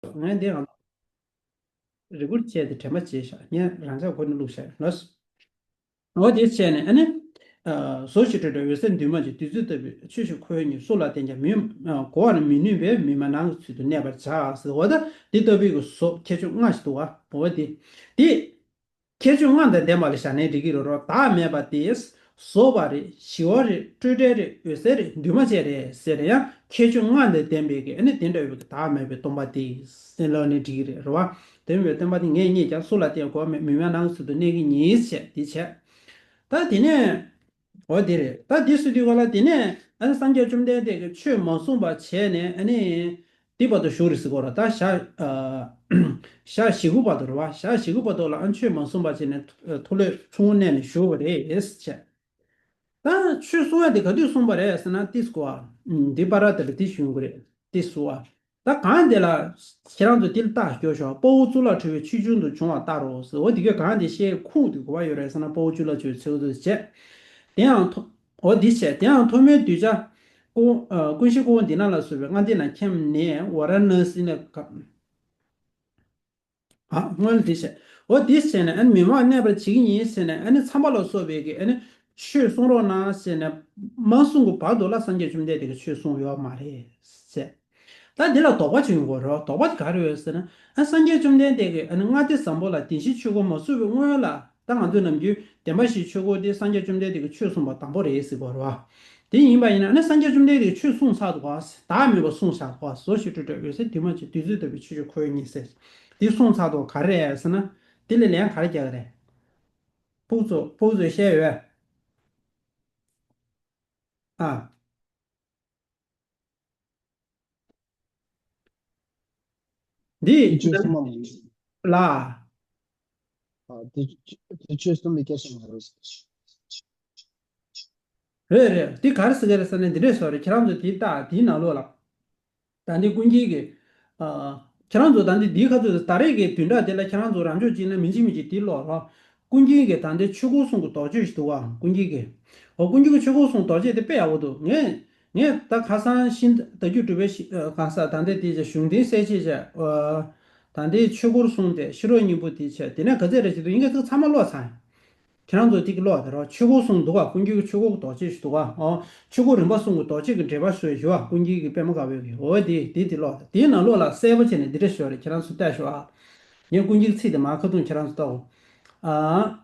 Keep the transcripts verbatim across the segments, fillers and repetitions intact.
ངས་འདི་རང་རེ་སྐུལ་བྱས་ཏེ་དྲན་པ་བརྗེད་བཞག་ངས་རང་འཇགས་སྒོ་ནས་བླུགས་བཞག་ལོས། འོ་དེ་བྱས་ནས་ཨ་ནི། ཟོ་ཞིག་སྤྲོས་སྤྲོས་འོད་གསལ་འདུས་མ་བྱས་བདུད་རྩི་ལྟ་བུའི་ཆོས་ཤིག་ཁོ་བོའི་ཉིད་སུ་ལ་བསྟན་ཀྱང་མི་གོ་བར་མི་ནུས་པས་མི་སྨྲ་ནགས་ཀྱི་ཚུལ་དུ་གནས་པར་བྱ་ཟེར། འོ་ད་འདི་ལྟ་བུའི་གི་ཟོ་ཁྱད་ཆོས་ལྔ་ཞིག་འདུག་བ། འོ་དེ། དེ། ཁྱད་ཆོས་ལྔ་དང་ལྡན་པ་ལ་བཞག་ནས་འགྲིག་གི་རེད་རོ། བདག་མེད་པ་དེ། ཟོ་བ་རེད། ཞི་བ་རེད། སྤྲོས་བྲལ་རེད། འོད་གསལ་རེད། འདུས་མ་བྱས་རེད་ཟེར་ཡང་ཁྱད་ཆོས་ལྔ་དང་ལྡན་པའི་གི་ཨ་ནི་དེ་འདྲ་ཡོད་པའི་གི་བདག་མེད་པའི་སྟོང་པ་དེ་ཟེར་ལབ་ནས་འགྲིག་གི་རེད་རོ། བ་དེ་མེད་པའི་སྟོང་པ་དེ་ངས་རྙེད་ཀྱང་སུ་ལ་བསྟན་གོ་མེད་མི་སྨྲ་ནགས་ཚུལ་དུ་གནས་ཀྱི་ཉིད་བྱས་དེ་བྱས། ད་དེ་ནས། འོ་དེ་རེད། ད་དེ་སུ་དུས་ག་ལ་དེ་ནས་ཨ་ནི་སངས་རྒྱས་བཅོམ་ལྡན་འདས་ཀྱིས་ཆོས་མ་གསུངས་པ་བྱས་ནས་ཨ་ནི། དེ་བར་དུ་བཞུགས་རེད་ཟེར་གོ་ར། ད་ཞག་ཨ། ཞག་བཞི་དགུ་བར་དུ་རེད་བ། ཞག་བཞི་དགུ་བར་དུ་ལ་ཨ་ཆོས་མ་གསུངས་པ་བྱས་ནས་ཐུགས་ལས་ཆུང་ངུ་གནས་ནས་བཞུགས་པ་རེད་ཟེར། ད་ཆོས་གསུང་བ་དེ་ག་དུས་གསུངས་པ་རེད་ཟེར་ན་ཏིས་གོ་ཨ། འདི་པ་ར་དེ་ལ་དེ་ཞུ་གི་རེད་ཏིས་གོ་ཨ། ད་གང་དེ་ལ་ཁྱེད་རང་ཚོ་དེ་ལ་རྟགས་སྐྱོ་ཤོག་དཔའ་བོ་གཙུག་ལག་ཁྲི་པའི་ཆོས་འབྱུང་དུ་བྱུང་བ་ལྟར་རོ་ཟེར། འོ་དེ་གས་གང་དེ་བཤད་ཁུངས་དེ་གོ་བ་ཡོད་རེད་ཟེར་ན་དཔའ་བོ་གཙུག་ལག་ཁྲི་པའི་ཚིག་དེ་བྱས། དེ་ཡང་ཐོ། འོ་འདི་བྱས། དེ་ཡང་ཐོག་མའི་གདུལ་བྱ། ཀུན་ཨ་ཀུན་གཞི་ཀུན་འདི་ན་ལ་སོགས་པའི་ལྔ་སྡེ་ན་མཁྱེན་ནས་ཝཱ་ར་ཎཱ་སི་ན་ག་ཨ་སྔོན་ལ་འདི་བྱས། འོ་འདི་བྱས་ནས་ཨ་ནི་མི་མང་གནས་པར་བྱེད་ཀྱི་ཡིན་ཟེར་ནས་ཨ་ནི་ཚངས་པ་ལ་སོགས་པའི་གི་ཨ་ནི་ཆོས་གསུང་རོགས་གནང་ཟེར་ནས་མ་གསུང་གི་བར་དུ་ལ་སངས་རྒྱས་བཅོམ་ལྡན་འདས་ཀྱིས་ཆོས་གསུངས་ཡོད་མ་རེད་ཟེར། ད་འདི་ལ་དོགས་པ་བྱེད་ཡོང་གི་རེད། དོགས་པ་དེ་ག་རེ་ཡོད་ཟེར་ན། ཨ་སངས་རྒྱས་བཅོམ་ལྡན་འདས་ཀྱིས་ཨ་ནི་ལྔ་སྡེ་བཟང་པོ་ལ་བདེན་བཞིའི་ཆོས་འཁོར་མ་གསུངས་པའི་སྔོན་ལ་ད་ང་ཚོས་ནམ་རྒྱུན་བདེན་པ་བཞིའི་ཆོས་འཁོར་དེ་སངས་རྒྱས་བཅོམ་ལྡན་འདས་ཀྱིས་ཆོས་གསུངས་པ་དང་པོ་རེད་ཟེར་གྱི་ཡོད་རེད་བ། དེ་ཡིན་པ་ཡིན་ན་ཨ་ནི་སངས་རྒྱས་བཅོམ་ལྡན་འདས་ཀྱིས་ཆོས་གསུངས་ཚར་འདུག་ག་བདག་མེད་པ་གསུངས་བཞག་འདུག་ག་ཟོ་ཞིག་སྤྲོས་བྲལ་འོད་གསལ་འདུས་མ་བྱས་བདུད་རྩི་ལྟ་བུའི་ཆོས་ཤིག་ཁོ་བོའི་ཉིད་ཟེར། དེ་གསུངས་ཚར་འདུག་ག་ག་རེ་རེད་ཟེར་ན། དེ་ལ་ལན་ག་རེ་རྒྱག་གི་རེད། ཕུགས་ཚོ་ཕུགས་ཚོས་བཤད་ཡོད། ཨ། འདི། དེ་ཆོས་གསུམ་མ་མ་ཡིན། ལ། ཨ། དེ་དེ་ཆོས་གསུམ་མི་སྐད་ཆ་མ་རེད། རེད་རེད། འདི་ག་རེ་ཟེར་གི་རེད་ཟེར་ན་འདི་འདྲས་བཟོ་རེད། ཁྱེད་རང་ཚོ་དེ་ལྟ་དེའི་ནང་ལོགས་ལ། ད་འདི་ཀུན་མཁྱེན་གྱིས། ཨ། ཁྱེད་རང་ཚོ་ད་འདི་འདིའི་ཁ་ཐུག་ད་རེས་ཀྱི་བདུན་ཕྲག་དེ་ལ་ཁྱེད་རང་ཚོ་རང་ཕྱོགས་གཅིག་ན་མི་གཅིག་མི་གཅིག་དེ་ཀློག་རོགས། ཀུན་མཁྱེན་གྱིས་ད་འདི་ཆོས་འཁོར་གསུམ་གྱི་དོགས་གཅོད་ཞིག་འདུག་ཨ། ཀུན་མཁྱེན་གྱིས། འོ་ཀུན་མཁྱེན་གྱི་ཆོས་འཁོར་གསུམ་དོགས་གཅོད་དེ་དཔེ་ཡག་པོ་འདུག་ངས་ངས་ད་ཁ་སང་ཤིང་རྟ་རྒྱུད་གྲུབ་པའི་ཤི་ཨ། གང་ཟག་ད་འདི་དེ་ཅག་གཞུང་དོན་གསལ་བྱེད་བྱས། ཨ། ད་འདི་ཆོས་འཁོར་གསུམ་དེ་ཤེས་རབ་སྙིང་པོ་དེ་བྱས་དེ་ནས་ག་ཚད་རེ་ཞིག་འདུག་ཡིན་གྱི་ཚང་མ་ཀློག་ཚར། ཁྱེད་རང་ཚོ་ཏིག་ཀློག་དེ་རོགས། ཆོས་འཁོར་གསུམ་འདུག་ག་ཀུན་མཁྱེན་གྱི་ཆོས་འཁོར་གྱི་དོགས་གཅོད་ཞིག་འདུག་ག་ཨོ། ཆོས་འཁོར་རིམ་པ་གསུམ་གྱི་དོགས་གཅོད་ཀྱི་འགྲེལ་པ་ཞུ་ཞུ་བ་ཀུན་མཁྱེན་གྱི་པདྨ་དཀར་པོའི་གི་འོ་དེ་དེ་དེ་ཀློག་དེ་དེའི་ནང་ལོགས་ལ་གསལ་པོ་བྱས་ནས་འདི་འདྲ་ཞུ་བ་རེད། ཁྱེད་རང་ཚོ་ལྟ་ཞུ་ཨ། ངས་ཀུན་མཁྱེན་གྱི་ཚིག་དེ་མར་ཁ་ཐུག་ཁྱེད་རང་ཚོ་ལྟ་འོ། ཨ།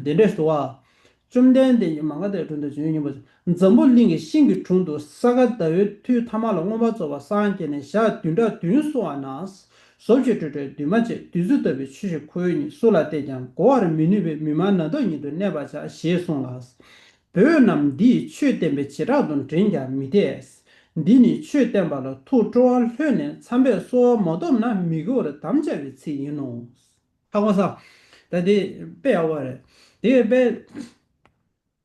འདི་འདྲ་ཞུ་བ། བཅོམ་ལྡན་འདས་ཀྱིས་མ་ག་དྷའི་དྲུང་དུ་བྱོན་སྙིང་པོ། འཛམ་བུ་གླིང་གི་ཤིང་གི་དྲུང་དུ་ས་ག་ཟླ་བའི་དུས་ཐ་མ་ལ་མངོན་པར་རྫོགས་པར་སངས་རྒྱས་ནས་ཞག་བདུན་ཕྲག་བདུན་སོང་བ་ན། ཟོ་ཞིག་སྤྲོས་བྲལ་འདུས་མ་བྱས་བདུད་རྩི་ལྟ་བུའི་ཆོས་ཤིག་ཁོ་བོའི་ཉིད་སུ་ལ་བསྟན་ཀྱང་གོ་བར་མི་ནུས་པས་མི་སྨྲ་ནགས་ཐོག་ཉིད་དུ་གནས་པར་བྱ་ཞེས་གསུངས་ལ། བོད་རྣམས་འདི་ཡི་ཆོས་བསྟན་པའི་བྱེ་བྲག་ཏུ་འགྲེང་ཀྱང་མི་འཐད། འདི་ནི་ཆོས་བསྟན་པ་ལ་ཐུགས་སྤྲོ་བ་ལྷོད་ནས་མཚམས་པས་གསོལ་བ་མ་ཐོབ་ན་མི་དགེ་བར་དམ་བཅའ་བའི་ཚིག་ཡིན་ནོ། ཧ་གོ་སོང་། ད་འདི་དཔེ་ཡག་པོ་རེད། དེ་དཔེ།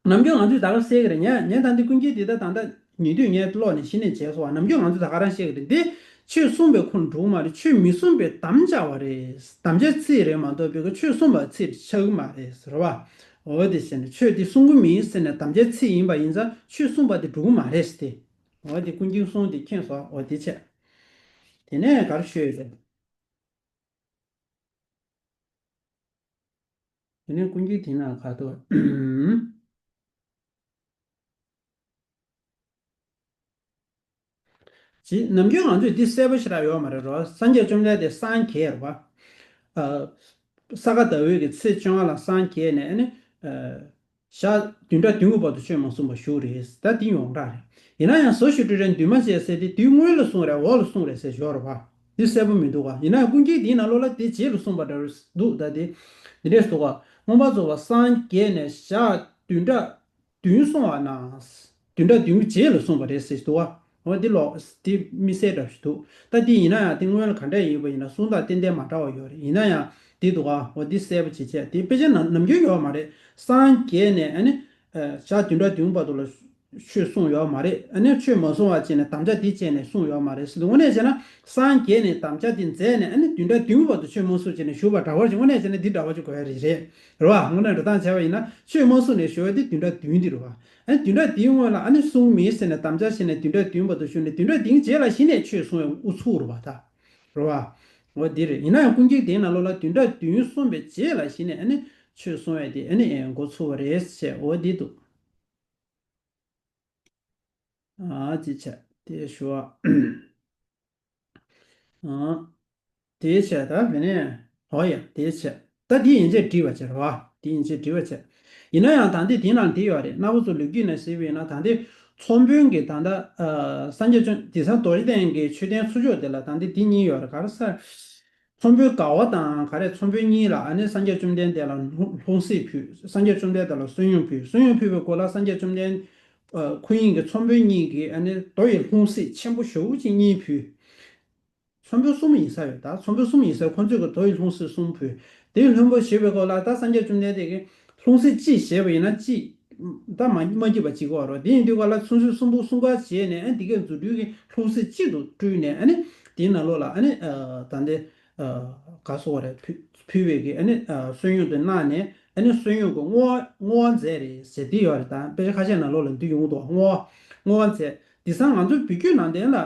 ནམ་རྒྱུན་ང་ཚོས་ད་ག་བཤད་ཀྱི་རེད། ངས་ངས་ད་འདི་ཀུན་མཁྱེན་འདི་ད་ད་ལྟ་ཉེ་དུས་ངས་ཀློག་ནས་གཞི་ནས་བྱས་སོང་བ། ནམ་རྒྱུན་ང་ཚོས་ད་ག་རང་བཤད་ཀྱི་རེད། འདི་ཆོས་གསུངས་པའི་ཁོངས་འགྲོ་གི་མ་རེད། ཆོས་མི་གསུངས་པའི་དམ་བཅའ་བ་རེད། དམ་བཅའི་ཚིག་རེད་མ་གཏོགས་པའི་ཆོས་གསུངས་པའི་ཚིག་ཆགས་ཀྱི་མ་རེད་ཟེར་བ། འོ་དེ་བྱས་ནས་ཆོས་འདི་གསུང་གི་མིན་ཟེར་ནས་དམ་བཅའི་ཚིག་ཡིན་པ་ཡིན་ཙང་ཆོས་གསུངས་པ་དེ་འགྲོ་གི་མ་རེད་ཟེར་ཏེ། འོ་དེ་ཀུན་མཁྱེན་གསུང་དེ་མཁྱེན་སོང་། འོ་དེ་བྱས། དེ་ནས་ག་རེ་ཤོད་ཡོད་རེད། དེ་ནས་ཀུན་མཁྱེན་དེ་ན་ག་ཏོ། ཅི་ནམ་རྒྱུན་ང་ཚོས་འདི་གསལ་པོ་ཞེ་དྲག་ཡོད་མ་རེད་རོ། སངས་རྒྱས་བཅོམ་ལྡན་འདས་སངས་རྒྱས་རེད་བ། ཨ། ས་ག་ཟླ་བའི་གི་ཚེས་བཅོ་ལྔ་ལ་སངས་རྒྱས་ནས་ཨ་ནི། ཨ། ཞག་བདུན་ཕྲག་བདུན་གྱི་བར་དུ་ཆོས་མ་གསུངས་པ་བཞུགས་རེད། ད་འདི་ཡོངས་གྲགས་རེད། ཡིན་ན་ཡང་ཟོ་ཞིག་སྤྲོས་བྲལ་འདུས་མ་བྱས་ཟེར་དེ་དེའི་སྔོན་ལ་གསུངས་རེད། འོག་ལ་གསུངས་རེད་ཟེར་ཞོར་རེད་བ། འདི་གསལ་པོ་མི་འདུག་ག་ཡིན་ན་ཡང་ཀུན་མཁྱེན་འདིའི་ནང་ལོགས་ལ་དེ་རྗེས་ལ་གསུངས་པ་འདྲ་འདུག་ད་དེ་འདི་འདྲས་འདུག་ག་མངོན་པར་རྫོགས་པར་སངས་རྒྱས་ནས་ཞག་བདུན་ཕྲག་བདུན་སོང་བ་ན། བདུན་ཕྲག་བདུན་གྱི་རྗེས་ལ་གསུངས་པ་རེད་ཟེར་འདུག་བ། འོ་འདི་ལོག་འདི་དམིགས་བསལ་འདྲ་ཞིག་འདུག་ད་འདི་ཡིན་ན་ཡང་འདི་སྔོན་ལ་ག་འདྲ་ཡིན་པ་ཡིན་ན་གསུང་སྟངས་ཏན་ཏན་མ་འདྲ་བ་ཡོད་རེད། ཡིན་ན་ཡང་འདི་འདུག་ག་འོ་འདི་གསལ་པོ་བྱེད་བྱས་འདི་དཔེ་ཆ་ནམ་ནམ་རྒྱུན་ཡོད་མ་རེད། སངས་རྒྱས་ནས་ཨ་ནི། ཞག་བདུན་ཕྲག་བདུན་བར་དུ་ལ་ཆོས་གསུངས་ཡོད་མ་རེད། ཨ་ནི་ཆོས་མ་གསུང་བ་བྱས་ནས་དམ་བཅའ་འདི་བཅས་ནས་གསུངས་ཡོད་མ་རེད་ཟེར་དུས་དངོས་གནས་བྱས་ན་སངས་རྒྱས་ནས་དམ་བཅའ་འདི་མཛད་ནས་ཨ་ནི་བདུན་ཕྲག་བདུན་བར་དུ་ཆོས་མ་གསུངས་བྱས་ནས་བཞུགས་པ་འདྲ་བོ་ཞིག་དངོས་གནས་བྱས་ན་འདི་འདྲ་བོ་ཅིག་དགོས་ཡ་རེད་རེད། རེད་བ། དངོས་གནས་འགྲོ་སྟངས་བྱས་པ་ཡིན་ན་ཆོས་མ་གསུངས་ནས་བཞུགས་པ་འདི་བདུན་ཕྲག་བདུན་འདི་རེད་བ། ཨ་ནི་བདུན་ཕྲག་འདིའི་སྔོན་ལ་ཨ་ནི་གསུང་མིན་ཟེར་ནས་དམ་བཅའ་བྱས་ནས་བདུན་ཕྲག་བདུན་བར་དུ་བཞུགས་ནས་བདུན་ཕྲག་འདིའི་རྗེས་ལ་གཞི་ནས་ཆོས་གསུང་བའི་ཨུ་ཚུགས་རེད་བ་ད། རེད་བ། འོ་འདི་རེད། ཡིན་ན་ཡང་ཀུན་མཁྱེན་དེའི་ནང་ལོགས་ལ་བདུན་ཕྲག་བདུན་གསུངས་པའི་རྗེས་ལ་གཞི་ནས་ཨ་ནི་ཆོས་གསུང་བས་དེ་ཨ་ནི་འགོ་ཚུགས་པ་རེད་ཟེར། འོ་འདི་འདུག་ཨ་ཅི་བྱས་དེ་ཞུ་བ། ཨ། དེའི་ཆེད་ད་དེ་ནས་ཧོ་ཡ་དེའི་ཆེད་ད་དེ་ཡན་ཆད་བྲིས་པ་བྱེད་རོ། དེ་ཡན་ཆད་བྲིས་པ་བྱེད། ཡིན་ན་ཡང་ད་ལྟའི་དེའི་ནང་དེ་ཡོད་རེད། རྣམ་པ་ཚོ་ལོ་རྒྱུས་ནས་གཟིགས་པ་ཡིན་ན་ད་ལྟའི་ཚོང་དཔོན་གྱི་ད་ལྟ་ཨ་སངས་རྒྱས་བཅོམ་དེང་སང་རྡོ་རྗེ་གདན་གྱི་མཆོད་རྟེན་ཚུར་ཕྱོགས་དེ་ལ་ད་ལྟའི་དེ་གཉིས་ཡོད་རེད། ག་རེ་ཟེར། ཚོང་དཔོན་དགའ་བ་དང་ག་རེ་ཚོང་དཔོན་གཉིས་ལ་ཨ་ནི་སངས་རྒྱས་བཅོམ་ལྡན་འདས་ལ་ལྷུང་ལྷུང་བཟེད་ཕུལ། སངས་རྒྱས་བཅོམ་ལྡན་འདས་ལ་བསོད་སྙོམས་ཕུལ། བསོད་སྙོམས་ཕུལ་བའི་སྐོར་ལ་སངས་རྒྱས་བཅོམ་ལྡན་ཨ་ཁོ་གཉིས་ཀྱི་ཚོང་དཔོན་གཉིས་ཀྱིས་ཨ་ནི་རྡོ་ཡི་ལྷུང་བཟེད་ཆེན་པོ་ཞེ་པོ་ཅིག་གཉིས་ཕུལ། ཚོང་དཔོན་གསུམ་ཡིན་ས་ཡོད། ད་ཚོང་དཔོན་གསུམ་ཡིན་ས་ཁོ་ཚོས་ཀྱི་རྡོ་ཡི་ལྷུང་བཟེད་གསུམ་ཕུལ། དེའི་ལྷུང་བཟེད་ཞེས་པའི་སྐོར་ལ་ད་སངས་རྒྱས་བཅོམ་ལྡན་འདས་ཀྱིས་ལྷུང་བཟེད་གཅིག་བཞེས་པ་ཡིན་ན་གཅིག་ད་མ་མ་སྐྱིད་པ་གཅིག་གོ་རོ། དེ་ཡིན་དུས་ག་ལ་ལྷུང་བཟེད་གསུམ་པོ་གསུམ་ཀ་བྱས་ནས་ཨ་འདི་གའི་རྫུ་འཕྲུལ་གྱི་ལྷུང་བཟེད་གཅིག་ཏུ་སྤྲུལ་ནས་ཨ་ནི་དེའི་ནང་ལོགས་ལ་ཨ་ནི་ད་འདི་ག་སོགས་རེད་ཕུལ་ཕུལ་བའི་གི་ཨ་ནི་བསོད་སྙོམས་དེ་གནང་ནས་ཨ་ནི་བསོད་སྙོམས་ཀྱི་བསྔོ་བ་བསྔོ་བ་མཛད་རེད་ཟེར་འདི་ཡོད་རེད། ད་དཔེ་ཆ་ཁ་ཤས་ནང་ལོགས་ལ་འདི་ཡོང་འདུག་བསྔོ་བ་བསྔོ་བ་མཛད། དེང་སང་ང་ཚོའི་བོད་བརྒྱུད་ནང་བསྟན་ལ་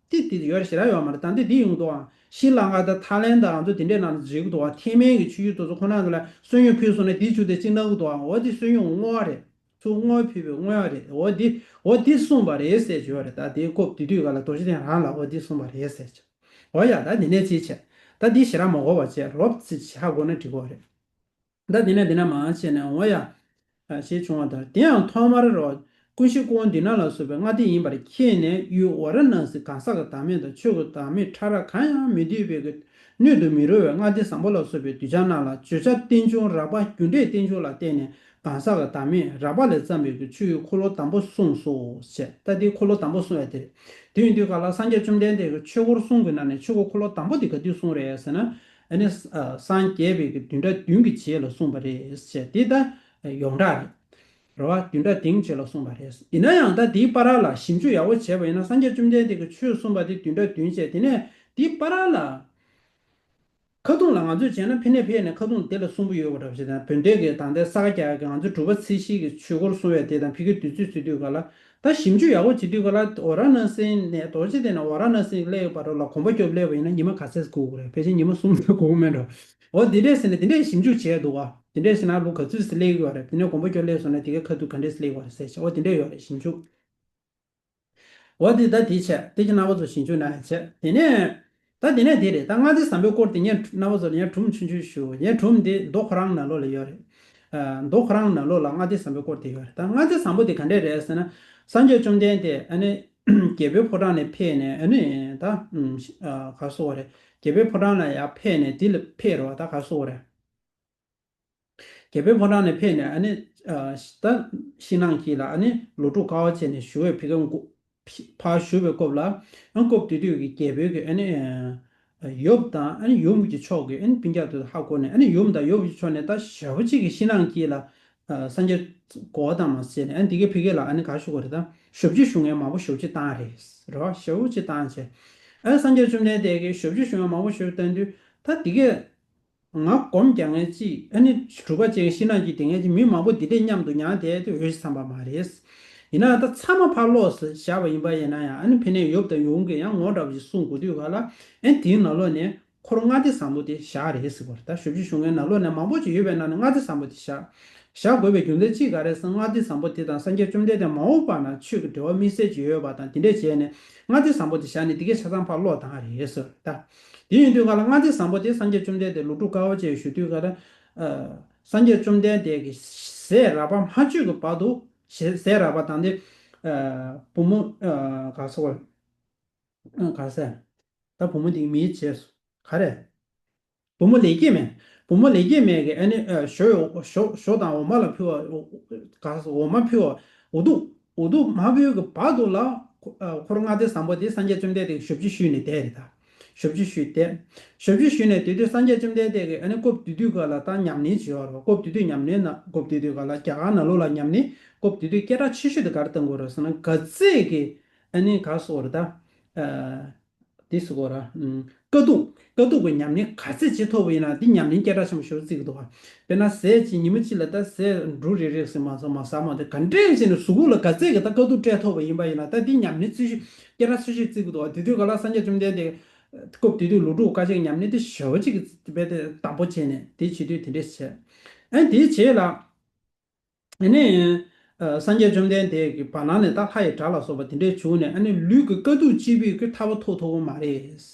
ཏི་ཏི་ཡོད་རེད་ཞེ་དྲག་ཡོད་མ་རེད། ད་འདི་འདི་ཡོང་འདུག་ཨང་། ཤྲི་ལང་ཀ་དང་ཐའི་ལེན་དང་ང་ཚོ་དེ་འདྲའི་ནང་ལ་འཇིགས་འདུག་ཨང་། ཐའི་མན་གྱི་ཆོས་བརྒྱུད་དེ་ཚོ་ཁོ་ན་ཚོ་ལ་བསོད་སྙོམས་ཕུལ་སོང་ན་དེའི་ཆུ་དེ་གཅིག་གནང་གི་འདུག་ཨང་། འོ་དེ་བསོད་སྙོམས་བསྔོ་བ་རེད། ཚུར་བསྔོ་བ་ཕུལ་བའི་བསྔོ་བ་རེད། འོ་དེ་འོ་དེ་གསུངས་པ་རེད་ཟེར་གྱི་ཡོད་རེད། ད་དེའི་སྐབས་དེ་དུས་ག་ལ་རྡོ་རྗེ་གདན་རང་ལ་འོ་དེ་གསུངས་པ་རེད་ཟེར་གྱི། འོ་ཡ་ད་དེ་ནས་ཅིག་བྱས། ད་འདི་ཞེ་དྲག་མ་གོ་བ་བྱས་རོབ་ཙམ་ཧ་གོ་ན་འགྲིག་གི་རེད། ད་དེ་ནས་དེ་ན་མང་ཆེ་ནས་འོ་ཡ། ཞེས་བྱུང་བ་ལྟར། དེ་ཡང་ཐོག་མར་རོ། ཀུན་གཞི་ཀུན་འདུས་ན་ལ་སོགས་པའི་ལྔ་སྡེ་ཡིན་པར་ཁྱེད་ནས་ཡུལ་ཝཱ་ར་ཎ་སིའི་གང་ཟག་གི་བདག་མེད་དང་ཆོས་ཀྱི་བདག་མེད་ཕྲ་རགས་གང་ཡང་མི་འདུས་པའི་གི་སྣོད་དུ་མི་རུང་བའི་ལྔ་སྡེ་བཟང་པོ་ལ་སོགས་པའི་གདུལ་བྱ་རྣམས་ལ་བརྗོད་བྱ་རྟེན་འབྱུང་རགས་པ་རྒྱུ་འབྲས་རྟེན་འབྱུང་ལ་བརྟེན་ནས་གང་ཟག་གི་བདག་མེད་རགས་པ་ལས་བརྩམས་པའི་གི་ཆོས་ཀྱི་འཁོར་ལོ་དང་པོ་གསུངས་སོ་ཞེས། ད་འདིའི་འཁོར་ལོ་དང་པོ་གསུངས་ཡ་དེ་རེད། དེ་ཡིན་དུས་ག་ལ་སངས་རྒྱས་བཅོམ་ལྡན་འདས་ཀྱི་ཆོས་འཁོར་གསུམ་གྱི་ནང་ནས་ཆོས་ཀྱི་འཁོར་ལོ་དང་པོ་དེ་ག་དུས་གསུངས་རེད་ཟེར་ན། ཨ་ནི་ཨ་སངས་རྒྱས་པའི་གི་བདུན་ཕྲག་བདུན་གྱི་རྗེས་ལ་གསུངས་པ་རེད་ཅེས་དེ་ལྟ་ཡོངས་གྲགས་རེད། རེད་བ། བདུན་ཕྲག་བདུན་རྗེས་ལ་གསུངས་པ་རེད། ཡིན་ན་ཡང་ད་དེའི་བར་ལ་ཞིབ་འཇུག་ཡག་པོ་བྱས་པ་ཡིན་ན་སངས་རྒྱས་བཅོམ་ལྡན་འདས་ཀྱིས་ཆོས་གསུངས་པ་དེ་བདུན་ཕྲག་བདུན་རྗེས་དེ་ནས་དེའི་བར་ལ་ཁ་ཐུང་ལ་ང་ཚོས་བྱས་ན་ཕི་ནས་ཕེབས་ནས་ཁ་ཐུང་དེ་ལ་གསུང་གི་ཡོད་པ་འདྲ་བ་ཞིག་དང་བོད་འདྲེ་གི་ད་ལྟའི་ས་ག་རྒྱ་གི་ང་ཚོ་གྲུབ་པ་ཚེས་བཞི་གི་ཆོས་འཁོར་གསུང་བའི་དེ་དང་ཕི་གི་དུས་ཚོད་བརྩི་དུས་ག་ལ། ད་ཞིབ་འཇུག་ཡག་པོ་བྱེད་དུས་ག་ལ་ཝཱ་ར་ཎ་སི་ནས་རྡོ་རྗེ་གདན་ནས་ཝཱ་ར་ཎ་སི་སླེབས་བར་ལ་གོམ་པ་རྒྱབ་སླེབས་པ་ཡིན་ན་ཉི་མ་ག་ཚད་འགོར་གི་རེད། ཕལ་ཆེར་ཉི་མ་གསུམ་ཙམ་འགོར་གི་མེད་འགྲོ། འོ་དེ་འདྲས་ཟེར་ནས་དེ་འདྲས་ཞིབ་འཇུག་བྱས་འདུག་ག་དེ་འདྲས་ཟེར་ན་ལོ་ག་ཚོད་ཙམ་སླེབས་ཀྱི་ཡོད་རེད། དེ་ནས་གོམ་པ་རྒྱབ་སླེབས་སོང་ན་དེ་གའི་ཁ་ཐུག་ག་འདྲས་སླེབས་ཀྱི་ཡོད་རེད་ཟེར་བྱས། འོ་དེ་འདྲས་ཡོད་རེད་ཞིབ་འཇུག་འོ་དེ་ད་དེ་བྱས་དེ་གི་རྣམ་པ་ཚོ་ཞིབ་འཇུག་གནང་ཡ་བྱས། དེ་ནས་ད་དེ་ནས་དེ་རེད། ད་ལྔ་སྡེ་བཟང་པོའི་སྐོར་དེ་ངས་རྣམ་པ་ཚོ་ལ་ངས་སྒྲུང་ཆུང་ཆུང་ཞུ། ངས་སྒྲུང་དེ་མདོ་ཁོ་རང་ནང་ལོགས་ལ་ཡོད་རེད། ཨ་མདོ་ཁོ་རང་ནང་ལོགས་ལ་ལྔ་སྡེ་བཟང་པོའི་སྐོར་དེ་ཡོད་རེད། ད་ལྔ་སྡེ་བཟང་པོ་དེ་ག་འདྲས་རེད་ཟེར་ན། སངས་རྒྱས་བཅོམ་ལྡན་འདས་ཨ་ནི་རྒྱལ་པོའི་ཕོ་བྲང་ནས་ཕེབས་ནས་ཨ་ནི་ད་ཨ་ག་སོགས་རེད། རྒྱལ་པོའི་ཕོ་བྲང་ལ་ཡར་ཕེབས་ནས་དེ་ལ་ཕེབས་རོགས་ད་ག་སོགས་རེད། རྒྱལ་པོའི་ཕོ་བྲང་ནས་ཕེབས་ནས་ཨ་ནི་ཨ་ད་ཤིང་ནགས་དཀྱིལ་ལ་ཨ་ནི་ལོ་དྲུག་དཀའ་བ་སྤྱད་ནས་བཞུགས་པའི་ཕི་ག་མགོ་ཕ་ཕར་བཞུགས་པའི་སྐབས་ལ་ཨ་སྐབས་དེ་དུས་ཀྱི་རྒྱལ་པོའི་གི་ཨ་ནི་ཨ་ཡབ་དང་ཨ་ནི་ཡུམ་གྱི་ཕྱོགས་ཀྱི་ཨ་ནི་སྤུན་ཀྱག་དེ་ཧ་གོ་ནས་ཨ་ནི་ཡུམ་དང་ཡབ་ཀྱི་ཕྱོགས་ནས་ད་ཞེ་པོ་ཅིག་གི་ཤིང་ནགས་དཀྱིལ་ལ་ཨ་སངས་རྒྱས་གོ་བ་དང་མ་ཟེར་ནས་ཨ་ནི་དེ་གའི་ཕི་ག་ལ་ཨ་ནི་ག་ཞུ་དགོས་རེད། ད་ཞབས་ཕྱི་ཞུ་མཁན་མང་པོ་ཞེ་པོ་ཅིག་བཏང་རེད། རེད་བ། ཞེ་པོ་ཅིག་བཏང་བྱས་ཨ་སངས་རྒྱས་བཅོམ་ལྡན་འདས་ཀྱིས་ཞབས་ཕྱི་ཞུ་མཁན་མང་པོ་ཞེ་པོ་བཏང་དུས་ད་དེ་གའི། ང་སྒོམ་རྒྱག་མཁན་གཅིག་ཨ་ནི་གྲུབ་པ་ཅན་ཤིང་ནགས་ཀྱི་དེ་ངན་གྱི་མི་མང་པོ་འདི་འདྲས་མཉམ་དུ་མྱངས་བསྡད་དེ་འོས་ཤིག་བསམ་པ་མ་རེད། ཡིན་ན་ད་ཚང་མ་ཕར་ལོགས་སུ་བཞག་པ་ཡིན་པ་ཡིན་ན་ཡང་ཨ་ནི་ཕི་ནས་ཡབ་དང་ཡུམ་གྱིས་ཡང་ངོ་འདྲ་བ་ཞིག་གསུང་དགོས་དུས་ག་ལ་ཨ་ནི་དེའི་ནང་ལོགས་ནས་འཁོར་ལྔ་སྡེ་བཟང་པོ་དེ་བཞག་རེད་ཟེར་བ་རེད། ད་ཞབས་ཕྱི་ཞུ་མཁན་ནང་ལོགས་ནས་མང་པོ་ཅིག་ཡོད་པའི་ནང་ནས་ལྔ་སྡེ་བཟང་པོ་དེ་བཞག་བཞག་དགོས་པའི་རྒྱུ་མཚན་གཅིག་ག་རེ་ཟེར་ན་ལྔ་སྡེ་བཟང་པོ་དེ་དང་སངས་རྒྱས་བཅོམ་ལྡན་འདས་མ་འོངས་པ་ན་ཆོས་ཀྱི་འབྲེལ་བ་དམིགས་བསལ་ཅིག་ཡོད་པ་དང་དེ་འདྲས་བྱས་ནས་ལྔ་སྡེ་བཟང་པོ་དེ་བཞག་ནས་དེ་གའི་ཆ་ཚང་ཕར་ལོག་བཏང་རེད་ཟེར་ད། དེ་ཡིན་དུས་ག་ལ་ལྔ་སྡེ་བཟང་པོ་དེ་སངས་རྒྱས་བཅོམ་ལྡན་འདས་ལོ་དྲུག་དཀའ་བ་སྤྱད་བཞུགས་དུས་ག་ལ། ཨ་སངས་རྒྱས་བཅོམ་ལྡན་འདས་ཀྱི་ཟས་རགས་པ་མ་བཅོས་ཀྱི་བར་དུ་ཟས་ཟས་རགས་པ་དང་དེ། ཨ་བུ་མོ་ཨ་ག་ཟེར་བ། ཨ་ག་ཟེར། ད་བུ་མོ་དེ་མིའི་རྗེས་སུ་ག་རེ། བུ་མོ་ལེགས་སྐྱེས་མེད། བུ་མོ་ལེགས་སྐྱེས་མེད་ཀྱི་ཨ་ནི་ཨ་ཞོ་ཞོ་ཞོ་དང་འོ་མ་ལ་ཕུལ་བ། ག་འོ་མ་ཕུལ་བ། འོ་དུག་འོ་དུག་མ་ཕུལ་གྱི་བར་དུ་ལ་ཁོ་ཨ་འཁོར་ལྔ་སྡེ་བཟང་པོ་དེ་སངས་རྒྱས་བཅོམ་ལྡན་འདས་ཀྱི་ཞབས་ཕྱི་ཞུས་ནས་བསྡད་རེད་ད། ཞབས་ཕྱི་ཞུས་བསྡད། ཞབས་ཕྱི་ཞུས་ནས་དེ་དུས་སངས་རྒྱས་བཅོམ་ལྡན་འདས་ཀྱིས་ཨ་ནི་སྐབས་དེ་དུས་ག་ལ་ད་ཉམས་ལེན་བྱེད་པ་རེད། སྐབས་དེ་དུས་ཉམས་ལེན་ན་སྐབས་དེ་དུས་ག་ལ་རྒྱ་གར་ནང་ལོགས་ལ་ཉམས་ལེན་སྐབས་དེ་དུས་སྐད་གྲགས་ཆེ་ཤོས་དེ་ག་རེ་བཏང་དགོས་རེད་ཟེར་ན་དགའ་ཚལ་གྱི་ཨ་ནི་ག་སོགས་རེད་ད། ཨ། འདི་ཟེར་དགོས་ར། ཨུམ། དཀའ་སྡུག་དཀའ་སྡུག་གི་ཉམས་ལེན་ག་ཚད་བྱེད་ཐུབ་པ་ཡིན་ན་འདི་ཉམས་ལེན་སྐད་གྲགས་ཆེན་པོ་ཞེ་པོ་བརྩི་གི་འདུག་ག་དཔེར་ན་ཟས་ཅིག་ཉི་མ་གཅིག་ལ་ད་ཟས་འབྲུ་རེ་རེ་ཟིན་མ་ཟ་མ་ཟ་མ་དེ་ག་འདྲས་བྱས་ནས་གཟུགས་པོ་ལ་ག་ཚད་ཀྱི་ད་དཀའ་སྡུག་སྤྲད་ཐུབ་པ་ཡིན་པ་ཡིན་ན་ད་འདི་ཉམས་ལེན་ཆེ་ཤོས་སྐད་གྲགས་ཆེ་ཤོས་བརྩི་གི་འདུག་ག་དེ་དུས་ག་ལ་སངས་རྒྱས་བཅོམ་ལྡན་འདས་ སྐབས་དེ་དུས་ལོ་དྲུག་དཀའ་སྤྱད་ཉམས་ལེན་དེ་ཞེ་པོ་ཅིག་རྦད་དེ་དམ་པོ་བྱས་ནས་དེ་བྱེད་དུས་དེ་འདྲས་བྱས། ཨ་ནི་དེའི་རྗེས་ལ། ཨ་ནི། ཨ། སངས་རྒྱས་བཅོམ་ལྡན་འདས་ཀྱིས་བར་སྣང་ནས་ད་ལྷ་ཡི་དགྲ་ལ་སོགས་པ་དེ་འདྲས་བྱུང་ནས། ཨ་ནི་ལུས་ཀྱི་དཀའ་སྡུག་ཅིག་པོས་ཀྱི་ཐར་པ་ཐོབ་ཐུབ་ཀྱི་མ་རེད།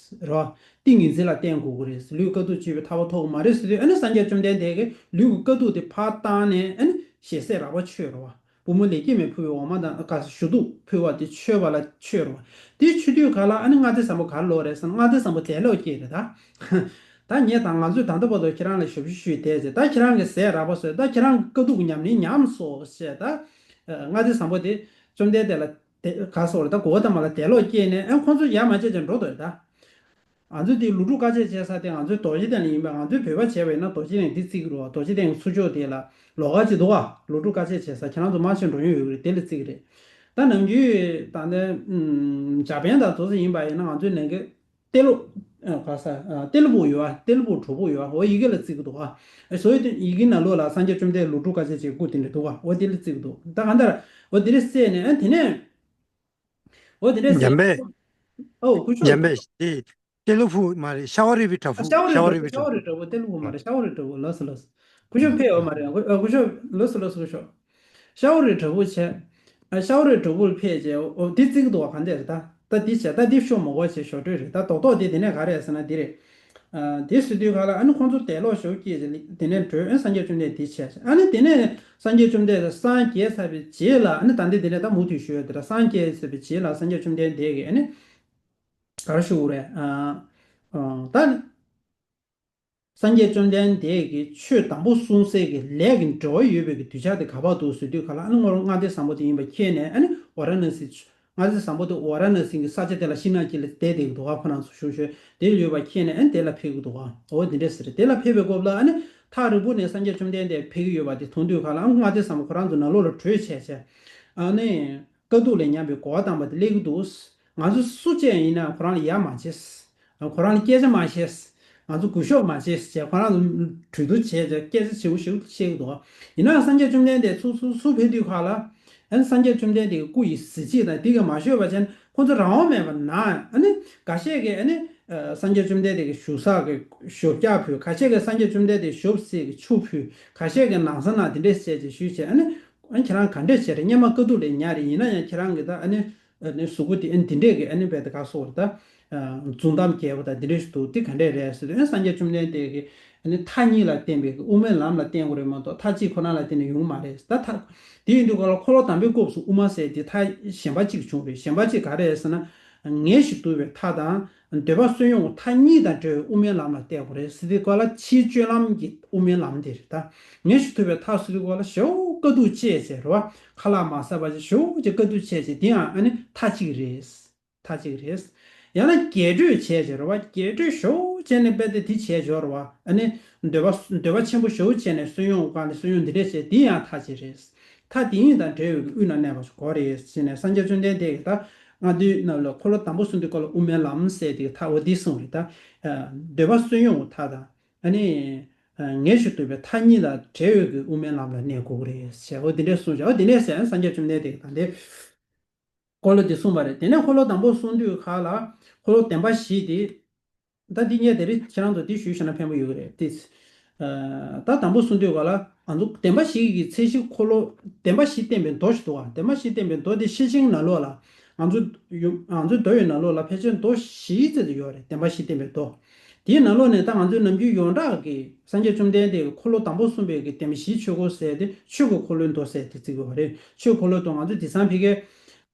རེད་བ། ཏིང་ངེ་འཛིན་ལ་བརྟེན་དགོས་ཀྱི་རེད། ལུས་དཀའ་སྡུག་ཅིག་པོས་ཐར་པ་ཐོབ་ཀྱི་མ་རེད་ཟེར་དུས། ཨ་ནི་སངས་རྒྱས་བཅོམ་ལྡན་འདས་ཀྱིས་ལུས་ཀྱི་དཀའ་སྡུག་དེ་ཕར་བཏང་ནས། ཨ་ནི་ཞལ་ཟས་རགས་པ་མཆོད། རེད་བ། བུ་མོ་ལེགས་སྐྱེས་མས་ཕུལ་བའི་འོ་མ་དང་། ཨ། ག་ཞུ་གཏུགས་ཕུལ་བ་དེ་མཆོད་པ་ལ་མཆོད། རེད་བ། དེ་མཆོད་དུས་ག་ལ། ཨ་ནི་ལྔ་སྡེ་བཟང་པོ་ག་རེ་ལོག་རེད་ཟེར་ན། ལྔ་སྡེ་བཟང་པོ་དད་ལོག་སྐྱེས་རེད་ད། ད་ངས་ད་ང་ཚོས་ད་ལྟ་བར་དུ་ཁྱེད་རང་ལ་ཞབས་ཞུ་ཞུས་བསྡད་ཟེར། ད་ཁྱེད་རང་གིས་ཟས་རགས་པ་ཟོས། ད་ཁྱེད་རང་གི་དཀའ་སྡུག་གི་ཉམས་ལེན་ཉམས་སོང་ཟེར། ད་ལྔ་སྡེ་བཟང་པོ་དེ་བཅོམ་ལྡན་འདས་ལ་དེ་ག་སོགས་རེད། ད་གོའུ་ཏ་མ་ལ་དད་ལོག་སྐྱེས་ནས། ཨ། ཁོང་ཚོ་ཡ་མ་བྱས་ཀྱང་འགྲོ་འདུག་ད། ང་ཚོས་དེ་ལོ་དྲུག་དཀའ་སྤྱད་བྱས་ས་དེ་ང་ཚོའི་རྡོ་རྗེ་གདན་ལ་ཡིན་པས། ང་ཚོས་བོད་པ་བྱས་པ་ཡིན་ན་རྡོ་རྗེ་གདན་འདི་བརྩི་གི་རེད་བ། རྡོ་རྗེ་གདན་གྱི་ཚུར་ཕྱོགས་དེ་ལ་ལོགས་ཀ་ཅིག་འདུག་བ། ལོ་དྲུག་དཀའ་སྤྱད་བྱས་ས། ཁྱེད་རང་ཚོ་མར་ཕྱིན་འགྲོ་མྱོང་ཡོད་ཀྱི་རེད། དེ་ལ་བརྩི་གི་རེད། ད་ནམ་རྒྱུན་ད་ལྟ་ཨམ་འཇར་པན་དང་དེ་ཚོ་ཡིན་པ་ཡིན་ན། ང་ཚོའི་ནང་གི་ཏེ་ལོ། ཨ། ག་ས། ཨ། ཏེ་ལོ་བུ་ཡོད་ཨ། ཏེ་ལོ་བུ་གྲོགས་པོ་ཡོད་ཨ། འོ་ཡི་གེ་ལ་བརྩི་གི་འདུག་ཨ། ཨ། སོ་ཡི་ཡི་གེ་ནང་ལོགས་ལ་སངས་རྒྱས་བཅོམ་ལྡན་ལོ་དྲུག་དཀའ་སྤྱད་བྱས་སྐུ་དེ་འདྲ་འདུག་ཨ། འོ་དེ་ལ་བརྩི་གི་འདུག། ད་གང་ལྟར་འོ་དེ་རེད་ཟེར་ནས། ཨ། དེ་ནས་འོ་དེ་འདྲ་ཟེར། འཇམ་པས། ཨོ་སྐུ་ཞབས། འཇམ་པས་དེ་ཏེ་ལོ་བུ་མ་རེད། ཤ་བ་རི་བི་གྲོགས་པོ། ཤ་བ་རི་ཤ་བ་རི་གྲོགས་པོ། བི་ཤ་བ་རི་གྲོགས་པོ། ཏེ་ལོ་བུ་མ་རེད། ཤ་བ་རི་གྲོགས་པོ། ལགས་སོ་ལགས་སོ། སྐུ་ཞབས་ཕེབས་ཡོད་མ་རེད། ཨ། སྐུ་ཞབས། ལགས་སོ་ལགས་སོ། སྐུ་ཞབས། ཤ་བ་རི་གྲོགས་པོ་བྱས། ཨ། ཤ་བ་རི་གྲོགས་པོ་ལ་ཕེབས་བྱས། ཨོ་དེ་བརྩི་གི་འདུག་བ། གང་འདྲ་རེད་ད། ད་འདི་བྱས། ད་འདི་ཤོག་མོ་གོ་བྱས་ཞོགས་དྲོད་རེད། ད་རྡོག་རྡོག་དེ་དེ་ནས་ག་རེ་ཟེར་ན་འདི་རེད། ཨ། དེ་ཟེར་དུས་ག་ལ། ཨ་ནི་ཁོང་ཚོ་དད་ལོག་ཞེ་པོ་སྐྱེས་བྱས། དེ་ནས་བྲོས། ཨ། སངས་རྒྱས་བཅོམ་ལྡན་འདས་དེ་བྱས། ཨ་ནི་དེ་ནས་སངས་རྒྱས་བཅོམ་ལྡན་འདས་སངས་རྒྱས་བྱས་ཚར་བའི་རྗེས་ལ། ཨ་ནི་ད་འདི་དེ་ནས་ད་མུ་མཐུད་ཞུ་ཡ་དེ་འདྲ། སངས་རྒྱས་ཚར་བའི་རྗེས་ལ་སངས་རྒྱས་བཅོམ་ལྡན་འདས་ཀྱིས། ཨ་ནི་ག་རེ་ཞུ་དགོས་རེད། ཨ། ཨ། ད་སངས་རྒྱས་བཅོམ་ལྡན་འདས་ཀྱིས་ཆོས་དང་པོ་གསུང་སའི་གི་ལས་ཀྱི་འབྲེལ་བ་ཡོད་པའི་གི་གདུལ་བྱ་དེ་ག་པར་འདུག་ཟེར་དུས་ག་ལ། ཨ་ནི་ངོ་མ་ལྔ་སྡེ་བཟང་པོ་དེ་ཡིན་པ་མཁྱེན་ནས། ཨ་ནི་ཝཱ་ར་ཎ་སི། ལྔ་སྡེ་བཟང་པོ་དེ་ཝཱ་ར་ཎ་སི་གི་ས་ཆ་དེ་ལ་ཤིང་ནགས་དཀྱིལ་ལ་བསྡད་བསྡད་ཀྱི་འདུག་ག། ཁོ་རང་ཚོ་ཞུ་ཞུ་དེ་ཡོད་པ་མཁྱེན་ནས། ཨ་ནི་དེ་ལ་ཕེབས་ཀྱི་འདུག་ག། འོ་དེ་འདྲ་ཟེར། དེ་ལ་ཕེབས་པའི་སྐབས་ལ། ཨ་ནི་ཐག་རིང་པོ་ནས་སངས་རྒྱས་བཅོམ་ལྡན་འདས་ཕེབས་ཀྱི་ཡོད་པ་དེ་མཐོང་དུས་ག་ལ། ཨ། ལྔ་སྡེ་བཟང་པོ་ཁོ་རང་ཚོ་ནང་ལོགས་ལ་བྲོས་བྱས་བྱས། ཨ་ནི་དཀའ་སྡུག་ལས་ཉམས་པའི་གོ་བ་དམ་པ་དེ་སླེབས་ཀྱི་འདུག། ང་ཚོ་སུ་གཅིག་ཡིན་ན་ཁོ་རང་ལ་ཡ་མ་བྱེད། ཁོ་རང་ལ་སྐད་ཆ་མ་བཤད། ང་ཚོ་འགུལ་ཤོག་མ་བྱེད་ཅེས། ཁོ་རང་ཚོ་གྲོས་བསྡུར་བྱས་ཏེ་སྐད་ཆ་ཞིབ་པོ་ཞིབ་པོ་བཤད་ཀྱི་འདུག། ཡིན་ནའང་སངས་རྒྱས་བཅོམ་ལྡན་འདས་ཚུར་ཚུར་ཚུར་ཕེབས་དུས་ག་ལ། ཨ་ནི་སངས་རྒྱས་བཅོམ་ལྡན་འདས་ཀྱི་སྐུ་ཡི་གཟི་བརྗིད་དང་དེ་ག་མ་ཤོད་པ་བྱས་ན། ཁོང་ཚོ་རང་དབང་མེད་པ་ན། ཨ་ནི་འགའ་ཤས་ཀྱིས། ཨ་ནི་སངས་རྒྱས་བཅོམ་ལྡན་འདས་ཀྱི་བཞུགས་ས་གི་ཞོགས་ཇ་ཕུལ། ཁ་ཤས་ཀྱིས་སངས་རྒྱས་བཅོམ་ལྡན་འདས་བཞུགས་སའི་གི་ཆུ་ཕུལ། ཁ་ཤས་ཀྱིས་ནང་ས་ནང་དེ་འདྲས་བྱས་ཅིག་ཞུས་བྱས། ཨ་ནི། ཨ། ཁྱེད་རང་ག་འདྲས་བྱས་རེད། སྔོན་མ་དཀའ་སྡུག་ལས་མྱངས་རེད། ཡིན་ན་ཡང་ཁྱེད་རང་གི་ད། ཨ་ནི། ཨ་ནི་གཟུགས་པོ་དེ། ཨ་ནི་འདི་འདྲས་ཀྱི། ཨ་ནི་རྦད་དེ་ག་སོགས་རེད་ད། ཨ། འཛུམ་མདངས་རྒྱས་པོ་དང་འདི་འདྲས་ཞིག་འདུག། དེ་ག་འདྲས་རེད་ཟེར་དུས། ཨ། སངས་རྒྱས་བཅོམ་ལྡན་འདས་ཀྱིས། ཨ་ནི་མཐའ་གཉིས་ལ་བརྟེན་པའི་དབུ་མའི་ལམ་ལ་བརྟེན་དགོས་རེད་མ་གཏོགས། མཐའ་གཅིག་ཁོ་ན་ལ་བརྟེན་ནས་ཡོང་གི་མ་རེད་ད། མཐའ། དེ་ཡིན་དུས་ག་ལ། འཁོར་ལོ་དང་པོའི་སྐབས་སུ་དབུ་མ་ཟེར་དེ་མཐའ་གཞན་པ་གཅིག་བྱུང་རེད། གཞན་པ་གཅིག་ག་རེ་རེད་ཟེར་ན། ངལ་ཞིག་དུབ་པའི་མཐའ་དང་། འདོད་པ་གསོན་ཡོང་གི་མཐའ་གཉིས་དང་བྲལ་བའི་དབུ་མའི་ལམ་ལ་བལྟས་དགོས་རེད་ཟེར་དུས་ག་ལ། ཕྱིའི་སྤྱོད་ལམ་གྱི་དབུ་མའི་ལམ་དེ་རེད་ད། ངལ་ཞིག་དུབ་པའི་མཐའ་ཟེར་དུས་ག་ལ། ཞེ་པོ་དཀའ་སྡུག་སྤྱད་བྱས་རེད་བ། ཁ་ལག་མ་ཟ་བ་བྱས། ཞེ་པོ་ཅིག་དཀའ་སྡུག་སྤྱད་བྱས། དེ་ཡང་། ཨ་ནི་མཐའ་གཅིག་རེད། མཐའ་གཅིག་རེད། ཡང་ན་རྒྱས་སྤྲོས་བྱས་བྱས་རེད་བ། རྒྱས་སྤྲོས་ཞེ་པོ་བྱས་ནས་རྦད་དེ་དེ་བྱས་བྱས་རེད་བ། ཨ་ནི་འདོད་པ། འདོད་པ་ཆེན་པོ་ཞེ་པོ་བྱས་ནས་གསོན་ཡོང་ག་ལ། གསོན་ཡོང་འདི་འདྲས་བྱས། དེ་ཡང་མཐའ་གཅིག་རེད། མཐའ་དེ་གཉིས་དང་བྲལ་བའི་དབུས་ན་གནས་པ་ཞིག་དགོས་རེད་ཟེར་ནས། སངས་རྒྱས་བཅོམ་ལྡན་འདས་ཀྱིས་ད་ལྔ་བདོའི་ནང་ལ། འཁོར་ལོ་དང་པོ་གསུངས་དུས་ག་ལ། དབུ་མའི་ལམ་ཟེར་དེ་མཐའ་འོ་འདི་གསུངས་རེད་ད། ཨ། འདོད་པ་གསོན་ཡོང་གི་མཐའ་དང་། ཨ་ནི། ཨ། ངལ་ཞིག་དུབ་པའི་མཐའ་གཉིས་ལ་བྲལ་བའི་གི་དབུ་མའི་ལམ་ལ་གནས་དགོས་ཀྱི་རེད་ཟེར། འོ་འདི་འདྲས་གསུངས་བྱས། འོ་འདི་འདྲས་ཟེར། སངས་རྒྱས་བཅོམ་ལྡན་འདས་ཀྱིས་ད་འདི་འཁོར་ལོ་འདི་གསུངས་པ་རེད། དེ་ནས་འཁོར་ལོ་དང་པོ་གསུངས་དུས་ག་ལ། འཁོར་ལོ་བདེན་པ་བཞི་དེ། ད་འདི་ངས་དེ་རིང་ཁྱེད་རང་ཚོ་འདི་ཞུས་བཞག་ན་ཕན་པོ་ཡོད་ཀྱི་རེད་དེ། ཨ། ད་དང་པོ་གསུངས་དུས་ག་ལ། ང་ཚོ་བདེན་པ་བཞི་གི་ཚད་གཞི། འཁོར་ལོ་བདེན་པ་བཞི་བསྟན་པའི་མདོ་ཞིག་འདུག་ག། བདེན་པ་བཞི་བསྟན་པའི་མདོ་དེ་ཤེར་ཕྱིན་ནང་ལོགས་ལ། ང་ཚོ་ཡོ། ང་ཚོའི་མདོ་ཡི་ནང་ལོགས་ལ་ཕལ་ཆེར་མདོ་བཞིའི་རྩིས་སུ་ཡོད་རེད། བདེན་པ་བཞི་བསྟན་པའི་མདོ། དེའི་ནང་ལོགས་ནས་ད་ང་ཚོའི་ནམ་རྒྱུན་ཡོངས་གྲགས་ཀྱི་སངས་རྒྱས་བཅོམ་ལྡན་འདས་ཀྱིས་འཁོར་ལོ་དང་པོ་གསུངས་པའི་གི་བདེན་པ་བཞིའི་ཆོས་འཁོར་ཟེར་དེ། ཆོས་ཀྱི་འཁོར་ལོའི་མདོ་ཟེར་དེ་བརྩི་གི་ཡོད་རེད། ཆོས་འཁོར་ལོའི་མདོ། ང་ཚོ་དེང་སང་ཕ་གིར།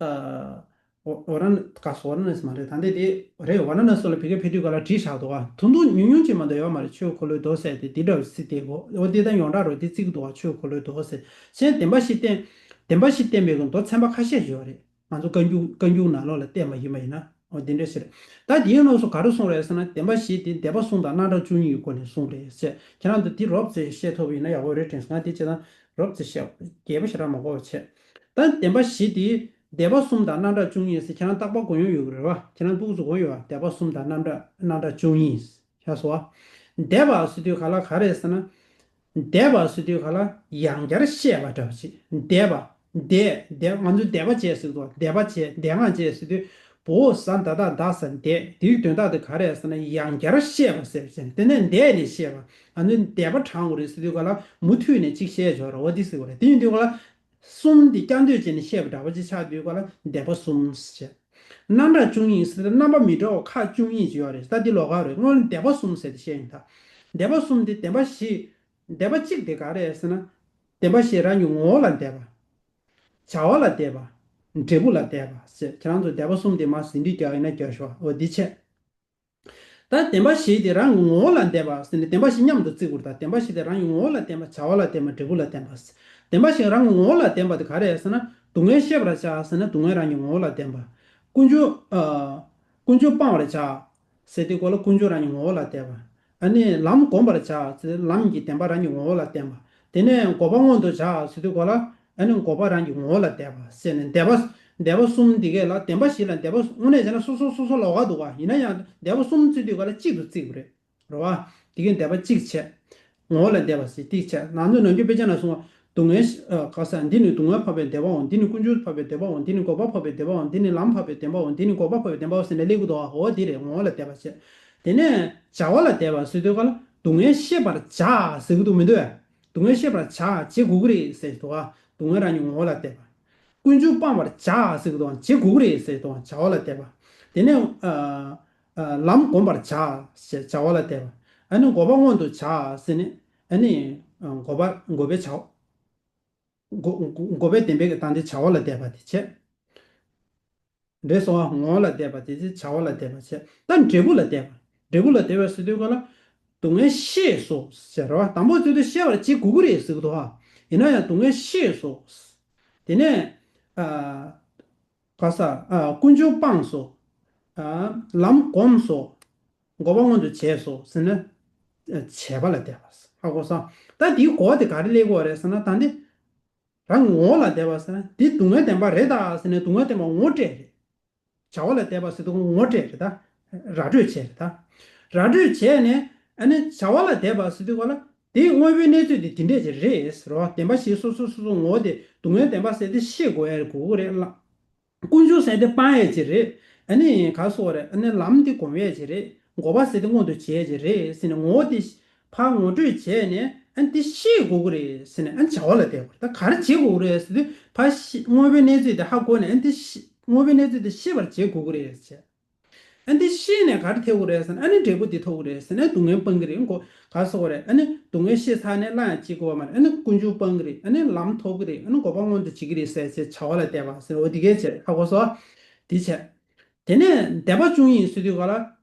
ཨ། ཝ། ཝཱ་ར་ཎ། ག་སོ། ཝཱ་ར་ཎ་སི་མ་རེད། ད་འདི་དེ་རེད། ཝཱ་ར་ཎ་སི་ལ་ཕ་གིར་ཕེབས་དུས་ག་ལ་བྲིས་བཞག་འདུག་ག། ད་དུང་ཉུང་ཉུང་ཅིག་མ་གཏོགས་ཡོད་མ་རེད། ཆོས་འཁོར་ལོའི་མདོ་ཟེར་དེ་འདི་འདྲ་བ་ཞིག་བརྩི་བསྡད་ཀྱི་ཡོད། འོ་དེ་ད་ཡོངས་གྲགས་རུ་དེ་བརྩི་གི་འདུག་ག། ཆོས་འཁོར་ལོའི་མདོ་ཟེར། གཞན་བདེན་པ་བཞི་བསྟན། བདེན་པ་བཞི་བསྟན་པའི་གི་མདོ་ཚན་པ་ཁ་ཤས་ཤིག་ཡོད་རེད། ང་ཚོ་བཀའ་འགྱུར། བཀའ་འགྱུར་ནང་ལོགས་ལ་བལྟས་པ་ཡིན་པ་ཡིན་ན། འོ་འདི་འདྲ་ཞིག་རེད། ད་དེའི་ནང་དུ་ག་རེ་གསུངས་རེད་ཟེར་ན། བདེན་པ་བཞི་དེ་བཟླས་པ་གསུམ་དང་རྣམ་གྲངས་བཅུ་གཉིས་ཀྱི་སྒོ་ནས་གསུངས་རེད་ཟེར། ཁྱེད་རང་ཚོ་འདི་རོབ་ཙམ་ཤེས་ཐུབ་པ་ཡིན་ན་ཡག་པོ་རེད་དྲན་སོང་། ང་དེ་བྱས་ན་རོབ་ཙམ་བཤད། རྒྱས་པ་ཞེ་དྲག་མ་གོ་བ་བྱས། ད་བདེན་པ་བཞི་དེ་བཟླས་པ་གསུམ་དང་རྣམ་གྲངས་བཅུ་གཉིས་ཟེར། ཁྱེད་རང་རྟག་པར་གོ་མྱོང་ཡོད་ཀྱི་རེད་བ། ཁྱེད་རང་སྤུ་གུ་ཚོ་གོ་ཡོད་བ། བཟླས་པ་གསུམ་དང་རྣམ་གྲངས། རྣམ་གྲངས་བཅུ་གཉིས། ཤ་སོ། བཟླས་པ་ཟེར་དུས་ག་ལ་ག་རེ་ཟེར་ན། བཟླས་པ་ཟེར་དུས་ག་ལ་ཡང་བསྐྱར་བཤད་པ་འདྲ་བ་ཅིག། བཟླས་པ། བཟླས། བཟླས། ང་ཚོས་བཟླས་པ་བྱས་ཟེར་དུས། བཟླས་པ་བྱས། བཟླས་ངག་བྱས་ཟེར་དུས། བོ་ཟ་ད་ད་ད་ཟ་འདས། དེའི་དོན་དག་དེ་ག་རེ་ཟེར་ན། ཡང་བསྐྱར་བཤད་པ་ཟེར་བྱས་ནས། དེ་ནས་འདས་ནས་བཤད་པ། ཨ་ནི་འདས་པ་དྲངས་དགོས་རེད་ཟེར་དུས་ག་ལ། མུ་མཐུད་ནས་གཅིག་བཤད་ཆོག་ར། འོ་འདི་ཟེར་བ་རེད། དེ་ཡིན་དུས་ག་ལ། གསུམ་འདི་བསྐྱར་ཟློས་བྱས་ནས་བཤད་པ་འདྲ་པོ་ཅིག་ཆགས་དུས་ག་ལ། འདས་པ་གསུམ་ཟེར་བྱས། རྣམ་གྲངས་བཅུ་གཉིས་ཟེར་ཏེ། རྣམ་པ་མི་འདྲ་བ་ཁག་བཅུ་གཉིས་ཅིག་ཡོད་རེད། ད་འདི་ལོགས་ཀ་རེད། སྔོན་ལ་འདས་པ་གསུམ་ཟེར་ཏེ་བཤད་ཡིན་ད། འདས་པ་གསུམ་འདི་བདེན་པ་བཞི། འདས་པ་གཅིག་དེ་ག་རེ་ཟེར་ན། བདེན་པ་བཞི་རང་གི་ངོ་བོ་ལ་འདས་པ། བྱ་བ་ལ་འདས་པ། འབྲས་བུ་ལ་འདས་པ་ཟེར། ཁྱེད་རང་ཚོ་འདས་པ་གསུམ་དེ་མར་ཟིན་བྲིས་རྒྱག་ཡིན་ན་རྒྱག་ཤོག་འོ་འདི་བྱས། ད་བདེན་པ་བཞི་དེ་རང་གི་ངོ་བོ་ལ་འདས་པ་ཟེར་ནས། བདེན་པ་བཞི་མཉམ་དུ་བརྩི་དགོས་རེད། ད་བདེན་པ་བཞི་དེ་རང་གི་ངོ་བོ་ལ་བརྟེན་པ། བྱ་བ་ལ་བརྟེན་པ། འབྲས་བུ་ལ་བརྟེན་པ། བདེན་པ་བཞི་རང་གི་ངོ་བོ་ལ་བརྟེན་པ་དེ་ག་རེ་རེད་ཟེར་ན། སྡུག་བསྔལ་ཤེས་པར་བྱ་ཟེར་ན། སྡུག་བསྔལ་རང་གི་ངོ་བོ་ལ་བརྟེན་པ། ཀུན་འབྱུང་། ཨ། ཀུན་འབྱུང་སྤང་བར་བྱ་ཟེར་དུས་ག་ལ། ཀུན་འབྱུང་རང་གི་ངོ་བོ་ལ་བརྟེན་པ། ཨ་ནི་ལམ་བསྒོམ་པར་བྱ་ཟེར། ལམ་གྱི་བདེན་པ་རང་གི་ངོ་བོ་ལ་བརྟེན་པ། དེ་ནས་འགོག་པ་མངོན་དུ་བྱ་ཟེར་དུས་ག་ལ། ཨ་ནི་འགོག་པ་རང་གི་ངོ་བོ་ལ་བརྟེན་པ་ཟེར་ནས། འདས་པ། འདས་པ་གསུམ་འདི་གས་ལ། བདེན་པ་བཞི་ལ་འདས་པ། དངོས་གནས་བྱས་ན་སོ་སོ་སོ་སོ་ལོགས་ཀ་འདུག་ག་ཡིན་ན་ཡང་འདས་པ་གསུམ་བརྩི་དུས་ག་ལ་གཅིག་ཏུ་བརྩི་དགོས་རེད། རེད་བ། དེ་གས་འདས་པ་གཅིག་བྱས། ངོ་བོ་ལ་འདས་པ་ཟེར་ཏིག་བྱས། ནང་ཚོད་ནམ་རྒྱུན་དཔེ་ཆ་ནང་གསུངས་པ། སྡུག་བསྔལ། ཨ། ག་ས། འདི་ནི་སྡུག་བསྔལ་འཕགས་པའི་བདེན་པའོ། འདི་ནི་ཀུན་འབྱུང་འཕགས་པའི་བདེན་པའོ། འདི་ནི་འགོག་པ་འཕགས་པའི་བདེན་པའོ། འདི་ནི་ལམ་འཕགས་པའི་བདེན་པའོ། འདི་ནི་འགོག་པ་འཕགས་པའི་བདེན་པའོ་ཟེར་ནས་སླེབས་ཀྱི་འདུག་ག་འོ་འདི་རེད། ངོ་བོ་ལ་འདས་པ་བྱས། དེ་ནས་བྱ་བ་ལ་འདས་པ་ཟེར་དུས་ག་ལ། སྡུག་བསྔལ་ཤེས་པར་བྱ་ཟེར་གྱི་འདུག་མི་འདུག་གས། སྡུག་བསྔལ་ཤེས་པར་བྱ། བྱེད་དགོས་ཀྱི་རེད་ཟེར་གྱི་འདུག་ག་སྡུག་བསྔལ་རང་གི་ངོ་བོ་ལ་འདས་པ། ཀུན་འབྱུང་སྤང་བར་བྱ་ཟེར་གྱི་འདུག་ག་བྱེད་དགོས་ཀྱི་རེད་ཟེར་གྱི་འདུག་ག་བྱ་བ་ལ་འདས་པ། དེ་ནས། ཨ། ཨ། ལམ་བསྒོམ་པར་བྱ་ཞེས་བྱ་བ་ལ་འདས་པ། ཨ་ནི་འགོག་པ་མངོན་དུ་བྱ་ཟེར་ནས། ཨ་ནི། ཨ། འགོག་པ། འགོག་པའི་བྱ་བ། འགོག་འགོག་པའི་བདེན་པའི་དང་དེ་བྱ་བ་ལ་འདས་པ་དེ་བྱས། འདྲེས་སོང་བ། ངོ་བོ་ལ་འདས་པ་དེ་བྱ་བ་ལ་འདས་པ་བྱས། ད་འབྲས་བུ་ལ་འདས་པ། འབྲས་བུ་ལ་འདས་པ་ཟེར་དུས་ག་ལ། སྡུག་བསྔལ་ཤེས་སོ་ཟེར་བ། དང་པོ་ཚུལ་དུ་ཤེས་པར་བྱེད་དགོས་ཀྱི་རེད་ཟེར་གྱི་འདུག་ག་ཡིན་ན་ཡང་སྡུག་བསྔལ་ཤེས་སོ། དེ་ནས། ཨ། ག་ས། ཨ། ཀུན་འབྱུང་སྤངས་སོ། ཨ། ལམ་བསྒོམས་སོ། འགོག་པ་མངོན་དུ་བྱས་སོ་ཟེར་ན། ཨ། བྱས་པ་ལ་འདས་པ། ཧ་གོ་སོང་། ད་དེའི་གོ་བ་དེ་ག་རེ་སླེབས་ཀྱི་ཡོད་རེད་ཟེར་ན། ད་འདི་རང་ངོ་བོ་ལ་འདས་པ་ཟེར་ན། འདི་སྡུག་བསྔལ་བདེན་པ་རེད་ད་ཟེར་ནས་སྡུག་བསྔལ་བདེན་པ་ངོ་སྤྲད་རེད། བྱ་བ་ལ་འདས་པ་ཟེར་དུས་ངོ་སྤྲད་རེད་ད། ར་སྤྲོད་བྱས་རེད་ད། ར་སྤྲོད་བྱས་ནས། ཨ་ནི་བྱ་བ་ལ་འདས་པ་ཟེར་དུས་ག་ལ། དེའི་དངོས་པོའི་གནས་ཚུལ་དེ་དེ་འདྲས་ཅིག་རེད་ཟེར་བ། བདེན་པ་བཞི་སོ་སོ་སོ་སོ་ངོ་བོ་དེ་སྡུག་བསྔལ་བདེན་པ་ཟེར་དེ་ཤེས་དགོས་ཡ་རེད། དགོས་ཀྱི་རེད་ལ། ཀུན་འབྱུང་ཟེར་དེ་སྤང་ཡས་ཅིག་རེད། ཨ་ནི་ག་སོགས་རེད། ཨ་ནི་ལམ་དེ་སྒོམ་ཡས་ཅིག་རེད། འགོག་པ་ཟེར་དེ་མངོན་དུ་བྱས་ཡས་ཅིག་རེད་ཟེར་ནས། ངོ་བོ་དེ་ཕར་ངོ་སྤྲོད་བྱས་ནས། ཨ་ནི་དེ་ཤེས་དགོས་ཀྱི་རེད་ཟེར་ནས། ཨ་ནི་བྱ་བ་ལ་འདས་པ་རེད། ད་ག་རེ་བྱེད་དགོས་ཀྱི་རེད་ཟེར་དུས། ཕར་ཤེས། དངོས་པོའི་གནས་ཚུལ་དེ་ཧ་གོ་ནས། ཨ་ནི་དེ་ཤེས། དངོས་པོའི་གནས་ཚུལ་དེ་ཤེས་པར་བྱེད་དགོས་ཀྱི་རེད་ཟེར། ཨ་ནི་དེ་ཤེས་ནས་ག་རེ་ཐེབས་ཀྱི་རེད་ཟེར་ན། ཨ་ནི་འབྲས་བུ་འདི་ཐོབ་ཀྱི་རེད་ཟེར་ནས་སྡུག་བསྔལ་སྤང་གི་རེད། འགོག་ག་སོགས་རེད། ཨ་ནི་སྡུག་བསྔལ་ཤེས་ཚར་ནས་སླར་ཡང་སྐྱེ་དགོས་པ་མ་རེད། ཨ་ནི་ཀུན་འབྱུང་སྤང་གི་རེད། ཨ་ནི་ལམ་ཐོབ་ཀྱི་རེད། ཨ་ནི་འགོག་པ་མངོན་དུ་བྱེད་ཀྱི་རེད་ཟེར་བྱས་བྱ་བ་ལ་འདས་པ་ཟེར། འོ་དེ་གས་བྱས། ཧ་གོ་སོང་། དེ་བྱས། དེ་ནས་འདས་པ་བཅུ་གཉིས་ཟེར་དུས་ག་ལ།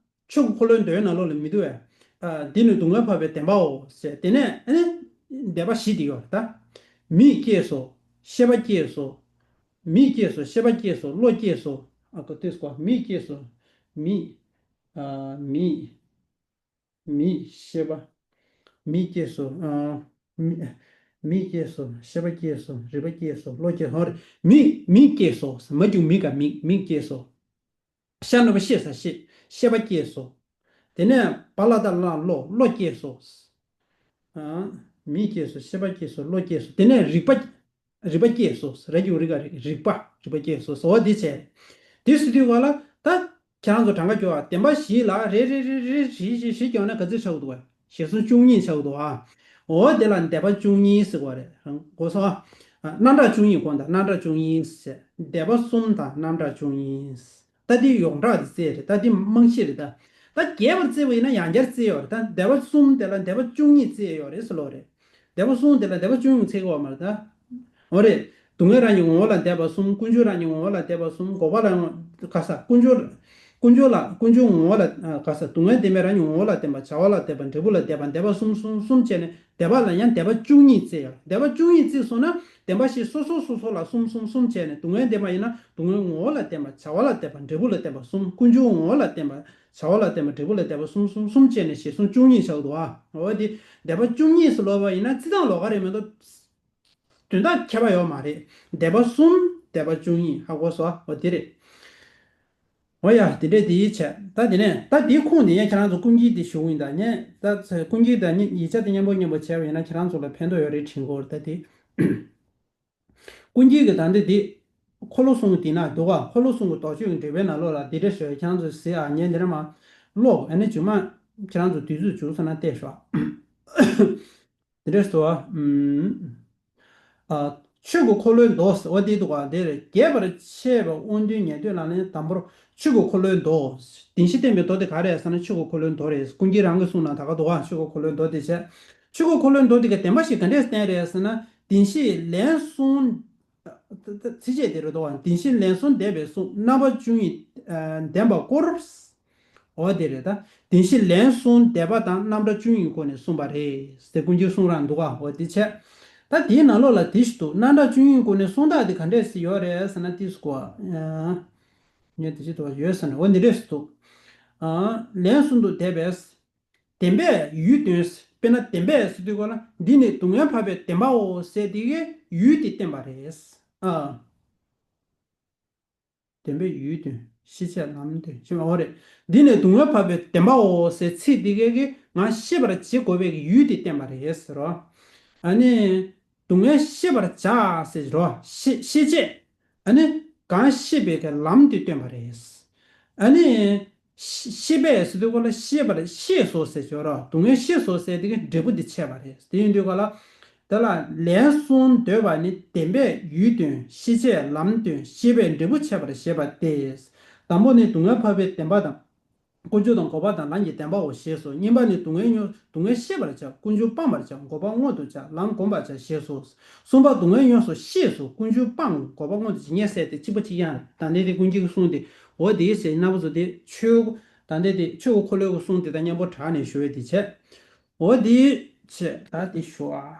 ཆོས་ཀྱི་འཁོར་ལོའི་མདོའི་ནང་ལོགས་ལ་མི་འདུག་བས། ཨ། འདི་ནི་སྡུག་བསྔལ་འཕགས་པའི་བདེན་པའོ་ཟེར། དེ་ནས་ཨ་ནི་འདས་པ་བཞི་དེ་ཡོད་རེད་ད། མིག་སྐྱེས་སོ། ཤེས་པ་སྐྱེས་སོ། མིག་སྐྱེས་སོ། ཤེས་པ་སྐྱེས་སོ། བློ་སྐྱེས་སོ། ཨ་ཁོ་ལྟོས་སོ། མིག་སྐྱེས་སོ། མིག་ཨ། མིག་མིག་ཤེས་པ། མིག་སྐྱེས་སོ། ཨ། མིག་མིག་སྐྱེས་སོ། ཤེས་པ་སྐྱེས་སོ། རིག་པ་སྐྱེས་སོ། བློ་སྐྱེས་སོ། ཧོ་རེད། མིག་མིག་སྐྱེས་སོ། མ་རྒྱུག་མིག་ག་མིག་མིག་སྐྱེས་སོ། ཤ་ནུ་བ་ཤེས་ས་ཤེས། ཤེས་པ་སྐྱེས་སོ། དེ་ནས་བ་ལ་ད་ལ་བློ། བློ་སྐྱེས་སོ། ཨ། མིག་སྐྱེས་སོ། ཤེས་པ་སྐྱེས་སོ། བློ་སྐྱེས་སོ། དེ་ནས་རིག་པ། རིག་པ་སྐྱེས་སོ། ར་གི་གུ་རི་ག་རིག་རིག་པ། རིག་པ་སྐྱེས་སོ། ཟོ་བ་འདི་བྱས། དེ་ཟེར་དུས་ག་ལ། ད་ཁྱེད་རང་ཚོ་གྲངས་ཀ་སྐྱོར་བ། བདེན་པ་བཞི་ལ་རེ་རེ་རེ་རེ་བཞི་བཞི་བཞི་སྐྱོར་ན་ག་ཚོད་ཆགས་ཀྱི་འདུག་བ། ཞེ་སོང་བཅུ་གཉིས་ཆགས་ཀྱི་འདུག་བ། འོ་དེ་ལ་འདས་པ་བཅུ་གཉིས་ཟེར་བ་རེད། གོ་སོང་ཨ། རྣམ་གྲངས་བཅུ་གཉིས། གོ་དང་རྣམ་གྲངས་བཅུ་གཉིས་ཟེར། འདས་པ་གསུམ་དང་རྣམ་གྲངས་བཅུ་གཉིས། ད་འདི་ཡོངས་གྲགས་དེ་བརྩི་ཡས་རེད། ད་འདི་རྨང་གཞི་རེད་ད། ད་རྒྱས་པར་བརྩིས་པ་ཡིན་ན་ཡང་བསྐྱར་བརྩི་ཡས་ཡོད་རེད། ད་འདས་པ་གསུམ་དེ་ལ་འདས་པ་བཅུ་གཉིས་བརྩི་ཡས་ཡོད་རེད་ཟེར་ལོ་རེད། འདས་པ་གསུམ་དེ་ལ་འདས་པ་བཅུ་གཉིས་བརྩི་གི་ཡོད་མ་རེད་ད། འོ་རེད། སྡུག་བསྔལ་རང་གི་ངོ་བོ་ལ་འདས་པ་གསུམ། ཀུན་འབྱུང་རང་གི་ངོ་བོ་ལ་འདས་པ་གསུམ། འགོག་པ་ལ་ཡང་ག་ས། ཀུན་འབྱུང་། ཀུན་འབྱུང་ལ། ཀུན་འབྱུང་ངོ་བོ་ལ་ག་ས། སྡུག་བསྔལ་བདེན་པའི་རང་གི་ངོ་བོ་ལ་བརྟེན་པ། བྱ་བ་ལ་བརྟེན་པ། འབྲས་བུ་ལ་བརྟེན་པ། འདས་པ་གསུམ་གསུམ་གསུམ་བྱས་ནས། འདས་པ་ལ་ཡང་འདས་པ་བཅུ་གཉིས་བརྩི་ཡོད། འདས་པ་བཅུ་གཉིས་བརྩིས་སོང་ན་བདེན་པ་བཞི་སོ་སོ་སོ་སོ་ལ་གསུམ་གསུམ་གསུམ་བྱས་ནས། སྡུག་བསྔལ་བདེན་པ་ཡིན་ན་སྡུག་བསྔལ་ངོ་བོ་ལ་བརྟེན་པ། བྱ་བ་ལ་བརྟེན་པ། འབྲས་བུ་ལ་བརྟེན་པ་གསུམ། ཀུན་འབྱུང་ངོ་བོ་ལ་བརྟེན་པ། བྱ་བ་ལ་བརྟེན་པ། འབྲས་བུ་ལ་བརྟེན་པ་གསུམ་གསུམ་གསུམ་བྱས་ནས་ཞེ་སོང་བཅུ་གཉིས་ཆགས་འདུག་ཨ། འོ་དེ་འདས་པ་བཅུ་གཉིས་སུ་ལོག་པ་ཡིན་ན་རྩི་སྟངས་ལོགས་ཀ་རེད་མ་གཏོགས། དོན་དག་ཁྱད་པར་ཡོད་མ་རེད། འདས་པ་གསུམ། འདས་པ་བཅུ་གཉིས། ཧ་གོ་སོང་། འོ་དེ་རེད། འོ་ཡ། དེ་འདྲས་དེ་ཡིས་བྱས། ད་དེ་ནས་ད་དེའི་ཁུངས་དེ་ཡང་ཁྱེད་རང་ཚོ་ཀུན་མཁྱེན་དེ་ཞུ་གི་ཡིན། ད་ངས་ད་ཀུན་མཁྱེན་དང་ཡིག་ཆ་དེ་མཉམ་པོ་མཉམ་པོ་བྱས་པ་ཡིན་ན་ཁྱེད་རང་ཚོ་ལ་ཕན་ཐོགས་ཡོད་རེད་དྲན་གྱི་ཡོད་རེད། ད་དེ། ཀུན་མཁྱེན་གྱིས་ད་འདི་འདི། འཁོར་ལོ་གསུམ་གྱི་དེ་ན་འདུག་ག་འཁོར་ལོ་གསུམ་གྱི་ལྡོག་ཕྱོགས་ཀྱི་འགྲེལ་པའི་ནང་ལོགས་ལ་འདི་འདྲ་ཞུ་ཡ། ཁྱེད་རང་ཚོ་གཟིགས་ཨ། ངས་འདི་འདྲ་མ་ཀློག་ཨ་ནི་རྗེས་མ་ཁྱེད་རང་ཚོ་དུས་ཚོད་བྱུང་སོང་ན་བལྟས་ཤོག་འདི་འདྲ་ཞུ་བ། ཨ། ཆོས་ཀྱི་འཁོར་ལོའི་མདོ་ཟེར་བ་འདི་འདུག་ག་འདིར་རྒྱས་པར་འཆད་པའི་དབང་དོན་ཉན་ཐོས་ལག་ལེན་དང་པོར་ཆོས་ཀྱི་འཁོར་ལོའི་མདོ། བདེན་བཞི་བསྟན་པའི་མདོ་དེ་ག་རེད་ཟེར་ན་ཆོས་ཀྱི་འཁོར་ལོའི་མདོ་རེད། ཀུན་མཁྱེན་རང་གིས་གསུངས་ན་ད་ག་འདུག་ག་ཆོས་ཀྱི་འཁོར་ལོའི་མདོ་དེ་བྱས། ཆོས་ཀྱི་འཁོར་ལོའི་མདོ་དེ་ག་བདེན་པ་བཞི་ག་འདྲས་བསྟན་རེད་ཟེར་ན། བདེན་བཞི་ལན་གསུམ། ཚིགས་བཅད་དེ་རེད་དོ། བདེན་བཞི་ལན་གསུམ་འདས་པའི་གསུང་རྣམ་པ་བཅུ་གཉིས་ལྡན་པ་སྐོར། འོ་དེ་རེད་ད། བདེན་བཞི་ལན་གསུམ་འདས་པ་དང་རྣམ་གྲངས་བཅུ་གཉིས་སྐོར་ནས་གསུངས་པ་རེད་ཟེར་ཀུན་མཁྱེན་གསུང་རང་འདུག་ག་འོ་དེ་བྱས། ད་དེའི་ནང་ལོགས་ལ་དེ་ཞིག་འདུག་རྣམ་གྲངས་བཅུ་གཉིས་སྐོར་ནས་གསུང་སྟངས་དེ་ག་འདྲས་སེ་ཡོད་རེད་ཟེར་ན་ཏིས་ཀོ། ངས་དེ་ཅི་འདུག་ཡོད་ཟེར་ན་འོ་འདི་འདྲས་སེ་འདུག་ལན་གསུམ་དུ་འདས་པས། བདེན་པས་ཡུལ་སྟོན། དཔེར་ན་བདེན་པས་ཟེར་དུས་སྐོར་ལ་འདི་ནི་སྡུག་བསྔལ་འཕགས་པའི་བདེན་པའོ་ཟེར་དེ་གའི་ཡུལ་དེ་བསྟན་པ་རེད། ཨ། བདེན་པས་ཡུལ་སྟོན། ཤེས་བྱས་ལམ་སྟོན་ཞེས་པ་འོ་རེད། འདི་ནི་སྡུག་བསྔལ་འཕགས་པའི་བདེན་པའོ་ཟེར་ཚིག་འདི་གའི་གི་ང་ཤེས་པར་བྱེད་དགོས་པའི་གི་ཡུལ་དེ་བསྟན་པ་རེད་ཟེར་རོ། ཨ་ནི། སྡུག་བསྔལ་ཤེས་པར་བྱ་ཟེར་རོ། ཤེས་ཤེས་བྱས། ཨ་ནི། གང་ཤེས་པའི་གི་ལམ་དེ་སྟོན་པ་རེད། ཨ་ནི། ཤེས་པས་ཟེར་དུས་སྐོར་ལ་ཤེས་པར་ཤེས་སོ་ཟེར་ཞོར་རོ། སྡུག་བསྔལ་ཤེས་སོ་ཟེར་དེ་གི་འབྲས་བུ་འདི་འཆད་པ་རེད། དེ་ཡིན་དུས་སྐོར་ལ། དེ་ལ་ལན་གསུམ་འདོད་པ་ནི་བདེན་པས་ཡུལ་སྟོན། ཤེས་བྱས་ལམ་སྟོན། ཤེས་པས་འབྲས་བུ་འཆད་པར་བྱེད་པ་སྟེ། དང་པོ་ནི་སྡུག་བསྔལ་འཕགས་པའི་བདེན་པ་དང་། ཀུན་འབྱུང་དང་འགོག་པ་དང་ལམ་གྱི་བདེན་པའོ་ཞེས་སོ། གཉིས་པ་ནི་སྡུག་བསྔལ་མྱོང་སྡུག་བསྔལ་ཤེས་པར་བྱ། ཀུན་འབྱུང་སྤང་བར་བྱ། འགོག་པ་སྔོན་དུ་བྱ། ལམ་བསྒོམ་པར་བྱ་ཞེས་སོ། གསུམ་པ་སྡུག་བསྔལ་ཡོངས་སུ་ཤེས་སོ། ཀུན་འབྱུང་སྤང་འགོག་པ་སྔོན་དུ་བྱ། ངས་ཟེར་དེ་གཅིག་པ་གཅིག་རྐྱང་རེད། ད་འདི་དེ་ཀུན་མཁྱེན་གྱི་གསུང་དེ་འོ་དེའི་ཟེར་རྣམ་པ་ཚོ་དེ་ཆོས་ད་འདི་དེ་ཆོས་ཀྱི་འཁོར་ལོའི་གསུང་དེ་དང་མཉམ་པོ་བྲག་ནས་ཞུ་བའི་དེ་བྱས། འོ་དེའི་བྱས་ད་དེ་ཞུ་ཨ།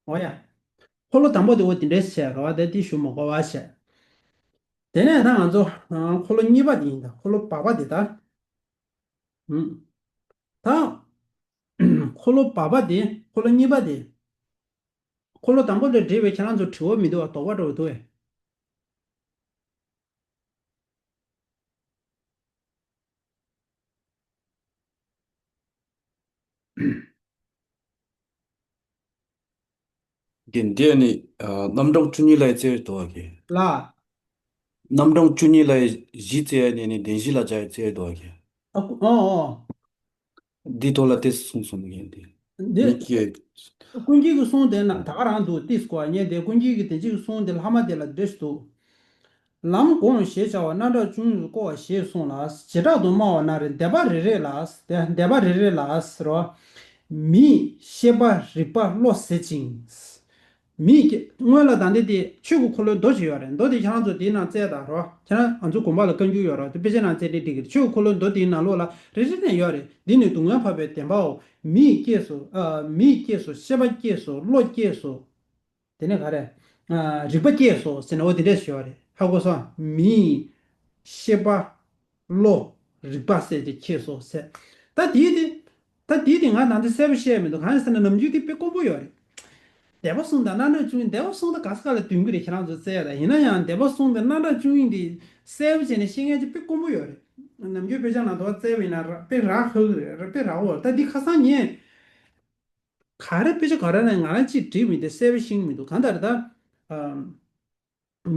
འོ་ཡ། འཁོར་ལོ་དང་པོ་དེ་འོ་དེ་འདྲས་བྱས་རོ། ད་དེ་ཞུ་མ་དགོས་པ་བྱས། དེ་ནས་ད་ང་ཚོ་ཨ་འཁོར་ལོ་གཉིས་པ་དེ་ཡིན་ད། འཁོར་ལོ་བག་པ་དེ་ད། ཨུམ། ད། འཁོར་ལོ་བག་པ་དེ་འཁོར་ལོ་གཉིས་པ་དེ། འཁོར་ལོ་དང་པོ་དེ་འགྲེལ་བའི་ཁྱེད་རང་ཚོ་དྲི་བ་མི་འདུག་བ། དོགས་པ་འདྲ་བོ་འདུག་བས། དེ་འདི་ནི་ཨ་རྣམ་གྲངས་བཅུ་གཉིས་ལ་བརྩི་བའི་དོགས་ཀྱི། ལ། རྣམ་གྲངས་བཅུ་གཉིས་ལ་བཞི་བརྩི་ཡ་ནི་ནི་བདེན་བཞི་ལ་བྱ་བའི་བརྩི་བའི་དོགས་ཀྱི། ཨ་ཀུ་ཨོ་ཨོ། འདི་ཐོག་ལ་དེ་གསུངས་སོང་ནི་འདི། འདི། མི་སྐྱེ། ཀུན་མཁྱེན་གྱི་གསུང་དེ་ན་ད་ག་རང་འདུག་ཏིས་ཀོ་ཨ་ཉེ་དེ་ཀུན་མཁྱེན་གྱི་དེ་གཅིག་གི་གསུང་དེ་ལྷག་མ་དེ་ལ་འདྲེས་སུ་འདུག་ལམ་བསྒོམ་ཞེས་བྱ་བ་རྣམ་གྲངས་བཅུ་གཉིས་སུ་བསྐོར་བ་ཞེས་གསུངས་ལ། བྱེ་བྲག་ཏུ་སྨྲ་བ་ན་རེ་འདས་པ་རེ་རེ་ལ། འདས་པ་རེ་རེ་ལ་ཟེར་རོ། མིག་ཤེས་པ་རིག་པ་བློ་ཟེར་ཅིང་། མིག་སྔོན་ལ་ད་འདི་དེ་ཆོས་ཀྱི་འཁོར་ལོའི་མདོ་ཅིག་ཡོད་རེད། མདོ་དེ་ཁྱེད་རང་ཚོ་དེའི་ནང་བཙལ་དང་རོ། ཁྱེད་རང་ང་ཚོ་དགོན་པ་ལ་བཀའ་འགྱུར་ཡོད་རོ། དེ་དཔེ་ཆའི་ནང་བཙལ་དེ་འགྲིག་གི་རེད། ཆོས་ཀྱི་འཁོར་ལོའི་མདོ་དེའི་ནང་ལོགས་ལ་རེ་རེ་ནས་ཡོད་རེད། འདི་ནི་སྡུག་བསྔལ་འཕགས་པའི་བདེན་པའོ། མིག་སྐྱེས་སོ། ཨ་མིག་སྐྱེས་སོ། ཤེས་པ་སྐྱེས་སོ། བློ་སྐྱེས་སོ། དེ་ནས་ག་རེ། ཨ་རིག་པ་སྐྱེས་སོ་ཟེར་ནས་འོ་དེ་འདྲས་ཞུ་བ་རེད། ཧ་གོ་སོང་། མིག་ཤེས་པ། བློ། རིག་པ་ཟེར་དེ་ཁྱེར་སོ་ཟེར། ད་དེའི་དེ། ད་དེའི་དེ་ང་ད་ལྟ་གསལ་པོ་བཤད་མི་འདུག་གང་ཡིན་ཟེར་ན་ནམ་རྒྱུན་དེ་དཔེ་དཀོན་པོ་ཡོད་རེད། འདས་པ་གསུམ་དང་རྣམ་གྲངས་བཅུ་གཉིས། འདས་པ་གསུམ་ད་ག་ས་ག་ལ་འདོན་གི་རེད། ཁྱེད་རང་ཚོ་བཙལ་ཡ་ད་ཡིན་ན་ཡང་འདས་པ་གསུམ་དང་རྣམ་གྲངས་བཅུ་གཉིས་འདི་གསལ་པོ་བྱས་ནས་ཤེས་མཁན་ཅིག་དཔེ་དཀོན་པོ་ཡོད་རེད། ནམ་རྒྱུན་དཔེ་ཆ་ནང་དུ་བཙལ་བ་ཡིན་ན་ར་དཔེ་རག་ཧ་གི་རེད། དཔེ་རག་འོ། ད་འདི་ཁ་སང་ངས་ག་རེ་དཔེ་ཆ་ག་རེ་ནས་ང་རང་གཅིག་བྲིས་མི་འདི་གསལ་པོ་ཤེས་ཀྱི་མི་འདུག་གང་ལྟར་ད། ཨམ།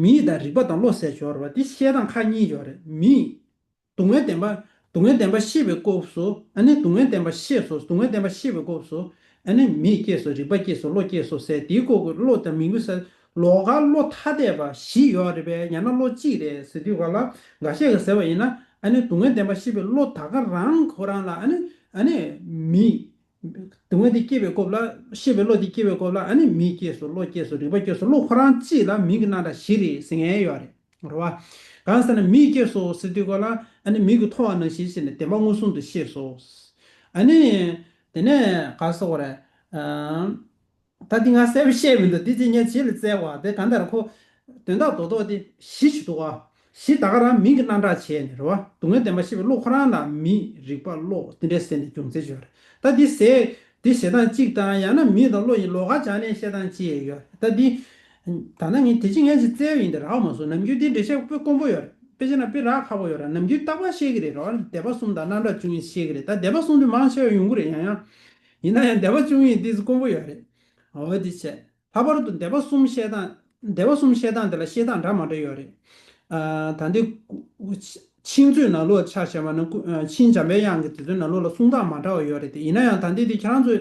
མིག་དང་རིག་པ་དང་བློ་ཟེར་ཡོད་རེད་པ། འདི་བཤད་སྟངས་ཁག་གཉིས་ཡོད་རེད། མིག་སྡུག་བསྔལ་བདེན་པ། སྡུག་བསྔལ་བདེན་པ་ཤེས་པའི་སྐབས་སུ་ཨ་ནི་སྡུག་བསྔལ་བདེན་པ་ཤེས་སོ། སྡུག་བསྔལ་བདེན་པ་ཤེས་པའི་སྐབས་སུ་ཨ་ནི་མིག་སྐྱེས་སོ། རིག་པ་སྐྱེས་སོ། བློ་སྐྱེས་སོ་ཟེར། དེའི་སྐོར་གྱི་བློ་དང་མིང་དུ་ཟེར། ལོགས་ཀ་བློ་ཐ་དད་པ་བཞི་ཡོད་རེད་པས། ཡང་ན་བློ་གཅིག་རེད་ཟེར་དུས་ག་ལ་འགའ་ཤས་ཀྱིས་ཟེར་བ་ཡིན་ན་ཨ་ནི་སྡུག་བསྔལ་བདེན་པ་ཤེས་པའི་བློ་ད་ག་རང་ཁོ་རང་ལ་ཨ་ནི་ཨ་ནི་མིག་སྡུག་བསྔལ་དེ་སྐྱེས་པའི་སྐབས་ལ། ཤེས་པའི་བློ་དེ་སྐྱེས་པའི་སྐབས་ལ་ཨ་ནི་མིག་སྐྱེས་སོ། བློ་སྐྱེས་སོ། རིག་པ་སྐྱེས་སོ། བློ་ཁོ་རང་གཅིག་ལ་མིང་གི་རྣམ་གྲངས་བཞི་རེད་ཟེར་མཁན་ཡོད་རེད། རེད་བ། གང་ཟེར་ན་མིག་སྐྱེས་སོ་ཟེར་དུས་སྐབས་ལ་ཨ་ནི་མིག་གི་ཐོ་བ་ནང་བཞིན་བྱས་ནས་བདེན་པ་མངོན་སུམ་དུ་ཤེས་སོ། ཨ་ནི། དེ་ནས་ག་ཟེར་དགོས་རེད། ཨམ། ད་འདི་ང་གསལ་པོ་བཤད་མི་འདུག་འདི་ཅི་ངས་རྗེས་ལ་བཙལ་བ་དེ་གང་ལྟར་ཁོ། དོན་དག་རྡོག་རྡོག་དེ་བཞི་ཞིག་འདུག་ག་བཞི་ད་ག་རང་མིང་གི་རྣམ་གྲངས་བྱས་ནས་རེད་བ། སྡུག་བསྔལ་བདེན་པ་ཤེས་པའི་བློ་ཁོ་རང་ལ་མིག་རིག་པ་བློ་དེ་འདྲས་ཟེར་ནས་རྒྱུ་མཚན་ཅིག་ཡོད་རེད། ད་འདི་ཟེར། འདི་ཞེ་སྡང་གཅིག་དང་ཡང་ན་མིག་དང་བློ་ཡི་ལོགས་ཀ་སྦྱར་ནས་བཤད་སྟངས་ཅིག་ཡོད་རེད། ད་འདི། ད་ནང་ངས་དེ་ཅི་ངས་ཅིག་བཙལ་བ་ཡིན་ཏེ་རག་མ་སོང་། ནམ་རྒྱུན་འདི་འགྲེལ་བཤད་དཔེ་དཀོན་པོ་ཡོད་རེད། དཔེ་ཆ་ན་དཔེ་རག་ཁག་པོ་ཡོད་རེད། ནམ་རྒྱུན་རྟག་པར་བཤད་ཀྱི་རེད་རོ། འདས་པ་གསུམ་དང་རྣམ་གྲངས་བཅུ་གཉིས་བཤད་ཀྱི་རེད། ད་འདས་པ་གསུམ་དེ་མང་ཆེ་བ་ཡོང་གི་རེད། ཡང་ཡང་། ཡིན་ན་ཡང་འདས་པ་བཅུ་གཉིས་དེ་དཀོན་པོ་ཡོད་རེད། འོ་དེ་བྱས། ལྷག་པར་དུ་འདས་པ་གསུམ་བཤད་སྟངས་ སྡེ་པ་གསུམ་བཤད་སྟངས་དེ་ལ་བཤད་སྟངས་འདྲ་མ་འདྲ་ཡོད་རེད། ཨ། ད་འདི་ཆིངས་མཛོད་ནང་ལོགས་ཆ་བཞག་པ་ན་ཀུ- ཨ། ཆིངས་འཇམ་པའི་དབྱངས་ཀྱི་དེ་ཚོའི་ནང་ལོགས་ལ་གསུང་སྟངས་མ་འདྲ་བ་ཡོད་རེད་དེ། ཡིན་ན་ཡང་ད་འདི་དེ་ཁྱེད་རང་ཚོས་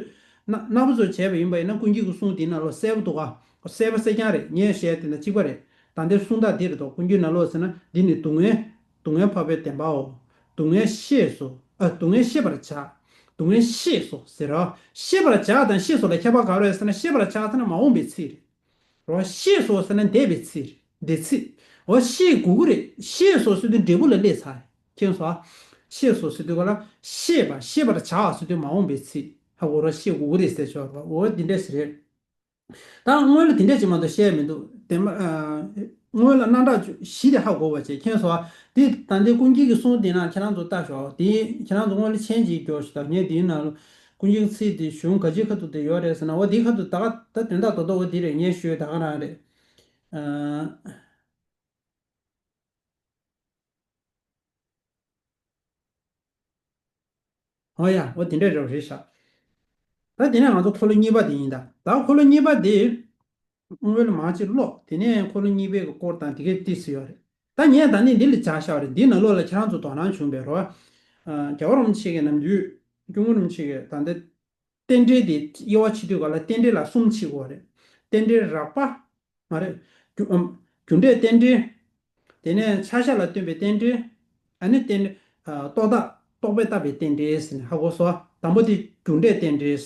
ན- ནག་པོ་ཚོས་བྱས་པ་ཡིན་པ་ཡིན་ན་ཀུན་མཁྱེན་གྱི་གསུང་དེའི་ནང་ལོགས་གསལ་པོ་འདུག་ག་གསལ་པོ་གསལ་རྐྱང་རེད། ངས་བཤད་དེ་ན་གཅིག་པ་རེད། ད་འདི་གསུང་སྟངས་འདི་རེད་དོ། ཀུན་མཁྱེན་ནང་ལོགས་ཟེར་ན་འདི་ནི་སྡུག་བསྔལ་སྡུག་བསྔལ་འཕགས་པའི་བདེན་པའོ། སྡུག་བསྔལ་ཤེས་སོ། ཨ། སྡུག་བསྔལ་ཤེས་པར་བྱ། སྡུག་བསྔལ་ཤེས་སོ་ཟེར་རོ། ཤེས་པར་བྱ་དང་ཤེས་སོ་ལ་ཁྱད་པར་ག་རེ་ཡོད་ཟེར་ན། ཤེས་པར་བྱ་ཟེར་ན་མ་འོངས་པའི་ཚིག་རེད། རོ། ཤེས་སོ་ཟེར་ན་འདས་པའི་ཚིག་རེད། འདས་ཚིག་འོ། ཤེས་དགོས་ཀྱི་རེད། ཤེས་སོ་ཟེར་དུས་འབྲས་བུ་ལ་སླེབས་ཚར་རེད། མཁྱེན་སོང་། ཤེས་སོ་ཟེར་དུས་ག་ལ་ཤེས་པ། ཤེས་པར་བྱ་ཟེར་དུས་མ་འོངས་པའི་ཚིག་ཧ་གོ་རོ། ཤེས་དགོས་ཀྱི་རེད་ཟེར་ཆོག་རོ། འོ་འདི་འདྲ་ཞིག་རེད། ད་སྔོན་ལ་དེ་འདྲ་ཅིག་མ་གཏོགས་བཤད་མི་འདུག་དེ་མ། ཨ། སྔོན་ལ་རྣམ་གྲངས་བཞི་དེ་ཧ་གོ་བ་བྱས། མཁྱེན་སོང་། འདི་ད་འདི་ཀུན་མཁྱེན་གྱི་གསུང་དེ་ནང་ཁྱེད་རང་ཚོ་ལྟ་ཞོག་དེ་ཁྱེད་རང་ཚོ་སྔོན་ལ་མཆན་ཅིག་རྒྱོབ་ཞིག་དང་། ངས་དེའི་ནང་ལ་ཀུན་མཁྱེན་ཚིག་དེ་གཞུང་ག་ཅིའི་ཁ་ཐུག་དེ་ཡོད་རེད་ཟེར་ན། འོ་དེའི་ཁ་ཐུག་ད་ག་ད་དོན་དག་རྡོག་རྡོག་འོ་དེ་རེད། ངས་ཞུས་ད་ག་རང་རེད། ཨ། ཨོ་ཡ། འོ་དེ་འདྲ་རེད་རེད་ཤག་ད་དེ་ནས་ང་ཚོ་འཁོར་ལོ་གཉིས་པ་དེ་ཡིན་ད། ད་འཁོར་ལོ་གཉིས་པ་དེ་སྔོན་ལ་མང་ཆེ་ཀློག་དེ་ནས་འཁོར་ལོ་གཉིས་པའི་སྐོར་དང་དེ་གའི་ཏིས་ཡོད་རེད། ད་ངས་ད་ནི་འདི་ལ་བྱ་བཞག་རེད། འདི་ནང་ལོགས་ལ་ཁྱེད་རང་ཚོ་དོ་སྣང་བྱུང་བའི་རོ། ཨ། རྒྱལ་བ་རིན་པོ་ཆེ་གི་ནམ་རྒྱུན་སྐྱབས་མགོན་རིན་པོ་ཆེ་གི་ད་ལྟ་རྟེན་འབྲེལ་དེ་དབྱེ་བ་ཕྱེ་དུས་ག་ལ་རྟེན་འབྲེལ་ལ་གསུམ་ཕྱེ་དགོས་རེད། རྟེན་འབྲེལ་རགས་པ། མ་རེད། རྒྱུ- ཨམ། རྒྱུ་འབྲས་རྟེན་འབྲེལ། དེ་ནས་ཆ་ཤས་ལ་ལྟོས་པའི་རྟེན་འབྲེལ། ཨ་ནི་རྟེན་འབྲེལ། ཨ། རྟོག་བཏགས་རྟོག་པས་བཏགས་པའི་རྟེན་འབྲེལ་ཟེར་ནས་ཧ་གོ་སོང་། དང་པོ་དེ་རྒྱུ་འབྲས་རྟེན་འབྲེལ།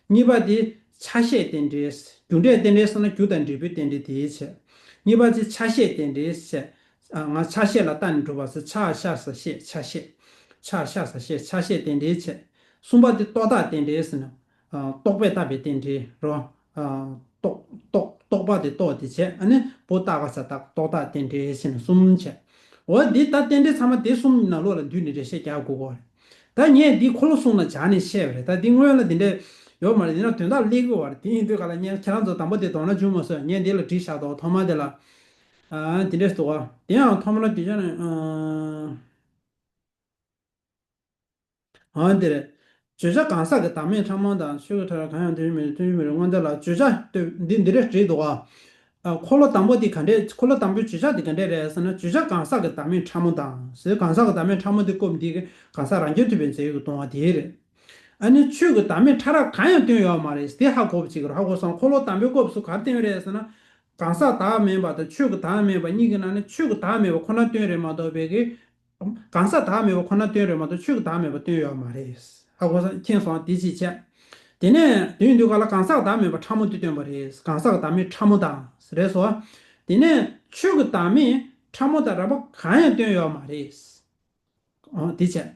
གཉིས་པ་དེ་ཆ་ཤས་རྟེན་འབྲེལ། རྒྱུ་འབྲས་རྟེན་འབྲེལ་ཟེར་ན་རྒྱུ་དང་འབྲས་བུའི་རྟེན་འབྲེལ་དེའི་ཕྱིར། གཉིས་པ་དེ་ཆ་ཤས་རྟེན་འབྲེལ་ཟེར། ཨ། ང་ཆ་ཤས་ལ་བལྟས་ནས་གྲུབ་པ་ཟེར། ཆ་ཤས་ཟེར་ཤས། ཆ་ཤས། ཆ་ཤས་ཟེར་ཤས། ཆ་ཤས་རྟེན་འབྲེལ་བྱས། གསུམ་པ་དེ་རྟོག་བཏགས་རྟེན་འབྲེལ་ཟེར་ན། ཨ། རྟོག་པས་བཏགས་པའི་རྟེན་འབྲེལ་རོ། ཨ། རྟོག་རྟོག་རྟོག་པ་དེ་རྟོག་དེ་བྱས། ཨ་ནི་བོ་རྟགས་ག་ས་རྟགས་རྟོག་བཏགས་རྟེན་འབྲེལ་ཟེར་ན་གསུམ་བྱས། འོ་འདི་ད་རྟེན་འབྲེལ་ཚང་མ་དེ་གསུམ་ནང་ལོགས་ལ་འདུས་ནས་འགྲེལ་བཤད་རྒྱག་དགོས་གོ། ད་ངས་འདི་འཁོར་ལོ་གསུམ་ལ་སྦྱར་ནས་བཤད་པ་རེད། ད་འདི་སྔོན་ལ་འདི་འདྲ་ཡོད་མ་རེད། ཡིན་ན་དོན་དག་སླེབས་ཀྱི་ཡོད་རེད། དེ་ཡིན་དུས་ག་ལ་ངས་ཁྱེད་རང་ཚོ་དང་པོ་དེ་དོ་སྣང་བྱུང་མ་སོང་། ངས་འདི་ལ་བྲིས་བཞག་འདུག་ཐོག་མ་དེ་ལ། ཨ། དེ་འདྲས་འདུག་ག་དེ་ཡང་ཐོག་མ་ལ་དུས་ཆ་ནས། ཨ། ཨ། འདི་རེད། བརྗོད་བྱ་གང་ཟག་གི་བདག་མེད་ཕྲ་མོ་དང་། ཆོས་ཀྱི་ཕྲ་རགས་གང་ཡང་དོན་མེད་དོན་མེད་རེད། དངོས་འདི་ལ་བརྗོད་བྱ་སྟོན་འདི་འདི་རེད་བྲིས་འདུག་ག་ཨ། འཁོར་ལོ་དང་པོ་འདི་ག་འདྲས། འཁོར་ལོ་དང་པོའི་བརྗོད་བྱ་འདི་ག་འདྲས་རེད་ཟེར་ན། བརྗོད་བྱ་གང་ཟག་གི་བདག་མེད་ཕྲ་མོ་དང་ཟེར། གང་ཟག་གི་བདག་མེད་ཕྲ་མོ་འདི་སྐབས་འདི་གི་གང་ཟག་རང་རྐྱ་ཐུབ་པའི་རྫས་ཡོད་ཀྱི་སྟོང་བ་དེ་རེད། ཨ་ནི་ཆོས་ཀྱི་བདག་མེད་ཕྲ་རགས་གང་ཡང་སྟོན་ཡོད་མ་རེད། དེ་ཧ་གོ་བ་བྱེད་ཀྱི་རེད། ཧ་གོ་སོང་། འཁོར་ལོ་དང་པོའི་སྐབས་སུ་ག་རེ་སྟོན་རེད་ཟེར་ན། གང་ཟག་བདག་མེད་པ་དང་ཆོས་ཀྱི་བདག་མེད་པ་གཉིས་ཀྱི་ནང་ནས་ཆོས་ཀྱི་བདག་མེད་པ་ཁོ་ན་སྟོན་རེད་མ་གཏོགས་པའི་གི། གང་ཟག་བདག་མེད་པ་ཁོ་ན་སྟོན་རེད་མ་གཏོགས་ཆོས་ཀྱི་བདག་མེད་པ་སྟོན་ཡོད་མ་རེད། ཧ་གོ་སོང་། མཁྱེན་སོང་། དེ་ཅིག་བྱས། དེ་ནས་དེ་ཡིན་དུས་ག་ལ་གང་ཟག་བདག་མེད་པ་ཕྲ་མོ་དེ་སྟོན་པ་རེད། གང་ཟག་བདག་མེད་ཕྲ་མོ་དང་རེད་སོ། དེ་ནས་ཆོས་ཀྱི་བདག་མེད་ཕྲ་མོ་དང་རགས་པ་གང་ཡང་སྟོན་ཡོད་མ་རེད། འོ་དེ་བྱས།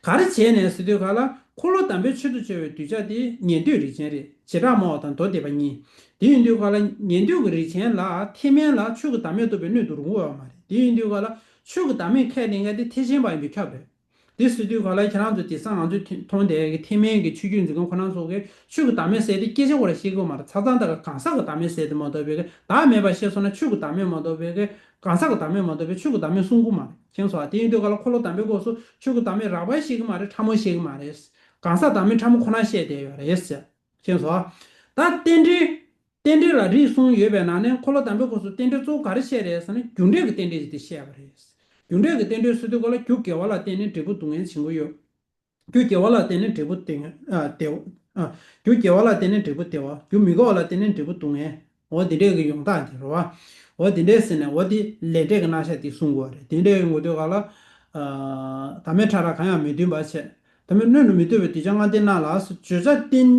ག་རེ་བྱས་ནས་ཟེར་དུས་ག་ལ་འཁོར་ལོ་དམ་པའི་ཆོས་དང་བཅས་པའི་གདུལ་བྱ་དེ་ཉན་ཐོས་རིགས་ཅན་རེད། བྱེ་བྲག་སྨྲ་བ་དང་མདོ་སྡེ་པ་གཉིས། དེ་ཡིན་དུས་ག་ལ་ཉན་ཐོས་ཀྱི་རིགས་ཅན་ལ་ཐེག་དམན་ལ་ཆོས་ཀྱི་བདག་མེད་རྟོགས་པའི་སྣོད་དུ་རུང་བ་ཡོད་མ་རེད། དེ་ཡིན་དུས་ག་ལ་ཆོས་ཀྱི་བདག་མེད་ཁས་ལེན་མཁན་དེ་ཐེག་ཆེན་པ་ཡིན་པས་ཁྱབ་པས། དེ་ཟེར་དུས་ག་ལ་ཁྱེད་རང་ཚོ་དེང་སང་ང་ཚོས་མཐོང་བསྡད་ཀྱི་ཐེག་དམན་གྱི་ཆོས་བརྒྱུད་འཛིན་མཁན་ཁོ་རང་ཚོ་གིས་ཆོས་ཀྱི་བདག་མེད་ཟེར་དེ་སྐད་ཆ་སྐོར་ལ་བཤད་ཀྱི་ཡོད་མ་རེད། ཆ་ཚང་ད་ག་གང་ཟག་གི་བདག་མེད་ཟེར་དེ་མ་གཏོགས་པའི་གི་བདག་མེད་པ་བཤད་སོང་ན་ཆོས་ཀྱི་བདག་མེད་མ་གཏོགས་པའི་གི་གང་ཟག་གི་བདག་མེད་མ་གཏོགས་པའི་ཆོས་ཀྱི་བདག་མེད་གསུང་གི་མ་རེད། མཁྱེན་སོང་། དེ་ཡིན་དུས་ག་ལ་འཁོར་ལོ་དམ་པའི་སྐབས་སུ་ཆོས་ཀྱི་བདག་མེད་རགས་པ་བཤད་ཀྱི་མ་རེད། ཕྲ་མོ་བཤད་ཀྱི་མ་རེད། གང་ཟག་བདག་མེད་ཕྲ་མོ་ཁོ་ན་བཤད་བསྡད་ཡོད་རེད་ཟེར། མཁྱེན་སོང་། ད་རྟེན་འབྲེལ། རྟེན་འབྲེལ་ལ་རིགས་གསུམ་ཡོད་པའི་ནང་ནས་འཁོར་ལོ་དམ་པའི་སྐབས་སུ་རྟེན་འབྲེལ་གཙོ་བོ་ག་རེ་བཤད་རེད་ཟེར་ན། རྒྱུ་འབྲས་ཀྱི་རྟེན་འབྲེལ་ཞིག་དེ་བཤད་པ་རེད། རྒྱུ་འབྲས་ཀྱི་རྟེན་འབྲེལ་ཟེར་དུས་ག་ལ་རྒྱུ་དགེ་བ་ལ་བརྟེན་ནས་འབྲས་བུ་སྡུག་བསྔལ་བྱུང་གི་ཡོད། རྒྱུ་དགེ་བ་ལ་བརྟེན་ནས་འབྲས་བུ་བདེ། ཨ། བདེ་བ། ཨ། རྒྱུ་དགེ་བ་ལ་བརྟེན་ནས་འབྲས་བུ་བདེ་བ། རྒྱུ་མི་དགེ་བ་ལ་བརྟེན་ནས་འབྲས་བུ་སྡུག་བསྔལ། འོ་འདི་འདྲས་ཀྱི་ཡོང་སྟངས་དེ་རེད་བ། འོ་འདི་འདྲས་ཟེར་ནས་འོ་འདི་ལས་འབྲས་ཀྱི་རྣམ་གཞག་དེ་གསུང་དགོས་རེད། དེ་འདྲས་ཡོང་དགོས་དུས་ག་ལ། ཨ། བདག་མེད་ཕྲ་རགས་གང་ཡང་མི་སྟོན་པ་བྱས། བདག་མེད་སྣོད་དུ་མི་སྟོན་པའི་གདུལ་བྱ་ལྔ་སྡེ་རྣམས་ལ་བརྗོད་བྱ་རྟེན།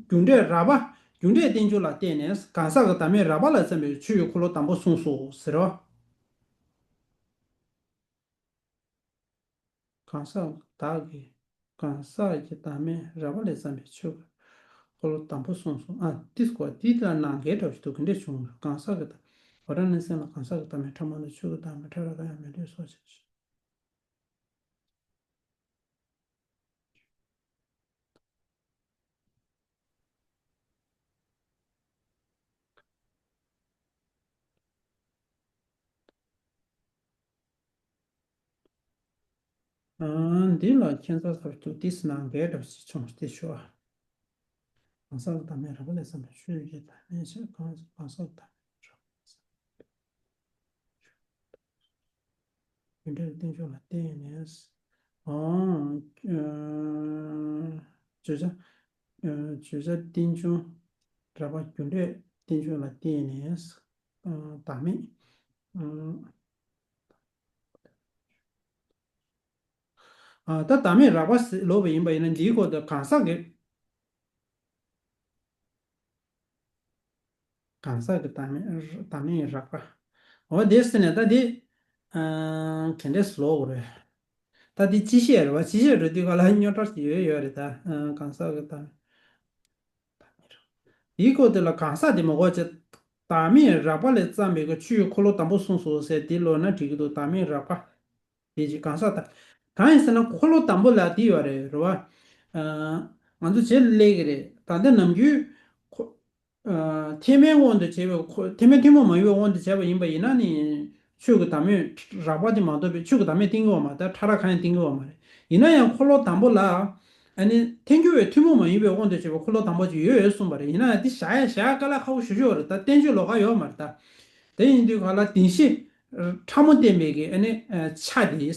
རྒྱུ་འབྲས་རགས་པ། རྒྱུ་འབྲས་རྟེན་འབྱུང་ལ་བརྟེན་ནས་གང་ཟག་གི་བདག་མེད་རགས་པ་ལ་བརྩམས་པའི་ཆོས་ཀྱི་འཁོར་ལོ་དང་པོ་གསུངས་སོ་ཟེར་རོ། གང་ཟག་བདག་གི། གང་ཟག་གི་བདག་མེད་རགས་པ་ལས་བརྩམས་པའི་ཆོས་ཀྱི་འཁོར་ལོ་དང་པོ་གསུངས་སོ། ཨ། ཏིས་གོ་འདི་ལ་ནང་འགལ་འདྲ་ཞིག་འདུག་ག་འདྲ་བྱུང་། གང་ཟག་གི་བདག་འོ་རང་གནས་སེམས་ལ་གང་ཟག་གི་བདག་མེད་ཕྲ་མོ་ནི་ཆོས་ཀྱི་བདག་མེད་ཕྲ་རགས་གང་ཡང་མི་འདོད་སོགས་བྱས། ཨ། འདི་ལ་ཁྱད་མཚར་ཟེར་དུས་ཏིས་ནང་འགལ་འདྲ་ཞིག་བྱུང་སྟེ་ཞུ། གང་ཟག་གི་བདག་མེད་རགས་པ་ལས་བརྩམས་པའི་ཆོས་ཀྱི་བདག་མེད་ཕྱིར། གང་གང་ཟག་གི་བདག་མེད་རགས་པ་ལས་ རྒྱུ་འབྲས་རྟེན་འབྱུང་ལ་བརྟེན་ནས། ཨོ། ཨ། བརྗོད་བྱ། ཨ། བརྗོད་བྱ་རྟེན་འབྱུང་རགས་པ་རྒྱུ་འབྲས་རྟེན་འབྱུང་ལ་བརྟེན་ནས། ཨ། བདག་མེད། ཨ། ཨ། ད་བདག་མེད་རགས་པ་ཟེར་ལབ་པ་ཡིན་པ་ཡིན་ན། འདིའི་སྐོར་དུ་གང་ཟག་གི། གང་ཟག་གི་བདག་མེད། བདག་མེད་རགས་པ། འོ་དེ་ཟེར་ནས་ད་འདི། ཨ། ག་འདྲས་ལབ་དགོས་རེད། ད་འདི་སྤྱི་བཤད་རེད་བ། སྤྱི་བཤད་འགྲོ་དུས་ག་ལ་རྙོག་དྲ་ཞིག་ཡོད་ཡོད་རེད་ད། ཨ། གང་ཟག་གི་བདག་མེད། འདིའི་སྐོར་དེ་ལ་གང་ཟག་དེ་མ་གོ་བྱས། བདག་མེད་རགས་པ་ལས་བརྩམས་པའི་གི་ཆོས་འཁོར་ལོ་དང་པོ་གསུངས་སོ་ཟེར་དེ་ལབ་ན་འགྲིག་གི་འདུག་བདག་མེད་རགས་པ། དེ་ཅིག་གང་ཟག་དང་། གང་ཡིན་ཟེར་ན་འཁོར་ལོ་དང་པོ་ལ་དེ་ཡོད་རེད། རེད་བ། ཨ། ང་ཚོ་བྱེད་ལས་ཀྱི་རེད། ད་ལྟ་ནམ་རྒྱུན་ཁོ། ཨ། ཐེག་དམན་དབང་དུ་བྱས་པའི་ཁོ། ཐེག་དམན་ཐུན་མོང་མ་ཡིན་པའི་དབང་དུ་བྱས་པ་ཡིན་པ་ཡིན་ན་ནི། ཆོས་ཀྱི་བདག་མེད་རགས་པ་དེ་མ་གཏོགས་པའི་ཆོས་ཀྱི་བདག་མེད་བསྟན་གྱི་ཡོད་མ་རེད། ད་ཕྲ་རགས་གང་ཡང་བསྟན་གྱི་ཡོད་མ་རེད། ཡིན་ན་ཡང་འཁོར་ལོ་དང་པོ་ལ། ཨ་ནི་ཐལ་འགྱུར་བའི་ཐུན་མོང་མ་ཡིན་པའི་དབང་དུ་བྱས་པའི་འཁོར་ལོ་དང་པོ་ཅིག་ཡོད་ཡོད་གསུངས་པ་རེད། ཡིན་ན་ཡང་དེ་བཞག་ཡ་བཞག་ཡ་དཀའ་ལས་ཁག་པོ་ཞེ་པོ་ཅིག་ཡོད་རེད། ད་བསྟན་བཅོས་ལོགས་ཀ་ཡོད་མ་རེད་ད། དེ་ཡིན་དུས་ག་ལ་བདེན་བཞི་ཕྲ་མོ་བསྟན་པའི་གི་ཨ་ནི་ཆ་དེ།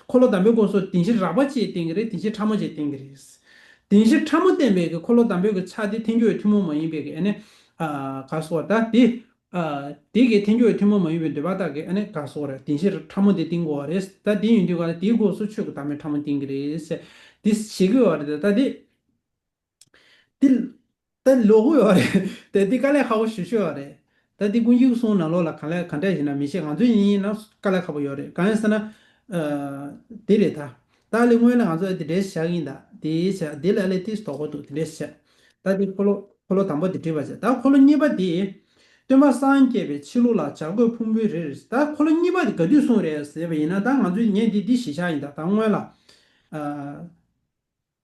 འཁོར་ལོ་དང་པོའི་སྐབས་སུ་བདེན་བཞི་རགས་པ་གཅིག་བསྟན་གྱི་རེད། བདེན་བཞི་ཕྲ་མོ་གཅིག་བསྟན་གྱི་རེད། བདེན་བཞི་ཕྲ་མོ་བསྟན་པའི་གི་འཁོར་ལོ་དང་པོའི་གི་ཆ་དེ་ཐལ་འགྱུར་བའི་ཐུན་མོང་མ་ཡིན་པའི་གི་ཨ་ནི། ཨ། ག་སོགས་ད་དེ། ཨ། དེ་གི་ཐལ་འགྱུར་བའི་ཐུན་མོང་མ་ཡིན་པའི་འདོད་པ་དག་གི་ཨ་ནི་ག་སོགས་རེད། བདེན་བཞི་ཕྲ་མོ་དེ་བསྟན་དགོས་པ་རེད། ད་དེ་ཡིན་དུས་ག་ལ་དེའི་སྐབས་སུ་ཆོས་ཀྱི་བདག་མེད་ཕྲ་མོ་བསྟན་གྱི་རེད་ཟེར། དེ་བྱེད་ཀྱི་ཡོད་རེད། ད་དེ། དེ། ད་ལོག་གི་ཡོད་རེད། དེ་དེ་དཀའ་ལས་ཁག་པོ་ཞེ་ཤོས་ཡོད་རེད། ད་དེ་ཀུན་མཁྱེན་གསུང་ནང་ལོགས་ལ་ག་ལས་ག་འདྲ་ཡིན་ན་མི་ཤེས། ང་ཚོ་ཡིན་ན་དཀའ་ལས་ཁག་པོ་ཡོད་རེད། གང་ཡིན་ཟེར་ན། ཨ། དེ་རེད་ད། ད་ལས་སྔོན་ལ་ང་ཚོ་དེ་འདྲའི་བཞག་ཡིན་ད། དེའི་བྱ་དེ་ལ་ལས་དེ་དོགས་པ་འདུག་དེ་འདྲའི་བྱ། ད་དེ་འཁོར་ལོ་འཁོར་ལོ་དང་པོ་དེ་བྲིས་པ་བྱ། ད་འཁོར་ལོ་གཉིས་པ་དེ། སྟོན་པ་སངས་རྒྱས་པའི་ཕྱི་ལོགས་ལ་བྱ་རྒོད་ཕུང་པོའི་རིར། ད་འཁོར་ལོ་གཉིས་པ་དེ་ག་དུས་གསུངས་རེད་ཟེར་བ་ཡིན་ན། ད་ང་ཚོས་ངས་འདི་འདི་གཞི་བཞག་ཡིན་ད། ད་སྔོན་ལ། ཨ།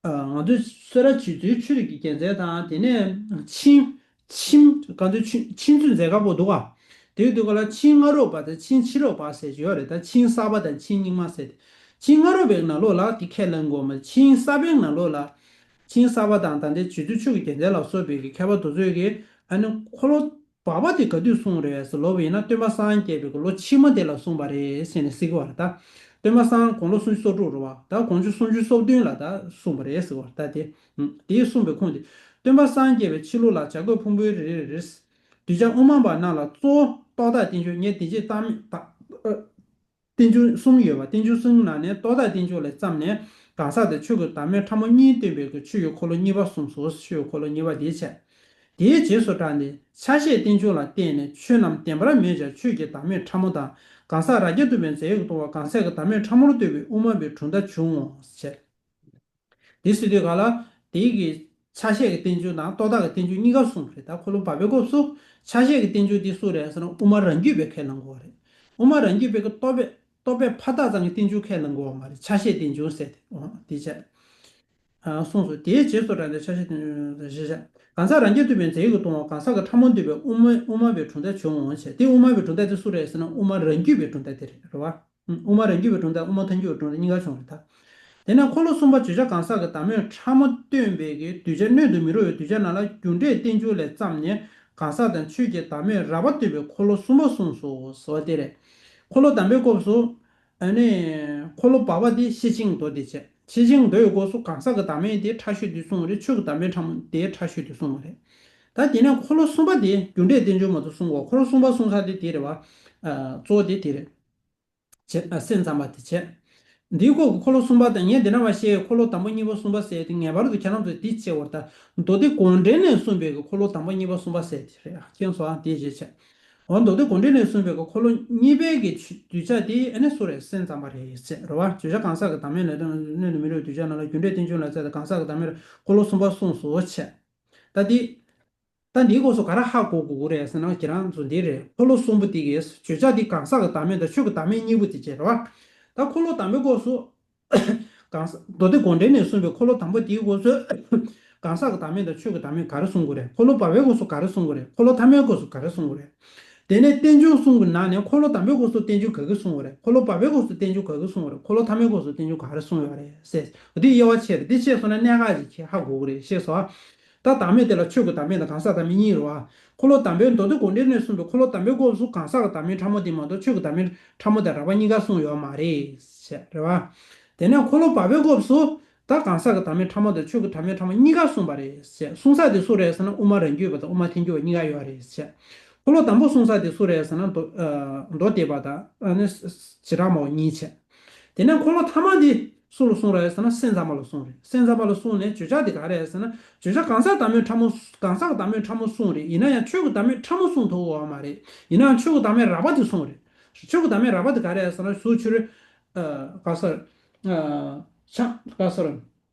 ཨ། ང་ཚོས་སེ་ར་བྱེས་བཙུན་ཆོས་རིག་གི་རྒྱལ་མཚན་དང་། དེ་ནས་ཆིང་། ཆིང་། གང་ཚོད་ཆིང་། ཆིང་བཙུན་མཛད་དཀའ་པོ་འདུག་ག་དེའི་དུས་སྐབས་ལ་ཆིང་སྔ་རོལ་པ་དང་ཆིང་ཕྱི་རོལ་པ་ཟེར་གྱི་ཡོད་རེད། ད་ཆིང་གསར་པ་དང་ཆིང་རྙིང་མ་ཟེར་ཏེ། ཆིང་སྔ་རོལ་པའི་ནང་ལོགས་ལ་དེ་ཁས་ལེན་དགོས་མ་རེད། ཆིང་གསར་པའི་ནང་ལོགས་ལ། ཆིང་གསར་པ་དང་ད་ལྟའི་བྱེས་བཙུན་ཆོས་ཀྱི་རྒྱལ་མཚན་ལ་སོགས་པའི་གི་མཁས་པ་དེ་ཚོས་གི་ཨ་ནི་འཁོར་ལོ་བར་པ་དེ་ག་དུས་གསུངས་རེད་ཟེར་ལབ་པ་ཡིན་ན། སྟོན་པ་སངས་རྒྱས་པའི་གི་ལོ་ཕྱི་མ་དེ་ལ་གསུངས་པ་རེད་ཟེར་ནས་ཟེར་གི་བ་རེད་ད། སྟོན་པ་སངས་དགུང་ལོ་སུམ་ཅུ་སོ་དྲུག་རེད་བ། ད་དགུང་ལོ་སུམ་ཅུ་སོ་བདུན་ལ་ད་གསུངས་པ་རེད་ཟེར་བ་རེད་ད། དེ། ཨུམ། དེ་གསུངས་པའི་ཁུངས་དེ། སྟོན་པ་སངས་རྒྱས་པའི་ཕྱི་ལོགས་ལ་བྱ་རྒོད་ཕུང་པོའི་རིར། གདུལ་བྱ་དབུ་མ་པ་རྣམས་ལ་གཙོ་བོ་རྟོག་བདག་རྟེན་འབྱུང་ངས་དེ་རྗེས་བཏགས་མེད་བཏགས། ཨ། རྟེན་འབྱུང་གསུམ་ཡོད་པ། རྟེན་འབྱུང་གསུམ་ནང་ནས་རྟོག་བདག་རྟེན་འབྱུང་ལས་བརྩམས་ནས་གང་ཟག་དང་ཆོས་ཀྱི་བདག་མེད་ཕྲ་མོ་གཉིས་སྟོན་པའི་གི་ཆོས་ཀྱི་འཁོར་ལོ་གཉིས་པ་གསུངས་སོ། ཆོས་ཀྱི་འཁོར་ལོ་གཉིས་པ་དེའི་ཆ། དེའི་རྗེས་སུ་འབྲངས་ནས་ཆ་ཤས་རྟེན་འབྱུང་ལ་བརྟེན་ནས་ཆོས་རྣམས་བདེན་པར་མེད་ཀྱང་ཆོས་ཀྱི་བདག་མེད་ཕྲ་མོ་དང་། གང་ཟག་རང་རྐྱ་ཐུབ་པའི་རྫས་ཡོད་ཀྱིས་སྟོང་བ་གང་ཟག་གི་བདག་མེད་ཕྲ་མོར་ལྟོས་པའི་དབུ་མ་པའི་གྲུབ་མཐའ་བྱུང་ངོ་། ཞེས། དེ་ཟེར་དུས་ག་ལ། དེའི་གི་ཆ་ཤས་ཀྱི་རྟེན་འབྱུང་དང་རྟོག་བདག་གི་རྟེན་འབྱུང་གཉིས་ཀ་གསུངས་པ་རེད། ད་འཁོར་ལོ་བར་པའི་སྐབས་སུ་ཆ་ཤས་ཀྱི་རྟེན་འབྱུང་དེ་སུ་རེད་ཟེར་ན། དབུ་མ་རང་རྒྱུད་པས་ཁས་ལེན་དགོས་པ་རེད། དབུ་མ་རང་རྒྱུད་པའི་གི་རྟོག་པས་རྟོག་པས་ཕར་བཏགས་ཙམ་གྱི་རྟེན་འབྱུང་ཁས་ལེན་དགོས་པ་མ་རེད། ཆ་ཤས་རྟེན་འབྱུང་ཟེར་ཏེ། འོ། དེ་བྱས། ཨ། གསུངས་སོ། དེའི་རྗེས་སུ་འབྲངས་ཏེ་ཆ་ཤས་རྟེན་འབྱུང་ཞེས་བྱ། གང་ཟག་རང་རྐྱ་ཐུབ་པའི་རྫས་ཡོད་ཀྱིས་སྟོང་བ་གང་ཟག་གི་ཕྲ་མོར་ལྟོས་པའི་དབུ་མ་དབུ་མ་པའི་གྲུབ་མཐའ་བྱུང་ངོ་། ཞེས། དེ་དབུ་མ་པའི་གྲུབ་མཐའ་དེ་སུ་རེད་ཟེར་ན། དབུ་མ་རང་རྒྱུད་པའི་གྲུབ་མཐའ་དེ་རེད། རེད་བ། དབུ་མ་རང་རྒྱུད་པའི་གྲུབ་མཐའ། དབུ་མ་ཐལ་འགྱུར་བའི་གྲུབ་མཐའ་གཉིས་ཀ་བྱུང་རེད་ད། དེ་ནས་འཁོར་ལོ་གསུམ་པ་བརྗོད་བྱ་གང་ཟག་གི་བདག་མེད་ཕྲ་མོ་སྟོན་པའི་གི་གདུལ་བྱ་སྣོད་དུ་མི་རུང་བའི་གདུལ་བྱ་རྣམས་ལ་རྒྱུ་འབྲས་རྟེན་འབྱུང་ལས་བརྩམས་ནས་གང་ཟག་དང་ཆོས་ཀྱི་བདག་མེད་རགས་པ་སྟོན་པའི་འཁོར་ལོ་གསུམ་པ་གསུངས་སོ། ཟེར་བ་དེ་རེད། འཁོར་ལོ་དང་པོའི་སྐབས་སུ། ཨ་ནི། འཁོར་ལོ་བར་པ་དེ་ཤེར་ཕྱིན་མདོ་དེ་བྱས། ཤེར་ཕྱིན་མདོ་ཡི་སྐབས་སུ་གང་ཟག་གི་བདག་མེད་དེ་ཕྲ་ཤོས་དེ་གསུངས་པ་རེད། ཆོས་ཀྱི་བདག་མེད་ཕྲ་མོ་དེ་ཕྲ་ཤོས་དེ་གསུངས་པ་རེད། ད་དེ་ནས་འཁོར་ལོ་གསུམ་པ་དེ་རྒྱུ་འབྲས་རྟེན་འབྱུང་མ་གཏོགས་གསུང་གོ། འཁོར་ལོ་གསུམ་པ་གསུང་ས་དེ་དེ་རེད་བ། ཨ། གཙོ་བོ་དེ་དེ་རེད། བྱེད། ཨ། སེམས་ཙམ་པ་དེ་བྱས། འདིའི་སྐོར་གྱི་འཁོར་ལོ་གསུམ་པ་དང་། ངས་འདི་ན་མ་བཤད་འཁོར་ལོ་དང་པོ་གཉིས་པ་གསུམ་པ་ཟེར་ཏེ། ངེས་པར་དུ་ཁྱེད་རང་ཚོས་འདི་ཤེས་དགོས་རེད་ད། མདོ་སྡེ་དགོངས་འགྲེལ་ནས་གསུངས་པའི་གི་འཁོར་ལོ་དང་པོ་གཉིས་པ་གསུམ་པ་ཟེར་དེ་རེད། ཨ། མཁྱེན་སོང་། ཨ། དེ་ཞེས་བྱས། འོ། མདོ་སྡེ་དགོངས་འགྲེལ་ནས་གསུངས་པའི་གི་འཁོར་ལོ་གཉིས་པའི་གི་ཆ། གདུལ་བྱ་དེ་ཨ་ནི་སུ་རེད། སེམས་ཙམ་པ་རེད་ཟེར། རེད་བ། བརྗོད་བྱ་གང་ཟག་གི་བདག་མེད་ལས་སྣོད་དུ་མི་རུང་བའི་གདུལ་བྱ་རྣམས་ལ་རྒྱུ་འབྲས་རྟེན་འབྱུང་ལ་བརྩམས་ཏེ་གང་ཟག་གི་བདག་མེད་འཁོར་ལོ་གསུམ་པ་གསུངས་སོ་བྱས། ད་འདི། ད་འདིའི་སྐོར་སུ་ག་རེ་ཧ་གོ་དགོས་ཀྱི་རེད་ཟེར་ན། ཁྱེད་རང་ཚོ་འདི་རེད། འཁོར་ལོ་གསུམ་པོ་འདི་གི་བརྗོད་བྱ་འདི་གང་ཟག་གི་བདག་མེད་དང་ཆོས་ཀྱི་བདག་མེད་གཉིས་པོ་དེ་བྱས་རེད་བ། ད་འཁོར་ལོ་དང་པོའི་སྐོར་སུ། གང་ཟག་མདོ་སྡེ་དགོངས་འགྲེལ་ནས་གསུངས་པའི་འཁོར་ལོ་དང་པོ་དེའི་སྐོར་སུ། གང་ཟག་གི་བདག་མེད་དང་ཆོས་ཀྱི་བདག་མེད་ག་རེ་གསུང་གི་རེད། འཁོར་ལོ་བར་པའི་སྐོར་སུ་ག་རེ་གསུང་གི་རེད། འཁོར་ལོ་ཐ་མའི་སྐོར་སུ་ག་རེ་གསུང་གི་རེད། དེ་ནས་རྟེན་འབྱུང་གསུམ་གྱི་ནང་ནས་འཁོར་ལོ་དང་པོའི་སྐོར་སུ་རྟེན་འབྱུང་ག་གི་གསུང་གི་རེད། འཁོར་ལོ་བར་པའི་སྐོར་སུ་རྟེན་འབྱུང་ག་གི་གསུང་གི་རེད། འཁོར་ལོ་ཐ་མའི་སྐོར་སུ་རྟེན་འབྱུང་ག་རེ་གསུང་གི་རེད་ཟེར། འདི་དབྱེ་བ་ཕྱེ་རེད། འདི་ཕྱེ་སོང་ན་གནད་འགག་ཅིག་ཁྱེད་ཧ་གོ་གི་རེད། ཤེས་སོང་ཨ། ད་བདག་མེད་དེ་ལ་ཆོས་ཀྱི་བདག་མེད་དང་གང་ཟག་བདག་མེད་གཉིས་རེད་བ། འཁོར་ལོ་དང་པོའི་མདོ་སྡེ་དགོངས་འགྲེལ་ནས་གསུངས་པའི་འཁོར་ལོ་དང་པོའི་སྐབས་སུ་གང་ཟག་གི་བདག་མེད་ཕྲ་མོ་དེ་མ་གཏོགས་ཆོས་ཀྱི་བདག་མེད་ཕྲ་མོ་དང་རགས་པ་གཉིས་ཀ་གསུངས་ཡོད་མ་རེད་ཟེར་རེད་བ། དེ་ནས་འཁོར་ལོ་བར་པའི་སྐབས་སུ་ད་གང་ཟག་གི་བདག་མེད་ཕྲ་མོ་དང་ཆོས་ཀྱི་བདག་མེད་ཕྲ་མོ་གཉིས་ཀ་གསུངས་པ་རེད་ཟེར། གསུང་ས་དེ་སུ་རེད་ཟེར་ན་དབུ་མ་རང་རྒྱུད་པ་དང་དབུ་མ་ཐལ་འགྱུར་བ་གཉིས་ཀ་ཡོད་རེད་ཟེར། འཁོར་ལོ་དང་པོ་གསུང་ས་དེ་སུ་རེད་ཟེར་ན་མདོ་ཨ་མདོ་སྡེ་པ་དང་ཨ་ནི་བྱེ་བྲག་སྨྲ་བ་གཉིས་བྱས། དེ་ནས་འཁོར་ལོ་ཐ་མ་འདི་སུ་ལ་གསུངས་རེད་ཟེར་ན་སེམས་ཙམ་པ་ལ་གསུངས་རེད། སེམས་ཙམ་པ་ལ་གསུངས་ནས་བརྗོད་བྱ་འདི་ག་རེ་རེད་ཟེར་ན་བརྗོད་བྱ་གང་ཟག་བདག་མེད་ཕྲ་མོ་གང་ཟག་གི་བདག་མེད་ཕྲ་མོ་གསུངས་རེད། ཡིན་ན་ཡང་ཆོས་ཀྱི་བདག་མེད་ཕྲ་མོ་གསུངས་ཐུབ་ཡོད་མ་རེད། ཡིན་ན་ཡང་ཆོས་ཀྱི་བདག་མེད་རགས་པ་དེ་གསུངས་རེད། ཆོས་ཀྱི་བདག་མེད་རགས་པ་དེ་ག་རེ་རེད་ཟེར་ན་གཟུགས་ཕྱི་རོལ་ཨ་ག་ཟེར་ཨ་ཆ་ག་ཟེར་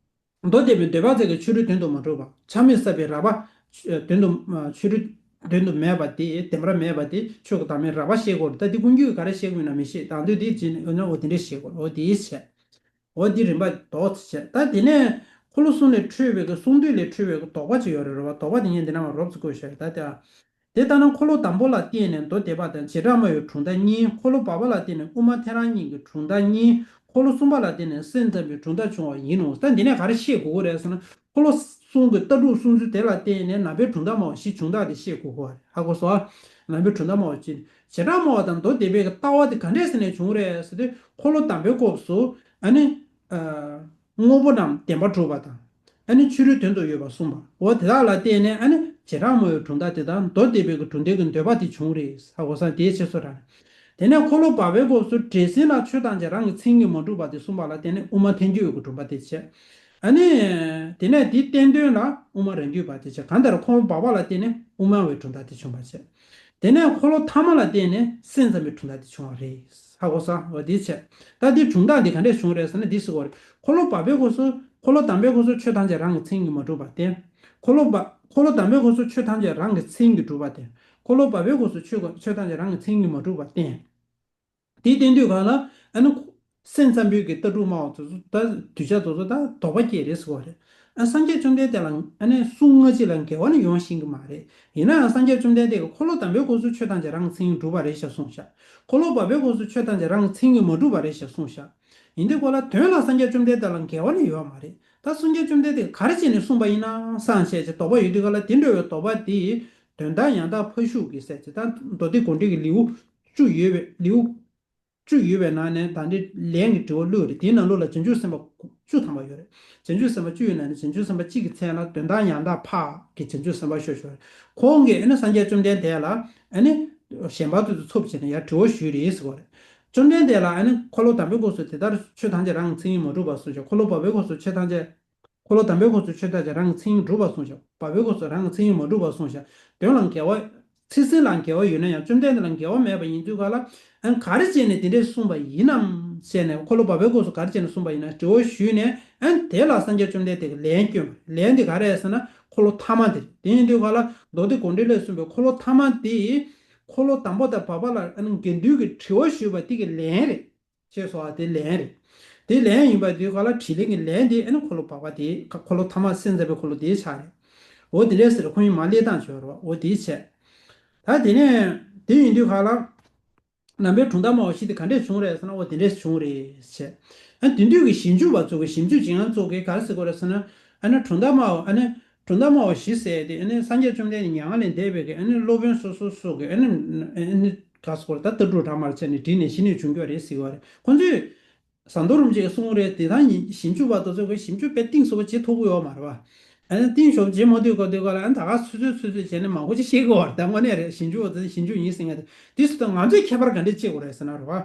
མདོ་སྡེ་པའི་འདོད་པ་ཚད་ཀྱི་ཕྱི་རོལ་དོན་དུ་མ་གྲུབ་པ། ཆ་མེད་བསགས་པའི་རགས་པ་དོན་དུ་ཕྱི་རོལ་དོན་དུ་མེད་པ་དེ་བདེན་པར་མེད་པ་དེ་ཆོས་ཀྱི་བདག་མེད་རགས་པ་བཤད་དགོས་རེད། ད་འདི་ཀུན་རྒྱུད་ཀྱི་ག་རེ་བཤད་དགོས་ན་མི་ཤེས། དང་དུས་འདི་བྱས་ནས་འོ་ན་འོ་དེ་འདྲས་བཤད་དགོས་རེད། འོ་དེ་བྱས། འོ་འདི་རིམ་པ་རྡོག་ཙམ་བྱས། ད་དེ་ནས་འཁོར་ལོ་གསུམ་ལས་འཕྲོས་པའི་གི་གསུང་སྡུད་ལས་འཕྲོས་པའི་གི་དོགས་པ་ཅིག་ཡོད་རེད་རེད་བ། དོགས་པ་དེ་ངས་འདི་ནང་མར་རོབ་ཙམ་བཀོད་བཞག་ཡོད། ད་དེ་དེ་ལྟར་ན་འཁོར་ལོ་དང་པོ་ལ་བརྟེན་ནས་མདོ་སྡེ་པ་དང་བྱེ་བྲག་སྨྲ་བའི་གྲུབ་མཐའ་གཉིས། འཁོར་ལོ་བར་པ་ལ་བརྟེན་ནས་དབུ་མ་ཐལ་རང་གཉིས་ཀྱི་གྲུབ་མཐའ་གཉིས། འཁོར་ལོ་གསུམ་པ་ལ་བརྟེན་ནས་སེམས་ཙམ་པའི་གྲུབ་མཐའ་བྱུང་བ་ཡིན་ནོ། ད་འདི་ནས་ག་རེ་ཤེས་དགོས་ཀྱི་རེད་ཟེར་ན། འཁོར་ལོ་གསུམ་གྱི་ལྟ་གྲུབ་གསུང་ཚུལ་དེ་ལ་བརྟེན་ནས་ནང་པའི་གྲུབ་མཐའ་སྨྲ་བ་བཞི་བྱུང་སྟངས་དེ་ཤེས་དགོས་ཀྱི་རེད། ཧ་གོ་སོང་ཨ། ནང་པའི་གྲུབ་མཐའ་སྨྲ་བ་བཞི། བྱེ་བྲག་སྨྲ་བ་དང་མདོ་སྡེ་པའི་ལྟ་བ་དེ་ག་འདྲས་ཟེར་ནས་བྱུང་རེད་ཟེར་དུས་འཁོར་ལོ་དང་པོའི་སྐབས་སུ་ཨ་ནི། དངོས་པོ་རྣམས་བདེན་པར་གྲུབ་པ་དང་། ཨ་ནི་ཕྱི་རོལ་དོན་དུ་ཡོད་པར་གསུངས་པ། འོ་དེ་དག་ལ་བརྟེན་ནས་ཨ་ནི་བྱེ་བྲག་སྨྲ་བའི་གྲུབ་མཐའ་དེ་དང་མདོ་སྡེ་པའི་གི་གྲུབ་མཐའི་གི་འདོད་པ་དེ་བྱུང་རེད། ཧ་གོ་སོང་། དེའི་ཕྱིར་སོ་ར། དེ་ནས་འཁོར་ལོ་བར་པའི་སྐབས་སུ་འདྲེས་ཟིན་ལ་ཆོས་ཐམས་ཅད་རང་གི་མཚན་ཉིད་མ་གྲུབ་པ་དེ་གསུངས་པ་ལ་བརྟེན་ནས་དབུ་མ་ཐལ་འགྱུར་བའི་གི་གྲུབ་མཐའ་དེ་བྱས། ཨ་ནི། དེ་ནས་དེའི་བསྟན་དོན་ལ་དབུ་མ་རང་རྒྱུད་པ་དེ་བྱས། གང་ལྟར་འཁོར་ལོ་བར་པ་ལ་བརྟེན་ནས་དབུ་མ་བའི་གྲུབ་མཐའ་དེ་བྱུང་བ་བྱས། དེ་ནས་འཁོར་ལོ་ཐ་མ་ལ་བརྟེན་ནས་སེམས་ཙམ་པའི་གྲུབ་མཐའ་དེ་བྱུང་བ་རེད། ཧ་གོ་སོང་། འོ་དེ་བྱས། ད་འདི་གྲུབ་མཐའ་འདི་ག་འདྲས་བྱུང་རེད་ཟེར་ན་འདི་ཟེར་གོ་རེད། འཁོར་ལོ་བར་པའི་སྐབས་སུ་འཁོར་ལོ་དང་པོའི་སྐབས་སུ་ཆོས་ཐམས་ཅད་རང་གི་མཚན་ཉིད་མ་གྲུབ་པར་བརྟེན། འཁོར་ལོ་བར་འཁོར་ལོ་དང་པོའི་སྐབས་སུ་ཆོས་ཐམས་ཅད་རང་གི་མཚན་ཉིད་གྲུབ་པར་བརྟེན། འཁོར་ལོ་བར་པའི་སྐབས་སུ་ཆོས་ཆོས་ཐམས་ཅད་རང་གི་མཚན་ཉིད་མ་གྲུབ་པར་བརྟེན། དེའི་བསྟན་དུས་གང་ལ་ཨ་ནི་སེམས་ཙམ་པའི་གི་ལྟ་གྲུབ་སྨྲ་བ་དེ་ཚོ་ད་གདུལ་བྱ་དེ་ཚོ་ད་དོགས་པ་སྐྱེས་རེད་ཟེར་བ་རེད། ཨ་སངས་རྒྱས་བཅོམ་ལྡན་འདས་ལ་ཨ་ནི་གསུང་སྔ་ཕྱི་ལ་འགལ་བ་ནི་ཡོང་ཤེས་ཀྱི་མ་རེད། ཡིན་ན་ཡང་སངས་རྒྱས་བཅོམ་ལྡན་འདས་ཀྱིས་འཁོར་ལོ་དང་པོའི་སྐབས་སུ་ཆོས་ཐམས་ཅད་རང་གི་མཚན་ཉིད་གྲུབ་པ་རེད་ཞེས་གསུངས་ཤག་འཁོར་ལོ་བར་པའི་སྐབས་སུ་ཆོས་ཐམས་ཅད་རང་གི་མཚན་ཉིད་མ་གྲུབ་པ་རེད་ཞེས་གསུངས་ཤག་ཡིན་དུས་གང་ལ་དོན་ལ་སངས་རྒྱས་བཅོམ་ལྡན་འདས་ལ་འགལ་བ་ནི་ཡོད་མ་རེད། ད་སངས་རྒྱས་བཅོམ་ལྡན་འདས་ཀྱིས་ག་རེ་བྱས་ནས་གསུངས་པ་ཡིན་ན་བསམ་བྱས་ཀྱི་དོགས་པ་ཡོད་དུས་གང་ལ་དེ་འདྲ་བའི་དོགས་པ་དེ་དོན་དམ་ཡང་དག་ཕ་ཤུལ་གྱི་ཟེར་ཅིག་ད་མདོ་སྡེ་དགོངས་འགྲེལ་གྱི་ལེའུ་བཅུ་ཡོད་པའི་ལེའུ་བཅུ་ཡོད་པའི་ནང་ནས་ད་འདི་ལན་གྱི་དྲི་བ་བླུགས་རེད། དེའི་ནང་ལོགས་ལ་བྱང་ཆུབ་སེམས་དཔའ་བཅུ་ཐམ་པ་ཡོད་རེད། བྱང་ཆུབ་སེམས་དཔའ་བཅུ་ཡོད་ནང་ནས་བྱང་ཆུབ་སེམས་དཔའ་གཅིག་གི་མཚན་ལ་དོན་དམ་ཡང་དག་ཕ་གི་བྱང་ཆུབ་སེམས་དཔའ་ཤོད་ཤོད་རེད། ཁོང་གིས་ཨ་ནི་སངས་རྒྱས་བཅོམ་ལྡན་འདས་ལ་ཨ་ནི་གཞན་ཕན་དུ་ཚུགས་བྱས་ནས་ཡར་དྲི་བ་ཞུས་རེད་ཟེར་བ་རེད། བཅོམ་ལྡན་འདས་ལ་ཨ་ནི་འཁོར་ལོ་དང་པོའི་སྐབས་སུ་དེ་ལྟར་ཆོས་ཐམས་ཅད་རང་གི་མཚན་ཉིད་མ་གྲུབ་པར་གསུངས་ཤག་འཁོར་ལོ་བར་པའི་སྐབས་སུ་ཆོས་ཐམས་ཅད། འཁོར་ལོ་དང་པོའི་སྐབས་སུ་ཆོས་ཐམས་ཅད་རང་གི་མཚན་ཉིད་གྲུབ་པར་གསུངས་ཤག་བར་པའི་སྐབས་སུ་རང་གི་མཚན་ཉིད་མ་གྲུབ་པར་གསུངས་ཤག་དོན་ལ་འགལ་བ། ཚིག་ཟིན་ལ་འགལ་བ་ཡོད་ན་ཡང་བཅོམ་ལྡན་འདས་ལ་འགལ་བ་མེད་པ་ཡིན་དུས་གང་ལ། ཨ་ནི་ག་རེ་བྱས་ནས་དེ་འདྲས་གསུངས་པ་ཡིན་ནམ་ཞེས་ནས་འཁོར་ལོ་བར་པའི་སྐབས་སུ་ག་རེ་བྱས་ནས་གསུངས་པ་ཡིན་ན་དྲི་བ་ཞུས་ནས་ཨ་ནི་དེ་ལ་སངས་རྒྱས་བཅོམ་ལྡན་འདས་ཀྱིས་ལན་བསྐྱོན་པ་ལན་དེ་ག་རེ་ཟེར་ན་འཁོར་ལོ་ཐ་མ་དེ་རེད། དེ་ཡིན་དུས་གང་ལ་མདོ་སྡེ་དགོངས་འགྲེལ་ལས་གསུངས་པའི་འཁོར་ལོ་ཐ་མ་དེ་འཁོར་ལོ་དང་པོ་དང་བར་པ་ལ་ཨ་ནི་དགེ་འདུན་གྱི་དྲི་བ་ཞུས་པ་དེ་གི་ལན་རེད། ཅེས་སོགས་དེ་ལན་རེད། དེ་ལན་ཡིན་པ་དེ་ག་ལ་དྲིས་ལན་གྱི་ལན་དེ་ཨ་ནི་འཁོར་ལོ་བར་པ་དེ་འཁོར་ལོ་ཐ་མ་སེམས་ཙམ་པའི་འཁོར་ལོ་དེའི་ཆ་རེད། འོ་དེ་འདྲས་ཟེར་ཁོང་གཉིས་མ་སླེབས་སྟངས་བྱོས་རོགས་འོ་དེའི་ཆེད། ད་དེ་ནས་དེ་ཡིན་དུས་ག་ལ། ནང་པའི་གྲུབ་མཐའ་སྨྲ་བ་བཞི་དེ་ག་འདྲས་བྱུང་རེད་ཟེར་ན་འོ་དེ་འདྲས་བྱུང་རེད་ཆེ། ཨ་དེ་དུས་ཀྱི་ཞིབ་འཇུག་པ་ཚོ་གི་ཞིབ་འཇུག་བྱེད་མཁན་ཚོ་གིས་ག་རེ་ཟེར་དགོས་རེད་ཟེར་ན། ཨ་ནི་གྲུབ་མཐའ་སྨྲ་བ་ཨ་ནི་གྲུབ་མཐའ་སྨྲ་བ་བཞི་ཟེར་དེ་ཨ་ནི་སངས་རྒྱས་བཅོམ་ལྡན་འདས་མྱ་ངན་ལས་འདས་པའི་གི་ཨ་ནི་སློབ་དཔོན་སོ་སོ་སོ་གི་ཨ་ནི་ཨ་ནི། ག་སོགས་ད་ལྟ་གྲུབ་ར་མར་བྱས་ནས་བྲིས་ནས་གཞི་ནས་བྱུང་རྒྱུ་རེད་ཟེར་བ་རེད། ཁོང་ཚོས་ཟམ་གདོང་རིན་པོ་ཆེས་གསུངས་རེད། དེ་དང་ཞིབ་འཇུག་པ་དེ་ཚོ་གིས་ཞིབ་འཇུག་དཔེ་གཏིང་ཟབ་པོ་བྱེད་ཐུབ་ཀྱི་ཡོད་མ་རེད་བ། ཨ་ནི་གཏིང་ཟབ་བྱེད་མ་ཐུབ་གོ་དེ་ག་ལ་ཨ་ནི་ད་ག་ཚོད་ཚོད་ཚོད་ཚོད་བྱས་ནས་མང་པོ་ཅིག་བཤད་ཀྱི་ཡོད་རེད། ད་དངོས་གནས་རེད། ཞིབ་འཇུག་པ་དེ་ཚོ་ཞིབ་འཇུག་ཡིན་ཟེར་མཁན་དེ་དུས་སུ་ད་ང་ཚོས་ཁྱད་པར་ག་འདྲས་བྱེད་དགོས་རེད་ཟེར་ན་རེད་བ།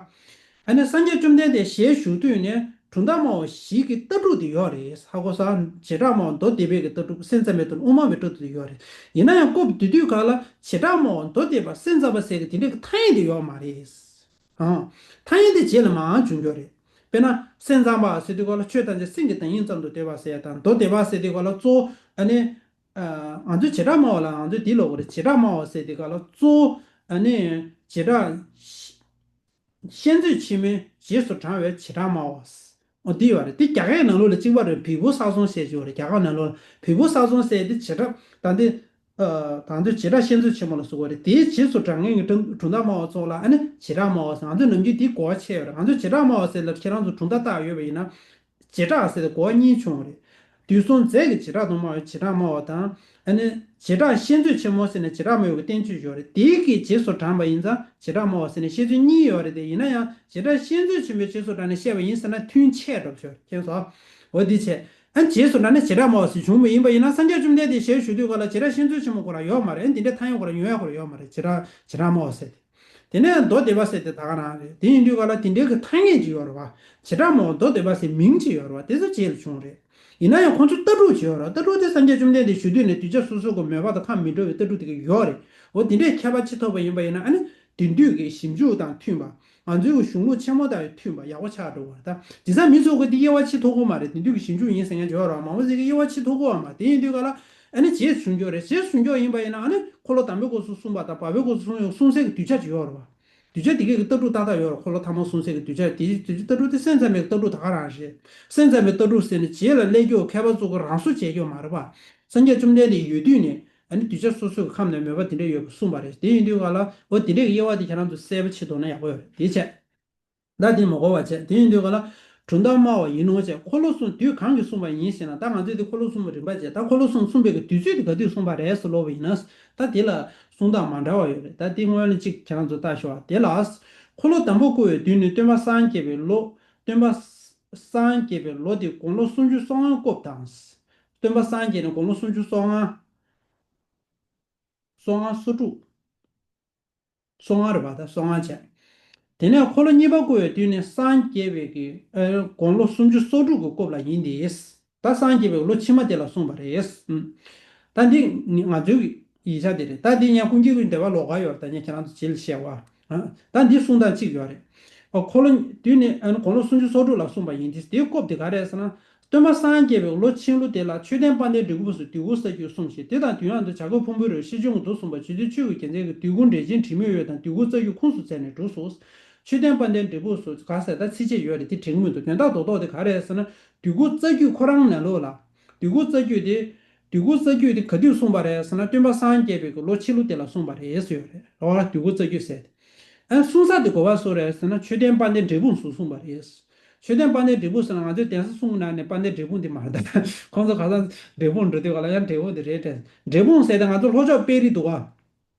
ཨ་ནི་སངས་རྒྱས་བཅོམ་ལྡན་འདས་ཞལ་བཞུགས་དུས་ནས་གྲུབ་མཐའ་སྨྲ་བ་བཞི་གི་ལྟ་གྲུབ་དེ་ཡོད་རེད། ཧ་གོ་སོང་། བྱེ་བྲག་སྨྲ་བ་མདོ་སྡེ་པའི་གི་ལྟ་གྲུབ་སེམས་ཙམ་པའི་ལྟ་གྲུབ་དབུ་མ་པའི་ལྟ་གྲུབ་དེ་ཡོད་རེད། ཡིན་ན་ཡང་སྐབས་དེ་དུས་ག་ལ་བྱེ་བྲག་སྨྲ་བ་མདོ་སྡེ་པ་སེམས་ཙམ་པ་ཟེར་གི་དེ་འདྲའི་གི་ཐ་སྙད་དེ་ཡོད་མ་རེད། ཨང་། ཐ་སྙད་དེ་རྗེས་ལ་མར་འབྱུང་རྒྱུ་རེད། དཔེར་ན་སེམས་ཙམ་པ་ཟེར་དུས་ག་ལ་ཆོས་ཐམས་ཅད་སེམས་ཀྱི་བདག་ཉིད་ཙམ་དུ་འདོད་པ་ཟེར་ཡ་དང་མདོ་སྡེ་པ་ཟེར་དུས་ག་ལ་གཙོ་བོ་ཨ་ནི། ང་ཚོས་བྱེ་བྲག་སྨྲ་བ་ལ་ང་ཚོས་འདི་ལབ་དགོས་རེད། བྱེ་བྲག་སྨྲ་བ་ཟེར་དེ་ག་ལ་གཙོ་བོ་ཨ་ནི་བྱེ་བྲག་ཤེས་འཛིན་ཆེན་མོའི་རྗེས་སུ་འབྲང་བའི་བྱེ་བྲག་སྨྲ་བ། འོ་འདི་ཡོད་རེད། དེ་རྒྱ་སྐད་ནང་ལོགས་ལ་གཅིག་པ་རེད། བི་བྷོ་ས་སོང་ཟེར་གྱི་ཡོད་རེད། རྒྱ་གར་ནང་ལོགས་ལ་བི་བྷོ་ས་སོང་ཟེར་དེ་བྱེ་བྲག་ད་འདི་ད་འདི་བྱེ་བྲག་ཤེས་འཛིན་ཆེན་མོ་ལ་ཟེར་གྱི་ཡོད་རེད། དེའི་རྗེས་སུ་འབྲང་མཁན་གྱི་གྲུབ་མཐའ་སྨྲ་བ་ཚོ་ལ་ཨ་ནི་བྱེ་བྲག་སྨྲ་བ་ཟེར། ང་ཚོས་ནམ་རྒྱུན་འདི་གོ་བ་ཆེ་ཡོད་རེད། ང་ཚོས་བྱེ་བྲག་སྨྲ་བ་ཟེར་ལབ་ཁྱེད་རང་ཚོ་གྲུབ་མཐའ་བརྟག་ཡོད་པ་ཡིན་ན། བྱེ་བྲག་ཟེར་ཏེ་གོ་བ་གཉིས་བྱུང་བ་རེད། དུས་གསུམ་རྫས་ཀྱི་བྱེ་བྲག་ཏུ་སྨྲ་བའི་བྱེ་བྲག་སྨྲ་བ་དང་། ཨ་ནི་བྱེ་བྲག་ཤེས་མཛོད་ཆེན་མོ་ཟེར་ནས་བྱེ་བྲག་སྨྲ་བའི་བསྟན་བཅོས་ཡོད་རེད། དེའི་གི་རྗེས་སུ་འབྲངས་པ་ཡིན་ཙང་བྱེ་བྲག་སྨྲ་བ་ཟེར་ནས་བཤད་ཚུལ་གཉིས་ཡོད་རེད་དེ། ཡིན་ན་ཡང་བྱེ་བྲག་ཤེས་མཛོད་ཆེན་མོའི་རྗེས་སུ་འབྲངས་ནས་བཤད་པ་ཡིན་ཟེར་ན་མཐུན་ཆད་འགྲོ་ཆོག་མཁྱེན་སོང་། འོ་འདི་བྱས། ཨ་རྗེས་སུ་འབྲངས་ནས་བྱེ་བྲག་སྨྲ་བ་ཟེར་བྱུང་བ་ཡིན་པ་ཡིན་ན་སངས་རྒྱས་བཅོམ་ལྡན་འདས་ཞལ་བཞུགས་དུས་ག་ལ་བྱེ་བྲག་ཤེས་མཛོད་ཆེན་མོ་ཁོ་རང་ཡོད་མ་རེད། འདི་འདྲའི་ཐ་སྙད་ཁོ་རང་ཉོ་ཡ་ཁོ་རང་ཡོད་མ་རེད། བྱེ་བྲག་བྱེ་བྲག་སྨྲ་བ་ཟེར་ཏེ། དེ་ནས་མདོ་སྡེ་པ་ཟེར་དེ་ད་ག་རང་རེད། དེ་ཡིན་དུས་ག་ལ་དེ་འདྲའི་གི་ཐ་སྙད་ཅིག་ཡོད་རེད་བ། བྱེ་བྲག་སྨྲ་བ་མདོ་སྡེ་པ་ཟེར་མིང་ཅིག་ཡོད་རེད་བ། དེ་ཚོ་རྗེས་ལ་བྱུང་རེད། ཡིན་ན་ཡང་ཁོང་ཚོ་ལྟ་གྲུབ་ཅིག་ཡོད་རེད། ལྟ་གྲུབ་དེ་སངས་རྒྱས་བཅོམ་ལྡན་འདས་བཞུགས་དུས་ནས་གདུལ་བྱ་སོ་སོ་གི་མོས་པ་དང་ཁ་མི་འགྲོ་བའི་ལྟ་གྲུབ་དེ་ག་ཡོད་རེད། འོ་དེ་འདྲའི་ཁྱད་པར་ཅིག་ཐོབ་པ་ཡིན་པ་ཡིན་ན་ཨ་ནི་དེང་དུས་ཀྱི་ཞིབ་འཇུག་དང་མཐུན་པ། ང་ཚོའི་གཞུང་ལུགས་ཆེན་མོ་དང་མཐུན་པ་ཡག་པོ་ཆགས་འགྲོ་བ་རེད། ད་དེང་སང་མི་ཚོ་གི་དེ་དབྱེ་བ་ཕྱེ་ཐུབ་ཀྱི་མ་རེད། དེང་དུས་ཀྱི་ཞིབ་འཇུག་ཡིན་ཟེར་མཁན་ཅིག་ཡོད་རེད་བ། མང་པོ་ཞིག་གིས་དབྱེ་བ་ཕྱེ་ཐུབ་ཀྱི་ཡོད་མ་རེད། དེ་ཡིན་དུས་ག་ལ་ཨ་ནི་རྗེས་བྱུང་རྒྱུ་རེད། རྗེས་བྱུང་རྒྱུ་ཡིན་པ་ཡིན་ན་ཨ་ནི་འཁོར་ལོ་དང་པོའི་སྐབས་སུ་གསུངས་པ་དང་བར་པའི་སྐབས་སུ་གསུངས་ཡོད་གསུངས་སའི་གི་གདུལ་བྱ་ཅིག་ཡོད་རེད་བ། གདུལ་བྱ་དེ་གའི་གི་ལྟ་གྲུབ་ཏག་ཏག་ཡོད་རེད། འཁོར་ལོ་ཐ་མ་གསུངས་སའི་གི་གདུལ་བྱ་དེ་གདུལ་བྱ་ལྟ་གྲུབ་དེ་སེམས་ཙམ་པའི་ལྟ་གྲུབ་ད་ག་རང་རེད། སེམས་ཙམ་པའི་ལྟ་གྲུབ་ཟེར་ནས་རྗེས་ལ་སླེབས་རྒྱུ་མཁས་པ་ཚོ་གི་རང་བཟོ་བྱས་རྒྱུ་མ་རེད་བ། སངས་རྒྱས་བཅོམ་ལྡན་འདས་ཡོད་དུས་ནས་ཨ་ནི་གདུལ་བྱ་སོ་སོའི་གི་ཁམས་ནས་མོས་པ་དེ་འདྲ་ཡོད་པ་གསུངས་པ་རེད། དེ་ཡིན་དུས་ག་ལ་འོ་དེ་འདྲའི་གི་དབྱེ་བ་དེ་ཁྱེད་རང་ཚོ་གསལ་པོ་ཕྱེ་ཐུབ་ན་ཡག་པོ་ཡོད་རེད། དེ་བྱས། ད་དེ་མ་གོ་བ་བྱས། དེ་ཡིན་དུས་ག་ལ་གྲུབ་མཐའ་སྨྲ་བ་ཡིན་ནོ་བྱས། འཁོར་ལོ་གསུམ་དུས་གང་གིས་གསུངས་པ་ཡིན་ཞེ་ན། ད་ང་ཚོས་དེ་འཁོར་ལོ་གསུམ་པོ་རིམ་པ་བྱས། ད་འཁོར་ལོ་གསུམ་གསུངས་པའི་གི་དུས་ཚོད་དེ་ག་དུས་གསུངས་པ་རེད་ཟེར་ལབ་པ་ཡིན་ན། ད་དེ་ལ་གསུང་སྟངས་མ་འདྲ་བ་ཡོད་རེད། ད་དེ་སྔོན་ལ་གཅིག་ཁྱེད་རང་ཚོ་ལྟ་ཞོག་དེ་ལ། འཁོར་ལོ་དང་པོ་བསྐོར་བའི་དུས་ནི་སྟོན་པ་སངས་རྒྱས་པའི་ལོ། སྟོན་པ་སངས་རྒྱས་པའི་ལོ་དེ་དགུང་ལོ་སུམ་ཅུ་སོ་ལྔ་བསྐོར་དང་། སྟོན་པ་སངས་རྒྱས་ནི་དགུང་ལོ་སུམ་ཅུ་སོ་ལྔ། སོ་ལྔ་སོ་དྲུག་སོ་ལྔ་རེད་པ། ད་སོ་ལྔ་བྱས། དེ་ནས་འཁོར་ལོ་གཉིས་པ་བསྐོར་བའི་དུས་ནི་སངས་རྒྱས་པའི་གི་ཨ་དགུང་ལོ་སུམ་ཅུ་སོ་དྲུག་གི་སྐབས་ལ་ཡིན་ཏེ། ད་སངས་རྒྱས་པའི་ལོ་ཕྱི་མ་དེ་ལ་གསུངས་པ་རེད། ཨུམ། ད་འདི་ང་ཚོའི་ཡིག་ཆ་དེ་རེད། ད་འདི་ངས་ཀུན་མཁྱེན་ཀུན་འདུས་པ་ལོགས་ཀ་ཡོད་རེད། ད་ངས་ཁྱེད་རང་ཚོ་རྗེས་ལ་བཤད་པ། ཨ། ད་འདི་གསུང་སྟངས་གཅིག་ཡོད་རེད། ཨ། འཁོར་ལོ་དུས་ནི་ཨ་ནི་དགུང་ལོ་སུམ་ཅུ་སོ་དྲུག་ལ་གསུངས་པ་ཡིན་ཏེ། དེའི་སྐབས་དེ་ག་རེད་ཟེར་ན། སྟོན་པ་སངས་རྒྱས་པའི་ལོ་ཕྱིན་ལོ་དེ་ལ་མཆོད་རྟེན་དཔལ་ལྡན་འབྲས་བུ་སུ་དུས་འཁོར་རྩ་རྒྱུད་གསུངས་ཤིང་། དེ་དང་དུས་མཉམ་དུ་བྱ་རྒོད་ཕུང་པོའི་རིར་ཤེར་ཕྱིན་གྱི་མདོ་གསུངས་པ། རྗེ་བཙུན་ཆོས་ཀྱི་རྒྱལ་མཚན་གྱིས་དུས་འཁོར་འགྲེལ་ཆེན་དྲི་མེད་འོད་དང་དུས་འཁོར་རྩ་རྒྱུད་ཁུངས་སུ་བཙན་ནས་བསྒྲུབས་སོ། མཆོད་རྟེན་དཔལ་ལྡན་འབྲས་བུ་སུ་ག་ཟེར་ད་ཚིགས་བཅད་ཡོད་རེད། དེ་དྲན་གྱི་མི་འདུག་དོན་དག་རྡོག་རྡོག་དེ་ག་རེད་ཟེར་ན། དུས་འཁོར་རྩ་རྒྱུད་ཁོ་རང་ནང་ལོགས་ལ། དུས་འཁོར་རྩ་རྒྱུད་དེ། དུས་འཁོར་རྩ་རྒྱུད་དེ་ག་དུས་གསུངས་པ་རེད་ཟེར་ན། སྟོན་པ་སངས་རྒྱས་པའི་གི་ལོ་ཕྱི་ལོ་དེ་ལ་གསུངས་པ་རེད་ཟེར་ཡོད་རེད། རོ་ལ་དུས་འཁོར་རྩ་རྒྱུད་ཟེར་ཏེ། ཨ་གསུང་ས་དེ་གོ་བ་སུ་རེད་ཟེར་ན། མཆོད་རྟེན་དཔལ་ལྡན་འབྲས་སྤུངས་སུ་གསུངས་པ་རེད། མཆོད་རྟེན་དཔལ་ལྡན་འབྲས་སྤུངས་ཟེར་ན་ང་ཚོའི་གདན་ས་གསུམ་གྱི་ནང་ནས་དཔལ་ལྡན་འབྲས་སྤུངས་དེ་མ་རེད་ད། ཁོང་ཚོ་ག་ས་འབྲས་སྤུངས་འགྲོ་དུས་ག་ལ་ཡང་འབྲས་སྤུངས་དེ་རེད་དྲན། འབྲས་སྤུངས་ཟེར་ཏེ་ང་ཚོ་ལྷོ་ཕྱོགས་དཔལ་རི་འདུག་ག་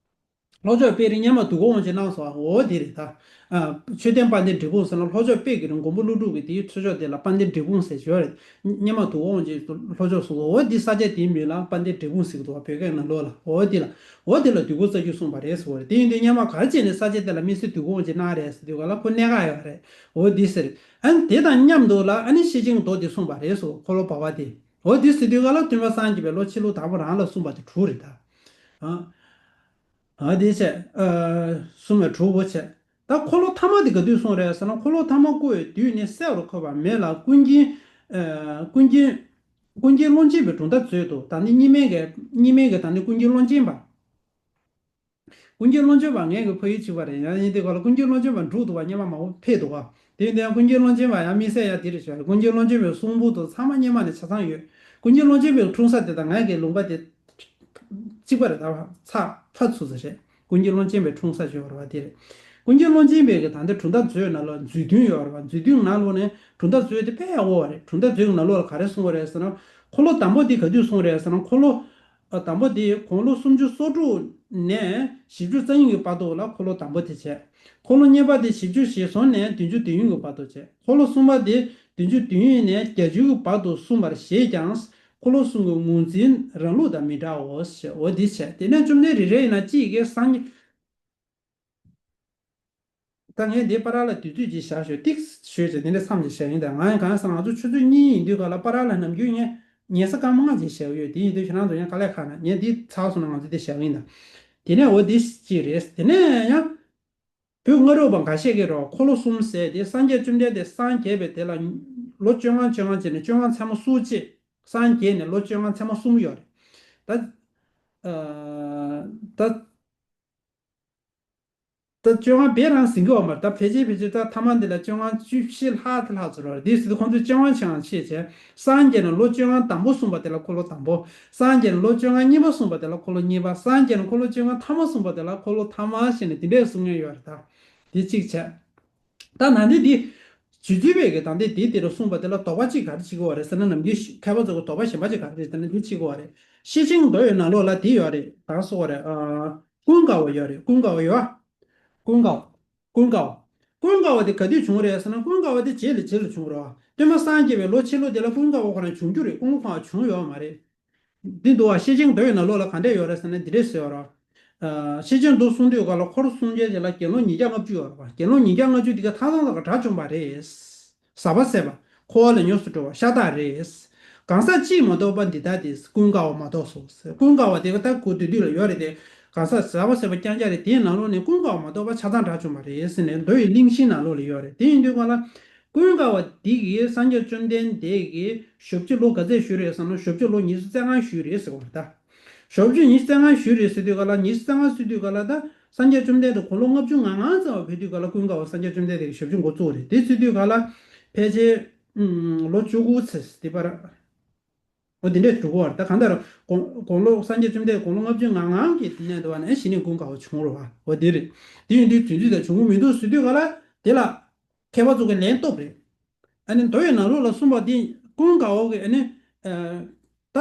ལྷོ་ཕྱོགས་དཔལ་རི་སྙེ་མ་དུས་འཁོར་དབང་ཆེན་གནང་སོང་། འོ་དེ་རེད་ད། ཨ། མཆོད་རྟེན་དཔལ་ལྡན་འབྲས་སྤུངས་ཟེར་ན་ལྷོ་ཕྱོགས་དཔལ་གྱི་རི་མགོན་པོ་ཀླུ་སྒྲུབ་ཀྱི་དེའི་ཚུར་ཕྱོགས་དེ་ལ་དཔལ་ལྡན་འབྲས་སྤུངས་ཟེར་ཞོར་རེད། སྙེ་མ་དུས་འཁོར་དབང་ཆེན་ལྷོ་ཕྱོགས་སུ། འོ་དེ་ས་ཆ་དེའི་མིང་ལ་དཔལ་ལྡན་འབྲས་སྤུངས་ཟེར་གི་འདུག་བ། བོད་སྐད་ནང་ལོགས་ལ། འོ་དེ་ལ། འོ་དེ་ལ་དུས་འཁོར་རྩ་རྒྱུད་གསུངས་པ་རེད་ཟེར་བ་རེད། དེ་ཡིན་དུས་སྙེ་མ་ག་རེ་བྱས་ནས་ས་ཆ་དེ་ལ་དམིགས་བསལ་དུས་འཁོར་དབང་ཆེན་གནང་རེད་ཟེར་དུས་ག་ལ་ཁོ་གནད་འགག་ཡོད་རེད། འོ་དེ་ཟེར། ཨ་ནི་དེ་དང་མཉམ་དུ་ལ་ཨ་ནི་ཤེར་ཕྱིན་གྱི་མདོ་དེ་གསུངས་པ་རེད་ཟེར། འཁོར་ལོ་བར་པ་དེ། འོ་དེ་ཟེར་དུས་ག་ལ་སྟོན་པ་སངས་རྒྱས་པའི་ལོ་ཕྱི་ལོ་དང་པོ་རང་ལ་གསུངས་པ་དེ་དྲུག་རེད་ད། ཨ། ཨ་དེ་བྱས། ཨ། གསུམ་ལ་དྲུག་པོ་བྱས། ད་འཁོར་ལོ་ཐ་མ་དེ་ག་དུས་གསུངས་རེད་ཟེར་ན། འཁོར་ལོ་ཐ་མ་བསྐོར་བའི་དུས་ནི་གསལ་བར་འཁོད་པ་མེད་ལ། ཀུན་མཁྱེན། ཨ། ཀུན་མཁྱེན། ཀུན་མཁྱེན་ཀློང་ཆེན་པའི་གྲུབ་མཐའ་མཛོད་དུ། ད་ནི་རྙིང་མའི་གི་རྙིང་མའི་གི་ད་ནི་ཀུན་མཁྱེན་ཀློང་ཆེན་པ། ཀུན་མཁྱེན་ཀློང་ཆེན་པ་ངས་གི་ཕ་ཡུལ་གཅིག་པ་རེད། ཡང་ཡིན་དེ་ག་ལ་ཀུན་མཁྱེན་ཀློང་ཆེན་པ་འབྲུག་ཏུ་བ་སྙེ་མ་མང་པོ་ཕེབས་འདུག་བ། དེ་ཡིན་དུས་ཀུན་མཁྱེན་ཀློང་ཆེན་པ་ཡང་དམིགས་བསལ་ཡང་དེ་རེད་ཤག་ཀུན་མཁྱེན་ཀློང་ཆེན་པའི་གསུང་འབུམ་དུ་ཚང་མ་སྙེ་མ་ནས་ཆ་ཚང་ཡོད། ཀུན་མཁྱེན་ཀློང་ཆེན་པའི་འཁྲུངས་ས་དེ་དང་ང་གི་ལུང་པ་དེ་གཅིག་པ་རེད། ད་ཚ་ཕ་ཚུ་ཚ་རེད། ཀུན་མཁྱེན་ཀློང་ཆེན་པའི་འཁྲུངས་ས་ཅིག་ཡོད་རེད་བ། དེ་རེད། ཀུན་མཁྱེན་ཀློང་ཆེན་པའི་གི་ད་ལྟ་གྲུབ་མཐའ་མཛོད་ནང་ལོགས་མཛོད་བདུན་ཡོད་རེད་བ། མཛོད་བདུན་ནང་ལོགས་ནས་གྲུབ་མཐའ་མཛོད་དེ་དཔེ་ཡག་པོ་བ་རེད། གྲུབ་མཐའ་མཛོད་ཀྱི་ནང་ལོགས་ལ་ག་རེ་གསུངས་པ་རེད་ཟེར་ན། འཁོར་ལོ་དང་པོ་དེ་ག་དུས་གསུངས་རེད་ཟེར་ན། འཁོར་ལོ། ཨ། དང་པོ་དེ་དགུང་ལོ་སུམ་ཅུ་སོ་དྲུག་ནས་བཞི་བཅུ་རྩ་གཉིས་ཀྱི་བར་དུ་ལ་འཁོར་ལོ་དང་པོ་དེ་བྱས། འཁོར་ལོ་གཉིས་པ་དེ་བཞི་བཅུ་ཞེ་གསུམ་ནས་བདུན་ཅུ་དོན་ཡོད་ཀྱི་བར་དུ་བྱས། འཁོར་ལོ་གསུམ་པ་དེ་བདུན་ཅུ་དོན་ཡོད་ནས་བརྒྱད་ཅུ་གི་བར་དུ་གསུངས་པར་བཞེད་ཀྱང་། འཁོར་ལོ་གསུམ་གྱི་ངོས་འཛིན་རང་ལུགས་དང་མི་འདྲའོ་ཞེས། འོ་འདི་བྱས། དེ་ནས་བཅོམ་ལྡན་རེ་རེ་ཡིན་ན་གཅིག་གིས་སངས་རྒྱས། ད་ངས་འདི་པ་ར་ལ་དུས་ཚོད་ཅིག་བཞག་ཞོག་ཏིག་ཞོས་བྱས་དེ་འདྲ་མཚམས་ཅིག་བཞག་ཡིན། ད་ང་ཡང་གང་ཟེར་ང་ཚོ་ཆུ་ཚོད་གཉིས་ཡིན་དུས་ག་ལ་པ་ར་ལ་ནམ་རྒྱུན་ངས་ཉལ་ས་སྐར་མ་ལྔ་ཅིག་བཞག་ཡོད། དེ་ཡིན་དུས་ཁྱེད་རང་ཚོ་ཡང་དཀའ་ལས་ཁག་ན་ངས་འདི་ཚར་སོང་ན་ང་ཚོ་འདི་བཞག་ཡིན་ད། དེ་ནས་འོ་འདི་གཅིག་རེད། དེ་ནས་ཡང་བོད་སྔ་རབས་པ་འགའ་ཤས་ཀྱིས་རོ་འཁོར་ལོ་གསུམ་ཟེར་དེ་སངས་རྒྱས་བཅོམ་ལྡན་འདས་སངས་རྒྱས་པའི་དེ་ལ་ལོ་བཅོ་ལྔ་བཅོ་ལྔ་བྱས་ནས་བཅོ་ལྔ་ཚེས་མ་སོ་གཅིག་སངས་རྒྱས་ནས་ལོ་བཅོ་ལྔ་ཚེས་མ་གསུམ་ཡོད་རེད། ད། ཨ། ད། ད་བཅོ་ལྔ་བེ་རང་ཟིན་གི་ཡོད་མ་རེད། ད་ཕལ་ཆེར་ཕལ་ཆེར་ད་ཐ་མ་འདི་ལ་བཅོ་ལྔ་བཅུ་བཞི་ལྷག་དེ་ལྷག་ཙམ་རེད། དེ་སྲིད་དུ་ཁོང་ཚོས་བཅོ་ལྔ་བཅོ་ལྔ་བྱས་བྱས། སངས་རྒྱས་ནས་ལོ་བཅོ་ལྔ་དང་པོ་གསུངས་པ་དེ་ལ་འཁོར་ལོ་དང་པོ། སངས་རྒྱས་ནས་ལོ་བཅོ་ལྔ་གཉིས་པ་གསུངས་པ་དེ་ལ་འཁོར་ལོ་གཉིས་པ། སངས་རྒྱས་ནས་འཁོར་ལོ་བཅོ་ལྔ་ཐ་མ་གསུངས་པ་དེ་ལ་འཁོར་ལོ་ཐ་མ་ཞེས་ནས་དེ་འདྲས་གསུང་མཁན་ཡོད་རེད་ད། དེ་གཅིག་བྱས། ད་ན་འདི་འདི། རྗེ་བཙུན་པས་ཀྱི་ད་ལྟའི་དེ་དེ་རུ་གསུངས་པ་དེ་ལ་དོགས་པ་གཅིག་ག་རེ་བྱེད་ཀྱི་ཡོད་རེད་ཟེར་ན། ནམ་རྒྱུན་མཁས་པ་ཚོ་གི་དོགས་པ་གཞན་པ་གཅིག་ག་རེ་རེད་ཟེར་ན་འདི་བྱེད་ཀྱི་ཡོད་རེད། ཤེར་ཕྱིན་མདོ་ཡི་ནང་ལོགས་ལ་དེ་ཡོད་རེད། གང་གསུངས་པ་རེད། ཨ། ཀུན་དགའ་བོ་ཡོད་རེད། ཀུན་དགའ་བོ་ཡོད། ཀུན་དགའ་བོ། ཀུན་དགའ་བོ། ཀུན་དགའ་བོ་དེ་ག་དུས་བྱུང་རེད་ཟེར་ན། ཀུན་དགའ་བོ་དེ་རྗེས་ལ་རྗེས་ལ་བྱུང་རེད་བ། སྟོན་པ་སངས་རྒྱས་པའི་ལོ་ཕྱི་ལོ་དེ་ལ་ཀུན་དགའ་བོ་ཁོ་རང་བྱུང་རྒྱུ་རེད། ཀུན་དགའ་བོ་བྱུང་ཡོད་མ་རེད། འདི་འདུག་བ། ཤེར་ཕྱིན་མདོ་ཡི་ནང་ལོགས་ལ་ག་འདྲས་ཡོད་རེད་ཟེར་ན་འདི་འདྲས་ཟེར་བ་རེད། ཨ། ཤེར་ཕྱིན་མདོ་གསུང་དུས་སྐབས་ལ་འཁོར་གསུམ་ཆའི་རྗེས་ལ་དགེ་སློང་ཉིས་བརྒྱ་ལྔ་བཅུ་ཡོད་རེད་བ། དགེ་སློང་ཉིས་བརྒྱ་ལྔ་བཅུ་དེ་ག་ཐང་ཐང་ལ་དགྲ་བཅོམ་པ་རེད། ཟག་པ་ཟད་པ། འཁོར་བ་ལས་མྱུར་དུ་གྲོལ་བ་ཤ་སྟག་རེད། གང་ཟག་གཅིག་མ་གཏོགས་པ་འདི་ལྟ་སྟེ། ཀུན་དགའ་བོ་མ་གཏོགས་སོ། ཀུན་དགའ་བོ་དེ་ག་ད་གོ་དུས་དུས་ལ་ཡོད་རེད་དེ། གང་ཟག་ཟག་པ་ཟད་པ་རྐྱང་རྐྱང་རེད། དེའི་ནང་ལོགས་ནས་ཀུན་དགའ་བོ་མ་གཏོགས་པ་ཆ་ཚང་དགྲ་བཅོམ་པ་རེད་ཟེར་ནས་མདོ་ཡི་གླེང་གཞིའི་ནང་ལོགས་ལ་ཡོད་རེད། དེ་ཡིན་དུས་གང་ལ། ཀུན་དགའ་བོ་འདི་གིས་སངས་རྒྱས་བཅོམ་ལྡན་འདས་ཀྱིས་ཞབས་ཕྱི་ལོ་ག་ཚད་བཞུགས་རེད་ཟེར་ན། ཞབས་ཕྱི་ལོ་ཉི་ཤུ་རྩ་ལྔ་བཞུགས་རེད་ཟེར་བ་རེད་ད། ཞབས་ཕྱི་ཉི་ཤུ་རྩ་ལྔ་བཞུགས་རེད་ཟེར་དུས་ག་ལ། ཉི་ཤུ་རྩ་ལྔ་ཟེར་དུས་ག་ལ་ད་སངས་རྒྱས་བཅོམ་ལྡན་འདས་དགུང་ལོ་ལྔ་བཅུ་ང་ལྔ་ཙམ་ཕེབས་དུས་ག་ལ་ཀུན་དགའ་བོ་སངས་རྒྱས་བཅོམ་ལྡན་འདས་ཀྱི་ཞབས་ཕྱི་འགོ་བཙུགས་རེད། དེ་ཟེར་དུས་ག་ལ་ཕལ་ཆེར་ལོ་བཅུ་དགུ་ཙམ་དེ་བར། འོ་དེ་འདྲས་འགྲོ་གི་ཡོད་རེད། ད་གང་ལྟར་དགུང་དགུང་ལོ་སངས་རྒྱས་བཅོམ་ལྡན་དགུང་ལོ་ལྔ་བཅུ་ང་ལྔ་གི་དེ་ནས་འདུག་བ་ནས་གཞི་ནས་ཀུན་དགའ་བོ་བྱུང་རེད་བ། འོ་དེ་རེད། དེ་ཡིན་དུས་དུས་ཚོད་དང་བྱུང་གི་མི་འདུག་ཟེར་དུས་ག་ལ་དེ་ལ་མཁས་པ་ཚོ་གི་ལན་སྟོབས་རེད། ཨ་ནི་མདོ་ཡི་ནང་ལོགས་ལ་གསུངས་པ་དེ་ཀུན་དགའ་བོ་གི་ཨ་ནི། ཨ། ད་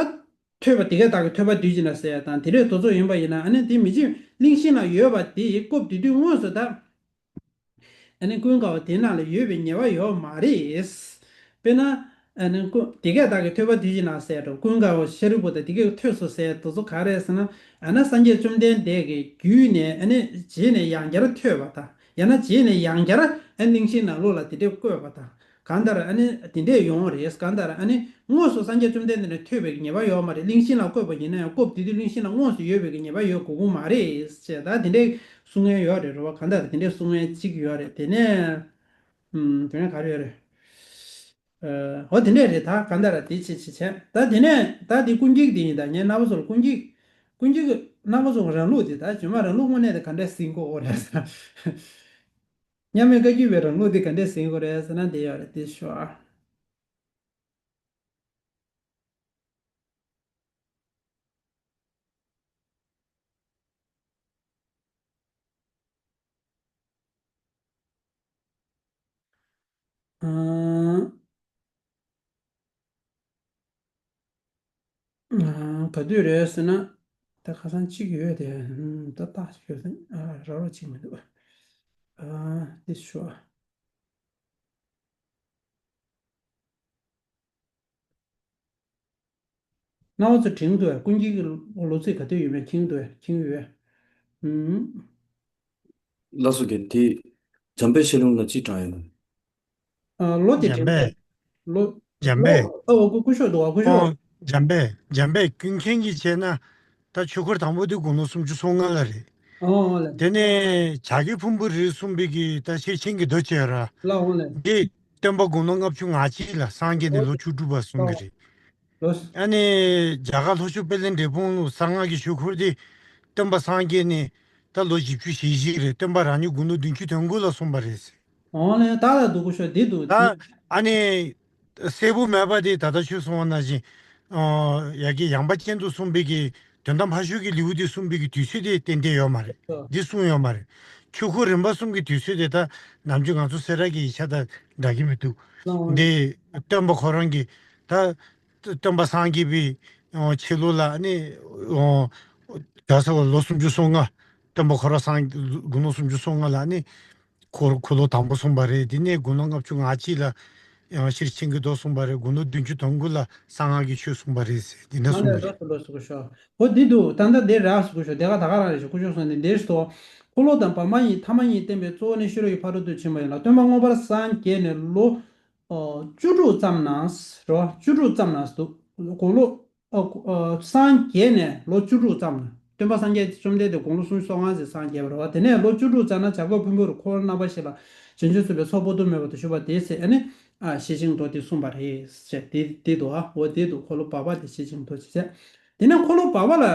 ཐོས་པ་དེ་གས་བདག་གིས་ཐོས་པ་དུས་གཅིག་ན་ཟེར་ཡ་དང་དེ་འདྲས་དེ་ཚོ་ཡིན་པ་ཡིན་ན། ཨ་ནི་དེ་མི་ཕྱིན་གླེང་གཞི་ན་ཡོད་པ་དེ་སྐབས་དེ་དུས་དངོས་སུ་ད། ཨ་ནི་ཀུན་དགའ་བོ་དེ་ནང་ལ་ཡོད་པའི་ངེས་པ་ཡོད་མ་རེད། དཔེར་ན། ཨ་ནི་ཀུན་དེ་གས་བདག་གིས་ཐོས་པ་དུས་གཅིག་ན་ཟེར་འགྲོ། ཀུན་དགའ་བོ་ཤཱ་རིའི་བུ་དང་དེ་གས་ཐོས་སོ་ཟེར་དེ་ཚོ་ག་རེ་རེད་ཟེར་ན། ཨ་ནི་སངས་རྒྱས་བཅོམ་ལྡན་འདས་ཀྱི་བརྒྱུད་ནས་ཨ་ནི་རྗེས་ནས་ཡང་བསྐྱར་ཐོས་པ་དང་། ཡང་ན་རྗེས་ནས་ཡང་བསྐྱར་ཨ་གླེང་གཞིའི་ནང་ལོགས་ལ་དེ་འདྲས་བཀོད་པ་དང་། གང་ལྟར་ཨ་ནི་དེ་འདྲས་ཡོང་རེད། གང་ལྟར་ཨ་ནི་དངོས་སུ་སངས་རྒྱས་བཅོམ་ལྡན་འདས་ནས་ཐོས་པའི་ངེས་པ་ཡོད་མ་རེད། གླེང་གཞི་ལ་བཀོད་པ་ཡིན་ན་ཡང་སྐབས་དེ་དུས་གླེང་གཞི་ལ་དངོས་སུ་ཡོད་པའི་ངེས་པ་ཡོད་དགོས་ཀྱི་མ་རེད་ཅེས་ད་དེ་འདྲས་གསུང་མཁན་ཡོད་རེད། རེད་བ། གང་ལྟར་དེ་འདྲས་གསུང་མཁན་གཅིག་ཡོད་རེད། དེ་ནས་ཨུམ་དེ་ནས་ག་རེ་ཡོད་རེད། ཨ། འོ་དེ་འདྲས་རེད། ད་གང་ལྟར་དེ་བྱེད་བྱེད་བྱེད། ད་དེ་ནས་ད་དེ་ཀུན་མཁྱེན་དེ་ཡིན། ད་ངས་རྣམ་པ་ཚོ་ལ་ཀུན་མཁྱེན་ཀུན་མཁྱེན་གྱི་རྣམ་པ་ཚོ་གི་རང་ལུགས་དེ། ད་རྗེས་མ་རང་ལུགས་དངོས་གནས་དེ་ག་འདྲས་ཟིན་དགོས་རེད་ཟེར། མཉམ་མེད་བཀའ་བརྒྱུད་པའི་རང་ལུགས་དེ་ག་འདྲས་ཟིན་དགོས་རེད་ཟེར་ན་དེ་ཡོད་རེད། དེ་ཞུ་ཨ། ཨང་། ཨང་། ག་དུས་རེད་ཟེར་ན། ད་ཁ་སང་གཅིག་ཡོད་དེ། ཨང་། ད་རྟགས་ཤིག་ཡོད་ཟེར། ཨ། རག་རོགས་གཅིག་མི་འདུག་ཨ། དེ་ཞུ་ཨ། རྣམ་པ་ཚོ་དྲན་འདུག་གས། ཀུན་མཁྱེན་གྱི་ལོ་ཚིགས་ག་དུས་ཡོད་མེད་མཁྱེན་འདུག་གས། མཁྱེན་ཡོད། ཨུམ། ལགས་སོ་རྒན། དེ་འཇམ་དཔལ་ཤེས་རླུང་ལ་ཅིག་དྲངས་ཡོད་ན། ཨ། ལོ་དེ་འཇམ་དྲན་དཔལ། ལོ། འཇམ་ལོ། དཔལ། ཨ། འོ། སྐུ་སྐུ་ཞབས་འདུག་ག་སྐུ་ཞབས། ཨོ། འཇམ་དཔལ། འཇམ་དཔལ་ཀུན་མཁྱེན་གྱིས་བྱས་ན། ད་ཆོས་འཁོར་དང་པོ་དེ་དགུང་ལོ་སུམ་ཅུ་སོ་ལྔ་ལ་རེད། ཨོ་ལགས། དེ་ནས་བྱ་རྒོད་ཕུང་པོའི་རིར་གསུངས་པའི་གི་ད་ཤེར་ཕྱིན་གྱི་མདོ་བྱས་ར། ལགས། ཨོ་ལགས། འདི་སྟོན་པ་དགུང་ལོ་ལྔ་བཅུ་ང་གཅིག་ལ་སངས་རྒྱས་ནས་ཨོ་ལོ་བཅུ་དྲུག་པ་གསུང་གི་ལགས། རེད། ལོ། ཨ་ནི་རྒྱ་གར་ལྷོ་ཕྱོགས་དཔལ་ལྡན་འབྲས་སྤུངས་ལུགས་གསང་སྔགས་ཀྱི་ཆོས་འཁོར་དེ་སྟོན་པ་སངས་རྒྱས་ནས་ད་ལོ་བཞི་བཅུ་ཞེ་བཞི་རེད། སྟོན་པ་རང་ཉིད་དགུང་ལོ་བདུན་ཅུ་དོན་དགུ་ལ་གསུངས་པ་རེད། ཨོ་ལགས། ད་ལ་འདུག་གོ་ཤོག་འདི་འདུག་ད་ཨ་ནི་གསལ་པོ་མེད་པ་དེ་ད་ལྟ་ཁྱོད་གསུངས་པ་ནང་བཞིན། ཨ། ཡ་གི་ཡངས་པ་ཅན་དུ་གསུངས་པའི་གི་དོན་དམ་ཕར་ཕྱོགས་ཀྱི་ལེའུ་དེ་གསུངས་པའི་གི་དུས་ཚོད་དེ་ཏན་ཏན་ཡོད་མ་རེད། ཨོ། འདི་གསུངས་ཡོད་མ་རེད། ཆོས་འཁོར་རིམ་པ་གསུམ་གྱི་དུས་ཚོད་དེ་ད་ནམ་རྒྱུན་ང་ཚོ་སེ་ར་གི་ཡིག་ཆ་དང་འདྲ་གི་མི་འདུག་ཨོ། འདི་སྟོན་པ་ཁོ་རང་གི་ད་སྟོན་པ་སངས་རྒྱས་པའི་ཨོ་ཕྱི་ལོ་ལ་ནི་ཨོ་ག་ཟེར་བ་ལོ་སུམ་ཅུ་སོ་ལྔ། སྟོན་པ་ཁོ་རང་སངས་དགུང་ལོ་སུམ་ཅུ་སོ་ལྔ་ལ་ནི་འཁོར་འཁོར་ལོ་དང་པོ་གསུངས་པ་རེད། དེ་ནས་དགུང་ལོ་ལྔ་བཅུ་ང་གཅིག་ལ་ཡང་ཤེར་ཕྱིན་གྱི་མདོ་གསུངས་པ་རེད། དགུང་ལོ་བདུན་ཅུ་དོན་དགུ་ལ་གསང་སྔགས་ཀྱི་ཆོས་གསུངས་པ་རེད་ཟེར། འདི་འདྲ་ང་གསུངས་པ་ལས་རེད། རོ་སུ་ལོ་སུ་གོ་ཤོ། འོ་འདི་འདུག་ད་ལྟ་འདིར་རག་སུ་གོ་ཤོ། དེ་ག་ད་ག་རང་རེད་ཤོ། སྐུ་ཞབས་སོང་ནས་འདིར་སོ། འཁོར་ལོ་དང་བར་མ་གཉིས་ཐ་མ་གཉིས་བསྟན་པའི་གཙོ་བོ་ནི་ཤེས་རབ་ཀྱི་ཕ་རོལ་ཏུ་ཕྱིན་པ་ཡིན་ལ། སྟོན་པ་མངོན་པར་སངས་རྒྱས་ནས་ལོ་བཅུ་དྲུག་ཙམ་ན་རོ། བཅུ་དྲུག་ཙམ་ན་འདུག་དགུང་ལོ། ཨ། ཨ། སངས་རྒྱས་ནས་ལོ་བཅུ་དྲུག་ཙམ་ལ། སྟོན་པ་སངས་རྒྱས་བཅོམ་ལྡན་འདས་དགུང་ལོ་སུམ་ཅུ་སོ་ལྔ་ཙམ་སངས་རྒྱས་པ་རེད་བ། དེ་ནས་ལོ་བཅུ་དྲུག་ཙམ་ན་བྱ་རྒོད་ཕུང་པོའི་རིར་འཁོར་རྣམ་པ་བཞི་ལ་བྱང་ཆུབ་སེམས་དཔའི་ཚོགས་དཔག་ཏུ་མེད་པ་དང་བཞུགས་པ་དེའི་ཚེ་ཨ་ནི། ཨ། ཤེར་ཕྱིན་མདོ་དེ་གསུངས་པ་རེད་ཅེས་དེ་དེ་འདུག་ཨ། འོ་དེ་འདུག་འཁོར་ལོ་བར་པ་དེ་ཤེར་ཕྱིན་མདོ་ཅེས་བྱས། དེ་ནས་འཁོར་ལོ་བར་པ་ལ།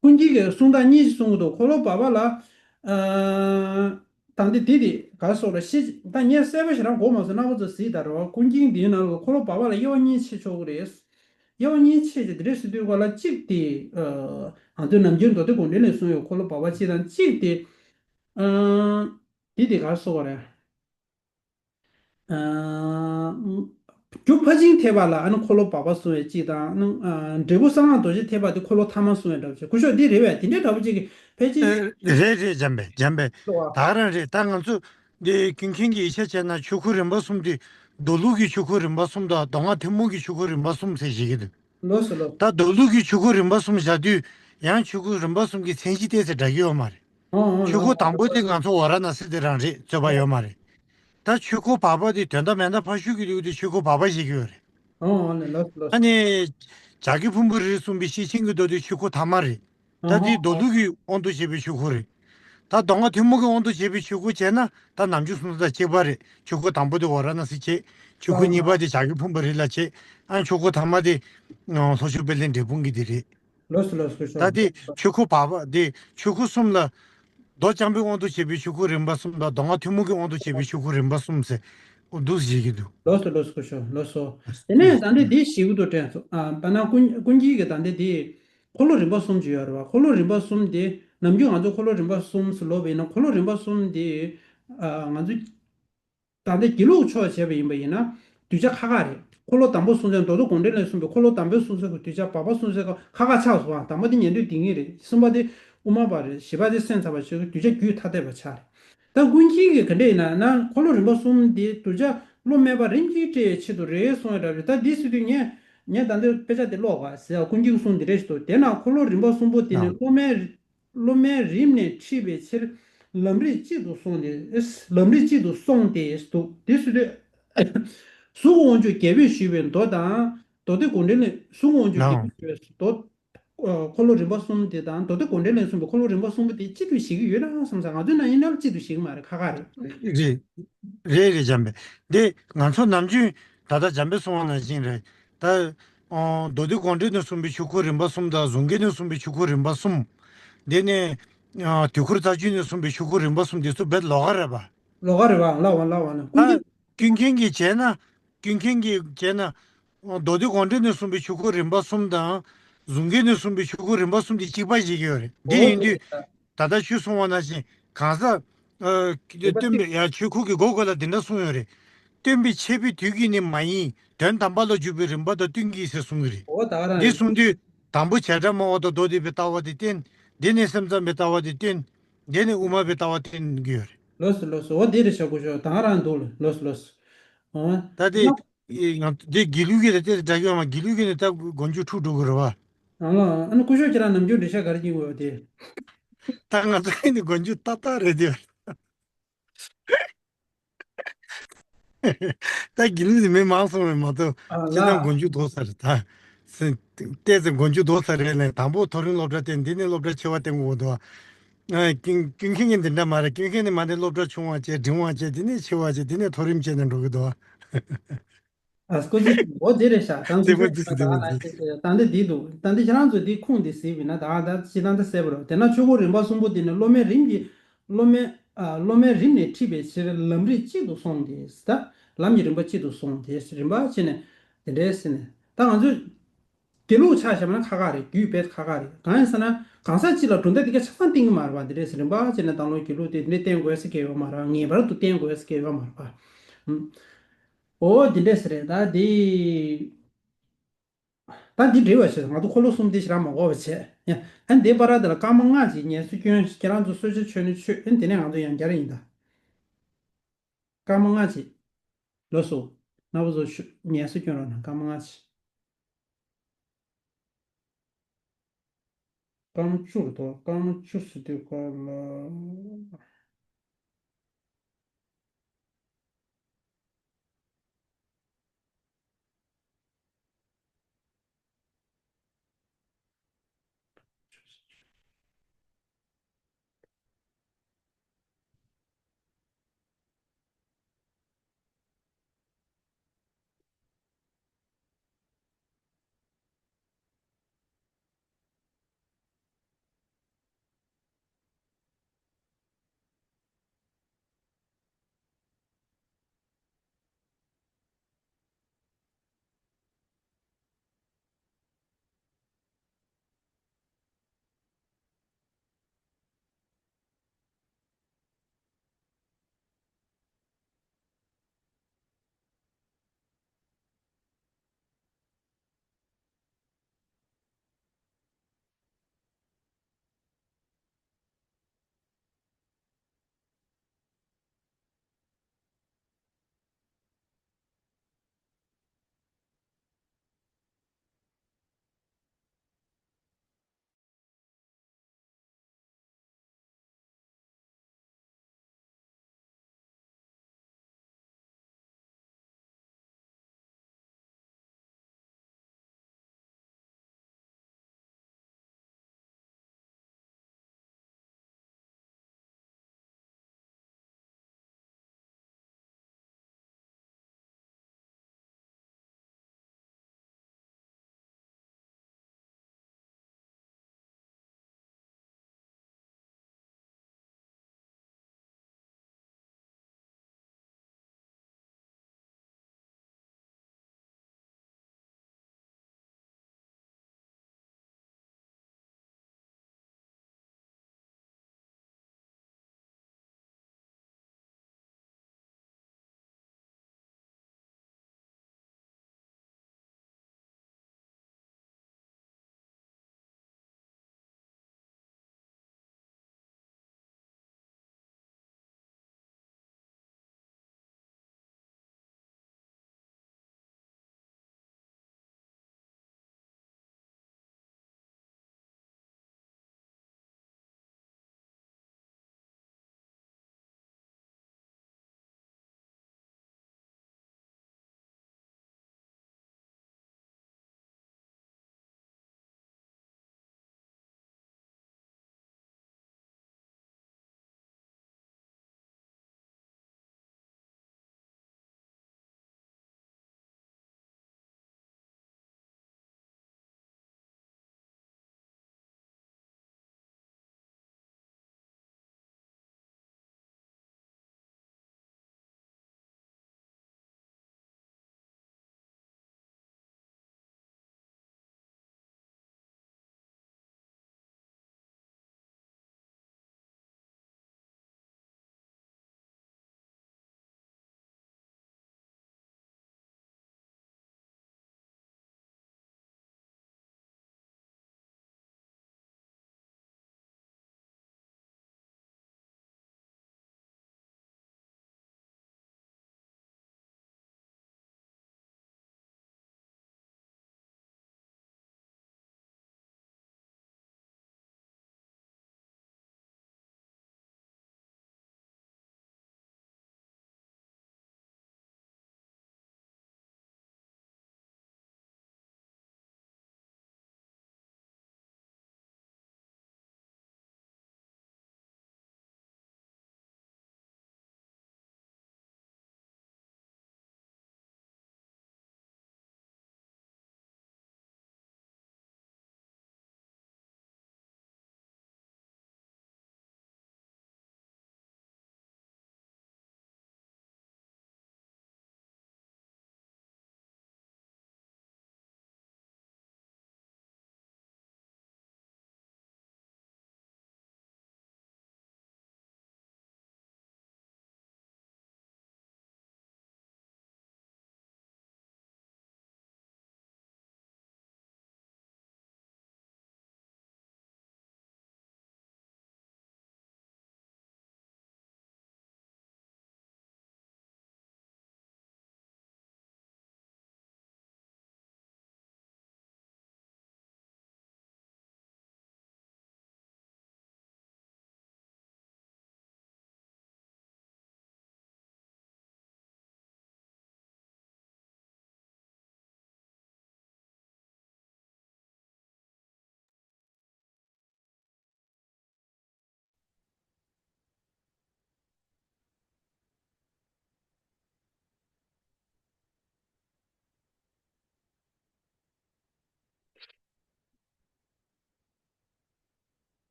ཀུན་མཁྱེན་གྱི་གསུང་སྟངས་གཉིས་ཤིག་གསུང་གི་འདུག་འཁོར་ལོ་བར་པ་ལ། ཨ། དང་དེ་དེ་དེ་ག་སོགས་ལ་ཤེས། ད་ངས་གསལ་པོ་ཞེ་དྲག་གོ་མ་སོང་། རྣམ་པ་ཚོ་གཟིགས་དང་རེད་བ། ཀུན་མཁྱེན་འདིའི་ནང་ལ་འཁོར་ལོ་བར་པ་ལ་དབྱེ་བ་གཉིས་ཕྱེ་ཆོག་གི་རེད། དབྱེ་བ་གཉིས་ཕྱེ་ཅིག་དེ་རེད་ཟེར་དུས་ག་ལ་གཅིག་དེ། ཨ། ང་ཚོའི་ནམ་རྒྱུན་མདོ་སྡེ་དགོངས་འགྲེལ་ནས་གསུངས་ཡོད། འཁོར་ལོ་བར་པ་གཅིག་དང་གཅིག་དེ། ཨ། དེ་དེ་ག་སོགས་རེད། ཨ། རྒྱུ་ཕར་ཕྱིན་ཐེག་པ་ལ་ཨ་ནི་འཁོར་ལོ་བར་པ་གསུང་བའི་གཅིག་དང་ཨ་ནི་ཨ། འབྲས་བུ་གསང་སྔགས་རྡོ་རྗེ་ཐེག་པ་དེ་འཁོར་ལོ་ཐ་མ་གསུང་བའི་འདྲ་བ་ཞིག་སྐུ་ཞབས་འདི་རེད་པས། དེ་འདྲའི་འདྲ་བོ་ཅིག་གི་ཕལ་ཆེར། ཨེ། རེད་རེད། འཇམ་དཔལ། འཇམ་དཔལ། ལོ། ད་ག་རང་རེད། ད་ང་ཚོ་འདི་ཀུན་མཁྱེན་གྱི་ཡིག་ཆ་བྱས་ན་ཆོས་འཁོར་རིམ་པ་གསུམ་དེ་མདོ་ལུགས་ཀྱི་ཆོས་འཁོར་རིམ་པ་གསུམ་དང་མདོ་སྔགས་ཐུན་མོང་གི་ཆོས་འཁོར་རིམ་པ་གསུམ་ཟེར་བཤད་ཀྱི་འདུག་ལགས་སོ་ལགས་སོ། ད་མདོ་ལུགས་ཀྱི་ཆོས་འཁོར་རིམ་པ་གསུམ་བཞག་དུས་ཡང་ཆོས་འཁོར་རིམ་པ་གསུམ་གྱི་མཚན་གཞི་ཏོག་ཙམ་འདྲ་གི་ཡོད་མ་རེད། ཨོ་ཨོ་ཆོས་འཁོར་ལགས་དང་པོ་དེ་ང་ཚོ་ཝཱ་ར་ཎ་སི་དེ་རང་རེད། རྩོད་པ་ཡོད་མ་རེད། ད་ཆོས་འཁོར་བར་པ་དེ་དོན་དག་མེད་ན་ཕ་ཤུལ་གྱི་ལུགས་དེ་ཆོས་འཁོར་བར་པ་བཤད་ཀྱི་ཡོད་རེད། ཨོ་ཨོ་ལགས་ལགས་ལགས། ཨ་ནི་བྱ་རྒོད་ཕུང་པོའི་རིར་གསུངས་པའི་ཤེར་ཕྱིན་གྱི་མདོ་དེ་ཆོས་འཁོར་ཐ་མ་རེད། ད་དེ་མདོ་ལུགས་ཀྱི་དབང་དུ་བྱས་པའི་ཆོས་འཁོར་རེད། ད་མདོ་སྔགས་ཐུན་མོང་གི་དབང་དུ་བྱས་པའི་ཆོས་འཁོར་བྱས་ན་ད་ནམ་རྒྱུན་གསུངས་ས་དང་གཅིག་པ་རེད། ཆོས་འཁོར་དང་པོ་དེ་ཝཱ་ར་ཎ་སི་བྱས། ཆོས་འཁོར་གཉིས་པ་དེ་བྱ་རྒོད་ཕུང་པོའི་རི་ལ་བྱས། ཨ་ནི་ཆོས་འཁོར་ཐ་མ་དེ་ལྷོ་ཕྱོགས་དཔལ་ལྡན་འབྲས་སྤུངས་ཀྱི་དེ་རེད། ལགས་སོ་ལགས་སོ། ད་དེ་ཆོས་འཁོར་བར་པ་དེ་ཆོས་འཁོར་གསུམ་ལ། མདོ་རྐྱང་པའི་དབང་དུ་བྱས་པའི་ཆོས་འཁོར་རིམ་པ་གསུམ་དང་མདོ་སྔགས་ཐུན་མོང་གི་དབང་དུ་བྱས་པའི་ཆོས་འཁོར་རིམ་པ་གསུམ་ཟེར། འོ་འདུག་བྱེད་ཀྱི་འདུག་ལགས་སོ་ལགས་སོ། ལགས་སོ། དེ་ནས་ད་ལྟ་འདི་ཞིག་འདུག་དྲན་སོང་། ཨ། པ་ན་ཀུན་ཀུན་མཁྱེན་གྱི་ད་ལྟ་འདི་འཁོར་ལོ་རིམ་པ་གསུམ་ཅིག་ཡོད་རེད་བ། འཁོར་ལོ་རིམ་པ་གསུམ་དེ་ནམ་རྒྱུན་ང་ཚོ་འཁོར་ལོ་རིམ་པ་གསུམ་ཟེར་ལབ་པ་ཡིན་ན་འཁོར་ལོ་རིམ་པ་གསུམ་དེ། ཨ། ང་ཚོ་ད་ལྟ་དགེ་ལུགས་ཕྱོགས་བྱས་པ་ཡིན་པ་ཡིན་ན། གདུལ་བྱ་ཁག་ཁག་རེད། འཁོར་ལོ་དང་པོ་གསུངས་ཚེ་མདོ་སྡེ་དགོངས་འགྲེལ་ལས་གསུངས་པའི་འཁོར་ལོ་དང་པོའི་གསུངས་ཚེ་གདུལ་བྱ་བར་པ་གསུངས་ཚེ་ཁག་ཁག་ཆགས་སོང་བ། དང་པོ་དེ་ཉན་ཐོས་སྡེ་གཉིས་རེད། གསུམ་པ་དེ་དབུ་མ་པ་རེད། བཞི་པ་དེ་སེམས་ཙམ་པ་ཆོས་ཀྱི་གདུལ་བྱ་རྒྱུད་ཐ་དད་པ་ཆགས་རེད། ད་ཀུན་མཁྱེན་གྱིས་ག་འདྲ་ཡིན་ན་ན་འཁོར་ལོ་རིམ་པ་གསུམ་དེ་གདུལ་བྱ་བློ་དམན་པ་རིམ་གྱིས་བསྐྲད་པའི་ཆེད་དུ་རེད་གསུངས་ཡོད་འདྲ་རེད། ད་འདི་ཟེར་དུས་ངས་ངས་ད་འདི་དཔེ་ཆ་དེ་ཀློག་ག་ཟེར་ཡ། ཀུན་མཁྱེན་གསུངས་འདི་རེད་ཞུ་དོ། དེ་ན་འཁོར་ལོ་རིམ་པ་གསུམ་པོ་དེ་ནི་ཨང་། བློ་དམན། བློ་དམན་རིམ་ནས་ཁྲིད་པའི་ཕྱིར། ལམ་རིམ་གཅིག་ཏུ་སོང་སྟེ། ལམ་རིམ་གཅིག་ཏུ་སོང་སྟེ་འདུག་དེ་སུ་དེ། གཟུགས་དབང་ཕྱུག་རྒྱལ་པོས་ཞུས་པའི་མདོ་དང་། མདོ་སྡེ་དགོངས་འགྲེལ་ནས་གཟུགས་དབང་ཕྱུག་རྒྱལ་པོས་ཞུས་པའི་མདོ། ཨ། འཁོར་ལོ་རིམ་པ་གསུམ་དེ་དང་མདོ་སྡེ་དགོངས་འགྲེལ་ནས་གསུངས་པའི་འཁོར་ལོ་རིམ་པ་གསུམ་པོ་དེ་གཅིག་ཏུ་བཞེད་ཀྱི་ཡོད་ན་བསམ་ས། ང་ཚོའི་ནང་ཡིན་ན་གཅིག་ཏུ་བཞེད་ཀྱི་མ་རེད། ཁག་ཁག་རེད། རེད། རེད་རེད། འཇམ་དཔལ། འདི་ང་ཚོ་ནམ་རྒྱུན་ད་ལྟ་འཇམ་དཔལ་གསུང་བ་ནང་བཞིན་རེད། ད། ཨོ། མདོ་སྡེ་དགོངས་འགྲེལ་ནས་གསུངས་པའི་ཆོས་འཁོར་རིམ་པ་གསུམ་དང་གཟུངས་སྐར་ནས་གསུངས་པའི་ཆོས་འཁོར་རིམ་པ་གསུམ། དེ་ནས། ཨ། དུས་འཁོར་རྩ་རྒྱུད་ནས་གསུངས་པའི་ཆོས་འཁོར་རིམ་པ་གསུམ་དེ་ཚོ་རྦད་ལོགས་ཀ་རེད་པ། ལོགས་ཀ་རེད་པ། ལགས་འོང་ལགས་འོང་ན་ཀུན་ད་མཁྱེན། ཀུན་མཁྱེན་གྱིས་བྱས་ན། ཀུན་མཁྱེན་གྱིས་བྱས་ན། མདོ་སྡེ་དགོངས་འགྲེལ་ནས་གསུངས་པའི་ཆོས་འཁོར་རིམ་པ་གསུམ་དང་། གཟུངས་སྐར་ནས་གསུངས་པའི་ཆོས་འཁོར་རིམ་པ་གསུམ་དེ་གཅིག་པ་བཞེད་ཀྱི་ཡོད་རེད། འདི་ཡིན་དུས། ད་ལྟ་ཁྱོད་གསུང་བ་ནང་བཞིན་གང་ཟག་ཨ། སྟོན་པའི་ཡ་ཆོས་འཁོར་གྱི་འགོ་དགོས་ལ་འདི་འདྲ་གསུངས་ཡོད་རེད། སྟོན་པའི་འཆད་པའི་དུས་ཀྱིས་ནི་མ་ཡིན། དོན་དམ་པ་ལ་འཇུག་པའི་རིམ་པ་དང་བསྟུན་གྱི་ཟེར་གསུངས་ཀྱི་རེད། འོ་ད་ག་རང་འདི་རེད། གསུངས་དུས་དང་པོ་བྱེ་བྲག་སྨྲ་བ་དང་མདོ་སྡེ་པའི་ལྟ་བ་དེ་བསྟན། འདི་ནས་སེམས་ཙམ་པའི་ལྟ་བ་དེ་བསྟན། འདི་ནས་དབུ་མ་པའི་ལྟ་བ་བསྟན་གྱི་ཡོད་རེད། ལགས་སོ་ལགས་སོ། འོ་དེ་རེད་ཤག་སྐུ་ཞབས། ད་ག་རང་འདུག་ལགས་སོ་ལགས་སོ། འོ། ད་དེ། ཡང་དེ་དགེ་ལུགས་ཀྱི་རེད། དེ་འདྲ་གི་ཡོད་མ། དགེ་ལུགས་ཀྱི་ནི་ད་མགོ་མཇུག་འཁྲུག་འགྲོ་གི་རེད་བ། ཨ་ལ། ཨ་ནི་སྐུ་ཞབས་ཁྱེད་རང་ནམ་རྒྱུན་འགྲེལ་བཤད་ག་རེ་སྐྱོན་དགོས་པ་དེ། ད་ང་ཚོ་ཨ་ནི་མགོ་མཇུག་ཏག་ཏག་རེད་དེ། ད་དགེ་ལུགས་དེ་མི་མང་སོང་བས་མ་གཏོགས། ཨ་ལ། ཁྱེད་རང་མགོ་མཇུག་རྡོག་ས་རེད་ད། ཏོག་ཙམ་མགོ་མཇུག་རྡོག་ས་རེད་ལན། དང་པོ་མཐོ་རིམ་སློབ་གྲྭ་བསྟན། འདི་ནས་སློབ་གྲྭ་ཆེ་བ་བསྟན་དགོས་འདུག་ཨ། ཀུན་ཀུན་མཁྱེན་གྱི་འདི་འདྲ་མ་རེད། ཀུན་མཁྱེན་ནི་མ་ནས་སློབ་གྲྭ་ཆུང་བ་བྱས། འབྲིང་བ་བྱས། འདི་ནས་ཆེ་བ་བྱས། འདི་ནས་མཐོ་རིམ་བྱས་ནས་འགྲོ་གི་འདུག་ཨ། ཨ། སྐུ་མཁྱེན། འོ་དེ་རེད་ཤག་ད་རྩེ་པོ་འདི་སུ་དེ་མི་འདུག་ད་འདི་འདི་འདུག་ད་འདི་ཁྱེད་རང་ཚོ་འདི་ཁུངས་འདི་གཟིགས་པ་ཡིན་ན་ད་ད་སྤྱིར་བཏང་ད་གསལ་པོ་རེད། དེས་ན་ཆོས་འཁོར་རིམ་པ་གསུམ་པོ་འདི་ནི་སློབ་མའི་རིམ་གྱིས། སློབ་མའི། ཨ། སློབ་མའི་རིམ་ནས་ཁྲིད་པའི་ཕྱིར་ལམ་རིམ་གཅིག་ཏུ་སོང་སྟེ། ད་ལམ་གྱི་རིམ་པ་གཅིག་ཏུ་སོང་སྟེ། རིམ་པ་བྱས་ནས་དེ་འདྲའི་ཟེར་ནས། ད་ང་ཚོས་དགེ་ལུགས་ཆ་བཞག་པ་ན་ཁག་ཁག་རེད། རྒྱུད་དཔེ་ཁག་ཁག་རེད། གང་ཡིན་ཟེར་ན་གང་ཟག་གཅིག་ལ་གྲུབ་མཐའ་འདི་ག་ཆ་ཚང་བསྟན་གྱི་མ་རེད་པ། འདི་འདྲའི་ཟེར་རིམ་པ་བྱས་ནས་དང་བླངས་དགེ་ལུགས་དེ་འདི་འདྲའི་བསྟན་དགོས་ཟེར་གྱི་ཡོད་མ་རེད། ངེས་པར་དུ་བསྟན་དགོས་ཟེར་གྱི་ཡོད་མ་རེད་པ། ཨུམ། འོ་འདི་འདྲས་རེད། ད་འདི། ད་འདི་འགྲིག་པ་བྱས། ང་ཚོ་འཁོར་ལོ་གསུམ་འདི་ཞེ་དྲག་མ་དགོས་པ་བྱས། ཡ། ཨ་ནི་འདི་བར་དེ་ལ་སྐར་མ་ལྔ་ཅིག་ངལ་གསོ་སྐྱོན། ཁྱེད་རང་ཚོ་གསོལ་ཇ་མཆོད་ནས་མཆོད། ཨ་ནི་དེ་ནས་ང་ཚོ་ཡང་བསྐྱར་ཡིན་ད། སྐར་མ་ལྔ་ཅིག་ལགས་སོ། རྣམ་པ་ཚོ་ཤུ། ངལ་གསོ་སྐྱོན་རོགས་གནང་། སྐར་མ་ལྔ་ཅིག་སྐར་མ་བཅུ་རེད་དོ། སྐར་མ་བཅུ་ཟེར་དུས་སྐབས་ལ།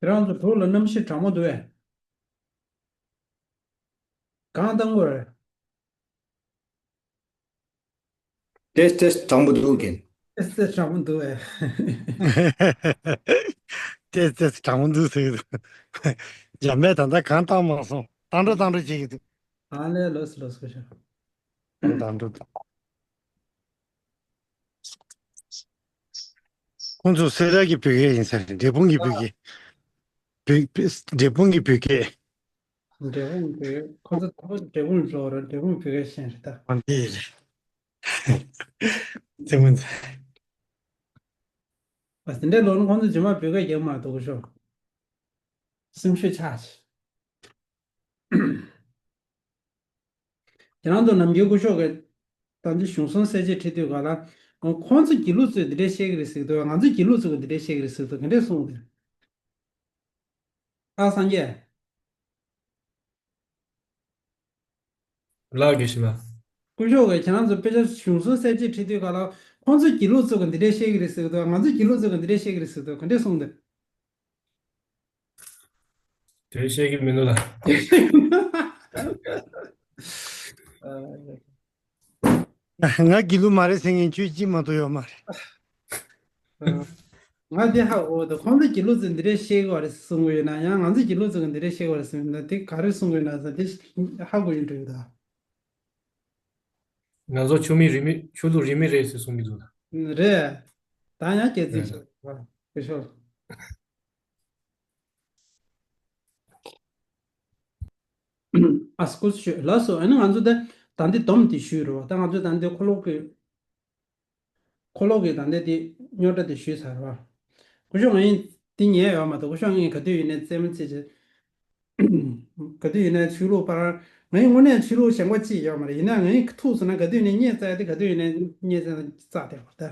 ཁྱེད་རང་ཚོ་དྲུག་ལ་གནམ་གཤིས་གྲང་མོ་འདུག་ཨེ། གང་བཏང་དགོས་རེད། ཏེས་ཏེས་གྲང་མོ་འདུག་གན། ཏེས་ཏེས་གྲང་མོ་འདུག་ཨེ། ཏེས་ཏེས་གྲང་མོ་འདུག་ཟེར་གི་འདུག་འཇམ་དཔལ་ད་ལྟ་གང་བཏང་མ་སོང་། བཏང་འགྲོ་བཏང་འགྲོ་བྱེད་ཀྱི་འདུག་ཨ་ལས། ལོས་ལོས་ཀུ་ཤོ། བཏང་འགྲོ་བཏང་། ཁོང་ཚོ་སེ་ར་གི་བོད་སྐད་ཡིན་ས་རེད། འབྲས་སྤུངས་ཀྱི་བོད་སྐད། བོད་བོད་འབྲས་སྤུངས་ཀྱི་བོད་སྐད། འབྲས་སྤུངས་བོད། ཁོ་ཚོ་ད་བར་འབྲས་སྤུངས་འགྲོ་ར། འབྲས་སྤུངས་བོད་སྐད་ཤེས་རེད་ད། ཨ་འདི་རེད། ཙེ་མོན་ཙེ། ཨ་དེ་འདྲའི་ལོ་ན་ཁོང་ཚོ་རྗེས་མ་བོད་སྐད་རྒྱག་མ་གཏོགས་ཤོག་སེམས་ཤུགས་ཆག་ཆེ། ཁྱེད་རང་ཚོ་ནམ་རྒྱུན་སྐུ་ཞབས་ཀྱིས་ད་འདི་གཞུང་སྲུང་གསལ་བྱེད་ཁྲིད་དུས་ག་ལ། ཁོང་ཚོ་དགེ་ལུགས་ཚོས་འདི་འདྲས་བཤད་ཀྱི་རེད་ཟེར་གི་འདུག་ང་ཚོ་དགེ་ལུགས་ཚོས་འདི་འདྲས་བཤད་ཀྱི་རེད་ཟེར་གི་འདུག་ག་འདྲས་གསུངས་ཏེ། ཨ་སངས་རྒྱས། ལགས་དགེ་བཤེས་ལགས། སྐུ་ཞབས་ཀྱིས་ཁྱེད་རང་ཚོ་དཔེ་ཆ་གཞུང་སྲུང་གསལ་བྱེད་ཁྲིད་དུས་ག་ལ། ཁོང་ཚོ་དགེ་ལུགས་ཚོས་འདི་འདྲས་བཤད་ཀྱི་རེད་ཟེར་གི་འདུག་ང་ཚོ་དགེ་ལུགས་ཚོས་འདི་འདྲས་བཤད་ཀྱི་རེད་ཟེར་གི་འདུག་ག་འདྲས་གསུངས་ཏེ། དེ་བཤད་ཀྱི་མི་འདུག་ལ། ང་དགེ་ལུགས་མ་རེད་ཟེར་མཁན་ཁྱོད་གཅིག་མ་གཏོགས་ཡོད་མ་རེད། ང་དེ་ཧ་གོ་འདུག་ཁོང་ཚོ་དགེ་ལུགས་ཚོས་འདི་འདྲས་བཤད་ཀྱི་ཡོད་རེད་གསུང་གི་ཡོད་ན། ཡང་ང་ཚོ་དགེ་ལུགས་ཚོས་འདི་འདྲས་བཤད་ཀྱི་ཡོད་རེད་གསུང་གི་ཡོད་ན། དེ་ག་རེ་གསུང་གི་ཡོད་ན་ཟེར་དེ་ཧ་གོ་ཡོང་གི་ཡོད་ད། ང་ཚོ་ཆོས་མེད་རིས་མེད། ཆོས་ལུགས་རིས་མེད་རེད་ཟེར་གསུང་གི་འདུག་ད། རེད། ད་ཡང་སྐད་ཚིག་རེད། ཆེ་བ་སྐུ་ཞབས། ཨ་སྐུ་ཞབས་ལགས་སོ། ཨ་ནི་ང་ཚོ་ད་ད་འདི་སྡོམ་འདི་ཞུས་རེད་བ། ད་ང་ཚོ་ད་འདི་ཁོ་ལོག་གི་ཁོ་ལོག་གི་ད་འདི་འདི་རྙོག་དྲ་འདི་ཞུས་ཚར་བ། སྐུ་ཞབས་ང་ཡིན་འདི་ཉན་ཡོད་མ་གཏོགས། སྐུ་ཞབས་ངས་ག་དུས་ཡིན་ནའི་རྩེད་མོ་རྩེ་བྱེད། ག་དུས་ཡིན་ནའི་ཆོས་ལུགས་པར་ང་ཡིན་དངོས་གནས་ཆོས་ལུགས་ཞེན་ཁོག་ཅིག་ཡོད་མ་རེད། ཡིན་ན་ང་ཡིན་ཐུག་སོང་ན་ག་དུས་ཡིན་ནའི་བརྙས་བཙལ་ཏེ། ག་དུས་ཡིན་ནའི་བརྙས་བཙལ་བཙལ་བསྡད་པ་ད།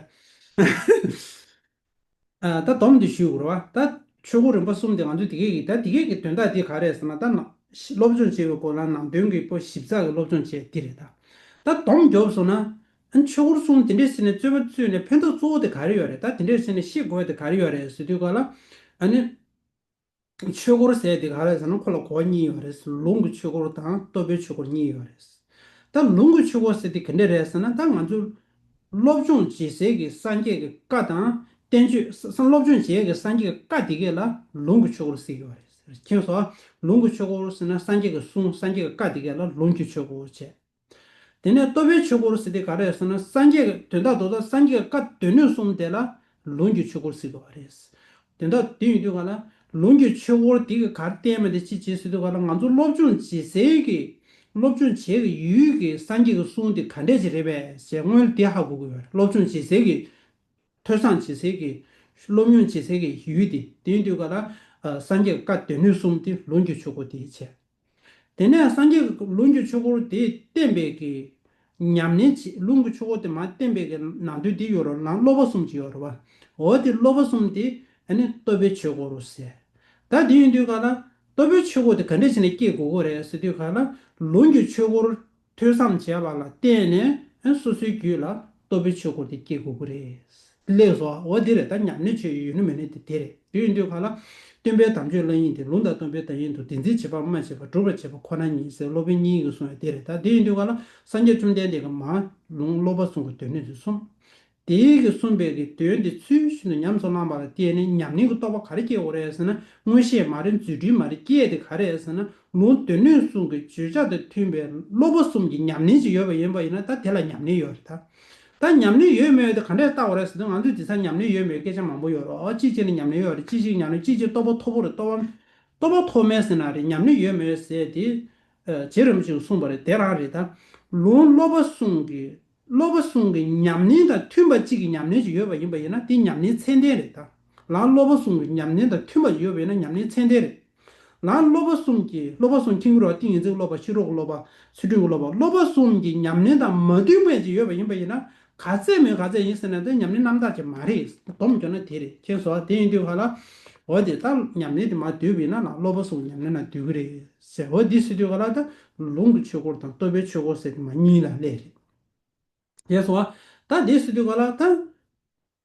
ཨ་ད་སྡོམ་འདི་ཞུ་དགོས་རེད་བ། ད་ཆོས་འཁོར་རིམ་པ་གསུམ་དེ་ང་ཚོས་དེ་གས་ཀྱི་ད་དེ་གས་ཀྱི་དོན་དག་དེ་ག་རེ་རེད་ཟེར་ན། ད་ནང་སློབ་སྦྱོང་བྱེད་པའི་སྐོར་ལ་ནང་དོན་གྱི་པོ་ཞིབ་ཚགས་ཀྱི་སློབ་སྦྱོང་བྱས་དེ་རེད་ད། ད་སྡོམ་རྒྱོབ་སོང་ན། ཨ་ནི་ཆོས་འཁོར་གསུམ་དེ་འདྲས་ཟེར་ནས་རྩོད་པ་རྩོད་ནས་ཕན་ཐོགས་གཙོ་བོ་དེ་ག་རེ་ཡོད་རེད། ད་དེ་འདྲས་ཟེར་ནས་ཤེས་དགོས་དེ་ག་རེ་ཡོད་རེད་ཟེར་དུས་ག་ལ། ཨ་ནི་ཆོས་འཁོར་ཟེར་དེ་ག་རེ་ཟེར་ན་ཁོ་ལ་གོ་བ་གཉིས་ཡོད་རེད། ལུང་གི་ཆོས་འཁོར་དང་རྟོགས་པའི་ཆོས་འཁོར་གཉིས་ཡོད་རེད། ད་ལུང་གི་ཆོས་འཁོར་ཟེར་དེ་ག་འདྲ་རེད་ཟེར་ན། ད་ང་ཚོ་སློབ་སྦྱོང་བྱེད་སའི་གི་སངས་རྒྱས་ཀྱི་བཀའ་དང་བསྟན་བཅོས་ས་སློབ་སྦྱོང་བྱེད་ཡས་ཀྱི་སངས་རྒྱས་ཀྱི་བཀའ་དེ་གས་ལ་ལུང་གི་ཆོས་འཁོར་ཟེར་གྱི་ཡོད་རེད། མཁྱེན་སོང་། ལུང་གི་ཆོས་འཁོར་ཟེར་ན་སངས་རྒྱས་ཀྱི་གསུང་། སངས་རྒྱས་ཀྱི་བཀའ་དེ་གས་ལ་ལུང་གི་ཆོས་འཁོར་བྱས། དེ་ནས་རྟོགས་པའི་ཆོས་འཁོར་ཟེར་དེ་ག་རེ་ཟེར་ན། སངས་རྒྱས་ཀྱི་དོན་དག་རྡོག་རྡོག་སངས་རྒྱས་ཀྱི་བཀའ་སྡེ་སྣོད་གསུམ་དེ་ལ་ལུང་གི་ཆོས་འཁོར་ཟེར་གྱི་ཡོད་རེད། དོན་དག་དེ་ཡིན་དུས་ག་ལ་ལུང་གི་ཆོས་འཁོར་དེ་གི་ག་རེ་བསྟན་པ་དེ་ཅི་བྱེད་ཟེར་དུས་ག་ལ། ང་ཚོ་སློབ་སྦྱོང་བྱེད་སའི་གི་སློབ་སྦྱོང་བྱེད་ཀྱི་ཡུལ་གྱི་སངས་རྒྱས་ཀྱི་གསུང་དེ་ག་འདྲས་ཅིག་རེད་པས་ཞེས་སྔོན་ལ་དེ་ཧ་གོ་དགོས་ཡོད་རེད། སློབ་སྦྱོང་བྱེད་སའི་གི་ཐོས་བསམ་བྱེད་སའི་གི་སློབ་སྦྱོང་བྱེད་སའི་གི་ཡུལ་དེ། དེ་ཡིན་དུས་ག་ལ་ཨ་སངས་རྒྱས་ཀྱི་བཀའ་སྡེ་སྣོད་གསུམ་དེ་ལུང་གི་ཆོས་འཁོར་དེ་བྱས། དེ་ནས་སངས་རྒྱས་ཀྱི་ལུང་གི་ཆོས་འཁོར་དེ་བསྟན་པའི་གི་ཉམས་ལེན་བྱེད། ལུང་གི་ཆོས་འཁོར་དེ་མར་བསྟན་པའི་གི་ནང་དོན་དེ་ཡོད་རེད། ནང་སློབ་པ་གསུམ་ཅིག་ཡོད་རེད་བ། འོ་དེ་སློབ་པ་གསུམ་དེ་ཨ་ནི་རྟོགས་པའི་ཆོས་འཁོར་ཟེར། ད་དེ་ཡིན་དུས་ག་ལ་རྟོགས་པའི་ཆོས་འཁོར་དེ་ག་འདྲས་བྱས་ནས་སྐྱེ་དགོས་ཀྱི་རེད་ཟེར་དུས་ག་ལ། ལུང་གི་ཆོས་འཁོར་ཐོས་བསམ་བྱས་པ་ལ་བརྟེན་ནས་ཨ་སོ་སོའི་རྒྱུད་ལ་རྟོགས་པའི་ཆོས་འཁོར་དེ་སྐྱེ་དགོས་ཀྱི་རེད། ལེགས་སོ། འོ་དེ་རེད། ད་ཉམས་ལེན་བྱེད་ཡུལ་ཡོད་ན་མེད་ན་དེ་དེ་རེད། དེ་ཡིན་དུས་ག་ལ། སྟོན་པའི་དམ་ཆོས་བླ་ཡིན་ཏེ། ལུང་དང་སྟོན་པའི་བདག་ཡིན་དུ། དེ་འཛིན་བྱེད་པ་སྨྲ་བྱེད་པ། སྒྲུབ་པར་བྱེད་པ་ཁོ་ན་ཉིད་ཟེར། སློབ་དཔོན་དབྱིག་གཉེན་གྱིས་གསུངས་ཡ་དེ་རེད། ད་དེ་ཡིན་དུས་ག་ལ་སངས་རྒྱས་བཅོམ་ལྡན་འདས་ཀྱིས་མར་ལུང་སློབ་པ་གསུམ་གྱི་སྡེ་སྣོད་དེ་གསུངས། དེའི་གི་གསུངས་པའི་གི་དོན་དེ་ཚུལ་བཞིན་དུ་ཉམས་སུ་བླངས་པ་ལ་བརྟེན་ནས་ཉམས་ལེན་གྱི་རྟོགས་པ་ག་རེ་སྐྱེ་དགོས་རེད་ཟེར་ན། མངོན་ཤེས་མ་རེད། རྫུ་འཕྲུལ་མ་རེད། སྐྱེ་ཡ་དེ་ག་རེ་རེད་ཟེར་ན། ལུང་སྡེ་སྣོད་གསུམ་གྱི་བརྗོད་བྱ་དང་མཐུན་པའི་སློབ་པ་གསུམ་གྱི་ཉམས་ལེན་ཅིག་ཡོད་པ་ཡིན་པ་ཡིན་ན། ད་དེ་ལ་ཉམས་ལེན་ཡོད་རེད་ད། ད་ཉམས་ལེན་ཡོད་མེད་དེ་ག་འདྲས་བལྟ་དགོས་རེད་ཟེར་དུས། ང་ཚོས་དེང་སང་ཉམས་ལེན་ཡོད་མེད་སྐད་ཆ་མང་པོ་ཡོད་རེད། ཨོ་གཅིག་བྱས་ནས་ཉམས་ལེན་ཡོད་རེད། གཅིག་བྱས་ཉམས་ལེན། གཅིག་བྱས་རྟོགས་པ་མཐོ་པོ་རེད། རྟོགས་པ་རྟོགས་པ་མཐོ་དམན་ཟེར་ན་རེད། ཉམས་ལེན་ཡོད་མེད་ཟེར་དེ། ཨ་རྗེ་རིན་པོ་ཆེས་གསུངས་པ་རེད། དེ་རང་རེད་ད། ལུང་སློབ་པ་གསུམ་གྱི་སློབ་པ་གསུམ་གྱི་ཉམས་ལེན་དང་མཐུན་པ་གཅིག་གི་ཉམས་ལེན་ཅིག་ཡོད་པ་ཡིན་པ་ཡིན་ན་དེ་ཉམས་ལེན་ཚད་ལྡན་རེད་ད། ལུང་སློབ་པ་གསུམ་གྱི་ཉམས་ལེན་དང་མཐུན་པ་ཡོད་པ་ཡིན་ན་ཉམས་ལེན་ཚད་ལྡན་རེད། ལུང་སློབ་པ་གསུམ་གྱི་སློབ་པ་གསུམ་མཁྱེན་གྱི་རེད་བ། ཏིང་ངེ་འཛིན་སློབ་པ། ཕྱི་རོལ་གྱི་སློབ་པ། ཚུལ་ཁྲིམས་ཀྱི་སློབ་པ། སློབ་པ་གསུམ་གྱི་ཉམས་ལེན་དང་མ་མཐུན་པ་ཅིག་ཡོད་པ་ཡིན་པ་ཡིན་ན། ག་ཚད་མིན་ག་ཚད་ཡིན་ཟེར་ན་དེ་ཉམས་ལེན་རྣམ་དག་ཅིག་མ་རེད། སྡོམ་བརྒྱབ་ན་དེ་རེད། མཁྱེན་སོང་། དེ་ཡིན་དུས་ག་ལ། འོ་དེ་ད་ཉམས་ལེན་དེ་མར་བསྡུས་པ་ཡིན་ན་ལུང་སློབ་པ་གསུམ་ཉམས་ལེན་ནང་འདུས་ཀྱི་རེད་ཟེར། འོ་དེ་ཟེར་དུས་ག་ལ་ད་ལུང་གི་ཆོས་འཁོར་དང་རྟོགས་པའི་ཆོས་འཁོར་ཟེར་དེ་མ་གཉིས་ལ་སླེབས་རེད། མཁྱེན་སོང་། ད་དེ་ཟེར་དུས་ག་ལ་ད།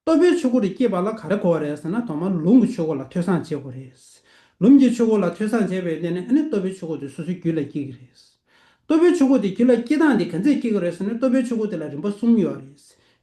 རྟོགས་པའི་ཆོས་འཁོར་དེ་སྐྱེས་པ་ལ་ག་རེ་དགོས་པ་རེད་ཟེར་ན། ཐོག་མར་ལུང་གི་ཆོས་འཁོར་ལ་ཐོས་བསམ་བྱེད་དགོས་རེད། ལུམ་གྱི་ཆོས་སྐོར་ལ་ཐོས་བསམ་བྱས་པའི་སྟེང་ནས་ཨ་ནི་རྟོགས་པའི་ཆོས་སྐོར་དེ་སོ་སོའི་རྒྱུད་ལ་སྐྱེ་གི་རེད། རྟོགས་པའི་ཆོས་སྐོར་དེ་རྒྱུད་ལ་སྐྱེ་སྟངས་དེ་ག་ཚད་སྐྱེ་གི་རེད་ཟེར་ན། རྟོགས་པའི་ཆོས་སྐོར་དེ་ལ་རིམ་པ་གསུམ་ཡོད་རེད།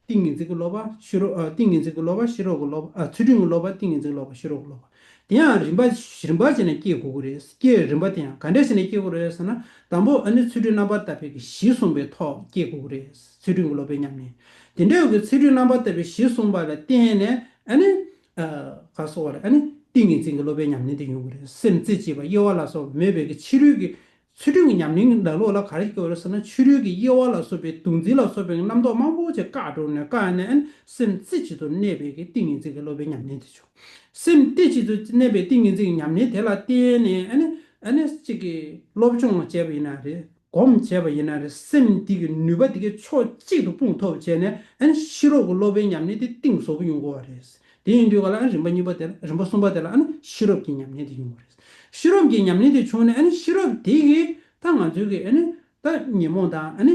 ཏིང་ངེ་འཛིན་གྱི་སློབ་པ། ཤེས་རབ། ཨ། ཏིང་ངེ་འཛིན་གྱི་སློབ་པ། ཤེས་རབ་ཀྱི་སློབ་པ། ཨ། ཚུལ་ཁྲིམས་ཀྱི་སློབ་པ། ཏིང་ངེ་འཛིན་གྱི་སློབ་པ། ཤེས་རབ་ཀྱི་སློབ་པ། དེ་ཡང་རིམ་པ་རིམ་པ་བྱས་ནས་སྐྱེ་དགོས་ཀྱི་རེད། སྐྱེ་རིམ་པ་དེ་ཡང་ག་འདྲ་བྱས་ནས་སྐྱེ་དགོས་རེད་ཟེར་ན། དང་པོ་ཨ་ནི་ཚུལ་ཁྲིམས་རྣམ་པར་དག་པའི་གི་གཞི་བཟུང་བའི་ཐོག་སྐྱེ་དགོས་ཀྱི་རེད། ཚུལ་ཁྲིམས་ཀྱི་སློབ་པའི་ཉམས་ལེན། དེ་འདྲ་བའི་གི་ཚུལ་ཁྲིམས་རྣམ་པར་དག་པའི་གཞི་བཟུང་བ་ལ་བརྟེན་ནས་ཨ་ནི། ཨ། ག་སོགས་རེད། ཨ་ནི་ཏིང་ངེ་འཛིན་གྱི་སློབ་པའི་ཉམས་ལེན་དེ་ཡོང་གི་རེད། སེམས་རྩེ་གཅིག་པ་དབྱེ་བ་ལ་སོགས་མེད་པའི་གི་ཕྱི་རོལ་གྱི། ཚུལ་ཁྲིམས་ཀྱི་ཉམས་ལེན་ནང་ལོགས་ལ་ག་རེ་སྐྱེ་བ་རེད་ཟེར་ན། ཕྱི་རོལ་གྱི་དབྱེ་བ་ལ་སོགས་པའི་གདུང་འཛིན་ལ་སོགས་པའི་རྣམ་རྟོག་མང་པོ་ཅིག་བཀག་འགྲོ་ནས། བཀག་ནས་ཨ་ནི་སེམས་རྩེ་གཅིག་ཏུ་གནས་པའི་གི་ཏིང་ངེ་འཛིན་གྱི་སློབ་པའི་ཉམས་ལེན་དེ་བྱུང་། སེམས་རྩེ་གཅིག་ཏུ་གནས་པའི་ཏིང་ངེ་འཛིན་གྱི་ཉམས་ལེན་དེ་ལ་བརྟེན་ནས་ཨ་ནི། ཨ་ནི་གཅིག་གི་སློབ་སྦྱོང་བྱས་པ་ཡིན་ན་རེད། སྒོམ་བྱས་པ་ཡིན་ན་རེད། སེམས་དེ་གི་ནུས་པ་དེ་གའི་ཕྱོགས་གཅིག་ཏུ་སྤུངས་ཐུབ་བྱས་ནས། ཨ་ནི་ཤེས་རབ་ཀྱི་སློབ་པའི་ཉམས་ལེན་དེ་གཏིང་ཟབ་པོ་ཡོང་དགོས་པ་རེད། དེ་ཡིན་དུས་ག་ལ། ཨ། རིམ་པ་གཉིས་པ་དེ་ལ། རིམ་པ་གསུམ་པ་དེ་ལ་ཨ་ནི་ཤེས་རབ་ཀྱི་ཉམས་ལེན་དེ་ཡོང་བ་རེད། ཤེས་རབ་ཀྱི་ཉམས་ལེན་དེ་བྱུང་ནས། ཨ་ནི་ཤེས་རབ་དེ་གིས་ད་ང་ཚོའི་གི། ཨ་ནི་ད་ཉོན་མོངས་དང་། ཨ་ནི་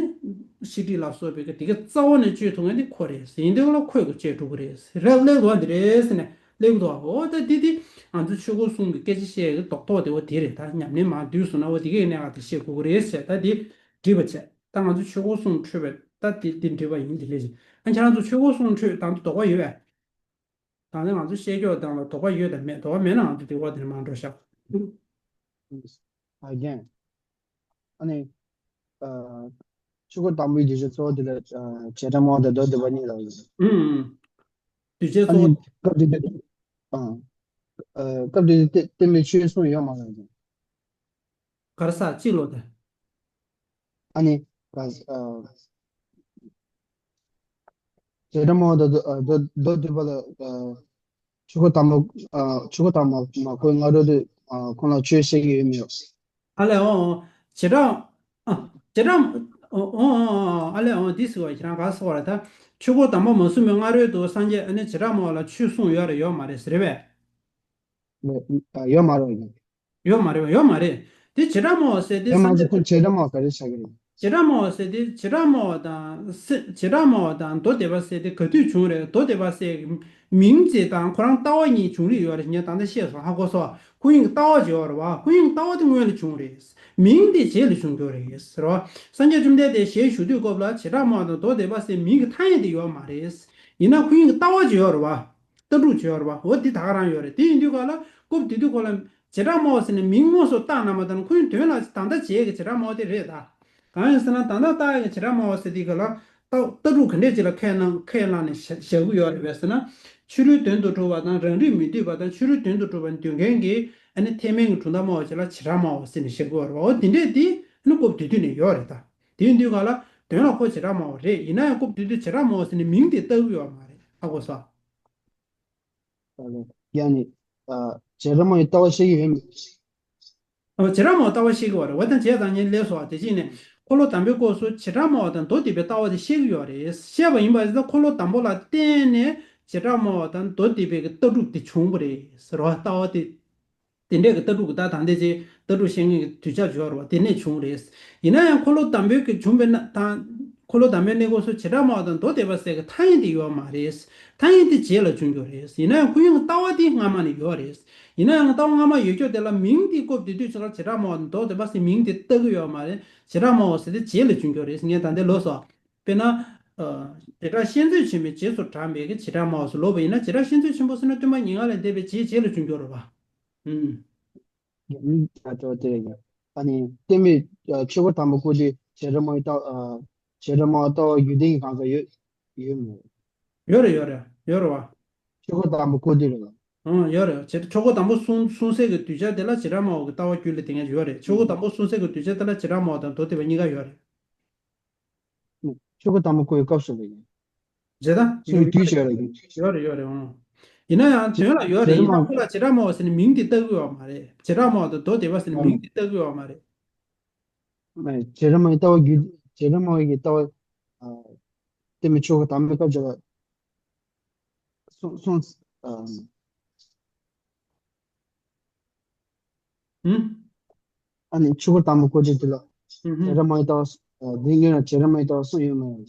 ཤེས་སྒྲིབ་ལ་སོགས་པའི་གི་དེ་གའི་རྩ་བ་ནས་གཅོད་ཐུབ་མཁན་དེ་ཁོ་རེད། ཡིན་དུས་ག་ལ་ཁོས་གི་གཅོད་ཐུབ་ཀྱི་རེད། རེད། ལེགས་འདུག་པ། འདི་རེད་ཟེར་ནས་ལེགས་འདུག་པ། འོ་ད་འདི་དེ་ང་ཚོ་ཆོས་སྐོར་གསུམ་གྱི་སྐད་ཆ་བཤད་གི་རྡོག་རྡོག་དེ་འོ་དེ་རེད། ད་ཉམས་ལེན་མར་བསྡུས་སོང་ན་འོ་དེ་གའི་གནད་འགག་དེ་བཤད་དགོས་ཀྱི་རེད་ཟེར། ད་དེ་འགྲིག་པ་བྱས། ད་ང་ཚོ་ཆོས་སྐོར་གསུམ་འཕྲོས་པས། ད་དེ་དེ་འགྲིག་པ་ཡིན། དེ་ལས་ཅི། ཨ། ཁྱེད་རང་ཚོ་ཆོས་སྐོར་གསུམ་འཕྲོས་དང་དོགས་པ་ཡོད་པས། ད་ནི་ང་ཚོ་བཤད་རྒྱུ་དང་ལ་དོགས་པ་ཡོད་དང་མེད། དོགས་པ་མེད་ན་ང་ཚོ་དེ་འོག་དེ་ནས་མར་འགྲོ་ཤག། ཨ། རྒན། ཨ་ནི། ཨ། ཆོས་སྐོར་དང་པོའི་གདུལ་བྱ་གཙོ་བོ་དེ་ལ། ཨ། བྱེ་བྲག་སྨྲ་བ་དང་མདོ་སྡེ་པ་གཉིས་ལ་ཡོད། ཨུམ། ཨུམ། གདུལ་བྱ་ཨ་གཙོ་ནི་བོ། སྐབས་དེ་དུས། ཨ། ཨ། སྐབས་དེ་དུས་བསྟན་པའི་ཆོས་གསུམ་ཡོད་མ་རེད། ག་རེ་ཟེར། གཅིག་ལོ་དེ། ཨ་ནི། ག། ཨ། བྱེ་བྲག་སྨྲ་བ་དང་མདོ། ཨ། མདོ། མདོ་སྡེ་པ་ལ། ཨ། ཆོས་སྐོར་དང་པོ། ཨ། ཆོས་སྐོར་དང་པོ་མ་འཁོར་སྔ་རོལ་དུ། ཨ། ཁོང་ལ་ཆོས་བཤད་ཀྱི་ཡོད་མེད། ཨ་ལས། འོ། འོ། བྱེ་བྲག། ཨ། བྱེ་བྲག། འོ། འོ། ཨ་ལས། འོ། འདི་ཟེར་བ། ཁྱེད་རང་ག་ཟེར་བ་རེད། ད་ཆོས་སྐོར་དང་པོ་མ་གསུངས་པའི་སྔ་རོལ་དུ་སངས་རྒྱས་ཨ་ནི་བྱེ་བྲག་སྨྲ་བ་ལ་ཆོས་གསུངས་ཡོད་རེད། ཡོད་མ་རེད་ཟེར་བས། ཨ། ཡོད་མ་རེད། ཡོད་མ་རེད་པ། ཡོད་མ་རེད། དེ་བྱེ་བྲག་སྨྲ་བ་ཟེར་དེ་ཡང་མ་སངས་རྒྱས། ཁོ་བྱེ་བྲག་སྨྲ་བ་ག་རེ་ཆགས་ཀྱི་རེད། བྱེ་བྲག་སྨྲ་བ་ཟེར་དེ་བྱེ་བྲག་སྨྲ་བ་དང་སེ། བྱེ་བྲག་སྨྲ་བ་དང་མདོ་སྡེ་པ་ཟེར་དེ་ག་དུས་བྱུང་རེད། མདོ་སྡེ་པ་ཟེར་མིང་ཅིག་དང་ཁོ་རང་ལྟ་བ་གཉིས་བྱུང་རིགས་ཡོད་རེད། ངས་ད་ལྟ་བཤད་སོང་། ཧ་གོ་སོང་། ཁོ་གཉིས་ཀྱི་ལྟ་བ་ཅིག་ཡོད་རེད་པ། ཁོ་གཉིས་ཀྱི་ལྟ་བ་དེ་སྔོན་ལ་བྱུང་རེད། མིང་དེ་རྗེས་ལ་བྱུང་རྒྱུ་རེད་ཟེར་བ། སངས་རྒྱས་བཅོམ་ལྡན་འདས་ཞལ་བཞུགས་དུས་སྐབས་ལ་བྱེ་བྲག་སྨྲ་བ་དང་མདོ་སྡེ་པ་ཟེར་མིང་གི་ཐ་སྙད་དེ་ཡོད་མ་རེད། ཡིན་ན་ཁོ་གཉིས་ཀྱི་ལྟ་བ་ཅིག་ཡོད་རེད་པ། ལྟ་གྲུབ་ཅིག་ཡོད་རེད་པ། འོ་འདི་ད་ག་རང་ཡོད་རེད། དེ་ཡིན་དུས་ག་ལ་སྐབས་དེ་དུས་ཁོ་ལ་བྱེ་བྲག་སྨྲ་བ་ཟེར་ནས་མིང་དངོས་སུ་བཏགས་གནང་བ་དང་། ཁོ་གཉིས་དོན་ལ་ད་ལྟ་བྱེད་ཀྱི་བྱེ་བྲག་སྨྲ་བ་དེ་རེད་ད། གང་ཡིན་ཟེར་ན། ད་ལྟ་བཏགས་ཀྱི་བྱེ་བྲག་སྨྲ་བ་ཟེར་དེ་ག་ལ་ལྟ། ལྟ་གྲུབ་ག་འདྲས་ཅིག་ལ་ཁས་བླངས། ཁས་བླངས་ནས་བཞག་བཞག་གི་ཡོད་རེད་པས་ཟེར་ན། ཕྱི་རོལ་དོན་དུ་གྲུབ་པ་དང་རང་རིག་མི་འཐད་པ་དང་ཕྱི་རོལ་དོན་དུ་གྲུབ་པ་འདོད་མཁན་གྱི་ཨ་ནི་ཐེག་དམན་གྱི་གྲུབ་མཐའ་སྨྲ་བ་ཅིག་ལ་བྱེ་བྲག་སྨྲ་བ་ཟེར་ནས་བཞག་གི་ཡོད་རེད་པ། འོ་འདི་འདྲས་དེ་ཨ་ནི་སྐབས་དེ་དུས་ནས་ཡོད་རེད་ད། དེ་ཡིན་དུས་ག་ལ་དོན་ལ་ཁོ་བྱེ་བྲག་སྨྲ་བ་རེད། ཡིན་ན་ཡང་སྐབས་དེ་དུས་བྱེ་བྲག་སྨྲ་བ་ཟེར་ནས་མིང་དེ་བཏགས་ཀྱི་ཡོད་མ་རེད། ཧ་གོ་སོང་། ཡང་ནི། ཨ། བྱེ་བྲག་སྨྲ་བའི་ལྟ་བ་བཤད་ཀྱི་ཡོད་མེད། ཨ། བྱེ་བྲག་སྨྲ་བའི་ལྟ་བ་བཤད་ཀྱི་ཡོད་རེད་པ། ད་བྱས་ཙང་ངས་ལབ་སོང་བ། དེ་བྱས་ནས་འཁོར་ལོ་དང་པོའི་སྐབས་སུ་བྱེ་བྲག་སྨྲ་བ་དང་མདོ་སྡེ་པའི་ལྟ་བ་དེ་བཤད་ཀྱི་ཡོད་རེད། བཤད་པ་ཡིན་པ་ཡིན་ན་འཁོར་ལོ་དང་པོ་ལ་བརྟེན་ནས་བྱེ་བྲག་སྨྲ་བ་དང་མདོ་སྡེ་པའི་གི་ལྟ་གྲུབ་དེ་བྱུང་བ་རེད་ཟེར་བ། ལྟ་བ་དེ། དེ་འདྲས་ཀྱི་ལྟ་གྲུབ་ཀྱི། ད་ད་ལྟའི་ཅིག་ལྟ་གྲུབ་བཤད་མཁན་གྱི་གདུལ་བྱ་ཡོད་རེད་པ། དེ་ནས་བྱུང་རེད། ཡིན་ན་ཡང་འཁོར་ལོ་དང་པོའི་གི་བྱུང་བའི་ན་དང་། འཁོར་ལོ་དང་པོའི་གནས་སྐབས་སུ་བྱེ་བྲག་སྨྲ་བ་དང་མདོ་སྡེ་པ་ཟེར་གི་ཐ་སྙད་དེ་ཡོད་མ་རེད། ཐ་སྙད་དེ་རྗེས་ལ་བྱུང་རྒྱུ་རེད། ཡིན་ན་ཡང་ཁོ་གཉིས་ཀྱི་ལྟ་བ་དེ་སྔ་མ་ནས་ཡོད་རེད། ཡིན་ན་ཡང་ལྟ་བ་སྔ་མ་ཡོད་རྒྱུ་དེ་ལ་མིང་དེ་སྐབས་དེ་དུས་ཅིག་ལ་བྱེ་བྲག་སྨྲ་བ་དང་མདོ་སྡེ་པ་ཟེར་མིང་དེ་བཏགས་ཀྱི་ཡོད་མ་རེད། བྱེ་བྲག་སྨྲ་བ་ཟེར་དེ་རྗེས་ལ་བྱུང་རྒྱུ་རེད། ངས་ད་ལྟ་ལབ་སོང་། དཔེར་ན། ཨ། བྱེ་བྲག་བཤད་མཛོད་ཆེན་མོའི་རྗེས་སུ་འབྲངས་པའི་གི་བྱེ་བྲག་སྨྲ་བ་ཟེར་ལབ་པ་ཡིན་ན། བྱེ་བྲག་བཤད་མཛོད་ཆེན་པོ་ཟེར་ན་སྟོན་པ་ཉེར་ལྔ་ལས་འདས་པའི་རྗེས་རྗེས་ལ་བྱུང་རྒྱུ་རེད་པ། ཨུམ། ཡང་ད་ལྟ་དེ་རེད། ཨ་ནི་བསྟན་པའི། ཨ། ཆོས་སྐོར་དང་པོ་སྐོར་དེ་བྱེ་བྲག་སྨྲ་བའི་ལྟ། ཨ། བྱེ་བྲག་སྨྲ་བའི་ལྟ་བ་རྒྱུད་ལྡན་གྱི་གང་ཟག་ཡོད། ཡོད་མེད། ཡོད་རེད། ཡོད་རེད། ཡོད་རེད་པ། ཆོས་སྐོར་དང་པོ་སྐོར་དེ་རེད་པ། ཨང་། ཡོད་རེད། བྱེ། ཆོས་སྐོར་དང་པོ་གསུང་གསུང་སའི་གི་གདུལ་བྱ་དེ་ལ་བྱེ་བྲག་སྨྲ་བ་གི་ལྟ་བ་རྒྱུད་ལ་ལྡན་མཁན་ཡོད་རེད། ཆོས་སྐོར་དང་པོ་གསུང་སའི་གི་གདུལ་བྱ་དེ་ལ་བྱེ་བྲག་སྨྲ་བ་དང་མདོ་སྡེ་པ་གཉིས་ཀ་ཡོད་རེད། ཆོས་སྐོར་དང་པོ་སྐོར་བའི་སྐབས་སུ་རེད། བྱེ་བྲག་སོ་སོའི་དུས་ཡོད་རེད། ཡོད་རེད། ཡོད་རེད། ཨང་། ཡིན་ན་ཡང་དོན་ལ་ཡོད་རེད། ཡིན་ན་ཁོ་ལ་བྱེ་བྲག་སྨྲ་བ་ཟེར་ནས་མིང་དེ་བཏགས་ཀྱི་ཡོད་མ་རེད། བྱེ་བྲག་སྨྲ་བ་དང་མདོ་སྡེ་པ་ཟེར་ནས་མིང་དེ་བཏགས་ཀྱི་ཡོད་མ་རེད། བྱེ་བྲག་སྨྲ་བའི་ལྟ་བ་རྒྱུད། བྱེ་བྲག་སྨྲ་བའི་ལྟ་བ། ཨ། བསྟན་པའི་ཆོས་སྐོར་དང་པོའི་སྐབས་སུ་ལ། གསུང་གསུང་། ཨ། ཨུམ། ཨ་ནི་ཆོས་སྐོར་དང་པོ་སྐོར་རྒྱུ་དེ་ལ། ཨུམ། བྱེ་བྲག་སྨྲ་བའི་ལྟ་བ། ཨ། འདི་སྔོན་ལ་བྱེ་བྲག་སྨྲ་བའི་ལྟ་བ་གསུངས་ཡོད་མ་རེད།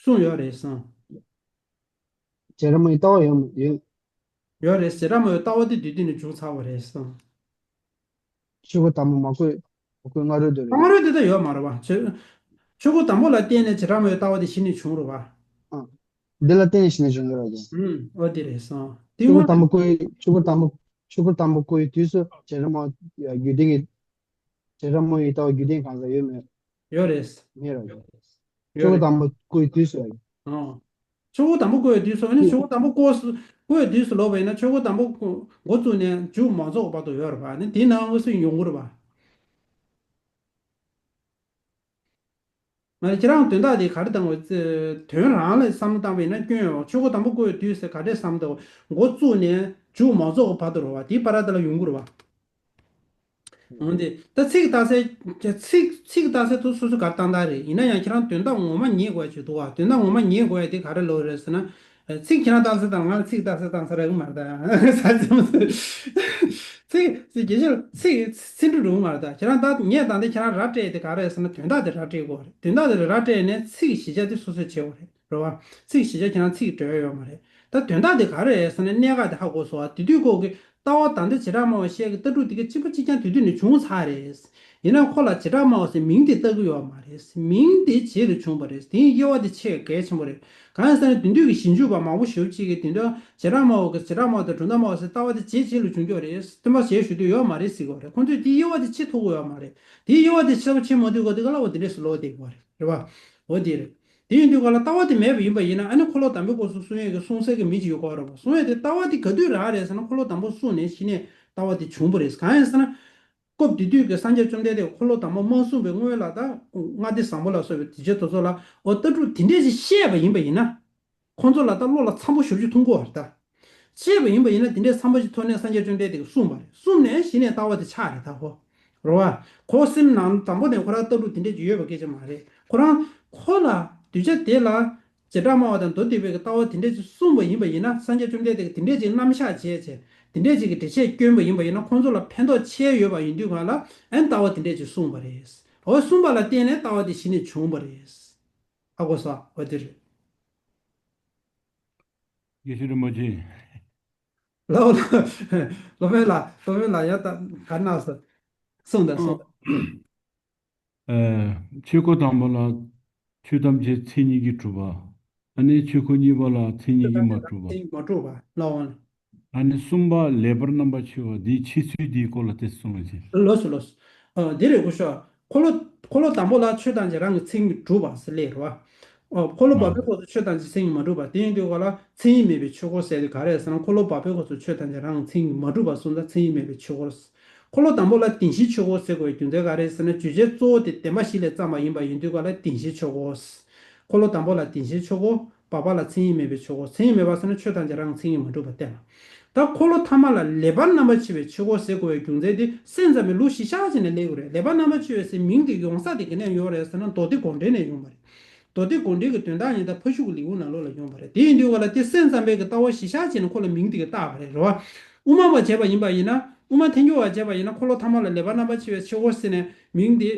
གསུངས་ཡོད་རེད་གསུངས། བྱེ་བྲག་སྨྲ་བའི་ལྟ་བ་ཡོད་མ་ཡོད། ཡོད་རེད། བྱེ་བྲག་སྨྲ་བའི་ལྟ་བ་དེ་དུས་དུས་ནས་བྱུང་ཚར་བ་རེད་གསུངས། ཆོས་སྐུ་དང་པོ་མ་བཀོད། མ་བཀོད་སྔ་རོལ་དུ་རེད། སྔ་རོལ་དེ་ད་ཡོད་མ་རེད་བ། ཆོས་ཆོས་སྐུ་དང་པོ་ལ་བརྟེན་ནས་བྱེ་བྲག་སྨྲ་བའི་ལྟ་བ་དེ་གཞི་ནས་བྱུང་རེད་བ། ཨ། འདི་ལ་བརྟེན་ནས་གཞི་ནས་བྱུང་གི་རེད་བ། ཨུམ། ཨོ་དེ་རེད་སོང་། དེ་ཆོས་སྐུ་དང་པོ་བཀོད། ཆོས་སྐུ་དང་པོ། ཆོས་སྐུ་དང་པོ་བཀོད་དུས་སུ་བྱེ་བྲག་སྨྲ་བའི་རྒྱུད་ལྡན་གྱི། བྱེ་བྲག་སྨྲ་བའི་ལྟ་བ་རྒྱུད་ལྡན་གང་ཟག་ཡོད་མེད། ཡོད་རེད། མེད་རེད། ཡོད་ཆོས་སྐུ་རེད། དང་པོ་བཀོད་དུས་སུ་ཡོད། ཨོ། ཆོས་སྐུ་དང་པོ་བཀོད་དུས་སུ་ནི། ཆོས་སྐུ་དང་པོ་བཀོད་སུ་བཀོད་དུས་སུ་ལོག་པ་ཡིན་ན། ཆོས་སྐུ་དང་པོ་འགོ་བཙུགས་ནས་མཇུག་མ་རྫོགས་བར་དུ་ཡོད་རེད་བ། ནི་དེའི་ནང་དངོས་སུ་ཡོང་གི་རེད་བ། མ་རེད། ཁྱེད་རང་དོན་དག་དེ་ག་རེ་བཏང་བ། དོན་རང་ལ་བསམ་བློ་བཏང་བ་ཡིན་ན་སྐྱོན་ཡོད། ཆོས་སྐུ་དང་པོ་བཀོད་དུས་ཟེར་ག་འདྲས་བསམ་བློ་བཏང་བ། འགོ་བཙུགས་ནས་མཇུག་མ་རྫོགས་བར་དུ་རེད་བ། དེའི་བར་དེ་ལ་ཡོང་གི་རེད་བ། འོན་ཏེ་ད་ཚིག་བཏགས་ཚད། ཚིག་ཚིག་བཏགས་ཚད་དུ་སོ་སོ་ག་རེ་བཏང་བཏང་རེད། ཡིན་ན་ཡང་ཁྱེད་རང་དོན་དག་ངོ་མ་ངེས་དགོས་ཡ་ཅིག་འདུག་བ། དོན་དག་ངོ་མ་ངེས་དགོས་ཡ་དེ་ག་རེ་ལོས་རེད་ཟེར་ན། ཚིག་ཁྱེད་རང་བཏགས་ཚད་དང་ང་ཚིག་བཏགས་ཚད་བཏང་ས་རེད་གི་མ་རེད་ད། ཚིག་ཚིག་རྒྱལ་སྤྱིར་ཚིག་ཚིག་འབྲུ་འགྲོ་གི་མ་རེད་ད། ཁྱེད་རང་ད་ངས་ད་འདི་ཁྱེད་རང་ར་སྤྲད་དེ་ག་རེ་རེད་ཟེར་ན། དོན་དག་དེ་ར་སྤྲད་དགོས་རེད། དོན་དག་དེ་ར་སྤྲད་ནས་ཚིག་གཞི་བྱ་དེ་སོ་སོས་བྱེད་དགོས་རེད། རེད་བ། ཚིག་གཞི་བྱ་ཁྱེད་རང་ཚིག་འབྲི་ཡ་ཡོད་མ་རེད། ད་དོན་དག་དེ་ག་རེ་རེད་ཟེར་ན། གནད་འགག་དེ་ཧ་གོ་སོང་བ། དེ་དུས་ཁོ་གི་ལྟ་བ་ད་ལྟ་བྱེ་བྲག་སྨྲ་བ་བཤད་ཀྱི་ལྟ་གྲུབ་དེ་ག་གཅིག་པ་གཅིག་རྐྱང་དེ་དུས་ནས་བྱུང་ཚར་རེད། ཡིན་ན་ཁོ་ལ་བྱེ་བྲག་སྨྲ་བ་ཟེར་མིང་དེ་བཏགས་ཀྱི་ཡོད་མ་རེད། མིང་དེ་རྗེས་ལ་བྱུང་བ་རེད། དེ་ཡི་དབྱེ་བ་དེ་ཆེས་གལ་ཆེན་པོ་རེད། གང་ཡིན་ཟེར་ན་དེང་དུས་ཀྱི་ཞིབ་འཇུག་པ་མང་པོ་ཞེ་པོ་ཅིག་གིས་དེང་དུས་བྱེ་བྲག་སྨྲ་བ་གི། བྱེ་བྲག་སྨྲ་བ་དང་གྲུབ་མཐའ་སྨྲ་བ་ཟེར་ལྟ་བ་དེ་རྗེས་རྗེས་ལ་བྱུང་ཀྱི་ཡོད་རེད། སྟོན་པ་ཞལ་བཞུགས་དུས་ཡོད་མ་རེད་ཟེར་གྱི་ཡོད་རེད། ཁོང་ཚོས་དེའི་དབྱེ་བ་དེ་ཕྱེ་ཐུབ་ཀྱི་ཡོད་མ་རེད། དེའི་དབྱེ་བ་དེ་ཕྱེ་ཕྱེ་མ་ཐུབ་གོ་དེ་ག་ལ་འོ་དེ་འདྲས་སུ་ལོག་བསྡད་ཀྱི་ཡོད་རེད། རེད་བ། འོ་དེ་རེད། དེ་ཡིན་དུས་ག་ལ་ལྟ་བ་དེ་མེད་པ་ཡིན་པ་ཡིན་ན། ཨ་ནི་འཁོར་ལོ་དམ་པའི་སྐབས་སུ་གསུང་ཡས་ཀྱི་གསུང་སའི་གི་མི་ཅིག་ཡོད་ཀྱི་རེད་བ། གསུང་ཡས་དེ་ལྟ་བ་དེ་ག་དུས་རག་རེད་ཟེར་ན། འཁོར་ལོ་དམ་པོ་གསུངས་ནས་གཞི་ནས་ལྟ་བ་དེ་བྱུང་བ་རེད། གང་ཡིན་ཟེར་ན། སྐབས་དེ་དུས་ཀྱི་སངས་རྒྱས་བཅོམ་ལྡན་འདས་འཁོར་ལོ་དམ་པ་མ་གསུངས་པའི་སྔོན་ལ། ད་ལྔ་སྡེ་བཟང་པོ་ལ་སོགས་པའི་དེ་ཆོས་དེ་ཚོ་ལ་འོ་ལྟ་གྲུབ་དེ་འདྲས་ཅིག་བཤད་པ་ཡིན་པ་ཡིན་ན། ཁོང་ཚོ་ལ་ད་བློ་ལ་འཚམ་པོ་ཞེ་པོ་ཅིག་ཐོན་གྱི་ཡོད་རེད་ད། བཤད་པ་ཡིན་པ་ཡིན་ན་དེ་འདྲའི་འཚམ་པོ་ཞིག་ཐོན་ནས་སངས་རྒྱས་བཅོམ་ལྡན་འདས་ཀྱིས་གསུངས་པ་རེད། གསུངས་ནས་གཞི་ནས་ལྟ་བ་དེ་ཆགས་རེད་ད་ཧོ། རེད་བ། ཁོ་སེམས་ནང་དང་པོ་ནས་ཁོ་རང་ལྟ་གྲུབ་དེ་འདྲས་ཅིག་ཡོད་པ་སྐད་ཆ་མ་རེད། ཁོ་རང་ཁོ་ལ་གདུལ་བྱ་དེ་ལ་བྱེ་བྲག་སྨྲ་བ་དང་མདོ་སྡེ་པའི་གི་ལྟ་བ་དེ་འདྲས་ཅིག་གསུངས་པ་ཡིན་པ་ཡིན་ན། སངས་རྒྱས་བཅོམ་ལྡན་འདས་ཀྱིས་དེ་འདྲས་ཅིག་རྣམ་གཞག་བྱས་བྱས། དེ་འདྲས་ཅིག་གི་འགྲེལ་བཤད་བསྐྱོན་པ་ཡིན་པ་ཡིན་ན། ཁོང་ཚོ་ལ་ཕན་ཐོགས་ཆེ་ཡོད་པ་ཡིན་དུས་ག་ལ། ཨན་ལྟ་བ་དེ་འདྲས་ཅིག་གསུངས་པ་རེད། འོ་གསུངས་པ་ལ་བརྟེན་ནས་ལྟ་བ་དེ་གཞི་ནས་བྱུང་བ་རེད། ཧ་གོ་སོང་། འོ་དེ་རེད། དགེ་བཤེས་རིན་པོ་ཆེ། ལགས་ལགས། སློབ་དཔོན་ལགས། སློབ་དཔོན་ལགས་ཡང་ད་ག་གནང་སོང་། གསུངས་དང་གསུངས་དང་། ཨ། ཆོས་སྐུ་དང་པོ་ལ་ཆོས་ཐམས་ཅད་མཚན་ཉིད་ཀྱིས་གྲུབ་པ། ཨ་ནི་ཆོས་སྐུ་གཉིས་པ་ལ་མཚན་ཉིད་ཀྱིས་མ་གྲུབ་པ། མཚན་ཉིད་མ་གྲུབ་པ་ལའང་། ཨ་ནི་གསུམ་པ་ལེགས་པར་རྣམ་པར་ཕྱེ་བ་འདིའི་ཕྱེ་ཚུལ་འདིའི་སྐོར་ལ་ཏོག་ཙམ་གསུང་རོགས་བྱེད། ལགས་སོ་ལགས་སོ། ཨ། འདི་རེད་སྐུ་ཞབས། འཁོར་ལོ། འཁོར་ལོ་དང་པོ་ལ་ཆོས་ཐམས་ཅད་རང་གི་མཚན་ཉིད་གྲུབ་པ་ཟེར་ལབ་རེད་བ། ཨོ། འཁོར་ལོ་བག་ཨ། པའི་སྐབས་སུ་ཆོས་ཐམས་ཅད་མཚན་ཉིད་མ་གྲུབ་པ། དེ་ཡིན་དུས་ག་ལ་མཚན་ཉིད་མེད་པའི་ཆོས་འཁོར་ཟེར་དེ་ག་རེ་རེད་ཟེར་ན། འཁོར་ལོ་བག་པའི་སྐབས་སུ་ཆོས་ཐམས་ཅད་རང་གི་མཚན་ཉིད་མ་གྲུབ་པ་གསུངས་ཙང་མཚན་ཉིད་མེད་པའི་ཆོས་འཁོར། འཁོར་ལོ་དང་པོ་ལ་བདེན་བཞིའི་ཆོས་འཁོར་ཟེར་དགོས་པའི་རྒྱུ་མཚན་ག་རེ་རེད་ཟེར་ན། བརྗོད་བྱ་གཙོ་བོ་དེ་བདེན་པ་བཞི་ལས་བརྩམས་པ་ཡིན་པ་ཡིན་དུས་ག་ལ་བདེན་བཞིའི་ཆོས་འཁོར། འཁོར་ལོ་དང་པོ་ལ་བདེན་བཞིའི་ཆོས་འཁོར། བག་པ་ལ་མཚན་ཉིད་མེད་པའི་ཆོས་འཁོར། མཚན་ཉིད་མེད་པ་ཟེར་ན་ཆོས་ཐམས་ཅད་རང་གི་མཚན་ཉིད་མ་གྲུབ་པ་བསྟན་པ། ད་འཁོར་ལོ་ཐ་མ་ལ་ལེགས་པར་རྣམ་པར་ཕྱེ་བའི་ཆོས་འཁོར་ཟེར་དགོས་པའི་རྒྱུ་མཚན་དེ་སེམས་ཙམ་པའི་ལུགས་གཞི་བཞག་བྱས་ནས་སླེབས་ཀྱི་རེད། ལེགས་པར་རྣམ་པར་ཕྱེ་བའི་ཟེར་མིང་དེ་ཡོང་ས་དེ་ག་ནས་ཡོང་རེད་ཟེར་ན། མདོ་སྡེ་དགོངས་འགྲེལ་ནས་ཡོང་བ་རེད། མདོ་སྡེ་དགོངས་འགྲེལ་གྱི་དོན་དག་ཡིན་ད་ཕར་ཕྱོགས་ཀྱི་ལེའུ་ནང་ལོགས་ལ་ཡོང་བ་རེད། དེ་ཡིན་དུས་ག་ལ་དེ་སེམས་ཙམ་པའི་གི་ལྟ་བ་གཞི་བཞག་བྱས་ནས་ཁོ་ལ་མིང་དེ་ག་བཏགས་པ་རེད། རེད་བ། དབུ་མ་པ་བྱས་པ་ཡིན་པ་ཡིན་ན། དབུ་མ་ཐལ་འགྱུར་བ་བྱས་པ་ཡིན་ན། འཁོར་ལོ་ཐ་མ་ལ་ལེགས་པར་རྣམ་པར་ཕྱེ་བའི་ཆོས་འཁོར་ཟེར་ནས་མིང་དེ།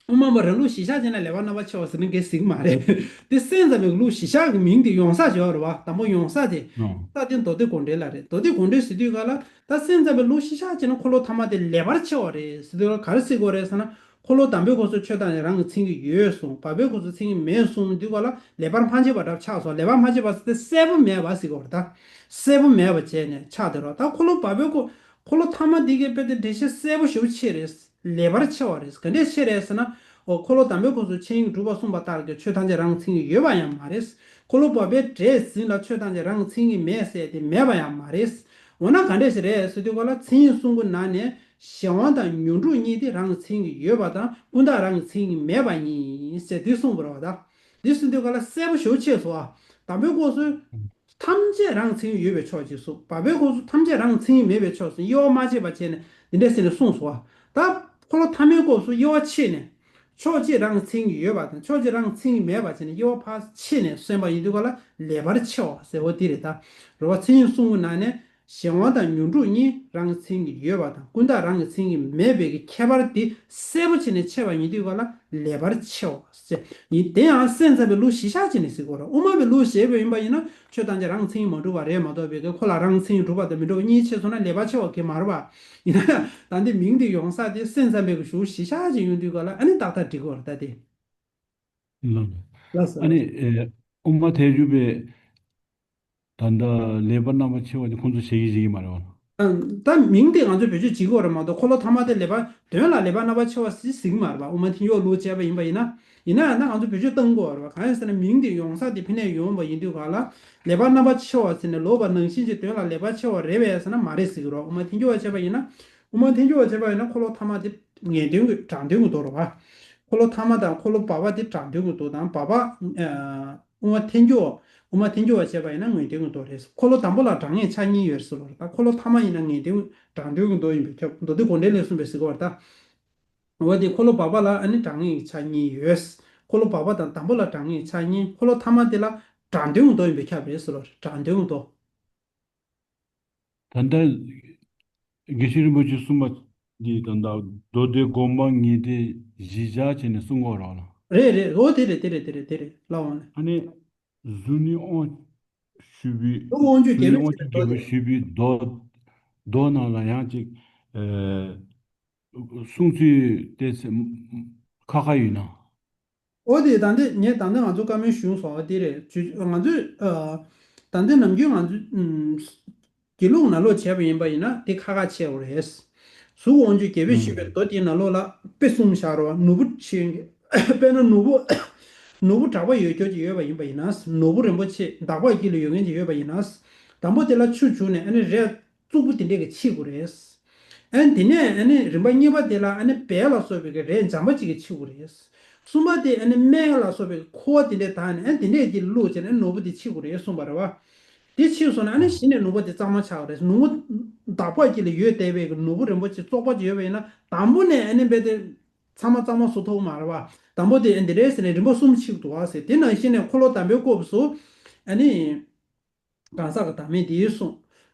དབུ་མ་པ་རང་ལུགས་གཞི་བཞག་བྱས་ན་ལེགས་པར་རྣམ་པར་ཕྱེ་བ་ཟེར་ན་འགྲིག་གི་མ་རེད། དེ་སེམས་ཙམ་པའི་ལུགས་གཞི་བཞག་གི་མིང་དེ་ཡོང་ས་ཅིག་ཡོད་རེད་བ། དང་པོ་ཡོང་ས་དེ། ཨོ། ད་དེ་མདོ་སྡེ་དགོངས་འགྲེལ་ལ་རེད། མདོ་སྡེ་དགོངས་འགྲེལ་ཟེར་དུས་ག་ལ། ད་སེམས་ཙམ་པའི་ལུགས་གཞི་བཞག་བྱས་ན་འཁོར་ལོ་ཐ་མ་དེ་ལེགས་པར་ཕྱེ་བ་རེད་ཟེར་དུས་ག་ལ་ག་རེ་ཟེར་དགོས་རེད་ཟེར་ན། འཁོར་ལོ་དང་པོའི་སྐབས་སུ་ཆོས་ཐམས་ཅད་རང་གི་མཚན་ཉིད་ཡོད་གསུངས། བག་པའི་སྐབས་སུ་མཚན་ཉིད་མེད་གསུངས་དུས་ག་ལ་ལེགས་པར་མ་ཕྱེ་བ་འདྲ་ཆགས་སོང་། ལེགས་པར་མ་ཕྱེ་བ་ཟེར་དེ་གསལ་པོ་མེད་པ་ཟེར་དགོས་རེད་ད། གསལ་པོ་མེད་པ་བྱས་ནས་ཆགས་བསྡད་རོགས། ད་འཁོར་ལོ་བག་པའི་སྐབས། འཁོར་ལོ་ཐ་མ་འདི་གའི་དཔེ་དེ་འགྲེལ་བཤད་གསལ་པོ་ཞེ་པོ་ཅིག་རེད། ལེགས་པར་ཕྱེ་བ་རེད། ག་འདྲས་ཕྱེ་རེད་ཟེར་ན། འོ། འཁོར་ལོ་དང་པོའི་སྐབས་སུ་མཚན་ཉིད་གྲུབ་པ་གསུངས་པ་ལྟར་གྱི་ཆོས་ཐམས་ཅད་རང་གི་མཚན་ཉིད་ཡོད་པ་ཡང་མ་རེད། འཁོར་ལོ་བག་པའི་སྒྲས་ཟིན་ལ་ཆོས་ཐམས་ཅད་རང་གི་མཚན་ཉིད་མེད་ཟེར་དེ་མེད་པ་ཡང་མ་རེད། འོ་ན་ག་འདྲས་ཞིག་རེད་ཟེར་དུས་ག་ལ། མཚན་ཉིད་གསུམ་པོ་ནང་ནས་གཞན་དབང་དང་ཉོན་སྒྲུབ་གཉིས་དེ་རང་གི་མཚན་ཉིད་ཡོད་པ་དང་། ཀུན་བརྟགས་རང་གི་མཚན་ཉིད་མེད་པ་ཡིན་ཟེར་དེ་གསུངས་པ་རེད་བ། ད་འདི་གསུངས་དུས་ག་ལ་གསལ་པོ་ཞེ་པོ་ཅིག་སོང་བ། དང་པོའི་སྐབས་སུ། ཐམས་ཅད་རང་མཚན་ཡོད་པའི་ཕྱོགས་ཅིག་གསུངས། བག་པའི་སྐབས་སུ་ཐམས་ཅད་རང་མཚན་མེད་པའི་ཕྱོགས་སུ་དབྱེ་བ་མ་ཕྱེ་བ་བྱས་ནས་འདི་འདྲ་ཟེར་ནས་གསུངས་སོ། ད་འཁོར་ལོ་ཐ་མའི་སྐབས་སུ་དབྱེ་བ་ཕྱེ་ནས། ཕྱོགས་གཅིག་རང་མཚན་ཡོད་པ་དང་ཕྱོགས་གཅིག་རང་མཚན་མེད་པ་བྱས་ནས་དབྱེ་བ་ཕར་ཕྱེ་ནས་གསུངས་པ་ཡིན་དུས་ག་ལ་ལེགས་པར་ཕྱེ་བ་ཟེར་བ་འདི་རེད་ད། རེད་བ། མཚན་ཉིད་གསུམ་གྱི་ནང་ནས་ གཞན་དབང་དང་མྱུར་འཁྲུག་གཉིས་རང་གི་མཚན་གྱི་ཡོད་པ་དང་ཀུན་བརྟགས་རང་གི་མཚན་གྱི་མེད་པའི་གི་ཁྱད་པར་དེ་གསལ་པོ་བྱས་ནས་ཕྱེ་བ་ཡིན་དུས་ག་ལ་ལེགས་པར་ཕྱེ་བ་ཟེར་ཡིན། དེ་ཡང་སེམས་ཙམ་པའི་ལུགས་གཞི་བཞག་བྱས་ནས་ཟེར་དགོས་རེད། དབུ་མ་པའི་ལུགས་བྱས་པ་ཡིན་པ་ཡིན་ན་ཆོས་ཐམས་ཅད་རང་གི་མཚན་གྱིས་མ་གྲུབ་པ་རེད་མ་གཏོགས་པའི་གི་ཁོ་ལ་རང་གི་མཚན་གྱིས་གྲུབ་པ་དང་མི་འགྲུབ་པ་གཉིས་ཕྱེ་སོང་ན་ལེགས་པར་ཕྱེ་བ་གི་མ་རེད་པ། ཡིན་ན་ཡང་ད་འདི་མིང་དེ་ཡོང་ས་དེ་སེམས་ཙམ་པའི་གི་ལུགས་གཞི་བཞག་བྱས་ཡོང་དུས་ག་ལ་ཨ་ནི་ཏག་ཏག་འགྲིག་གི་རེད་ད་དེ། ལགས་སོ། ལགས་སོ། ཨ་ནི་ཨེ། དབུ་མ་ཐལ་འགྱུར་བས་ད་ལྟ་ལེགས་པར་རྣམ་པར་ཕྱེ་བ་དེ་ཁོང་ཚོ་བྱེད་ཀྱི་ཡོད་ཀྱི་མ་རེད་པ། ཨ། ད་མིང་དེ་ང་ཚོས་བེད་སྤྱོད་བྱེད་ཀྱི་ཡོད་རེད་མ་གཏོགས་འཁོར་ལོ་ཐ་མ་དེ་ལེགས་པར་དོན་ལ་ལེགས་པར་རྣམ་པར་ཕྱེ་བ་ཟེར་ཟེར་གྱི་མ་རེད་པ། དབུ་མ་ཐལ་འགྱུར་བ་ལུགས་བྱས་པ་ཡིན་པ་ཡིན་ན། ཡིན་ན་ཡང་ད་ང་ཚོས་བེད་སྤྱོད་གཏང་གི་ཡོད་རེད་པ། གང་ཡིན་ཟེར་ན་མིང་དེ་ཡོང་ས་དེ་ཕི་ནས་ཡོང་བ་ཡིན་དུས་ག་ལ་ལེགས་པར་རྣམ་པར་ཕྱེ་བ་ཟེར་ནས་ལབ་པ་ནང་བཞིན་གྱི་དོན་ལ་ལེགས་པར་ཕྱེ་བ་རེད་པས་ཟེར་ན་མ་རེད་ཟེར་གྱི་རེད་པ། དབུ་མ་ཐལ་འགྱུར་བ་བྱས་པ་ཡིན་ན། དབུ་མ་ཐལ་འགྱུར་བ་བྱས་པ་ཡིན་ན་འཁོར་ལོ་ཐ་མ་དེ་ངེས་དོན་གྱི་དྲང་དོན་གྱི་མདོ་རེད་པ། འཁོར་ལོ་ཐ་མ་དང་འཁོར་ལོ་བར་པ་དེ་དྲང་དོན་གྱི་མདོ་དང་བར་པ། ཨ། དབུ་མ་ཐལ་འགྱུར། དབུ་མ་ཐལ་འགྱུར་བ་བྱས་པ་ཡིན་ན་ངེས་དོན་གྱི་མདོ་རེད། འཁོར་ལོ་དང་པོ་ལ་དྲང་ངེས་ཆ་གཉིས་ཡོད་ཟེར་བ་རེད། ད་འཁོར་ལོ་ཐ་མ་ཡིན་ན་ངེས་དོན་དྲང་དོན་གྱི་མདོ་ཡིན་པས་ཁྱབ། མདོ་སྡེ་དགོངས་འགྲེལ་ལས་གསུངས་པའི་ཟེར་གྱི་རེད་པ། འོ་དེ་འཁོར་ལོ་བར་པ་ལ་ཨ་ནི་དྲང་ངེས་ཆ་གཉིས་ཡོད། འཁོར་ལོ་བར་པ་དང་དང་པོ་ལ་དྲང་ངེས་ཆ་གཉིས། འཁོར་ལོ་ཐ་མ་དེ་ལ་དྲང་དོན་གྱི་མདོ་ཡིན་པས་ཁྱབ་རེད་ཟེར་བ་རེད། དྲང་དོན་གྱི་མདོ། ད་ལྟ་དགེ་བཤེས་རིན་པོ་ཆེ་གསུངས་པ་འདི་ད་ལྟ་མདོ་སྡེ་དགོངས་པ་ངེས་གཏན་གཞི་བཞག་བྱས་ནས་གསུང་གི་ཡོད་རེད་པ། རེད་རེད། འོ་དེ་རེད་དེ་རེད་དེ་རེད་དེ་རེད། ལགས་འོང་ལགས། ཨ་ནི་གཟུགས་ནས་དབང་ཞུས་པའི། གཟུགས་དབང་ཕྱུག་རྒྱལ་པོས་ཞུས་པའི་མདོ་དེ། ཞུས་པའི་མདོ། མདོ་ནང་ལ་ཡང་ཅིག་ཨེ། གསུང་ཚུལ་དེ་ཁ་ཁ་ཡོད་ན། འོ་དེ་ད་ལྟ་ངས་ད་ལྟ་ང་ཚོ་བཀའ་མོལ་ཞུས་སོང་བ་དེ་རེད། ང་ཚོས་ཨ། ད་ལྟ་ནམ་རྒྱུན་ང་ཚོས་ཨམ། དགེ་ལུགས་ནང་ལོགས་བྱས་པ་ཡིན་པ་ཡིན་ན་དེ་ཁ་ཁ་ཆེ་བ་རེད། གཟུགས་དབང་ཕྱུག་རྒྱལ་པོས་ཞུས་པའི་མདོ་དེའི་ནང་ལོགས་ལ་དཔེ་གསུམ་བཞག་རོགས། ནོར་བུ་ཆེ། དཔེར་ན་ནོར་བུ། ནོར་བུ་གྲགས་པ་ཡོད་རྒྱུ་ཅིག་ཡོད་པ་ཡིན་པ་ཡིན་ན། ནོར་བུ་རིན་པོ་ཆེ་འདག་པ་དཀྱིལ་ལ་ཡོད་མཁན་ཅིག་ཡོད་པ་ཡིན་ན། དང་པོ་དེ་ལ་ཆུ་བྱུགས་ནས་ཨ་ནི་རས་བཙུགས་པོ་དེ་འདྲས་ཀྱིས་ཕྱིས་དགོས་རེད། ཨ་ནི་དེ་ནས་ཨ་ནི་རིམ་པ་གཉིས་པ་དེ་ལ་ཨ་ནི་བལ་ལ་སོགས་པའི་གི་རས་འཇམ་པ་ཅིག་གིས་ཕྱིས་དགོས་རེད། གསུམ་པ་དེ་ཨ་ནི་སྨན་ལ་སོགས་པའི་ཁུ་བ་དེ་འདྲས་དག་ནས་ཨ་ནི་དེ་འདྲས་ཀྱིས་བླུགས་བྱས་ནས་ནོར་བུ་དེ་ཕྱིས་དགོས་རེད་གསུངས་པ་རེད་པ། དེ་ཕྱིས་སོང་ན་ཨ་ནི་གཞི་ནས་ནོར་བུ་དེ་གཙང་མ་ཆགས་པ་རེད། ནོར་བུ་འདག་པ་དཀྱིལ་ལ་ཡོད་བསྡད་པའི་གི་ནོར་བུ་རིན་པོ་ཆེ་བཙོག་པ་ཅིག་ཡོད་པ་ཡིན་ན་དང་པོ་ནས་ཨ་ནི་རྦད་དེ་ཚང་མ་གཙང་མ་བཟོ་ཐུབ་ཀྱི་མ་རེད་པ། དང་པོ་དེ་ཨ་འདི་རེད་ཟེར་ནས་རིམ་པ་གསུམ་ཕྱིས་འདུག་བ་ཟེར། དེ་ནང་བཞིན་ནས་འཁོར་ལོ་དམ་པའི་སྐབས་སུ་ཨ་ནི། གང་ཟག་གི་བདག་མེད་དེ་གསུངས།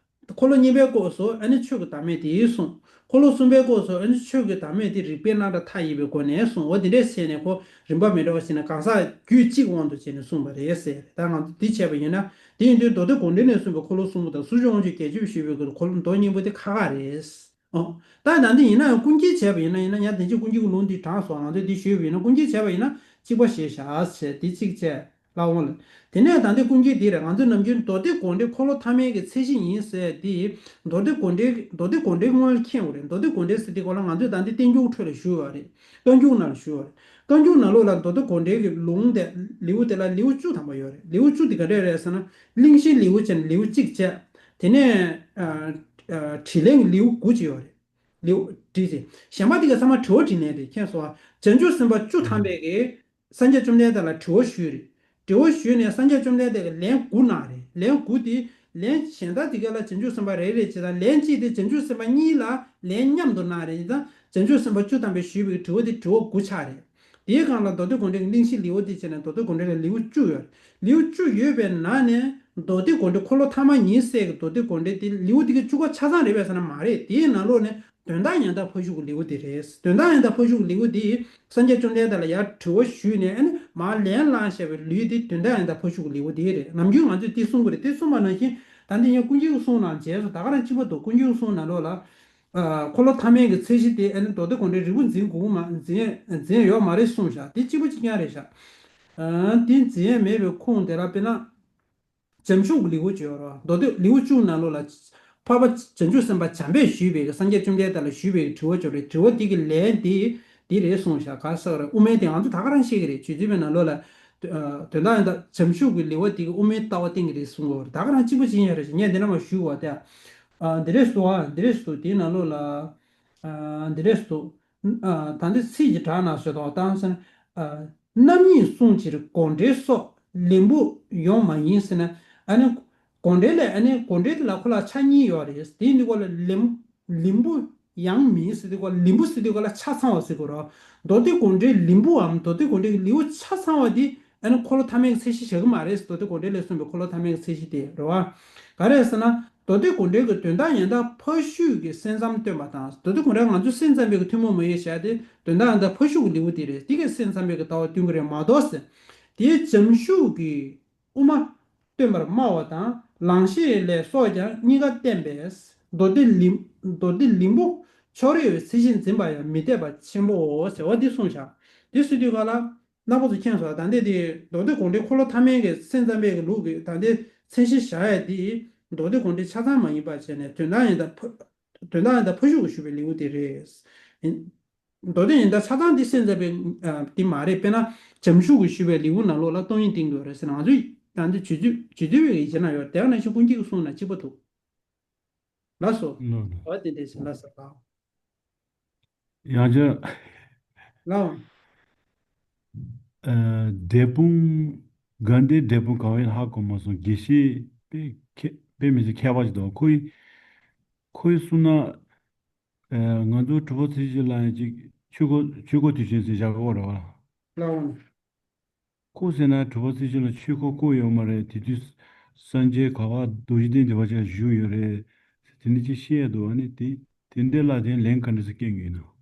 འཁོར་ལོ་གཉིས་པའི་སྐབས་སུ་ཨ་ནི་ཆོས་ཀྱི་བདག་མེད་དེ་གསུངས། འཁོར་ལོ་གསུམ་པའི་སྐབས་སུ་ཨ་ནི་ཆོས་ཀྱི་བདག་མེད་དེ་རིགས་པས་རྣམ་བཀྲ་མཐའ་ཡས་པའི་སྒོ་ནས་གསུངས། འོ་དེ་འདྲས་བྱས་ནས་ཁོ་རིམ་པ་མི་འདྲ་བ་ཞིག་ནས་གང་ཟག་རྒྱུད་གཅིག་དབང་དུ་བྱས་ནས་གསུངས་པ་རེད་ཟེར། ད་ང་ཚོ་འདི་བྱས་པ་ཡིན་ན། དེ་ཡིན་དུས་མདོ་སྡེ་དགོངས་འགྲེལ་ནས་གསུངས་པའི་འཁོར་ལོ་གསུམ་པོ་དང་གཟུགས་ཅན་དབང་ཕྱུག་རྒྱལ་པོས་ཞུས་པའི་འཁོར་ལོ་མདོ་གཉིས་པོ་དེ་ཁ་ཁ་རེད། ཨོ། ད་ད་འདི་ཡིན་ན་ཡང་ཀུན་མཁྱེན་བྱས་པ་ཡིན་ན་ཡིན་ན་ཡང་དེ་ཕྱིར་ཀུན་མཁྱེན་གྱི་ལུང་འདི་དྲངས་སོང་། ང་ཚོས་འདི་ཞུས་པ་ཡིན་ན་ཀུན་མཁྱེན་བྱས་པ་ཡིན་ན་གཅིག་པ་ཞེས་བྱ་ཟེར་འདི་གཅིག་བྱས་ལ་འོང་ལ། དེ་ནས་ད་འདི་ཀུན་མཁྱེན་འདི་རེད། ང་ཚོས་ནམ་རྒྱུན་མདོ་སྡེ་དགོངས་འགྲེལ་འཁོར་ལོ་ཐ་མའི་གི་ཚད་གཞི་ཡིན་ཟེར་འདི་མདོ་སྡེ་དགོངས་འགྲེལ་མདོ་སྡེ་དགོངས་འགྲེལ་སྔོན་ལ་མཁྱེན་དགོས་རེད། མདོ་སྡེ་དགོངས་འགྲེལ་ཟེར་འདི་སྐོར་ལ་ང་ཚོས་ད་འདི་བསྟན་འགྱུར་ཁྲོད་ལ་ཞུས་པ་རེད། བསྟན་འགྱུར་ནང་ལ་ཞུས་པ་རེད། བསྟན་འགྱུར་ནང་ལོགས་ལ་མདོ་སྡེ་དགོངས་འགྲེལ་གྱི་ལུང་དེ་ལེའུ་དེ་ལ་ལེའུ་བཅུ་ཐམ་པ་ཡོད་རེད། ལེའུ་བཅུ་དེ་ག་འདྲས་རེད་ཟེར་ན། གླེང་གཞིའི་ལེའུ་བྱས་ནས་ལེའུ་གཅིག་བྱས། དེ་ནས་ཨ། ཨ། དྲིས་ལན་གྱི་ལེའུ་དགུ་ཅིག་ཡོད་རེད། ལེའུ་བྲིས་ཏེ། གཞན་པ་དེ་ག་ཚང་མ་དྲི་བ་དྲིས་ལན་རེད། མཁྱེན་སོང་ཨ། བྱང་ཆུབ་སེམས་དཔའ་བཅུ་ཐམ་པས་ཀྱིས་སངས་རྒྱས་བཅོམ་ལྡན་འདས་ལ་དྲི་བ་ཞུས་རེད། དྲི་བ་ཞུས་ནས་སངས་རྒྱས་བཅོམ་ལྡན་འདས་ཀྱིས་ལན་དགུ་གནང་རེད། ལན་དགུ་དེ་ལན་གཞན་དག་དེ་ག་ལ་བྱང་ཆུབ་སེམས་དཔའ་རེ་རེ་བྱས་ཙང་ལན་གཅིག་དེ་བྱང་ཆུབ་སེམས་དཔའ་གཉིས་ལ་ལན་མཉམ་དུ་གནང་རེད། ཡིན་ཙང་བྱང་ཆུབ་སེམས་དཔའ་བཅུ་ཐམ་པས་ཞུས་པའི་དྲི་བ་དེ་དྲི་བ་དགུ་ཆགས་རེད། དེའི་སྒང་ལ་མདོ་སྡེ་དགོངས་འགྲེལ་གྱི་གླེང་གཞིའི་ལེའུ་དེ་བྱས་ནས་མདོ་སྡེ་དགོངས་འགྲེལ་ལ་ལེའུ་བཅུ་ཡོད་རེད། ལེའུ་བཅུ་ཡོད་པའི་ནང་ནས་མདོ་སྡེ་དགོངས་འགྲེལ་འཁོར་ལོ་ཐ་མ་ཉིད་ཟེར་གྱི་མདོ་སྡེ་དགོངས་འགྲེལ་དེ་ལེའུ་དེ་གི་བཅུ་ཁ་ཆ་ཚང་རེད་པས་ཟེར་ན་མ་རེད། དེའི་ནང་ལོགས་ནས་དོན་དམ་ཡང་དག་ཕ་ཤུལ་གྱི་ལེའུ་དེ་རེད། དོན་དམ་ཡང་དག་ཕ་ཤུལ་གྱི་ལེའུ་དེ་སངས་རྒྱས་བཅོམ་ལྡན་འདས་ལ་ཡར་དྲི་བ་ཞུས་ནས་ཨ་ནི་མར་ལན་བླངས་བཞག་པའི་ལེའུ་དེ་དོན་དམ་ཡང་དག་ཕ་ཤུལ་གྱི་ལེའུ་དེ་རེད། ནམ་རྒྱུན་ང་ཚོས་དེ་གསུང་གི་རེད། དེ་གསུངས་པ་ནང་བཞིན་ད་འདི་ངས་ཀུན་མཁྱེན་གྱི་གསུང་ནང་མཇལ་སོང་། ད་ག་རང་གཅིག་པ་འདུག་ཀུན་མཁྱེན་གྱི་གསུང་ནང་ལོགས་ལ། ཨ། འཁོར་ལོ་ཐ་མའི་གི་ཚད་གཞི་དེ་ཨ་ནི་མདོ་སྡེ་དགོངས་འགྲེལ་རིལ་བུ་འཛིན་དགོས་མ་འཛིན་འཛིན་ཡོད་མ་རེད་གསུངས་བཞག་དེ་གཅིག་པ་གཅིག་རྐྱང་རེད་བཞག་ཨ། དེ་འཛིན་ཡས་མེད་པའི་ཁུངས་དེ་ལ་དཔེར་ན། བྱམས་ཆུང་གི་ལེའུ་ཅིག་ཡོད་རེད། མདོ་སྡེ་ལེའུ་བཅུ་ནང་ལོགས་ལ། འཕགས་པ་བྱང་ཆུབ་སེམས་དཔའ་བྱམས་པས་ཞུས་པའི་སངས་རྒྱས་བཅོམ་ལྡན་འདས་ལ་ཞུས་པའི་དྲི་བ་ཅིག་ཡོད་རེད། དྲི་བ་དེ་གི་ལན་དེ་འདི་རེད་གསུངས་བཞག་ག་ཟེར་རེད། དབུ་མའི་དེ་ང་ཚོ་ད་ག་རང་ཤེས་ཀྱི་རེད། རྗོད་བྱེད་པའི་ནང་ལོགས་ལ། ཨ། དོན་དམ་ཡང་དག་བྱམས་ཆུང་གི་ལེའུ་དེ་གི་དབུ་མའི་ལྟ་བ་བསྟན་གྱི་རེད་གསུངས་ཡོད་རེད། ད་ག་རང་གཅིག་པ་ཅིག་ཡིན་ཡ་རེད་ཅེས་ངས་འདི་འདྲ་མ་ཞུས་པ་དེ། ཨ། འདི་རེད་སོ། ཨ། འདི་རེད་སོ། དེའི་ནང་ལོགས་ལ། ཨ། འདི་རེད་སོ། ཨ། ད་འདི་ཚིག་གི་གྲས་ནང་བཤད་དོ་བཏང་ཟེར་ན། ཨ། རྣམ་གཉིས་བསྲུང་ཕྱིར་དགོངས་འགྲེལ་སོགས་ལེན་པོ་ཡོང་མ་ཡིན་ཟེར་ན། ཨ་ནི་དགོངས་འགྲེལ་ལས་ཨ་ནི་དགོངས་འགྲེལ་དེ་ལ་ཁོ་ལ་ཆ་གཉིས་ཡོད་རེད། དེ་ཡིན་དུས་ཁོ་ལ་ལེན་ལེན་པོ་ཡང་མིན་ཟེར་དུས་ཁོ་ལ་ལེན་པོ་ཟེར་དུས་ཁོ་ལ་ཆ་ཚང་བ་ཟེར་དགོས་རེད། མདོ་སྡེ་དགོངས་འགྲེལ་ལེན་པོའམ་མདོ་སྡེ་དགོངས་འགྲེལ་གྱི་ལེའུ་ཆ་ཚང་བ་དེ་ཨ་ནི་འཁོར་ལོ་ཐ་མའི་ཚད་གཞི་བཞག་གི་མ་རེད་ཟེར། མདོ་སྡེ་དགོངས་འགྲེལ་ལས་གསུངས་པའི་འཁོར་ལོ་ཐ་མའི་ཚད་གཞི་དེ་རེད་བ། ག་རེ་ཟེར་ན། མདོ་སྡེ་དགོངས་འགྲེལ་གྱི་དོན་དམ་ཡང་དག་ཕ་ཤུལ་གྱི་སེམས་ཙམ་སྟོན་པ་དང་། མདོ་སྡེ་དགོངས་འགྲེལ་ང་ཚོས་སེམས་ཙམ་པའི་གི་ཐུན་མོང་མ་ཡིན་བྱ་སྟེ་དོན་དམ་ཡང་དག་ཕ་ཤུལ་གྱི་ལེའུ་དེ་རེད། དེ་གའི་སེམས་ཙམ་པའི་གི་ལྟ་བ་སྟོན་གྱི་རེད་མ་གཏོགས་ཟེར། དེའི་བྱམས་ཤུགས་ཀྱིས་དབུ་མ་སྟོན་པར་སྨྲ་བ་དང་ལང་གཤེགས་ལས་སོགས་ཀྱང་གཉིས་ཀ་བསྟན་པས། མདོ་སྡེ་ལིང་མདོ་སྡེ་ལིང་པོ་ཕྱོགས་རིས་པའི་ཚད་གཞིར་འཛིན་པ་ཡང་མི་འཐད་པ་ཆེན་པོའོ་ཟེར་བ་འདི་གསུངས་བཞག་དེ་ཟེར་དུས་ག་ལ། རྣམ་པ་ཚོ་མཁྱེན་སོང་། ད་ལྟའི་དེ་མདོ་སྡེ་དགོངས་འགྲེལ་འཁོར་ལོ་ཐ་མའི་གི་སེམས་ཙམ་པའི་གི་ལུགས་ཀྱི་ད་ལྟའི་མཚན་གཞི་བཞག་ཡ་དེ་མདོ་སྡེ་དགོངས་འགྲེལ་ཆ་ཚང་མ་ཡིན་པ་བྱས་ནས་དོན་དམ་ཡང་དག་ཕ་དོན་དམ་ཡང་དག་ཕ་ཤུལ་གྱིས་ཞུས་པའི་ལེའུ་དེ་རེད། ཡིན། མདོ་སྡེ་ཡང་དག་ཆ་ཚང་འདི་སེམས་ཙམ་པའི་ཨ་དེ་མ་རེད། དཔེར་ན་བྱམས་ཤུགས་ཀྱིས་ཞུས་པའི་ལེའུ་ནང་ལོགས་ལ་སྟོང་ཉིད་བསྟན་གྱི་ཡོད་རེད་ཟེར་ན། ང་ཚོས་ད་འདི་བྱེད་ཚུལ་བྱེད་ཚུལ་བའི་ཡིག་ཆ་ན་ཡོད། དེ་ནང་བཞིན་ཀུན་མཁྱེན་གྱི་གསུང་ན་གཅིག་པ་འདུག་ལགས་སོ། ལགས། འོ་དེ་འདྲས་ཞིག་ལགས་སོ་ལགས། ཡང་ཅིན། ལགས། ཨ། འབྲས་སྤུངས། དགའ་ལྡན་འབྲས་སྤུངས་གང་བའི་ཧ་གོ་མ་སོང་། དགེ་བཤེས་དཔེ་མཁས་དཔེ་མི་སྲིད་མཁས་པ་ཞིག་འདུག་ཁོ་ཡི་ཁོ་ཡི་གསུང་ན། ཨ། ང་ཚོ་གྲུབ་པ་ཚེ་ཆེན་ལ་ཡང་ཅིག་ཆོས་འཁོར་ཆོས་འཁོར་དུས་ཆེན་ཟེར་བཞག་གི་ཡོད་རེད་བ། ལགས། ཁོ་ཟེར་ན་གྲུབ་པ་ཚེ་ཆེན་ལ་ཆོས་འཁོར་བསྐོར་ཡོད་མ་རེད། དེ་དུས་སངས་རྒྱས་ག་པར་རྡོ་རྗེ་གདན་དེ་པར་ཅིག་བཞུགས་ཡོད་རེད། དེ་འདྲ་ཅིག་བཤད་ཡ་འདུག་ཨ་ནི་དེ་དེ་འདྲ་ལ་དེ་ལན་ག་འདྲ་ཞིག་སྐྱོན་གྱི་ཡིན་ནམ།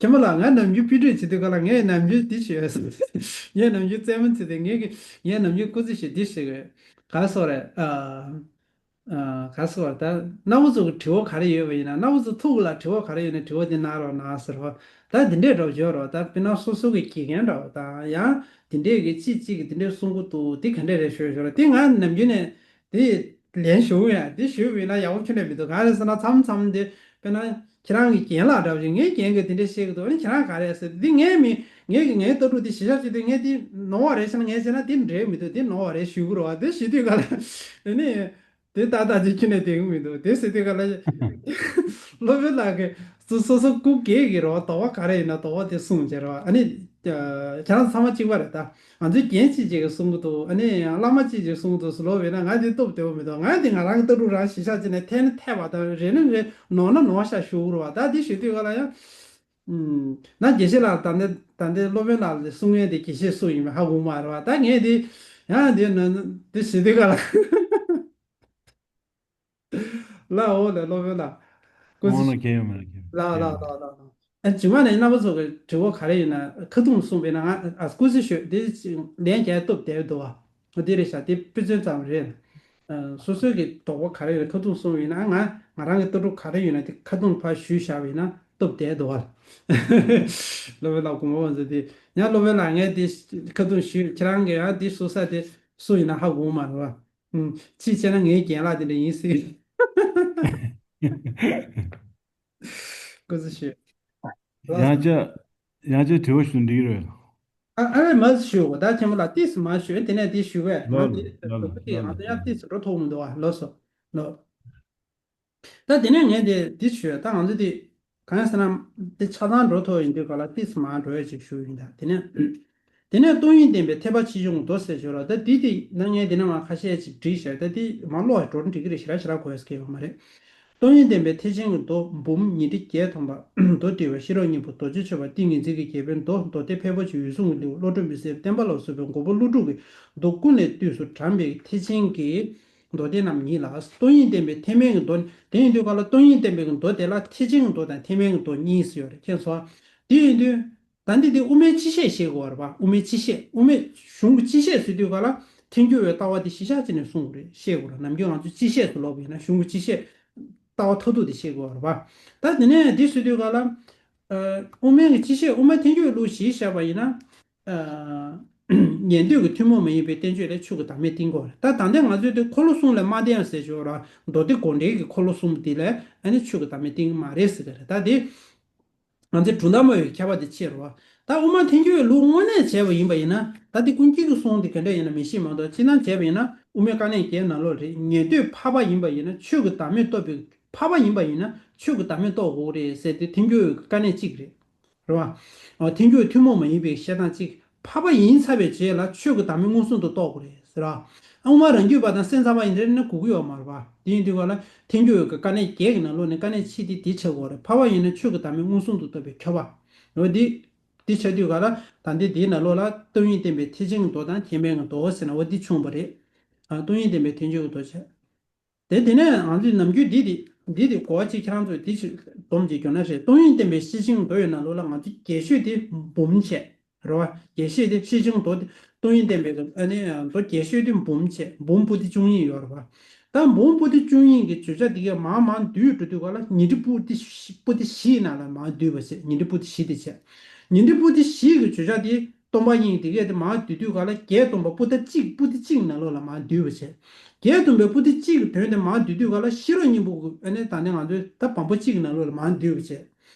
མཁན་པོ་ལགས། ང་ནམ་རྒྱུན་དཔེ་ཁྲིད་བྱེད་དུས་ག་ལ་ངས་ནམ་རྒྱུན་འདི་ཞུས་ཡོད། ངས་ནམ་རྒྱུན་རྩེད་མོ་རྩེ་དུས་ངས་ཀྱི་ངས་ནམ་རྒྱུན་སྐུ་ཚེ་ཞུས་འདི་ཞུས་གི་ག་སོ་རེད། ཨ། ཨ། ག་ཟེར་བ། ད་རྣམ་པ་ཚོ་གི་དྲི་བ་ག་རེ་ཡོད་པ་ཡིན་ན། རྣམ་པ་ཚོ་ཐུགས་ལ་དྲི་བ་ག་རེ་ཡོད་ན་དྲི་བ་དེ་གནང་རོགས་གནང་ཟེར་བ། ད་འདི་འདྲས་འདྲ་བོ་བརྗོད་རོགས། ད་དཔེར་ན་སོ་སོ་གི་དགེ་རྒན་འདྲ་བོ་དང་ཡང་དེ་འདྲས་ཀྱི་ཅིག་ཅིག་གི་དེ་འདྲས་གསུང་གི་འདུག་དེ་ག་འདྲས་རེད་ཞུ་ཞུ་རོགས། དེ་ང་ནམ་རྒྱུན་ནས་དེ་ལན་ཞུ་ཡ་དེ་ཞུས་པ་ཡིན་ན་ཡག་པོ་ཁྱོན་ནས་མི་འདུག་ག་རེ་ཟེར་ན་མཚམས་མཚམས་དེ་དཔེར་ན་ཁྱེད་རང་གི་རྒན་ལགས་འདྲ་བོ་ཞིག་ངའི་རྒན་གྱིས་དེ་འདྲས་བཤད་གི་འདུག་ཨ་ནི་ཁྱེད་རང་ག་རེ་ཟེར། འདི་ངའི་མི་ངའི་གི་ངའི་ལྟ་གྲུབ་དེ་གཞི་བཞག་བྱེད་དུས་ངས་དེ་ནོར་བ་རེད་ཟེར་ན་ངས་བྱས་ན་དེ་འགྲིག་མི་འདུག་དེ་ནོར་བ་རེད་ཞུ་གི་རེད་བ། དེ་ཞུ་དུས་ག་ལ་ཨ་ནི། དེ་ཏག་ཏག་ཅིག་ཁྱོན་ནས་བསྡད་ཀྱི་མི་འདུག་དེ་ཟེར་དུས་ག་ལ། སློབ་དཔོན་ལགས་ཀྱིས་སོ་སོ་སོ་སྐུ་སྒེར་གྱི་རེད་བ། དོགས་པ་ག་རེ་ཡིན་ན་དོགས་པ་དེ་གསུངས་བྱས་རེད་བ། ཨ་ནི། ཁྱེད་རང་ཚང་མ་གཅིག་པ་རེད་ད། ང་ཚོའི་རྒན་གཅིག་ཅིག་གིས་གསུང་གི་འདུག་ཨ་ནི་ཡང་བླ་མ་གཅིག་ཅིག་གསུང་གི་འདུག་ཟེར་ལབ་པ་ཡིན་ན་ང་དེ་སྟོབས་བདེ་བོ་མི་འདུག་ང་དེ་ང་རང་གི་ལྟ་གྲུབ་རང་གཞི་བཞག་བྱས་ནས་འཐད་ན་འཐད་པ་དང་རེད་ན་རེད་ནོར་ན་ནོར་བ་ཤག་ཞུ་གི་རེད་བ། ད་དེ་ཞུ་དུས་ག་ལ་ཡང་། ཨུམ། ན་དགེ་བཤེས་ལགས་ད་ལྟ་ད་ལྟའི་སློབ་དཔོན་ལགས་ལ་གསུང་མཁན་དེ་དགེ་བཤེས་སུ་ཡིན་པ་ཧ་གོ་མ་རེད་བ། ད་ངས་དེ་ཡང་དེ་ན་དེ་ཞུ་དུས་ག་ལ། ལགས་འོ་ལགས་སློབ་དཔོན་ལགས། སྐུ་ཚེ་འོང་ལ་ཞུ། གལ་ཡོད་མ་རེད་གལ་ཡོད། ལགས་ལགས་ལགས་ལགས་ལགས། ཨ་རྗེས་མ་ནས་རྣམ་པ་ཚོ་གི་དྲི་བ་ག་རེ་ཡོད་ན་ཁ་ཐུག་གསུངས་པས་ན་ང་ཨ་སྐུ་ཚེ་ཞུ་དེ་ལན་རྒྱག་སྟབས་བདེ་འདུག་བ། འོ་དེ་རེད་ཤག་དེ་དཔེ་མཚོན་ཙམ་རེད། ཨ་སོ་སོའི་གི་དོགས་པ་ག་རེ་ཡོད་ན་ཁ་ཐུག་གསུངས་པས་ན་ང་ང་རང་གི་ལྟ་གྲུབ་ག་རེ་ཡོད་ན་དེ་ཁ་ཐུག་ཕར་ཞུས་བཞག་པས་ན་སྟབས་བདེ་འདུག་བ། སློབ་དཔོན་ལགས་དགོངས་པ་མ་ཚོམ་དེ་ཡང་སློབ་དཔོན་ལགས་ངས་དེ་ཁ་ཐུག་ཞུས་ཁྱེད་རང་གི་ཡང་དེ་སོ་ས་དེ་སུ་ཡིན་ན་ཧ་གོ་མ་རེད་བ། ཨུམ། ཅིས་བྱས་ན་ངའི་རྒན་ལགས་དེ་འདྲ་ཡིན་སྲིད། སྐུ་གཟུགས་ཞུ། ཡང་བསྐྱར་ཡང་བསྐྱར་དྲི་བ་ཞུ་འགྲིག་རེད། ཨ་ཨ་ལས་མ་ཞུ་གོ་ད་ཆེན་པོ་ལགས་ཏིས་མ་ཞུ་དེ་ནས་དེ་ཞུ་བས་ང་ལོ་དེ་ལོ་ལོ་ལོ་ལོ་ང་ཚོ་ཡང་ཏིས་འགྲོ་ཐུབ་མི་འདུག་ཨ་ལོ་སོ་ལོ། ད་དེ་ནས་ངས་དེ་འདི་ཞུས་ད་ང་ཚོ་དེ་གང་ཡིན་ཟེར་ན་དེ་ཆ་ཚང་འགྲོ་ཐུབ་ཡིན་དུས་ག་ལ་ཏིས་མ་འགྲོ་ཡ་ཅིག་ཞུ་ཡིན་ད་དེ་ནས། དེ་ནས་སྟོང་ཉིད་བསྟན་པའི་ཐེག་པ་ཆེ་ཆུང་གི་མདོ་ཟེར་ཞོར་ལ་ད་དེ་དེ་ན་ངས་དེ་ནས་མ་ཁ་ཤས་ཅིག་བྲིས་ཤག་ད་དེ་མ་ཀློག་ཡ་འགྲོ་འགྲིག་གི་རེད་ཞེ་དྲག་ཞེ་དྲག་གོ་ཡ་ཟེར་གྱི་ཡོད་མ་རེད། སྟོང་ཉིད་བསྟན་པའི་ཐེག་ཆེན་གྱི་མདོ་འབུམ་ཉི་ཁྲི་བརྒྱད་ཐམ་པ། མདོ་སྡེ་པའི་ཤེས་རབ་སྙིང་པོ། རྡོ་རྗེ་ཆོས་པ་ཏིང་ངེ་འཛིན་གྱི་རྒྱལ་པོའི་མདོ། མདོ་སྡེ་ཕལ་པ་ཆེ་འོད་སྲུང་གི་ལེའུ། བློ་གྲོས་མི་ཟད་བསྟན་པ་ལ་སོགས་པའི་མགོན་པོ་ཀླུ་སྒྲུབ་ཀྱི་མདོ་ཀུན་ལས་བཏུས་སུ་དྲངས་པའི་ཐེག་ཆེན་གྱི་མདོ་སྡེ་རྣམས་ཉིད་ལ། སྟོང་ཉིད་བསྟན་པའི་ཐེག་དམན་གྱི་མདོ་ནི་དེ་ཡིན་དུས་ག་ལ་སྟོང་ཉིད་བསྟན་པའི་གི་མདོ་དེ་ལ་ཐེག་ཆེན་གྱི་མདོ་དང་ཐེག་དམན་གྱི་མདོ་གཉིས་སུ་ཡོད་རེད་མཁྱེན་སོང་། དེ་ཡིན་དུས་ད་འདི་དེ་དབུ་མའི་སྤྱི་བཤད་བཤད་དགོས་རེད་པ། དབུ་མའི་སྤྱི་བཤད་དབུ་མའི་གཞུང་གི་སྤྱི་བཤད་ཟེར་དུས་ག་ལ་ཐལ་འགྱུར་བའི་ལྟ་བ་དེ་གཞི་བཞག་བྱས་ནས་གསུང་དགོས་རེད་བཤད་དགོས་རེད། ནམ་རྒྱུན་ང་ཚོ་སྤྱི་བཤད་ཟེར་ལབ་པ་ཡིན་ན་གཞུང་གི་སྤྱི་བཤད་ལྟ་བ་མཐར་ཐུག་དེ་བཤད་དགོས་རེད་པ། ད་དེ་ནས་འདི་ཟེར་དུས་ག་ལ་དབུ་མའི་གི་སྤྱི་བཤད་དབུ་མ་ཐལ་འགྱུར་བའི་ལུགས་གཞི་བཞག་པ་ཡིན་ན། ཉན་ཐོས་ཀྱི་ཐུན་མོང་མ་ཡིན་པའི་བསྟན་བཅོས་ལས་ཆོས་ཀྱི་བདག་མེད་བསྟན་གྱི་ཡོད་རེད། ད་ད་ལྟ་ང་ཚོས་དེ་འཁོར་ལོ་གསུམ་ལས་མ་བསྟན་ཟེར་གྱི་ཡོད་རེད། མདོ་སྡེ་དགོངས་འགྲེལ་གྱི་འཁོར་ལོ་གསུམ་དེ་ལས་ཨ་ནི་ཆོས་ཀྱི་བདག་མེད་བསྟན་གྱི་མ་རེད་ཟེར་གྱི་རེད། ད་དེ་ང་ཚོའི་གྲུབ་མཐའ་སྨྲ་བའི་མཁས་པ་དེ་ཕྱེ་རེད་བ། ད་དབུ་མ་ཐལ་འགྱུར་བའི་ལུགས་དངོས་གནས་བྱས་པ་ཡིན་པ་ཡིན་ན་ད་དེ་ཀུན་མཁྱེན་གྱི་གསུང་དེ་ག་འདྲ་ཡིན་ན་མི་ཤེས་མ་གཏོགས་སྤྱིར་བཏང་བྱས་པ་ཡིན་ན་དབུ་མའི་དཀའ་གནད་བརྒྱད་ནང་ལོགས་རེད། ཉན་ཐོས་འཕགས་པ་ཡིན་པ་ཡིན་ན་ཆོས་ཀྱི་བདག་མེད་རྟོགས་པའི་འཕགས་པ་ཡིན་པ་ཡིན་ན་ཆོས་ཀྱི་བདག་མེད་རྟོགས་དགོས་རེད་ཟེར་དེ་ཐལ་འགྱུར་བའི་དཀའ་གནད་གཅིག་རེད། རེད་བ། ཐལ་འགྱུར་ཐུན་མོང་མ་ཡིན་པའི་བཤད་སྟངས་གཅིག་ཕ་བ་ཡིན་ཚར་བའི་རྗེས་ལ་ཆོས་ཀྱི་བདག་མེད་མངོན་སུམ་དུ་རྟོགས་དགོས་རེད་ཟེར་བ། དབུ་མ་རང་རྒྱུད་པ་དང་སེམས་ཙམ་པ་ཡིན་དེ་ནི་གོ་གི་ཡོད་མ་རེད་བ། དེ་ཡིན་དུས་ག་ལ་ཐལ་འགྱུར་བའི་དཀའ་གནད་བརྒྱད་ཀྱི་ནང་ལོགས་ནས་དཀའ་གནད་ཆེ་དེ་དེ་ཆགས་དགོས་རེད། ཕ་བ་ཡིན་ན་ཆོས་ཀྱི་བདག་མེད་མངོན་སུམ་དུ་རྟོགས་པའི་ཁྱབ་པ། འོ་དེ། དེ་ཆགས་དུས་ག་ལ་ད་འདི་དེའི་ནང་ལོགས་ལ་སྟོང་ཉིད་བསྟན་པའི་ཐེག་ཆེན་གྱི་མདོ་དང་ཐེག་དམན་གྱི་མདོ་ཟེར་ན་འོ་དེ་བྱུང་བ་རེད། སྟོང་ཉིད་བསྟན་པའི་ཐལ་འགྱུར་གྱི་མདོ་བྱས། དེ་དེ་ནས་ང་ཚོས་ནམ་རྒྱུན་འདི་དེ་འདི་དེ་གོ་བ་གཅིག་ཁྱེད་རང་ཚོས་དེ་ཞིག་སྡོམ་གཅིག་གྱོན་ན་རེད། སྟོང་ཉིད་བསྟན་པའི་ཤེར་ཕྱིན་མདོ་ཡི་ནང་ལོགས་ལ་ང་ཚོས་རྒྱས་ཤོས་དེ་འབུམ་བྱས། རེད་བ། རྒྱས་བཤད་དེ་ཤེར་ཕྱིན་མདོ་སྟོང་ཉིད་བསྟན་པའི་ཨ་ནི་མདོ་རྒྱས་བཤད་དེ་འབུམ་བྱས། འབུམ་པོ་ཏི་བཅུ་གཉིས་ཡོད་རེད་བ། ད་འབུམ་པོ་ཏི་བཅུ་གཉིས་ཀྱི་བརྗོད་བྱ་དེ་གའི་མར་མར་བསྡུས་འགྲོ་དུས་ག་ལ་ཉི་ཁྲི་པོ་ཏི་བཞི་པོ་ཏི་བཞིའི་ནང་ལ་མར་བསྡུས་པ་བྱས། ཉི་ཁྲི་པོ་ཏི་བཞི་དེ་བྱས། ཉི་ཁྲི་པོ་ཏི་བཞི་གི་བརྗོད་བྱ་དེ་སྟོང་པ་ཉིད་དེ་གའི་དེ་མར་བསྡུས་དུས་ག་ལ་བརྒྱད་སྟོང་པ་པོ་ཏི་གཅིག་པོ་ཏི་གཅིག་ནང་ལོགས་ལ་མར་བསྡུས་པ་བྱས། བརྒྱད་སྟོང་པའི་པོ་ཏི་གཅིག་གི་དོན་དེ་མར་བསྡུས་དུས་ག་ལ་ཤེས་རབ་སྙིང་པོ་གི་ཨ་ནི་ད་ནི་ང་ཚོའི་ད་བམ་པོ་གཅིག་གི་ནང་ལོགས་ལ་མར་བསྡུས་པ་བྱས།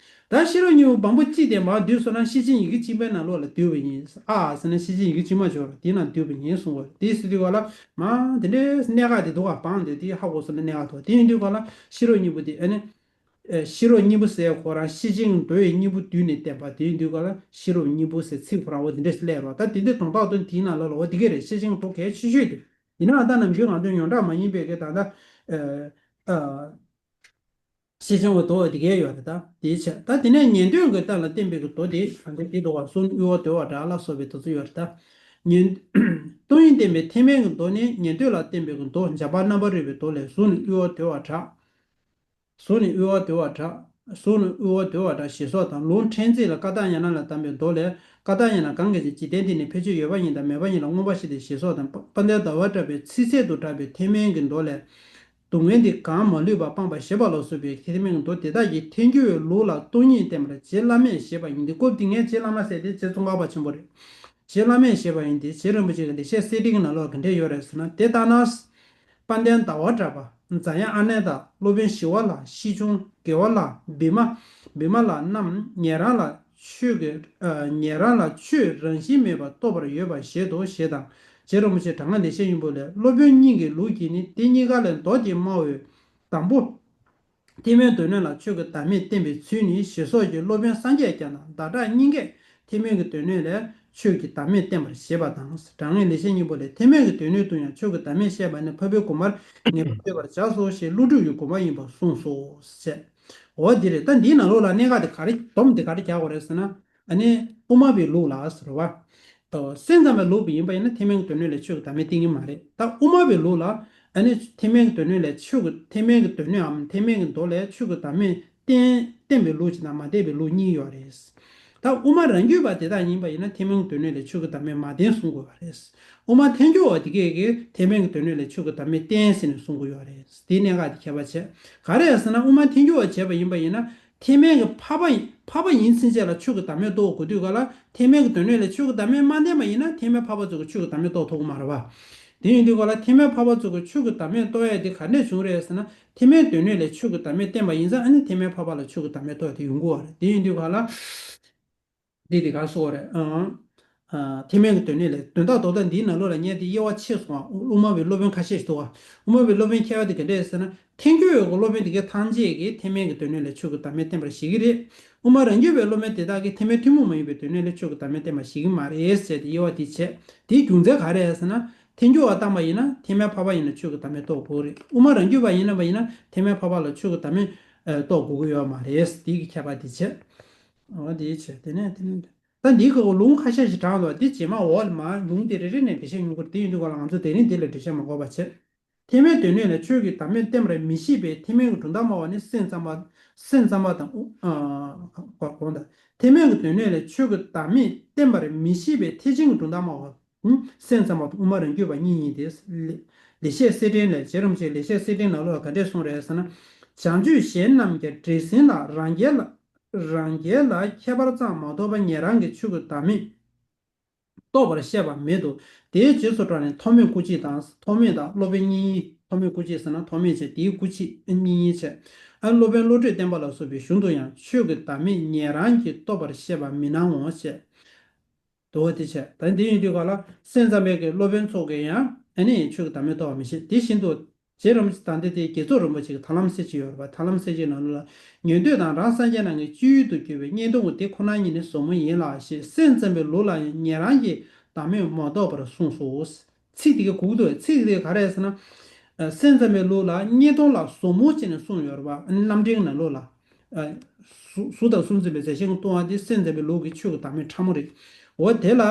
ད་ཤེས་རབ་སྙིང་པོ་བམ་པོ་གཅིག་དེ་མར་བསྡུས་སོང་ན་ཤེར་ཕྱིན་ཡི་གེ་གཅིག་པའི་ནང་ལོགས་ལ་བསྡུས་པ་ཡིན། ཨ་ཟེར་ན་ཤེར་ཕྱིན་ཡི་གེ་གཅིག་མ་བྱོས་ར་དེའི་ནང་བསྡུས་པ་ཡིན་གསུང་བ་རེད། དེ་ཟེར་དུས་ག་ལ་མ་དེ་འདྲའི་གནད་འགག་དེ་འདུག་ག་བང་དེ་དེ་ཧ་གོ་སོང་ན་གནད་འགག་འདུག་དེ་ཡིན་དུས་ག་ལ་ཤེས་རབ་སྙིང་པོ་དེ་ཨ་ནི། ཨེ་ཤེས་རབ་སྙིང་པོ་ཟེར་ཁོ་རང་ཤེར་ཕྱིན་མདོ་ཡི་སྙིང་པོ་བསྡུས་ནས་བསྟན་པ་དེ་ཡིན་དུས་ག་ལ་ཤེས་རབ་སྙིང་པོ་ཟེར་ཚིག་ཁོ་རང་འོ་དེ་འདྲས་སླེབས་རོགས། ད་དེ་འདྲའི་དོན་དག་ཏུ་དེའི་ནང་ལ་ལ་འོ་དེ་ག་རེད། ཤེར་ཕྱིན་མདོ་གལ་ཆེ་ཤོས་དེ་ཡིན་ནའང་ད་ནམ་རྒྱུན་ང་ཚོ་ཡོངས་གྲགས་མ་ཡིན་པའི་གི་ད་ལྟ་ཨ་ཨ། ཤེར་ཕྱིན་པ་མདོ་དེ་གས་ཡོད་རེད། ད་དེའི་ཆེད་ད་དེ་ནས་ཉན་ཐོས་ཀྱི་སྟེང་ལ་བསྟན་པའི་གི་མདོ་དེ་གང་དེ་དེ་འདུག་བ། གསུང་དབུལ་བ་དོལ་བ་གྲགས་ལ་སོགས་པའི་དེ་ཚོ་ཡོད་རེད། ད་ཉན་སྟོང་ཉིད་བསྟན་པའི་ཐེག་དམན་གྱི་མདོ་ནི་ཉན་ཐོས་ལ་བསྟན་པའི་གི་མདོ་འཇམ་དཔལ་རྣམ་པར་རོལ་པའི་མདོ་ལས། གཟུགས་ནི་དབུལ་བ་དོལ་བ་གྲགས། གཟུགས་ནི་དབུལ་བ་དོལ་བ་གྲགས། གཟུགས་ནི་དབུལ་བ་དོལ་བ་གྲགས་ཞེས་སོགས་དང་། ལུང་ཕྲན་ཚེགས་ལ་ཀ་ཏྱ་ཉ་ན་ལ་གདམས་པའི་མདོ་ལས། ཀ་ཏྱ་ཉ་ན་གང་གི་ཕྱིར་འཇིག་རྟེན་འདི་ནི་ཕལ་ཆེར་ཡོད་པ་ཉིད་དང་མེད་པ་ཉིད་ལ་མངོན་པར་ཤེས་ཏེ་ཞེས་སོགས་དང་། དཔལ་ལྡན་ཟླ་བ་གྲགས་པའི་ཚིགས་བཅད་དུ་གྲགས་པའི་ཐེག་དམན་གྱི་མདོ་ལས། སྡུག་བསྔལ་འདི་གང་མ་ལུས་པ་སྤངས་པ་ཞེས་པ་ལ་སོགས་པའི་ཐེག་དམན་གྱི་མདོ་དེ་དག་གིས་ཐལ་འགྱུར་བའི་ལུགས་ལ་སྟོང་ཉིད་བསྟན་པར་རྗེ་བླ་མས་བཞེད་པ་ཡིན་ཏེ། སྐབས་འདི་ངས་རྗེ་བླ་མ་ཟེར་ཏེ་རྗེ་ཙོང་ཁ་པ་ཆེན་པོ་རེད། རྗེ་བླ་མས་བཞེད་པ་ཡིན་ཏེ། རྗེ་རིན་པོ་ཆེ་གི་ལེགས་བཤད་གསེར་ཕྲེང་གི་ནང་ལོགས་ག་འདྲས་ཡོད་རེད་ཟེར་ན། དེ་ལྟར་ན། དཔལ་ལྡན་ཟླ་བ་གྲགས་པ། རྫ་དབྱངས་ཨ་ནནྡ། སློབ་དཔོན་ཞི་བ་ལྷ། ཤེས་ཆུང་དགེ་བ་ལྷ། བི་མ། བི་མ་ལ་རྣམས་ཉན་རང་ལ་ཆོས་ཀྱི། ཨ། ཉན་རང་ལ་ཆོས་རང་བཞིན་མེད་པར་རྟོགས་པར་འོས་པ་བཞེད་དོ་ཞེས་དང་། རྗེ་རིན་པོ་ཆེ་དྲང་ངེས་ལེགས་བཤད་སྙིང་པོ་ལས། སློབ་དཔོན་སྙིང་གི་ལུགས་ཀྱིས་ནི། དེ་གཉིས་ཀ་ལས་མདོ་དེ་སྨྲ་བའི་དང་པོ། ཐེག་དམན་སྡེ་སྣོད་ལ་ཆོས་ཀྱི་བདག་མེད་བསྟན་པའི་ཚུལ་ནི། ཞེས་སོགས་ཀྱིས་སློབ་དཔོན་སངས་རྒྱས་བསྐྱངས་དང་། ཟླ་གྲགས་གཉིས་ཀས་ཐེག་དམན་གྱི་སྡེ་སྣོད་ལས་ཆོས་ཀྱི་བདག་མེད་བསྟན་པར་བཞེད་པ་དང་། དྲང་ངེས་ལེགས་བཤད་སྙིང་པོ་ལས། ཐེག་དམན་གྱི་སྡེ་སྣོད་དུ་ཡང་ཆོས་ཀྱི་བདག་མེད་བཤད་པ་ནི་འཕགས་པའི་དགོངས་པར་ངེས་པར་འདོད་པར་བྱ་སོ་ཞེས་ཀླུ་སྒྲུབ་ཀྱི་དགོངས་པ་ཡིན་པར་གསུངས་སོ། ཞེས། འོ་འདི་རེད། ད་འདིའི་ནང་ལོགས་ལ་གནད་འགག་དེ་ག་རེ་སྡོམ་དེ་ག་རེ་རྒྱག་དགོས་རེད་ཟེར་ན། ཨ་ནི་དབུ་མ་པའི་ལུགས་ལ་ཟེར་བ། ཨོ། སེམས་ཙམ་པའི་ལུགས་པ་ཡིན་པ་ཡིན་ན་ཐེག་དམན་གྱི་སྡེ་སྣོད་ལས་ཆོས་ཀྱི་བདག་མེད་བསྟན་གྱི་མ་རེད། ད་དབུ་མ་པའི་ལུགས་ལ་ཨ་ནི་ཐེག་དམན་གྱི་སྡེ་སྣོད་ལས་ཆོས་ཀྱི་ཐེག་དམན་གྱི་སྡེ་སྣོད་འམ་ཐེག་དམན་གྱི་མདོ་ལས་ཆོས་ཀྱི་བདག་མེད་བསྟན་བསྟན་པའི་ལུགས་ཅིག་དང་མ་བསྟན་པའི་ལུགས་གཉིས་ཡོད་རེད། ད་དབུ་མ་རང་རྒྱུད་པ་དེ་དག་ཡིན་པ་ཡིན་ན་ཐེག་དམན་གྱི་སྡེ་སྣོད་ལས་ཆོས་ཀྱི་བདག་མེད་མ་བསྟན་གསུང་དགོས་པ་རེད། དབུ་མ་ཐལ་འགྱུར་བ་དེ་གས་ཀྱིས་ཐེག་དམན་གྱི་སྡེ་སྣོད་ལས་ཆོས་ཀྱི་བདག་མེད་བསྟན་ཟེར་ནས་གསུང་གི་ཡོད་རེད། དེའི་གནད་འགག་དེ་ཁྱད་པར་བྱས། ག་རེ་ཟེར་ན་དབུ་མ་ཐལ་འགྱུར་བ་བྱས་པ་ཡིན་པ་ཡིན་ན། ཐེག་དམན་གྱི་འཕགས་པ་ཡིན། འཕགས་པ་ཡིན་ཕྱིན་ཆད་ལ་ཆོས་ཀྱི་བདག་མེད་རྟོགས་དགོས་དུས་ག་ལ་ཐེག་དམན་གྱི་སྡེ་སྣོད་ལས་ཆོས་ཀྱི་བདག་མེད་མ་བསྟན་པ་ཡིན་ན་ཐེག་དམན་འཕགས་པ་ཚོ་གི་ཆོས་ཀྱི་བདག་མེད་རྟོགས་ཐུབ་ཀྱི་མ་རེད་བ། དེ་ཡིན་དུས་ག་ལ་ཐེག་དམན་འཕགས་པ་ཚོ་གི་ཆོས་ཀྱི་བདག་མེད་རྟོགས་ཡ་དེ་ག་འདྲས་བྱུང་རེད་ཟེར་ན། ཐེག་དམན་སྡེ་སྣོད་ལས་ཆོས་ཀྱི་བདག་མེད་བསྟན་པ་ཡིན་ཙང་ཨ་ནི་ཐེག་དམན་འཕགས་པ་ལ་ཆོས་ཀྱི་བདག་མེད་རྟོགས་ཡ་དེ་ཡོང་གི་ཡོད་རེད། དེ་ཡིན་དུས་ག་ལ། འདི་དེ་ག་སོགས་རེད་ཨང་། ཨ། ཐེག་དམན་གྱི་སྡེ་སྣོད་ལས། དོན་དག་རྡོག་རྩ་འདིའི་ནང་ལོགས་ལ་ངས་དེ་དབྱེ་བ་ཕྱེ་སོང་བ། དབུ་མ་པའི་སློབ་དཔོན་ཁ་ཤས་ཤིག་འདུག་བ། དབུ་མ་པའི་སློབ་དཔོན་ཁྱད་པར་དེ་ག་འདྲས་ཟེར་ན། ཐལ་འགྱུར་བའི་སློབ་དཔོན་དེ་གའི་ཐམས་ཅད་ཀྱིས་ཐེག་དམན་གྱི་སྡེ་སྣོད་ལས་ཆོས་ཀྱི་བདག་མེད་བསྟན་པར་བཞེད་ཀྱི་རེད། དབུ་མ་རང་རྒྱུད་པའི་སློབ་དཔོན་དེ་དག་གིས་ཐེག་དམན་ཐུན་མོང་མ་ཡིན་པའི་སྡེ་སྣོད་ལས་ཆོས་ཀྱི་བདག་མེད་བསྟན་པར་བཞེད་ཀྱི་མ་རེད་ཟེར་ཏེ་དབྱེ་བ་དེ་བྱས། དེའི་རྒྱུ་མཚན་ག་རེ་རེད་ཟེར་ན། ཐལ་འགྱུར་བ་བཏང་པ་ཡིན་ན་ཐེག་དམན་འཕགས་པ་ཡིན་ན་ཆོས་ཀྱི་བདག་མེད་རྟོགས་དགོས་རེད། དབུ་མ་རང་རྒྱུད་པ་ཡིན་ན་བ་ཡིན་ན་ཐེག་དམན་འཕགས་པ་ལ་ཆོས་ཀྱི་བདག་མེད་རྟོགས་དགོས་ཀྱི་ཡོད་མ་རེད། དེའི་གི་ཁྱད་པར་དེ་བྱས། འོ་དེའི་ཕྱིར་དེ་ནས་དེ་ནས་ད་འདིའི་སྐོར་ལུང་ཁ་ཤས་ཤིག་དྲངས་འདུག་དེ་རྗེས་མ་འོག་ལ་མར་ལུང་དེ་རེ་རེ་ནས་འགྲེལ་བཤད་ཡོང་གི་རེད། དེ་ཡིན་དུས་སྐོར་ལ་ང་ཚོ་དེ་རིང་འདི་ལ་འགྲེལ་བཤད་མ་དགོས་པ་བྱེད། ཐེག་དམན་སྡེ་སྣོད་ལས་ཆོས་ཀྱི་བདག་མེད་བསྟན་པར་མི་བཞེད་པའི་ཐེག་དམན་གྱི་གྲུབ་མཐའ་སྨྲ་བ་ནི་སེམས་ཙམ་པ། སེམས་ཙམ་པ་དང་། ཨ། གོང་དང་། ཐེག་དམན་གྱི་སྡེ་སྣོད་ལས་ཆོས་ཀྱི་བདག་མེད་བསྟན་པར་མི་བཞེད་པའི་ཐེག་ཆེན་གྱི་གྲུབ་མཐའ་སྨྲ་བ། སེམས་ཙམ་པ་དང་དབུ་མ་རང་རྒྱུད་པ་གཉིས་ཡིན་ཏེ། ལེགས་བཤད་གསེར་ཕྲེང་ལས། རྗེ་རིན་པོ་ཆེའི་ལེགས་བཤད་གསེར་ཕྲེང་ནང་ལོགས་ལ་ག་འདྲས་གསུངས་རེད་ཟེར་ན། བྱང་ཆུབ་གཞན་རྣམས་ཀྱི་འདྲེ་སྲིན་ལ་རང་རྒྱལ་ལ། རང་རྒྱལ་ལ་ཁྱད་པར་ཙམ་མ་གཏོགས་པ་ཉན་རང་གི་ཆོས་ཀྱི་བདག་མེད་རྟོགས་པར་བཤད་པ་མེད་དོ། དེའི་རྗེས་སུ་འབྲངས་ནས་ཐོགས་མེད་སྐུ་མཆེད་དང་། ཐོགས་མེད་དང་སློབ་དཔོན་གཉིས། ཐོགས་མེད་སྐུ་མཆེད་ཟེར་ན་ཐོགས་མེད་བྱས། དེའི་སྐུ་མཆེད་གཉིས་བྱས། ཨ། སློབ་དཔོན་བློ་གྲོས་བརྟན་པ་ལ་སོགས་པའི་གཞུང་དུ་ཡང་ཆོས་ཀྱི་བདག་མེད་ཉན་རང་གིས་རྟོགས་པར་བཤད་པ་མི་སྣང་ངོ་ཞེས། དོ། དེ་བྱས། ད་འདི་ཡིན་དུས་ག་ལ་སེམས་ཙམ་པའི་གི་སློབ་དཔོན་ཚོ་གིས་ཡང་ཨ་ནི་ཆོས་ཀྱི་བདག་མེད་རྟོགས་པ་མི་བྱེད། དེ་བཞིན་དུ་རྗེ་རིན་པོ་ཆེ་ད་འདི་དེ་དགེ་ཚོགས་རིན་པོ་ཆེ་གི་ཐར་ལམ་གསལ་བྱེད་ཡོད་རེད་པ། ཐར་ལམ་གསལ་བྱེད་ནང་ལ་ཉན་ཐོས་དང་རང་སངས་རྒྱས་རྣམས་ཀྱི་སྤྱོད་ཡུལ་དུ་གྱུར་པའི་བརྙན་ཐུང་དེ་ཁོ་ན་ཉིད་ནི་ཟབ་མོ་ཡིན་ལ་ཞེས། སེམས་ཙམ་པའི་ལུགས་ལ་ཡང་ཉན་རང་གིས་བདག་མེད་མ་རྟོགས་པར་གསུངས་སོ། ཚིག་དེ་གའི་གུག་ཏུ་ཚིག་དེ་ག་རེ་ཟེར་ན། ཨ། སེམས་ཙམ་པའི་ལུགས་ལ་བརྙན་ཐུང་ལ་ཟབ་མོ་བྱས་ནས་གསུངས་ཡོད་རེད་པ། རྣམ་འགྲེལ་ནང་ལོགས་ལ། ཨ། གཟུ་གཟུགས་དང་གཟུགས་འཛིན་པའི་རྫས་གཞན་གྱིས་སྟོང་བ་དེ་སེམས་ཙམ་པའི་ལུགས་ཀྱི་ཆོས་ཀྱི་བདག་མེད་ཕྲ་མོ་རེད། འོ་དེ་ལ།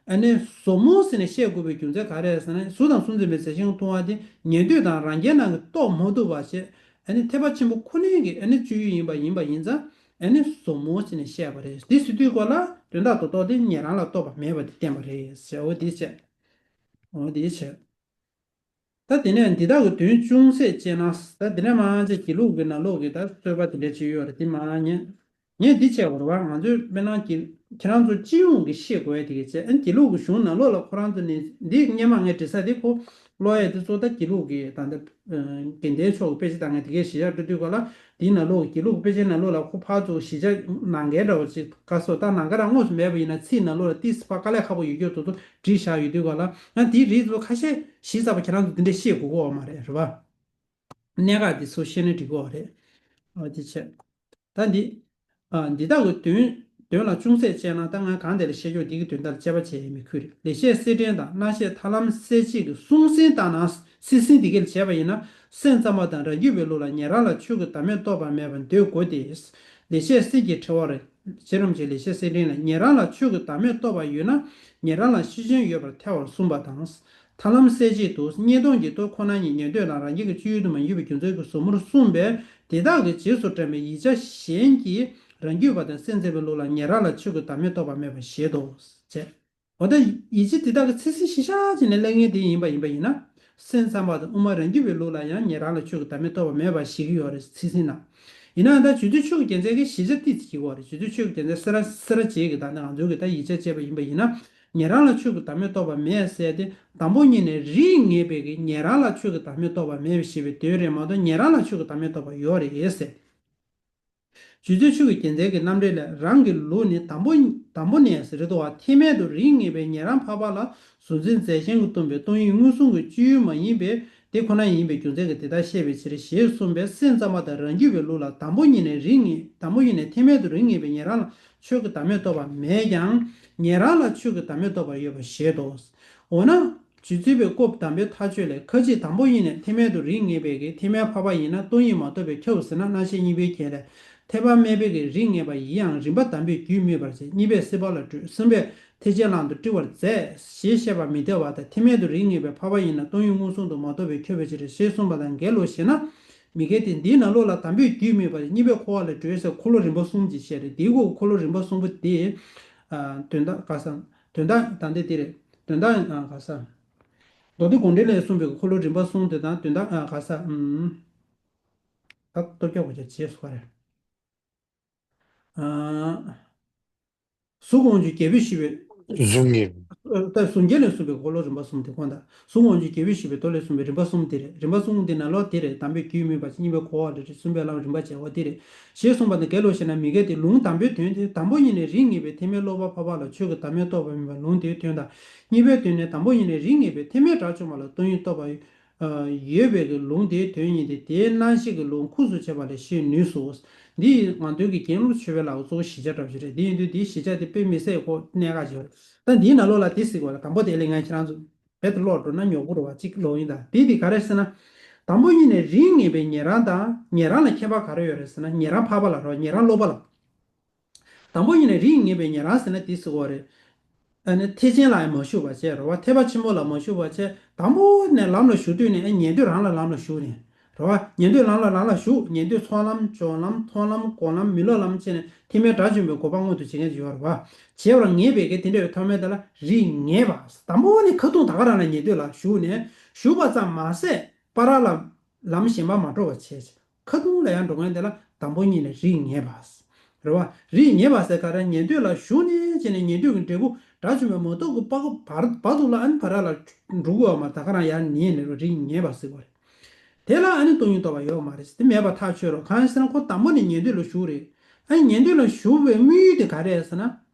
ཨ། ཨ་ནི་ཟབ་མོ་ཟེར་ནས་བཤད་དགོས་པའི་རྒྱུ་མཚན་ག་རེ་རེད་ཟེར་ན། གཟུགས་དང་གཟུགས་འཛིན་པའི་རྫས་གཞན་མཐོང་བ་དེ་ཉན་ཐོས་དང་རང་རྒྱལ་རྣམས་ཀྱིས་རྟོགས་མ་ཐུབ་པ་ཞིག་ཨ་ནི་ཐེག་པ་ཆེན་པོ་ཁོ་ནའི་གི་ཨ་ནི་སྤྱོད་ཡུལ་ཡིན་པ་ཡིན་པ་ཡིན་ཙང་། ཨ་ནི་ཟབ་མོ་ཟེར་ནས་བཤད་པ་རེད། དེ་ཟེར་དུས་སྐོར་ལ་དོན་དག་རྡོག་རྡོག་དེ་ཉན་རང་ལ་རྟོགས་པ་མེད་པ་དེ་བསྟན་པ་རེད་ཟེར། འོ་དེ་བྱས། འོ་དེ་བྱས། ད་དེ་ནས་འདི་དག་གི་དོན་ཅུང་ཟད་དཔྱད་ན། ད་དེ་ནས་མར་ཅིག་དགེ་ལུགས་ཀྱི་ནང་ལོགས་ཀྱི་ད་རྩོད་པ་དེ་འདྲ་ཅིག་ཡོད་རེད། དེ་མར་ཉན། ངས་འདི་བྱས་པ་རེད་བ། ང་ཚོས་དཔེར་ན་དགེ་ཁྱེད་རང་ཚོ་སྤྱི་ཡོངས་ཀྱི་ཤེས་དགོས་ཡ་དེ་ག་བྱས། ཨ་ནི་དགེ་ལུགས་ཀྱི་གཞུང་ནང་ལོགས་ལ་ཁོ་རང་ཚོ་ནས་འདི་སྔས་མ་ངས་འབྲི་ས་དེ་ཁོ་ཀློག་ཡ་དེ་ཚོ་ད་དགེ་ལུགས་ཀྱི་ད་ལྟ་དགེ་ལྡན་ཕྱོགས་ཀྱི་དཔེ་ཆ་དང་ངས་དེ་གའི་གཞི་བཞག་སྤྲོད་དུས་སྐབས་ལ། དེའི་ནང་ལོགས་ཀྱི་དགེ་ལུགས་དཔེ་ཆའི་ནང་ལོགས་ལ་ཁོ་ཕར་ཚུར་གཞི་བཞག་ནང་འགལ་འདྲ་བོ་ཅིག་ག་སོ། ད་ནང་འགལ་རང་དངོས་སུ་མེད་པ་ཡིན་ན་ཚིག་ནང་ལོགས་ལ་ཏིས་ཕ་དཀའ་ལས་ཁག་པོ་ཡོད་རྒྱུ་དེ་ཚོ་བྲིས་བཞག་ཡོད་དུས་སྐབས་ལ། ཡང་དེའི་རིགས་ཚོ་ཁ་ཤས་གཞི་རྩ་བ་ཁྱེད་རང་ཚོ་དེ་འདྲ་ཤེས་དགོས་ཀྱི་ཡོད་མ་རེད། རེད་བ། གནད་འགག་འདི་ཚོ་ཤེས་ན་འགྲིག་གི་ཡོད་རེད། འོ་དེ་བྱས། ད་འདི། ཨ། འདི་དག་གི་དོན། དོན་ལ་ཅུང་ཟད་དཔྱད་ན། ད་ང་གང་དེ་ལ་བཤད་རྒྱུ་འདི་གི་དོན་དག་ལ་དཔྱད་པ་བྱེད་ཡས་མི་ཁུལ་རེད། ལེགས་བཤད་གསེར་ཕྲེང་དང་སྣང་བཤད་ཐར་ལམ་གསལ་བྱེད་ཀྱི་གསུང་ཟིན་བཏང་ན། ཚིག་ཟིན་འདི་ག་ལ་བྱས་པ་ཡིན་ན། སེམས་ཙམ་པ་དང་རང་རྒྱུད་པའི་ལུགས་ལ་ཉན་རང་ལ་ཆོས་ཀྱི་བདག་མེད་རྟོགས་པ་མེད་པར་འདོད་དགོས་ཏེ། ལེགས་བཤད་གསེར་གྱི་ཕྲེང་བར། རྗེ་རིན་པོ་ཆེ་ལེགས་བཤད་གསེར་ཕྲེང་ལ། ཉན་རང་ལ་ཆོས་ཀྱི་བདག་མེད་རྟོགས་པ་ཡོད་ན། ཉན་རང་ལ་ཤེས་བཞིན་ཡོད་པར་ཐལ་བར་གསུངས་པ་དང་། ཐར་ལམ་གསལ་བྱེད་དུ། བརྙན་ཐུང་གི་མཐོང་ཁོ་ན་ཉིད་ཉན་ཐོས་དང་རང་རྒྱལ་གྱི་སྤྱོད་ཡུལ་དུ་མ་གྱུར་པའི་རྒྱུ་མཚན་གྱིས་ཟབ་མོར་གསུངས་པས། དེ་དག་གི་རྗེས་སུ་འབྲངས་པའི་ཡིག་ཆ་གཞན་གྱིས་རང་རྒྱུད་པ་དང་སེམས་ཙམ་པའི་ལུགས་ལ་ཉན་རང་ལ་ཆོས་ཀྱི་བདག་མེད་རྟོགས་པ་མེད་པར་བཞེད་དོ། ཅེས། འོ་ད་ཡིག་ཆ་དེ་དག་གི་ཚིག་ཟིན་གཞི་བཞག་བྱས་ནས་གླེང་མཁན་དེ་ཡིན་པ་ཡིན་པ་ཡིན་ན། སེམས་ཙམ་པ་དང་དབུ་མ་རང་རྒྱུད་པའི་ལུགས་ལ་ཡང་ཉན་རང་ལ་ཆོས་ཀྱི་བདག་མེད་རྟོགས་པ་མེད་པར་བཞེད་ཀྱི་ཡོད་རེད། ཚིག་ཟིན་ན། ཡིན་ནའང་ད་རྗེ་བཙུན་ཆོས་ཀྱི་རྒྱལ་མཚན་གྱི་གཞི་བཞག་ཏིས་ཅིག་གི་བར་རེད། རྗེ་བཙུན་ཆོས་ཀྱི་རྒྱལ་མཚན་སེ་ར་སེ་ར་བྱེས་ཀྱི་ད་ནི་ང་ཚོའི་གི་ད་ཡིག་ཆ་བྱས་པ་ཡིན་པ་ཡིན་ན། ཉན་རང་ལ་ཆོས་ཀྱི་བདག་མེད་རྟོགས་པ་མེད་ཟེར་ཏེ། དང་པོ་ཉིད་ནས་རིགས་ངེས་པའི་གི་ཉན་རང་ལ་ཆོས་ཀྱི་བདག་མེད་རྟོགས་པ་མེད་ཞེས་པའི་དོན་རེད་མ་གཏོགས། ཉན་རང་ལ་ཆོས་ཀྱི་བདག་མེད་རྟོགས་པ་ཡོད་རེད་ཟེར། རྗེ་བཙུན་ཆོས་ཀྱི་རྒྱལ་མཚན་གྱི་རྣམ་འགྲེལ་ལས། རང་གི་ལུགས་ནི་དང་པོ། དང་པོ་ནས་ཟེར་དུས་བ། ཐེག་དམན་དུ་རིགས་ངེས་པའི་ཉན་རང་འཕགས་པ་ལ། གཟུགས་འཛིན་རྫས་གཞན་གྱིས་སྟོང་པའི་སྟོང་ཉིད་མངོན་སུམ་གྱི་སྤྱོད་ཡུལ་མ་ཡིན་པས། དེ་ཁོ་ན་ཡིན་པའི་རྒྱུ་མཚན་གྱིས་དེ་ལྟར་བཤད་པའི་ཕྱིར་ཞེས་གསུངས་པས། སེམས་ཙམ་པ་དང་རང་རྒྱུད་པའི་ལུགས་ལ་དང་པོ་ཉིད་ནས་རིགས་ངེས། དང་པོ་ཉིད་ནས་ཐེག་དམན་དུ་རིགས་ངེས་པའི་ཉན་རང་ལ་ཆོས་ཀྱི་བདག་མེད་རྟོགས་པ་མེད་ཀྱང་། ཉན་རང་ལ་ཆོས་ཀྱི་བདག་མེད་རྟོགས་པ་ཡོད་པར་བཞེད་དོ། འོ་ན། རྗེ་བཙུན་པའི་སྐུ་བལ་པོའི་མཐའ་དཔྱོད་ལས། ཁ་ཅིག་དང་པོ་ཉིད་ནས་ཐེག་དམན་དུ་རིགས་ངེས་པའི་གི་ཐེག་དམན་འཕགས་པ་ཡིན་ན་སྟོང་ཉིད་མ་རྟོགས་པས་ཁྱབ་ཟེར་ན། རྣམ་བཤད་གཉིས་པའི་རྒྱན་ལས། ཐེག་པ་དམན་པའི་གི་རིགས་ངེས་པ་ཡིན་ཡང་རིམ་པ་དམ་པས་རྒྱུད་སྨིན་པར་བྱེད། གཉིས་པས་སྲིད་པ་ལ་སྤྲུལ། གསུམ་པས་ཐེག་ཆེན་ལམ་དུ་སྤྲུལ་པར་མཛད། ཞེས་བཤད་པ་མི་འཐད་པ་དང་། ཐེག་དམན་དུ་རིགས་ངེས་པའི་འཕགས་པ་ཡིན་ན་སྟོང་ཉིད་མངོན་སུམ་དུ་མ་རྟོགས་པས་ཁྱབ་པའི་ཕྱིར་ཞེས་གསུངས་པ་དང་འགལ་ལོ་ཞེ་ན། མི་འགལ་ཏེ། འདིའི་ནང་ལོགས་ལ་དམ་པས་རྒྱུད་སྨིན་པར་བྱེད། གཉིས་པས་འཁོར་བ་ལས་གྲོལ་ཟེར་འཁོར་ལོ་རིམ་པ་གསུམ་ཅིག་བཤད་རེད། འདིའི་སྐོར་འཁོར་ལོ་རིམ་པ་གསུམ་པོ་དེ། ཨ། དོན་དག་ག་ས། དོན་དག་ད་འདི་དེ་རེད། དོན་དག་ཨ། ག་ས། མདོ་སྡེ་དགོངས་འགྲེལ་ལས་གསུངས་པའི་འཁོར་ལོ་རིམ་པ་གསུམ་དེ་དང་དོན་དག་ཨ། ག་ས། ཨུམ། ད་སྟོབས་རྒྱག་དགོས་ཀྱང་བྱས་སུ་ག་རེ། ཨ། གཟུགས་དབང་ཕྱུག་རྒྱལ་པོས་ཞུས་པའི། གཟུགས་ངེས། ད་གཟུགས་ངེས་ལས་གསུངས་པའི་འཁོར་ལོ་རིམ་པ་གསུམ་དེ་ཁོ་ན། གཟུགས་དབང་ཕྱུག་རྒྱལ་པོས་ཞུས་པའི་མདོ་ལས་གསུངས་པའི་རིམ་པ་གསུམ་དེ་རེད། རིམ་པ་གསུམ་དེ་ནང་ལོགས་དེ་རེད། དམ་པས་རྒྱུད་སྨིན་པར་བྱེད། གཉིས་པས་འཁོར་བ་ལས་གྲོལ། གསུམ་པས་ལམ་རིམ་པ་བྱེད་པ་དེ་རེད། ཞེས་གསུངས་པ་དང་འགལ་ལོ་ཞེ་ན། མི་འགལ་ཏེ། ལུང་དང་པོའི་དོན་དེ། དང་པོ་ཉིད་ནས་རིགས་ངེས་པའི་ཐེག་དམན་སློབ་པ་འཕགས་པ་ལ་ཆོས་ཀྱི་བདག་མེད་རྟོགས་པ་མེད་པའི་ལུང་དེའི་དོན་དང་། གཉིས་པའི་དོན་ནི། དང་པོ་ཉིད་ནས་རིགས་ངེས་པའི་ཐེག་དམན་དགྲ་བཅོམ་པ་ལ་སྟོང་ཉིད་རྟོགས་པ་ཡོད་པའི་གི་ལུང་དེའི་དོན་ཡིན་ཏེ། དེའི་རྣམ་བཤད་ཀྱི་ལུང་ཁུངས་སུ་བྱས་པ་ལས་ཤེས་ནུས་སོ། འདི་ཡིས་ང་ཚོའི་གི་རྒན་ལུགས་ཆོས་པའི་ལག་གཙོ་བོ་གཞི་བྱ་འདྲ་པོ་ཞིག་རེད། འདི་ཡིན་དུས་འདིའི་གཞི་བྱ་དེ་དཔེ་མི་སྲིད་ཁོ་གནད་འགག་ཅིག་རེད། ད་འདིའི་ནང་ལོགས་ལ་དེ་གཟིགས་པ་ལ། དང་པོ་དེ་ལས་ང་ཁྱེད་རང་ཚོ་རྦད་དེ་ཀློག་འགྲོ་ན་ཉོག་པོ་རེད་བ། གཅིག་ཀློག་ཡིན། ད་དེ་དེ་ག་རེ་ཟེར་ན། དང་པོ་ཉིད་ནས་རིགས་ངེས་པའི་ཉན་རང་དང་། ཉན་རང་ལ་ཁྱད་པར་ག་རེ་ཡོད་རེད་ཟེར་ན། ཉན་རང་འཕགས་པ་ལ་རོ། ཉན་རང་སློབ་པ་ལ། དང་པོ་ཉིད་ནས་རིགས་ངེས་པའི་ཉན་རང་ཟེར་ན་དེ་ཟེར་བ་རེད། ཨ་ནི་ཐེག་ཆེན་ལ་ཡང་མ་ཞུགས་པ་བྱས་རེད་བ། ཐེག་པ་ཆེན་པོ་ལ་མ་ཞུགས་པ་བྱས། དང་པོ་ནས་ལམ་ལ་ཞུགས་དུས་ནས་ཨ་ཉན་ཐོས་རང་ལ་ལམ་ལ་ཞུགས་ནས་རེད་བ། ཉན་ཐོས་རང་ལ་ལམ་ལ་ཞུགས། ཉན་ཐོས་ཚོགས་ལམ་སྦྱོར་ལམ་མཐོང་ལམ་སྒོམ་ལམ་མི་སློབ་ལམ་བྱས་ནས་ཐེག་དམན་དགྲ་བཅོམ་པའི་གོ་འཕང་མངོན་དུ་བྱེད་མཁན་ཅིག་ཡོད་རེད་བ། བྱས་པ་ངེས་པའི་གི་དེ་འདྲ་བའི་ཐོག་མའི་དེ་ལ་རིགས་ངེས་པ། དང་པོ་ནས་ཁ་ཐུག་ད་ག་རང་ལ་ཉན་ཐོས་ལ་ཞུགས་ནས་ཞུགས་པ་ཙམ་མ་ཟད། བར་ལ་ལམ་གཞན་པ་མ་འགྲོ་བ་བྱས། ཁ་ཐུག་ལ་ཡང་འགྲོ་མཁན་དེ་ལ་དང་པོ་ཉིད་ནས་རིགས་ངེས་པ། རེད་བ། རིགས་ངེས་པ་ཟེར་ག་རེ། ཉན་ཐོས་ལ་ཞུགས་ནས་བྱས་ནས་ཉན་ཐོས་ཀྱི་འབྲས་བུ་དགྲ་བཅོམ་པའི་མ་ཐོབ་ཀྱི་བར་བར་བར་དུ་ལ་ཨ་ནི་བར་ལ་འགྲོ་དགོས་པ་མ། ད་ག་རང་ཡར་ཉན་ནས་རིགས་ངེས་པ་ཟེར་བ་རེད། དེ་ལ་ཨ་ནི་སྟོང་ཉིད་རྟོགས་པ་ཡོད་མ་རེད། དེ་མེད་པ་ཐག་ཆོད་རོ། གང་ཡིན་ཟེར་ན་ཁོ་དང་པོ་ནས་ཉན་ཐོས་ལ་ཞུགས་རེད། ཨ་ནི་ཉན་ཐོས་ལ་ཞུགས་པའི་དམིགས་ཡུལ་དེ་ག་རེ་རེད་ཟེར་ན།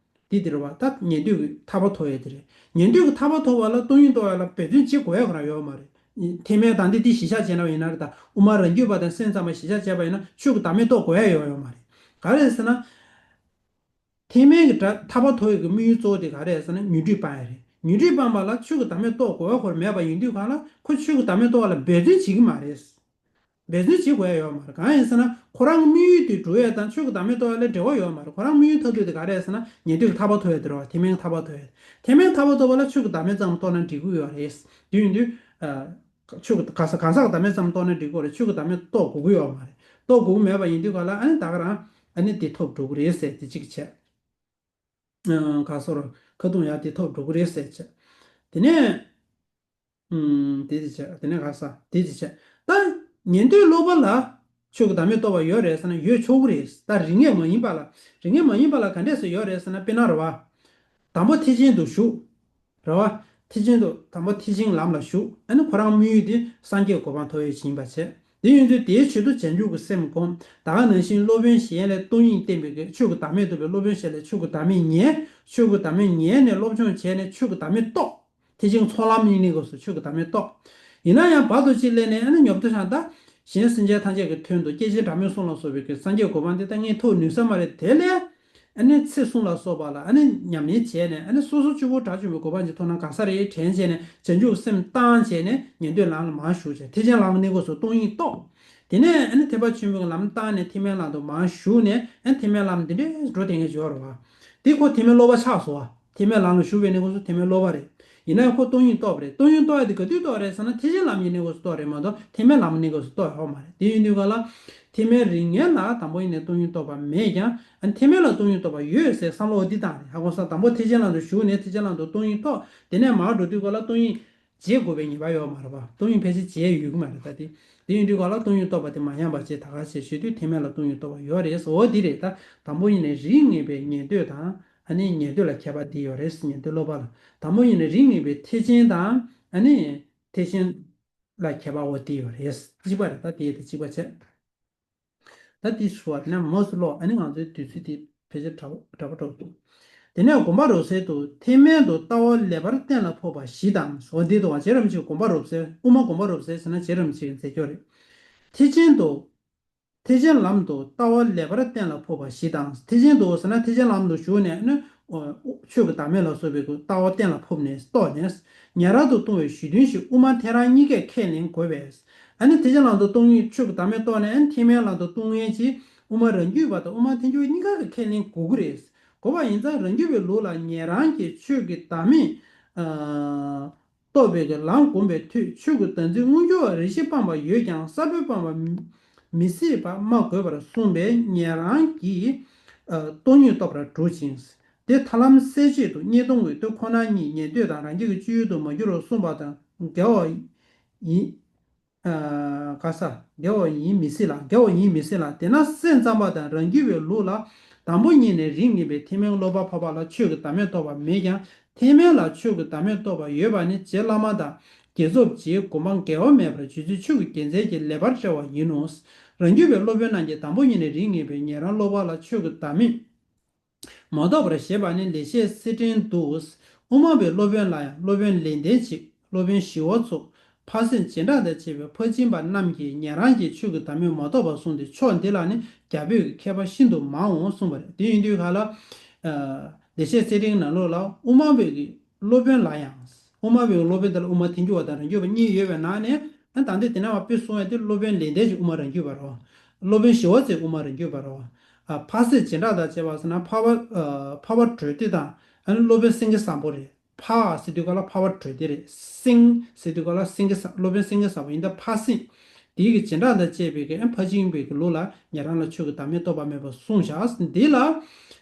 འདི་དེ་རེད་བ། ད་ཉན་ཐོས་ཀྱི་ཐར་པ་ཐོབ་ཡས་དེ་རེད། ཉན་ཐོས་ཀྱི་ཐར་པ་ཐོབ་པ་ལ་སྟོང་ཉིད་རྟོགས་ཡས་ལ་འབད་བརྩོན་བྱེད་དགོས་ཡས་ཁོ་རང་ཡོད་མ་རེད། ཐེག་དམན་དང་འདི་འདི་གཞི་བཞག་བྱས་ན་ཡིན་ན་རེད། ད་དབུ་མ་རང་རྒྱུད་པ་དང་སེམས་ཙམ་པ་གཞི་བཞག་བྱས་པ་ཡིན་ན་ཆོས་ཀྱི་བདག་མེད་རྟོགས་དགོས་ཡས་ཡོད་ཡོད་མ་རེད། ག་རེ་ཟེར་ན། ཐེག་དམན་གྱི་དགྲ་ཐར་པ་ཐོབ་ཡས་ཀྱི་དམིགས་ཡུལ་གཙོ་བོ་དེ་ག་རེ་ཟེར་ན་ཉོན་སྒྲིབ་སྤང་ཡས་རེད། ཉོན་སྒྲིབ་སྤངས་པ་ལ་ཆོས་ཀྱི་བདག་མེད་རྟོགས་དགོས་ཡས་ཁོ་རང་མེད་པ་ཡིན་དུས་གང་ལ་ཁོ་ཆོས་ཀྱི་བདག་མེད་རྟོགས་པ་ལ་འབད་བརྩོན་བྱེད་ཀྱི་མ་རེད། འབད་བརྩོན་བྱེད་དགོས་ཡ་ཡོད་མ་རེད། གང་ཡིན་ཟེར་ན་ཁོ་རང་དམིགས་ཡུལ་དེ་འགྲུབ་ཡ་དང་ཆོས་ཀྱི་བདག་མེད་རྟོགས་ཡ་ལ་འབྲེལ་བ་ཡོད་མ་རེད། ཁོ་རང་དམིགས་ཡུལ་མཐར་ཐུག་དེ་ག་རེ་རེད་ཟེར་ན་ཉན་ཐོས་ཀྱི་ཐར་པ་ཐོབ་ཡ་དེ་རེད་བ། ཐེག་དམན་ཐར་པ་ཐོབ་ཡ། ཐེག་དམན་ཐར་པ་ཐོབ་པ་ལ་ཆོས་ཀྱི་བདག་མེད་ཙམ་རྟོགས་ན་འགྲིག་གི་ཡོད་རེད། དེ་ཡིན་དུས། ཆོས་ཀྱི་གང་ཟག་གང་ཟག་གི་བདག་མེད་ཙམ་རྟོགས་ན་འགྲིག་གི་རེད། ཆོས་ཀྱི་བདག་མེད་རྟོགས་དགོས་ཀྱི་ཡོད་མ་རེད། རྟོགས་དགོས་ཀྱི་མེད་པ་ཡིན་དུས་ག་ལ་ཨ་ནི་ད་ག་རང་ཨ་ནི་དེ་ཐོབ་འགྲོ་གི་རེད་ཟེར་དེ་གཅིག་བྱས། ག་སོར་ཁ་ཐུང་ཡ་དེ་ཐོབ་འགྲོ་གི་རེད་ཟེར་བྱས། དེ་ནས། ཨུམ། དེ་དེ་བྱས། དེ་ནས་ག་ས་དེ་དེ་བྱས། ད་ཉན་ཐོས་སློབ་པ་ལ་ཆོས་ཀྱི་བདག་མེད་རྟོགས་པ་ཡོད་རེད་ཟེར་ན་ཡོད་ཆོག་གི་རེད། ད་རིགས་ངེས་མ་ཡིན་པ་ལ། རིགས་ངེས་མ་ཡིན་པ་ལ་ག་འདྲས་སེ་ཡོད་རེད་ཟེར་ན་དཔེར་ན་རེད་བ། དང་པོ་ཐེག་ཆེན་དུ་ཞུགས། རེད་བ། ཐེག་ཆེན་དུ་དང་པོ་ཐེག་ཆེན་ལམ་ལ་ཞུགས། ཨ་ནི་ཁོ་རང་དམིགས་ཡུལ་དེ་སངས་རྒྱས་གོ་འཕང་ཐོབ་ཡས་ཡིན་པ་བྱས། དེ་ཡིན་དུས་དེའི་ཆེད་དུ་བྱང་ཆུབ་ཀྱི་སེམས་བསྒོམ། ད་ག་ནང་བཞིན་སློབ་དཔོན་གཞན་ལས་སྟོང་ཉིད་བསྟན་པའི་གི་ཆོས་ཀྱི་བདག་མེད་རྟོགས་པའི། སློབ་དཔོན་གཞན་ལས་ཆོས་ཀྱི་བདག་མེད་ཉན། ཆོས་ཀྱི་བདག་མེད་ཉན་ནས་སློབ་སྦྱོང་བྱས་ནས་ཆོས་ཀྱི་བདག་མེད་རྟོགས། ཐེག་ཆེན་ཚོགས་ལམ་ཡིན་ནི་གོ་སོ་ཆོས་ཀྱི་བདག་མེད་རྟོགས། ཡིན་ན་ཡང་བར་དུ་ཅིག་སླེབས་ནས་ཨ་ནི་ཉོབ་ཏུ་ཤང་ད། གཞན་སེམས་ཅན་ཐམས་ཅད་ཀྱི་དོན་དུ་སྐྱེས་ཆེན་སྒྲ་མེད་གསུང་ལ་སོགས་པའི་གི་སངས་རྒྱས་གོ་འཕང་དེ་ད་ངས་ཐོབ་ནུས་ས་མ་རེད། དེ་ལས། ཨ་ནི་ཚེ་གསུམ་ལ་སོགས་པ་ལ་ཨ་ནི་ཉམས་ལེན་བྱས་ནས་ཨ་ནི་སོ་སོ་སྐྱེ་བོ་དགྲ་བཅོམ་པའི་གོ་འཕང་ཅིག་ཐོབ་ན་ག་ས་རེད་དྲན་བྱས་ནས་བྱང་ཆུབ་སེམས་བཏང་བྱས་ནས་ཉན་ཐོས་ལམ་ལ་མར་ཞུགས་བྱས། ཐེག་ཆེན་ལམ་གནས་སྐབས་སུ་སྟོང་ཉིད་རྟོགས། དེ་ནས་ཨ་ནི་ཐེག་པ་ཆེན་པོའི་ལམ་བཏང་ནས་ཐེག་དམན་ལམ་དུ་མར་ཞུགས་ནས་ཨ་ནི་ཐེག་དམན་ལམ་འདི་འདྲའི་འགྲོ་དེ་ངས་འབྱོར་བ། དེ་ཁོ་ཐེག་དམན་སློབ་པ་ཆགས་སོང་བ། ཐེག་དམན་ལམ་ལ་ཞུགས་པའི་གནས་སྐབས་སུ་ཐེག་དམན་སློབ་པ་རེད། ཡིན་ན་ཡང་ཁོ་སྟོང་ཉིད་རྟོགས་པ་རེད། སྟོང་ཉིད་རྟོགས་ཡ་དེ་ག་དུས་རྟོགས་རེད་ཟེར་ན་ཐེག་ཆེན་ལམ་གྱི་གནས་སྐབས་སུ་རྟོགས་རེད་མ་གཏོགས་ཐེག་དམན་ལམ་གྱི་གནས་སྐབས་སུ་རྟོགས་ཡོད་མ་རེད། དེ་ཡིན་དུས་ག་ལ། ཐེག་དམན་རིགས་ངན་ལ་དང་པོ་ཡིན་ནས་སྟོང་ཉིད་རྟོགས་པ་མེད་ཀྱང་ཨ་ཐེག་དམན་ལ་སྟོང་ཉིད་རྟོགས་པ་ཡོད་ཟེར་བསམ་བློ་འདི་བཏང་རེད། ཧ་གོ་སོང་། དང་པོ་ཐེག་ཆེན་ལམ་དུ་ཞུགས་ནས་ཐེག་ཆེན་ལམ་དུ་སྟོང་ཉིད་རྟོགས། དེ་ནས་མར་འགྲོ་དུས་ག་ལ་སྟོང་ཉིད་བརྗེད་དགོས་པའི་ངེས་པ་ཡོད་མ་རེད་པ། སྟོང་ཉིད་ཕལ་ཆེར་བརྗེད་ཡོད་ཀྱི་མ་རེད་ད་དེ། དེ་ཡིན་དུས་ག་ལ་སྟོང་ཉིད་རྟོགས་པ་དེ་མ་ཉམས་པ་བྱས་ད་ག་བྱས་ཞུ་དུས་ཐེག་དམན་ལ་སྟོང་ཉིད་རྟོགས་པ་ཡོད་རེད་ཟེར། འོ་འདི་རེད། ད་དང་པོ་ཡིན་ནས་རིགས་ངེས་པའི་ཉན་ཐོས་དང་ཨ་ནི་ཉན་ཐོས་ལ་ཁྱད་པར་འདི་ཡོད་རེད། ཉན་ཐོས་སློབ་པ་ལ། དང་པོ་ཡིན་ནས་རིགས་ངེས་པའི་ཐེག་ཆེན་དང་ཨ་ནི་ཐེག་ཆེན་ལ་ཁྱད་པར་འོ་དེ་ཡོད་རེད། གཅིག་པ་རེད། ད་དེ་དེ་གཅིག་པ་བྱས། ད་དེ་ཞུ་བ་དེ་ནས་མོ་སུ་ལོག་ཨ་ནི་ང་ཚོའི་དུས་ཚོད་དེ་ཕལ་ཆེར་གྲྭ་པ་གྲྭ་པ་འགྲོ་འདུག་དེ་ནས་དགོངས་པ་རབ་གསལ་དུ་ཐེག་དམན་དུ་ལྟ་བ་ལེགས་པར་གཏན་ལ་ཕབ་པ་བཞི་དང་། འོ་འདི་དུ་བ་རྗེ་རིན་པོ་ཆེའི་དགོངས་པ་རབ་གསལ། དབུ་མ་དགོངས་པ་རབ་གསལ་ཟེར་ན་རྗེ་རིན་པོ་ཆེའི་མཛད་སྤྱོད་རེད། ཐེག་ཆེན་དུ། ཐེག་ཆེན་ལམ་དུ་ལྟ་བ་ལེགས་པར་གཏན་ལ་ཕབ་པ་བཞི་དང་། ཐེག་ཆེན་དུ་ཟེར་ན་ཐེག་ཆེན་ལམ་དུ་ཞུགས་ནས་ནི། ཆོས་ཀྱི་བདག་མེད་ལ་སོགས་པའི་ལྟ་བ་གཏན་ལ་ཕབ་ནས་རྟོགས་ནས། ཉན་རང་དུ་ལྟུང་བའི་གཞི་མཐུན་ཞིག་དབུ་མ་ཐལ་རང་གཉིས་ཀས་ཁས་ལེན་དགོས་པས། ཨ་ནི་ཐེག་ཆེན་ལམ་དུ་ལྟུང་ཡིན། ཆོས་ཀྱི་བདག་མེད་རྟོགས་ནས་ཨ་ནི་ཐེག་དམན་ལམ་དུ་ལྟུང་ཡས་ཀྱི་དབུ་མ་རང་རྒྱུད་པ་དང་དབུ་མ་ཐལ་འགྱུར་གཉིས་ཀ་གིས་ཁས་ལེན་དགོས་ཀྱི་རེད། དགོས་པ་ཡིན་ཙང་རང་རྒྱུད་པའི་ལུགས་ལ་ཉན་རང་གི་ཆོས་ཀྱི་བདག་མེད། རྟོགས་པའི་གི་ལམ་བསྒོམས་པའི་མཐུས་ཆོས་ཀྱི་བདག་འཛིན་དངོས་འགྱུར་བ་རེ་ཞིག་སྤངས་པ་ཡོད་ཀྱང་གསར་འཕོས་སྤངས་པ་མི་སྲིད་པ་སྨྲ་དགོས་པར་གསུངས་པས་ཉན་རང་གིས་སྟོང་ཉིད་རྟོགས་པར་གྲུབ་ཅིང་། དེ་ཐར་ལམ་གསལ་བྱེད་དུ་གཉིས་སྟོང་གི་དེ་ཁོ་ན་ཉིད་ཉན་ཐོས་དང་རང་རྒྱུད་ཀྱི་སྤྱོད་ཡུལ་དུ་མ་གྱུར་བར་གསུངས་པ་དང་འགལ་བ་ཡིན། ག་ས། འགལ་བ་ཡིན་མི་སྲིད་ལ། འགལ་བ་ཡིན་མི་སྲིད་ལ། དེས་ན་སེམས་ཙམ་པ་དང་རང་རྒྱུད་པའི་ལུགས་ལ་དང་པོ་ཉིད་ནས་རིགས་ངེས་པའི་ཐེག་དམན་སློབ་པ་འཕགས་པ་ལ་ཆོས་ཀྱི་བདག་མེད་རྟོགས་པ་མེད་ཀྱང་། ཐེག་དམན་ལ་ཆོས་ཀྱི་བདག་མེད་རྟོགས་པ་ཡོད་པ་ནི་རྗེ་བླ་མ་དང་དགེ་ཚོགས་ཀྱི་དགོངས་པ་འགལ་བ་མེད་པར་རྗེ་བཙུན་ཆོས་ཀྱི་རྒྱལ་མཚན་གྱིས་ལེགས་པར་བཀྲལ་བ་ཡིན་ནོ། རང་རྒྱུད་པའི་སློབ་དཔོན་རྣམས་ཀྱིས་དང་པོ་ཉིད་ནས་རིགས་ངེས་པའི་ཉན་རང་སློབ་པ་ལ་ཆོས་ཀྱི་བདག་མེད་མ་རྟོགས་པར་བཞེད་པ་ནི་ལེགས་བཤད་གསེར་ཕྲེང་དུ། དབུ་མ་པའི་སློབ་དཔོན་ལ་ཡང་སློབ་དཔོན་ལེགས་ལྡན་འབྱེད། སློབ་དཔོན་ཞི་བ་འཚོ། འཕགས་སེང་བྱེ་བྲག་དང་བཅས་པའི་ཕར་ཕྱིན་པ་རྣམས་ཀྱིས་ཉན་རང་གི་ཆོས་ཀྱི་བདག་མེད་མ་རྟོགས་པར་གསུངས་ཏེ་ཕྱོགས་འདི་ལ་ནི་རྒྱ་བོད་ཀྱི་མཁས་པ་ཤིན་ཏུ་མང་འོང་གསུངས་པ་རེད། དེ་ཡིན་དུས་ག་ལ། ལེགས་བཤད་གསེར་ཕྲེང་ནང་ལོགས་ལ་དབུ་མ་པའི་གི་སློབ་དཔོན་ལ་ཡང་། དབུ་མ་པའི་སློབ་དཔོན་དེ་ལ་དབུ་མ་ཐལ་འགྱུར་བ་དང་རང་རྒྱུད་པ་གཉིས་ཡོད་པའི་ནང་ནས་ད་ལྟ་དེ་ནས་བ་དཔེ་གསུངས་ཡ་དེ་སློབ་དཔོན་ལེགས་ལྡན་གྱི་དབུ་མ་རང་རྒྱུད་པ་རེད། སློབ་དཔོན་ཞི་བ་འཚོའི་དབུ་མ་རང་རྒྱུད་པ་རེད། འཕགས་སེང་བྱེ་བྲག་དང་བཅས་པ་ཟེར་ན་འཕགས་པ། འཕགས་པ་གྲོལ་སྡེ་དང་ཨ་ནི་སློབ་དཔོན་སེང་གེ་བཟང་པོ་རེད། འཕགས་ཟེར་དུས་ག་ལ་འཕགས་པ་གྲོལ་སྡེ་རེད། སེང་ཟེར་དུས་ག་ལ་སེང་གེ་བཟང་། སློབ་དཔོན་སེང་གེ་བཟང་པོ་ཡིན། ད་འཕགས་སེང་དེའི་གི་བྱེ་བྲག་དང་བཅས་པའི་གི་ཨ་ཕར་ཕྱིན་པའི་གི་ལུགས་ལ་ཉན་རང་ལ་ཆོས་ཀྱི་བདག་མེད་རྟོགས་པ་མེད་པར་གསུངས་བཞག་འདི་ལ་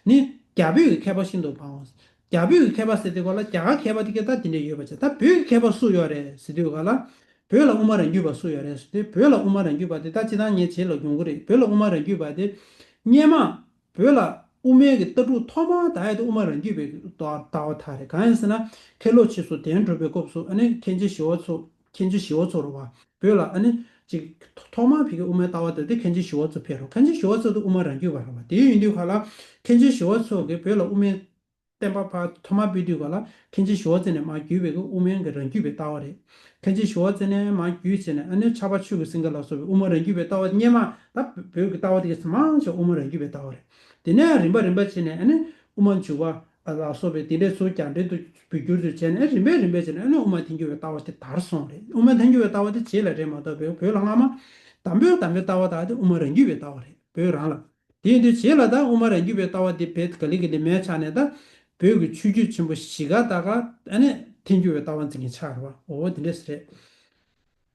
ནི་རྒྱ་བོད་ཀྱི་མཁས་པ་ཤིན་ཏུ་མང་བ། རྒྱ་བོད་ཀྱི་མཁས་པ་ཟེར་དུས་ག་ལ་རྒྱ་གར་མཁས་པ་དེ་གས་ད་དེ་འདྲ་ཡོད་པ་བྱས། ད་བོད་ཀྱི་མཁས་པ་སུ་ཡོད་རེད་ཟེར་དུས་ག་ལ། བོད་ལ་དབུ་མ་རང་རྒྱུད་པ་སུ་ཡོད་རེད་ཟེར་དུས། བོད་ལ་དབུ་མ་རང་རྒྱུད་པ་དེ་ད་སྤྱིར་བཏང་ངས་བྱེད་ལ་ཡོང་གི་རེད། བོད་ལ་དབུ་མ་རང་རྒྱུད་པ་དེ་སྔོན་མ་བོད་ལ་དབུ་མའི་གི་ལྟ་གྲུབ་ཐོག་མར་དར་ཡ་དེ་དབུ་མ་རང་རྒྱུད་པའི་ལྟ་བ་དར་བ་དག་རེད། གང་ཡིན་ཟེར་ན་མཁན་སློབ་ཆོས་སུ་གདན་དྲངས་པའི་སྐབས་སུ་ཨ་ནི་མཁན་ཆེན་ཞི་བ་འཚོ། མཁན་ཆེན་ཞི་བ་འཚོ་རེད་བ། བོད་ལ་ཨ་ནི་ཅིག་ཐོག་མར་ཕ་གི་དབུ་མའི་ལྟ་བ་དར་དེ་མཁན་ཆེན་ཞི་བ་འཚོ་ཕེབས་རེད། མཁན་ཆེན་ཞི་བ་འཚོ་དེ་དབུ་མ་རང་རྒྱུད་པ་རེད་བ། དེ་ཡིན་དུས་ག་ལ་མཁན་ཆེན་ཞི་བ་འཚོ་གིས་བོད་ལ་དབུ་མའི་བསྟན་པ་ཕར་ཐོག་མར་སྤེལ་དུས་ག་ལ་མཁན་ཆེན་ཞི་བ་འཚོ་ནས་མར་བརྒྱུད་པའི་གི་དབུ་མའི་གི་རང་རྒྱུད་པའི་ལྟ་བ་རེད། མཁན་ཆེན་ཞི་བ་འཚོ་ནས་མར་བརྒྱུད་བྱས་ནས་ཨ་ནི་ཕྱྭ་པ་ཆོས་ཀྱི་སེང་གེ་ལ་སོགས་པའི་དབུ་མ་རང་རྒྱུད་པའི་ལྟ་བ་སྔོན་མ་ད་བོད་ཀྱི་ལྟ་བ་དེ་གས་མང་ཆེ་དབུ་མ་རང་རྒྱུད་པའི་ལྟ་བ་རེད། དེ་ནས་རིམ་པ་རིམ་པ་བྱས་ནས་ཨ་ནི་དབུ་མ་འཇུག་པ་ལ་སོགས་པའི་དེ་འདྲའི་ཚུར་རྒྱ་འགྲེལ་དུ་བོད་བསྒྱུར་དུ་བྱས་ནས་རིམ་པས་རིམ་པས་བྱས་ནས་ཨ་ནི་དབུ་མ་ཐལ་འགྱུར་བའི་ལྟ་བ་དེ་དར་སོང་རེད། དབུ་མ་ཐལ་འགྱུར་བའི་ལྟ་བ་དེ་རྗེས་ལ་རེད་མ་གཏོགས་བོད་བོད་ལ་སྔ་མ་ དང་པོའི་དང་པོའི་ལྟ་བ་དག་དེ་དབུ་མ་རང་རྒྱུད་པའི་ལྟ་བ་རེད། བོད་རང་ལ། དེ་ཡིན་དུས་རྗེས་ལ་ད་དབུ་མ་རང་རྒྱུད་པའི་ལྟ་བ་དེ་བོད་ག་ལེ་ག་ལེ་མེད་ཆགས་ནས། ད་བོད་ཀྱི་ཆོས་བརྒྱུད་ཆེན་པོ་བཞི་ཀ་ད་ག་ཨ་ནི་ཐལ་འགྱུར་བའི་ལྟ་བ་འཛིན་མཁན་ཆགས་རེད་བ། འོ་དེ་འདྲས་རེད།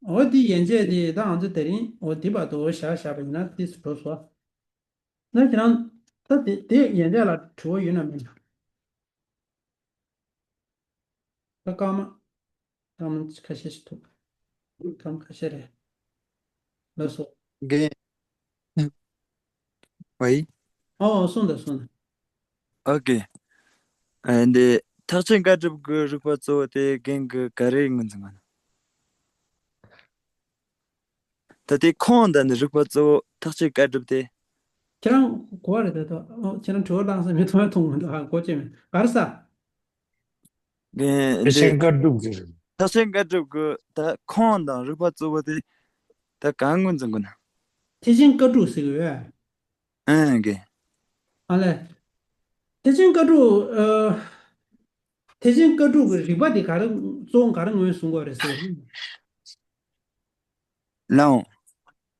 འོ་དེ་ཡན་ཆད་དེ་ད་ང་ཚོ་དེ་རིང་འོ་དེ་བར་དུ་བཞག་བཞག་པ་ཡིན་ན་ཏོག་ཙམ་འགྲོ་སོང་། ན་ཁྱེད་རང་ད་དེ་དེ་ཡན་ཆད་ལ་དྲི་བ་ཡོད་ན་མེད་ན། ད་སྐར་མ། སྐར་མ་ཁ་ཤས་ཤིག་ཐུག་སྐར་མ་ཁ་ཤས་རེད། ལགས་སོ། རྒན། ཝེ། ཨོ་ཨོ་གསུངས་དང་གསུངས་དང་། ཨོ་ཀེ། ཨ་འདི་ཐེག་ཆེན་བཀའ་སྒྲུབ་ཀྱི་རིགས་པ་གཙོ་བོ་དེ་རྒན་གྱིས་ག་རེ་ངོས་འཛིན་ག་ན། ད་དེ་ཁོང་དང་ནི་རིགས་པ་གཙོ་བོ་ཐེག་ཆེན་བཀའ་སྒྲུབ་དེ། ཁྱེད་རང་གོ་བ་རེད་ད་དོ། ཨོ་ཁྱེད་རང་དྲི་བ་བཏང་ས་མི་མཐོང་མཐོང་མི་འདུག་ཨ་གོ་ཅི་མེད་ག་རེ་ས། ཐེག་ཆེན་བཀའ་སྒྲུབ་ཀྱི་རེད། ཐེག་ཆེན་བཀའ་སྒྲུབ་ཀྱི་ད་ཁོང་དང་རིགས་པ་གཙོ་བོ་དེ་ད་གང་ངོས་འཛིན་དགོས་ན། ཐེག་ཆེན་བཀའ་སྒྲུབ་ཟེར་གི་ཡོད། ཨང་གི། ཨ་ལས། ཐེག་ཆེན་བཀའ་སྒྲུབ་ཨ། ཐེག་ཆེན་བཀའ་སྒྲུབ་ཀྱི་རིགས་པ་དེ་ག་རེ་གཙོ་བོ་ག་རེ་ངོས་བཟུང་དགོས་རེད་ཟེར། ལའོ།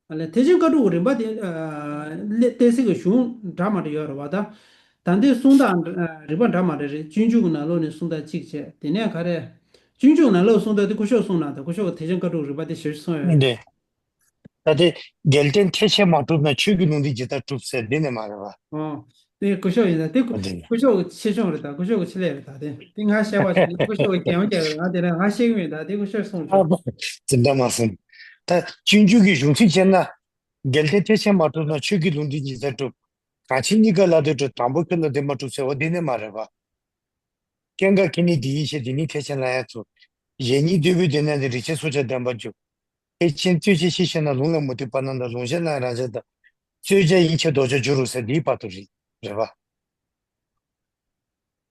ཨ་ལས་ཐེག་ཆེན་བཀའ་སྒྲུབ་ཀྱི་རིགས་པ་དེ་ཨ། གཏན་ཚིགས་ཀྱི་གཞུང་འདྲ་མ་འདྲ་ཡོད་རེད་བ་ད། ད་ལྟའི་གསུང་སྟངས་ཨ། རིགས་པ་འདྲ་མ་འདྲ་རེད། སྤྱོད་འཇུག་གི་ནང་ལོགས་ནས་གསུང་སྟངས་གཅིག་བྱས། དེ་ནས་ག་རེ། སྤྱོད་འཇུག་ནང་ལོགས་གསུང་སྟངས་དེ་སྐུ་ཞབས་གསུངས་ན་ད་སྐུ་ཞབས་ཀྱི་ཐེག་ཆེན་བཀའ་སྒྲུབ་རིགས་པ་དེ་ཞིབ་གསུངས་ཡོད་རེད། འདི། ད་དེ་རྒྱལ་བསྟན་ཐེག་ཆེན་མ་གྲུབ་ན་ཆོས་ཀྱི་ལུང་བསྟན་ཇི་ལྟར་གྲུབ་ཟེར་འདི་ནས་མ་རེད་བ། ཨོ། དེ་སྐུ་ཞབས་ཡིན་ད་དེ་སྐུ་འདི་ནས། སྐུ་ཞབས་ཀྱི་ཆེ་ཆུང་རེད་ད། སྐུ་ཞབས་ཀྱི་ཆེ་ལས་རེད་ད། དེ་དེ་ང་བཤད་པ་ཞིག་སྐུ་ཞབས་ཀྱི་རྒྱལ་བ་རྒྱལ་བ་རེད་ད། དེ་རེད་ང་བཤད་གི་མེད་ད། དེ་སྐུ་ཞབས་གསུངས་རེད། དེ་འདྲ་མ་གསུངས། ད་སྤྱོད་འཇུག་གི་གཞུང་ཚིག་བྱས་ན། རྒྱལ་བསྟན་ཐེག་ཆེན་མ་གྲུབ་ན་ཆོས་ཀྱི་ལུང་བསྟན་ཇི་ལྟར་གྲུབ། གང་ཕྱིར་གཉིས་ཀ་ལ་དོན་གྲུབ། དང་པོ་ཁྱོད་ལ་དེ་མ་གྲུབ་ཟེར་བ་འདི་ནས་མ་རེད་བ། སྐྱེ་འགག་གི་ནི་འདི་ཡི་ཕྱིར། འདི་ནི་ཐེག་ཆེན་ལ་ཡང་ཚུལ། གཞན་ཉིད་འདོད་པའི་དོན་ན་ནི། རིགས་ཆད་སོ་བྱ་བདེན་པར་འཇོག། ཐེག་ཆེན་རྩོད་བྱེད་ཕྱིར་ཤེས་ན། ལུང་ལ་མུ་སྟེགས་པ་རྣམས་དང་། ལུང་གཞན་ལ་ཡང་རང་ཆ་དང་། རྩོད་བྱ་ཡིན་ཕྱིར་ལྡོག་ཕྱོགས་སྦྱོར་རོ་ཟེར་འདིའི་བར་དུ་རེད། རེད་བ།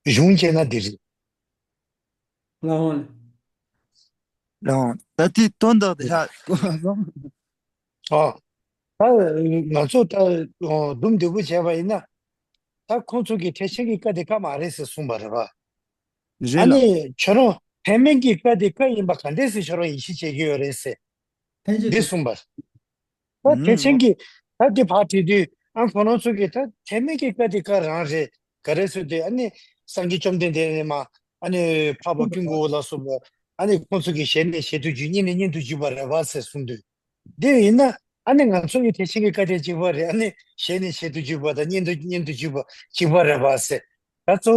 གཞུང་བྱས་ན་འདི་རེད། ལའོ་ལེ། ལའོ། ད་ལྟའི་དོན་དག་དེ་ཧ་གོ་བ་སོང་། ཨ། ད་ང་ཚོ་ད་འདུམ་འདི་པོ་བྱས་པ་ཡིན་ན། ད་ཁོང་ཚོ་གིས་ཐེག་ཆེན་གྱི་བཀའ་དེ་བཀའ་མ་རེད་ཟེར་གསུངས་པ་རེད་བ། རེད་ཨ་ལ། ནི་ཁྱོད་རང་ཐེག་དམན་གྱི་བཀའ་དེ་བཀའ་ཡིན་པ་ག་འདྲས་སེ་ཁྱོད་རང་ཡིད་ཆེས་བྱེད་ཀྱི་ཡོད་རེད་ཟེར། ཐེག་ཆེན་འདི་གསུངས་པ། ད་ཐེག་ཆེན་གྱི་ད་དེ་ཕར་བྲིས་དུས་ཨ་ཁོ་རང་ཚོ་གི་ད་ཐེག་དམན་གྱི་བཀའ་དེ་བཀའ་རང་རེད། ག་རེ་ཟེར་དུས་ཨ་ནི་སངས་རྒྱས་བཅོམ་ལྡན་འདས་ནས་མ་ཨ་ནི་འཕགས་པ་ཀུན་དགའ་བོ་ལ་སོགས་པ་ཨ་ནི་ཁོང་ཚོ་གི་ཞལ་ནས་ཞལ་དུ་བརྗོད། སྙན་ནས་སྙན་དུ་བརྗོད་པ་རེད་བ་ཟེར་གསུངས་དུས། དེ་ཡིན་ན་ཨ་ནི་ང་ཚོ་གི་ཐེག་ཆེན་གྱི་བཀའ་དེ་གཅིག་པ་རེད། ཨ་ནི་ཞལ་ནས་ཞལ་དུ་བརྗོད་པ་དང་སྙན་དུ་སྙན་དུ་བརྗོད་པ་གཅིག་པ་རེད་བ་ཟེར། ད་གཙོ་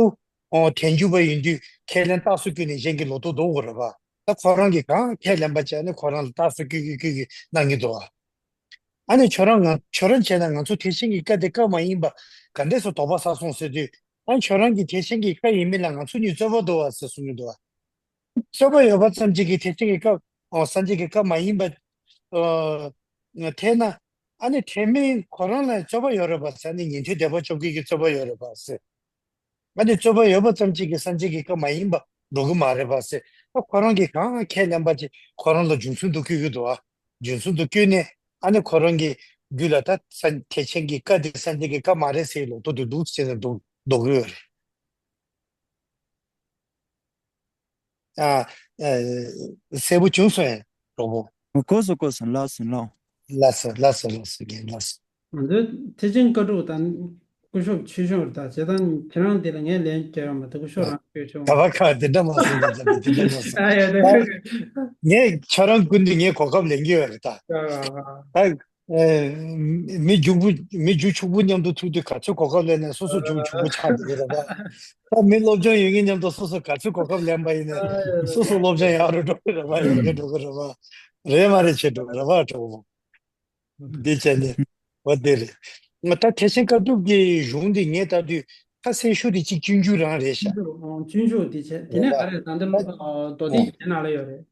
བོ་ཐལ་འགྱུར་བ་ཡིན་དུས་ཁས་ལེན་རྟགས་སུ་བཀོད་ནས་གཞན་གྱི་ལོག་རྟོག་ཟློག་དགོས་རེད་བ། ད་ཁོ་རང་གིས་གང་ཁས་ལེན་པ་བྱས་ནས་ཁོ་རང་ལ་རྟགས་སུ་བཀོད་བཀོད་བཀོད་ཀྱི་གནང་གི་འདུག་བ། ཨ་ནི་ཁྱོད་རང་ང་ཁྱོད་རང་བྱས་ན་ང་ཚོ་ཐེག་ཆེན་གྱི་བཀའ་དེ་བཀའ་མ་ཡིན་པ་ག་འདྲས་སུ་དོགས་པ་ཟ་སོང་ཟེར་དུས། ཨ་ཁྱོད་རང་གི་ཐེག་ཆེན་གྱི་བཀའ་ཡིན་མིན་ལ་ང་ཚོ་གཉིས་རྩོད་པ་འདུག་བ་ཟེར་གསུང་གི་འདུག་བ། རྩོད་པ་ཡོད་པ་ཙམ་གཅིག་གིས་ཐེག་ཆེན་གྱི་བཀའ་ཨོ་སངས་རྒྱས་ཀྱི་བཀའ་མ་ཡིན་པ་ཨ་ཐལ་ན། ཨ་ནི་ཐེག་དམན་ཁོ་རང་ལ་རྩོད་པ་ཡོད་རེད་པ་ཟེར། ཨ་ནི་ཉན་ཐོས་སྡེ་པ་བཅོ་བརྒྱད་ཀྱི་རྩོད་པ་ཡོད་རེད་པ་ཟེར། ཨ་ནི་རྩོད་པ་ཡོད་པ་ཙམ་གཅིག་གིས་སངས་རྒྱས་ཀྱི་བཀའ་མ་ཡིན་པ་འགྲོ་གི་མ་རེད་པ་ཟེར། ཨ་ཁོ་རང་གིས་གང་ཁས་ལེན་པ་ཅིག་ཁོ་རང་ལ་རྒྱུ་མཚན་དུ་བཀོད་ཀྱི་འདུག་ཨ། རྒྱུ་མཚན་དུ་བཀོད་ནས་ཨ་ནི་ཁོ་རང་གི་རྒྱུད་ལ་ད་སངས་ཐེག་ཆེན་གྱི་བཀའ་འདི་སངས་རྒྱས་ཀྱི་བཀའ་མ་རེད་ཟེར་ལོག་རྟོག་དེ་འདུག་ཟེར་ནས་འདུག་འདུག་གི་ཡོད་རེད། ཨ། ཨ། གསལ་པོ་བྱུང་སོང་ཡ། གྲོགས་པོ། གོ་སོང་གོ་སོང་། ལགས་སོ་ལགས། ལགས་སོ་ལགས་སོ་ལགས་སོ་རྒན་ལགས་སོ། ང་ཚོའི་ཐེག་ཆེན་བཀའ་སྒྲུབ་དང་སྐུ་ཞབས་ཆོས་སྐྱོང་རེད་ད། བྱས་ཙང་ཁྱེད་རང་འདི་ལ་ངས་ལན་རྒྱག་ཡོད་མ་རེད། སྐུ་ཞབས་རང་ཆོས་སྐྱོང་། ད་བ་ཁ་དེ་འདྲ་མ་སོང་། ད་དེ་འདྲ་མ་སོང་། ཨ་ཡ་ད། ད་ངས་ཁྱོད་རང་ཀུན་ཏུ་ངས་གོ་སྐབས་ལེན་གྱི་ཡོད་རེད་ད། ད། ཨེ། མི་རྒྱུག་པོ་མི་རྒྱུག་ཕྱུག་པོ་མཉམ་དུ་ཐུག་དུས་ག་ཚོད་གོ་སྐབས་ལེན་ནས་སོ་སོ་རྒྱུག་ཕྱུག་པོ་ཆགས་འགྲོ་གི་རེད་པ། ད་མི་སློབ་སྦྱོང་ཡོད་མཁན་མཉམ་དུ་སོ་སོ་ག་ཚོད་གོ་སྐབས་ལེན་པ་ཡིན་ན་སོ་སོ་སློབ་སྦྱོང་ཡག་རུ་འགྲོ་གི་རེད་པ། ཡག་རུ་འགྲོ་གི་རེད་པ། རེད་མ་རེད་བྱེད་འགྲོ་གི་རེད་པ། གྲོགས་པོ། འདི་བྱས་ནས་འོ་དེ་རེད། ང་ད་ཐེག་ཆེན་བཀའ་སྒྲུབ་ཀྱི་གཞུང་འདི་ངས་ལྟ་དུས་ཁ་གསལ་ཤོས་དེ་གཅིག་སྤྱོད་འཇུག་རང་རེད་ཤག། སྤྱོད་འཇུག་ཨང་། སྤྱོད་འཇུག་འདི་བྱས་དེ་ནས་ག་རེ་ད་འདི་མདོ་སྡེ་ཨོ་གི་དེ་ནང་ལ་ཡོད་རེད།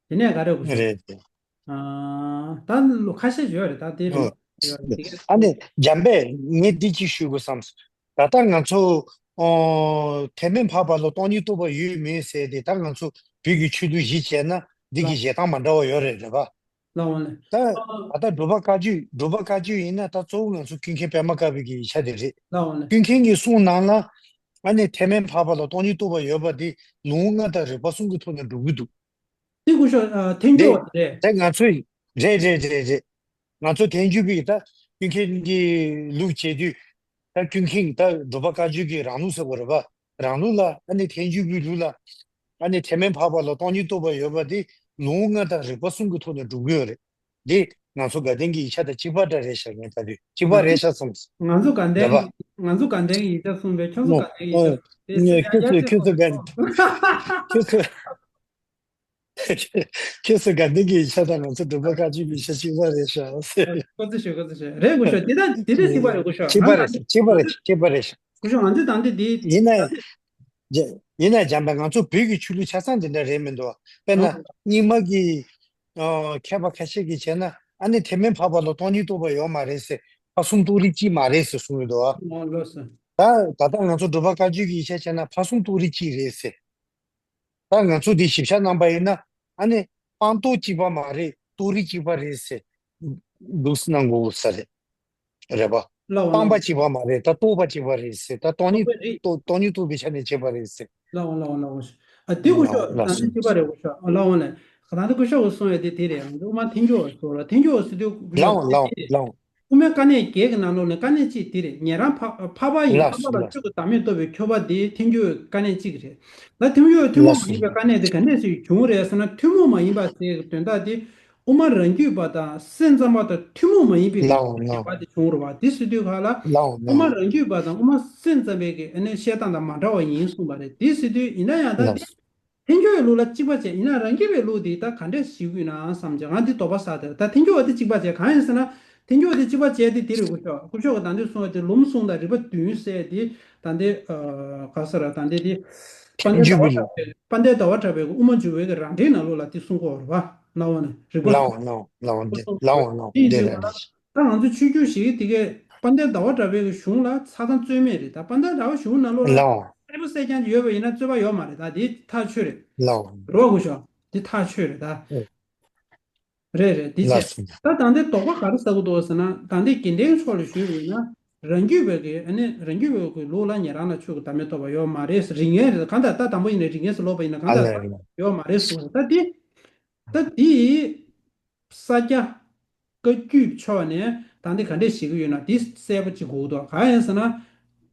དེ་ནས་ག་རེ་གོ་ཤོག། རེད་རེད། ཨ། ད་ལོ་ཁ་ཤས་ཡོད་རེད་ད་དེ་རེད། ཨ་ནི་འཇམ་དཔལ་ངས་འདི་གཅིག་ཞུ་དགོས་བསམ་སོང་། ད་ལྟ་ང་ཚོ་ཨོ་ཐེག་དམན་འཕགས་པ་ལ་སྟོང་ཉིད་རྟོགས་པ་ཡོད་མེད་ཟེར་དེ་ད་ང་ཚོ་བོད་ཀྱི་ཆོས་ལུགས་གཞི་བྱས་ན་འདི་གི་ལགས། བཞེད་སྟངས་མ་འདྲ་བ་ཡོད་རེད། རེད་པ། ལགས་འོང་ལེ། ད་ད་ལྟ་འབྲུག་པ་བཀའ་བརྒྱུད་འབྲུག་པ་བཀའ་བརྒྱུད་ཡིན་ན་ད་གཙོ་བོ་ང་ཚོ་ཀུན་མཁྱེན་པད་མ་དཀར་པོའི་གི་ཡིག་ཆ་དེ་རེད། ལགས་འོང་ལེ། ཀུན་མཁྱེན་གྱི་གསུང་ནང་ལ་ཨ་ནི་ཐེག་དམན་འཕགས་པ་ལ་སྟོང་ཉིད་རྟོགས་པ་ཡོད་པ་དེ་ལུང་ལྔ་དང་རིགས་པ་གསུམ་གྱི་ཐོག་ནས་འགྲོ་གི་འདུག། དེ་སྐུ་ཞབས་ཨ་ཐལ་འགྱུར་བ་དེ་རེད། དེ་ང་ཚོས་རེད་རེད་རེད་རེད། ང་ཚོ་ཐལ་འགྱུར་བའི་ད་ཀུན་མཁྱེན་གྱི་ལུགས་བྱེད་དུས། ད་ཀུན་མཁྱེན་ད་འབྲུག་པ་བཀའ་བརྒྱུད་ཀྱི་རང་ལུགས་ཟེར་བ་རེད་པ། རང་ལུགས་ལ་ཨ་ནི་ཐལ་འགྱུར་བའི་ལུགས་ལ་ཨ་ནི་ཐེག་དམན་འཕགས་པ་ལ་སྟོང་ཉིད་རྟོགས་པ་ཡོད་པ་དེ་ལུང་ལྔ་དང་རིགས་པ་གསུམ་གྱི་ཐོག་ནས་སྒྲུབ་ཀྱི་ཡོད་རེད། འདི་ང་ཚོ་དགའ་ལྡན་གྱི་ཡིག་ཆ་དང་གཅིག་པ་འདྲ་རེད་ཤག་ངས་ལྟ་དུས་གཅིག་པ་རེད་ཤག་བསམ། ང་ཚོ་དགའ་ལྡན་རེད་པ། གྱི་ང་ཚོ་དགའ་ལྡན་གྱི་ཡིག་ཆ་གསུངས་པས་ཁྱོད་ཚོ་ཨོ། དགའ་ལྡན་གྱི་ཡིག་ཆ་ཨོ། དེ་ཁྱོད་ཚོ་ཁྱོད་ཚོ་དགའ། ཁྱོད་ཚོ། ཁྱོད་ཚོ་དགའ་ལྡན་གྱི་ཡིག་ཆ་དང་ང་ཚོ་འབྲུག་པ་བཀའ་བརྒྱུད་ཀྱི་ཡིག་ཆ་གཅིག་པ་རེད་ཤག་ཁོ་ཚོ་ཤོད་ཁོ་ཚོ་ཤོད་རེད་སྐུ་ཞབས། དེ་ད་དེ་འདྲ་གཅིག་པ་རེད་སྐུ་ཞབས། གཅིག་པ་རེད་ཤག་གཅིག་པ་རེད་ཤག་གཅིག་པ་རེད་ཤག་སྐུ་ཞབས་ང་ཚོས་ད་འདི་འདི་ཡིན་ན་ཡང་། ཡིན་ན་ཡང་འཇམ་དཔལ་ང་ཚོ་བོད་ཀྱི་ཆོས་ལུགས་ཆ་ཚང་འདི་འདྲ་རེད་མི་འདུག་དཔེར་ན་རྙིང་མ་གི་ཨ་མཁས་པ་ཁ་ཤས་ཀྱིས་བྱས་ན་ཨ་ནི་ཐེག་དམན་འཕགས་པ་ལ་སྟོང་ཉིད་རྟོགས་པ་ཡོད་མ་རེད་ཟེར། ཕར་གསུམ་རྟོགས་རིགས་གཅིག་མ་རེད་ཟེར་གསུངས་ཡོད་འདུག་ཨ་ལོས་སོ། ད་ད་ལྟ་ང་ཚོ་འབྲུག་པ་བཀའ་བརྒྱུད་ཀྱི་ཡིག་ཆ་བྱས་ན་ཕར་གསུམ་རྟོགས་རིགས་གཅིག་རེད་ཟེར། ད་ང་ཚོ་འདི་ཞིབ་ཆ་གནང་པ་ཡིན་ན་ཨ་ནི་སྤངས་རྟོགས་གཅིག་པ་མ་རེད་རྟོགས་རིགས་གཅིག་པ་རེད་ཟེར་འདུག་སེ་གནང་དགོས་ས་རེད། རེད་པ། ལའོ་སྤངས་པ་ལའོ། གཅིག་པ་མ་རེད་ད་རྟོགས་པ་གཅིག་པ་རེད་ཟེར། ད་སྟོང་ཉིད་རྟོགས་རེད། རྟོགས་སྟོང་ཉིད་རྟོགས་པའི་ཆ་ནས་བྱས་པ་རེད་ཟེར། ལའོ་ལའོ་ལའོ། ཨ་དེ་སྐུ་ཞབས་ལགས་ད་ནི་སྐུ་ཞབས། གཅིག་པ་རེད་སྐུ་ཞབས། ཨ་ལའོ་ལས། ད་ནི་སྐུ་ཞབས་གསུངས་ཡ་དེ་དེ་རེད། དབུ་མ་ཐལ་འགྱུར་བ་ཟེར་ལ་ཐལ་འགྱུར་བ་ཟེར་དུས་སྐུ་ཞབས་ལའོ་ལའོ་དེ་རེད། ལའོ། དབུ་མའི་དཀའ་གནད་བརྒྱད་ཀྱི་ནང་ལོགས་ནས་དཀའ་གནད་གཅིག་དེ་རེད། ཉན་རང་འཕགས་པ་ཡིན་ལགས་འཕགས་པ་ལ་ལགས། ཆོས་ཀྱི་བདག་མེད་རྟོགས་པའི་ཁྱབ་པ་དེ་ཐལ་འགྱུར་བའི་དཀའ་གནད་གཅིག་རེད། ད་ཐལ་འགྱུར་བའི་ཐུན་མོང་མ་ཡིན་པའི་དཀའ་གནད་དེ་ག་འདྲས་སེ་བྱུང་རེད་ཟེར་ན་ཐུན་མོང་མ་ཡིན་པ་ཟེར་གྱི་དོན་དག་དེ་དབུ་མ་རང་རྒྱུད་པ་དང་སེམས་ཙམ་པ་དང་ཐུན་མོང་མ་ཡིན་པའི་ལའོ་ལའོ། ཁྱད་པར་དེ་བྱུང་རེད་བ། དེ་ཟེར་དུས་ག་ལ་ལའོ་དབུ་མ་ལའོ། རང་རྒྱུད་པ་དང་དབུ་མ་སེམས་ཙམ་པའི་གི་ཨ་ནི་བཤད་སྟངས་དང་མ་འདྲ་བ་ཡིན་གསུངས་པ་རེད། དེ་ཟེར་དུས་ཡིན་ན་ཡང་ད་ལའོ། དེ། ཐལ་འགྱུར་བའི་ལུགས་ལ་གཅིག་པ་བྱས་ཡིན་ན་རང་རྒྱུད་པའི་ལུགས་འདི་ད་ག་འདྲས་ཞིག་ཡིན་ན་བསམ་བྱས་ང་འདི་དོགས་པ་ཟ་དེར་ད་ཐལ་འགྱུར་བ་དེ་གཅིག་པ་བྱས་གང་ཡིན་ཟེར་ན། ཐལ་འགྱུར་བ་དེ་གཅིག་པ་བྱས་དེ་དེ་རེད་སྐུ་ཞབས། སྐུ་ཞབས་ཀྱིས་ད་འདོད་གསུངས་པ་དེ་ལུང་གསུམ་དང་རིགས་པ་བདུན་ཟེར་དེ་ད་འདི་ག་ས་ར་ད་འདི་དེ། དཔལ་ལྡན་ཟླ་བ་གྲགས་པའི་དཔལ་ལྡན་ཟླ་བ་གྲགས་པའི་དབུ་མ་འཇུག་པའི་གི་རང་འགྲེལ་ནང་ལོགས་ལ་དེ་གསུང་གི་ཡོད་རེད་བ། ལའོ་ནས་རིགས་པ་ལའོ་ལའོ་ལའོ་འདི་ལའོ་ལའོ་འདི་རེད། ད་ང་ཚོ་ཆོས་བརྒྱུད་ཞིག་དེ་གས་དཔལ་ལྡན་ཟླ་བ་གྲགས་པའི་གི་གཞུང་ལ་ཆགས་སྡང་རྩོད་མེད་རེད། ད་དཔལ་ལྡན་ཟླ་བ་གཞུང་ནང་ལོགས་ལ་ལའོ། གསལ་པོ་གསལ་རྐྱང་ཡོད་པ་ཡིན་ན་རྩོད་པ་ཡོད་མ་རེད། ད་དེ་ཐག་ཆོད་རེད། ལའོ། རེད་བ་སྐུ་ཞབས། དེ་ཐག་ཆོད་རེད་ད། ཨེ། རེད་རེད་དེ་ལགས་བྱས། སོ། ད་ད་ལྟའི་དོགས་པ་ག་རེ་ཟ་གི་འདུག་ཟེར་ན་ད་ལྟའི་དགེ་ལྡན་ཕྱོགས་ལ་ཞུས་པ་ཡིན་ན་རང་རྒྱུད་པའི་གི་ཨ་ནི་རང་རྒྱུད་པའི་གི་ལུགས་ལ་ཉན་རང་ལ་ཆོས་ཀྱི་བདག་མེད་རྟོགས་པ་ཡོད་མ་རེད། རིགས་ངན་རེད། གང་ལྟར་ད་དང་པོ་ཡིན་ན་རིགས་ངན་ཟེར་ལབ་པ་ཡིན་ན་གང་ཨ་ལྟར་ལས་ཡོད་མ་རེད་གསུངས་རེད། ད་དེ་ད་དེ། ས་སྐྱ། བཀའ་བརྒྱུད་ཕྱོགས་ནས་ད་འདི་ག་འདྲས་བྱེད་ཀྱི་ཡོད་ན་འདི་གསལ་པོ་ཅིག་དགོས་ཀྱི་འདུག་གང་ཡིན་ཟེར་ན། ཨ།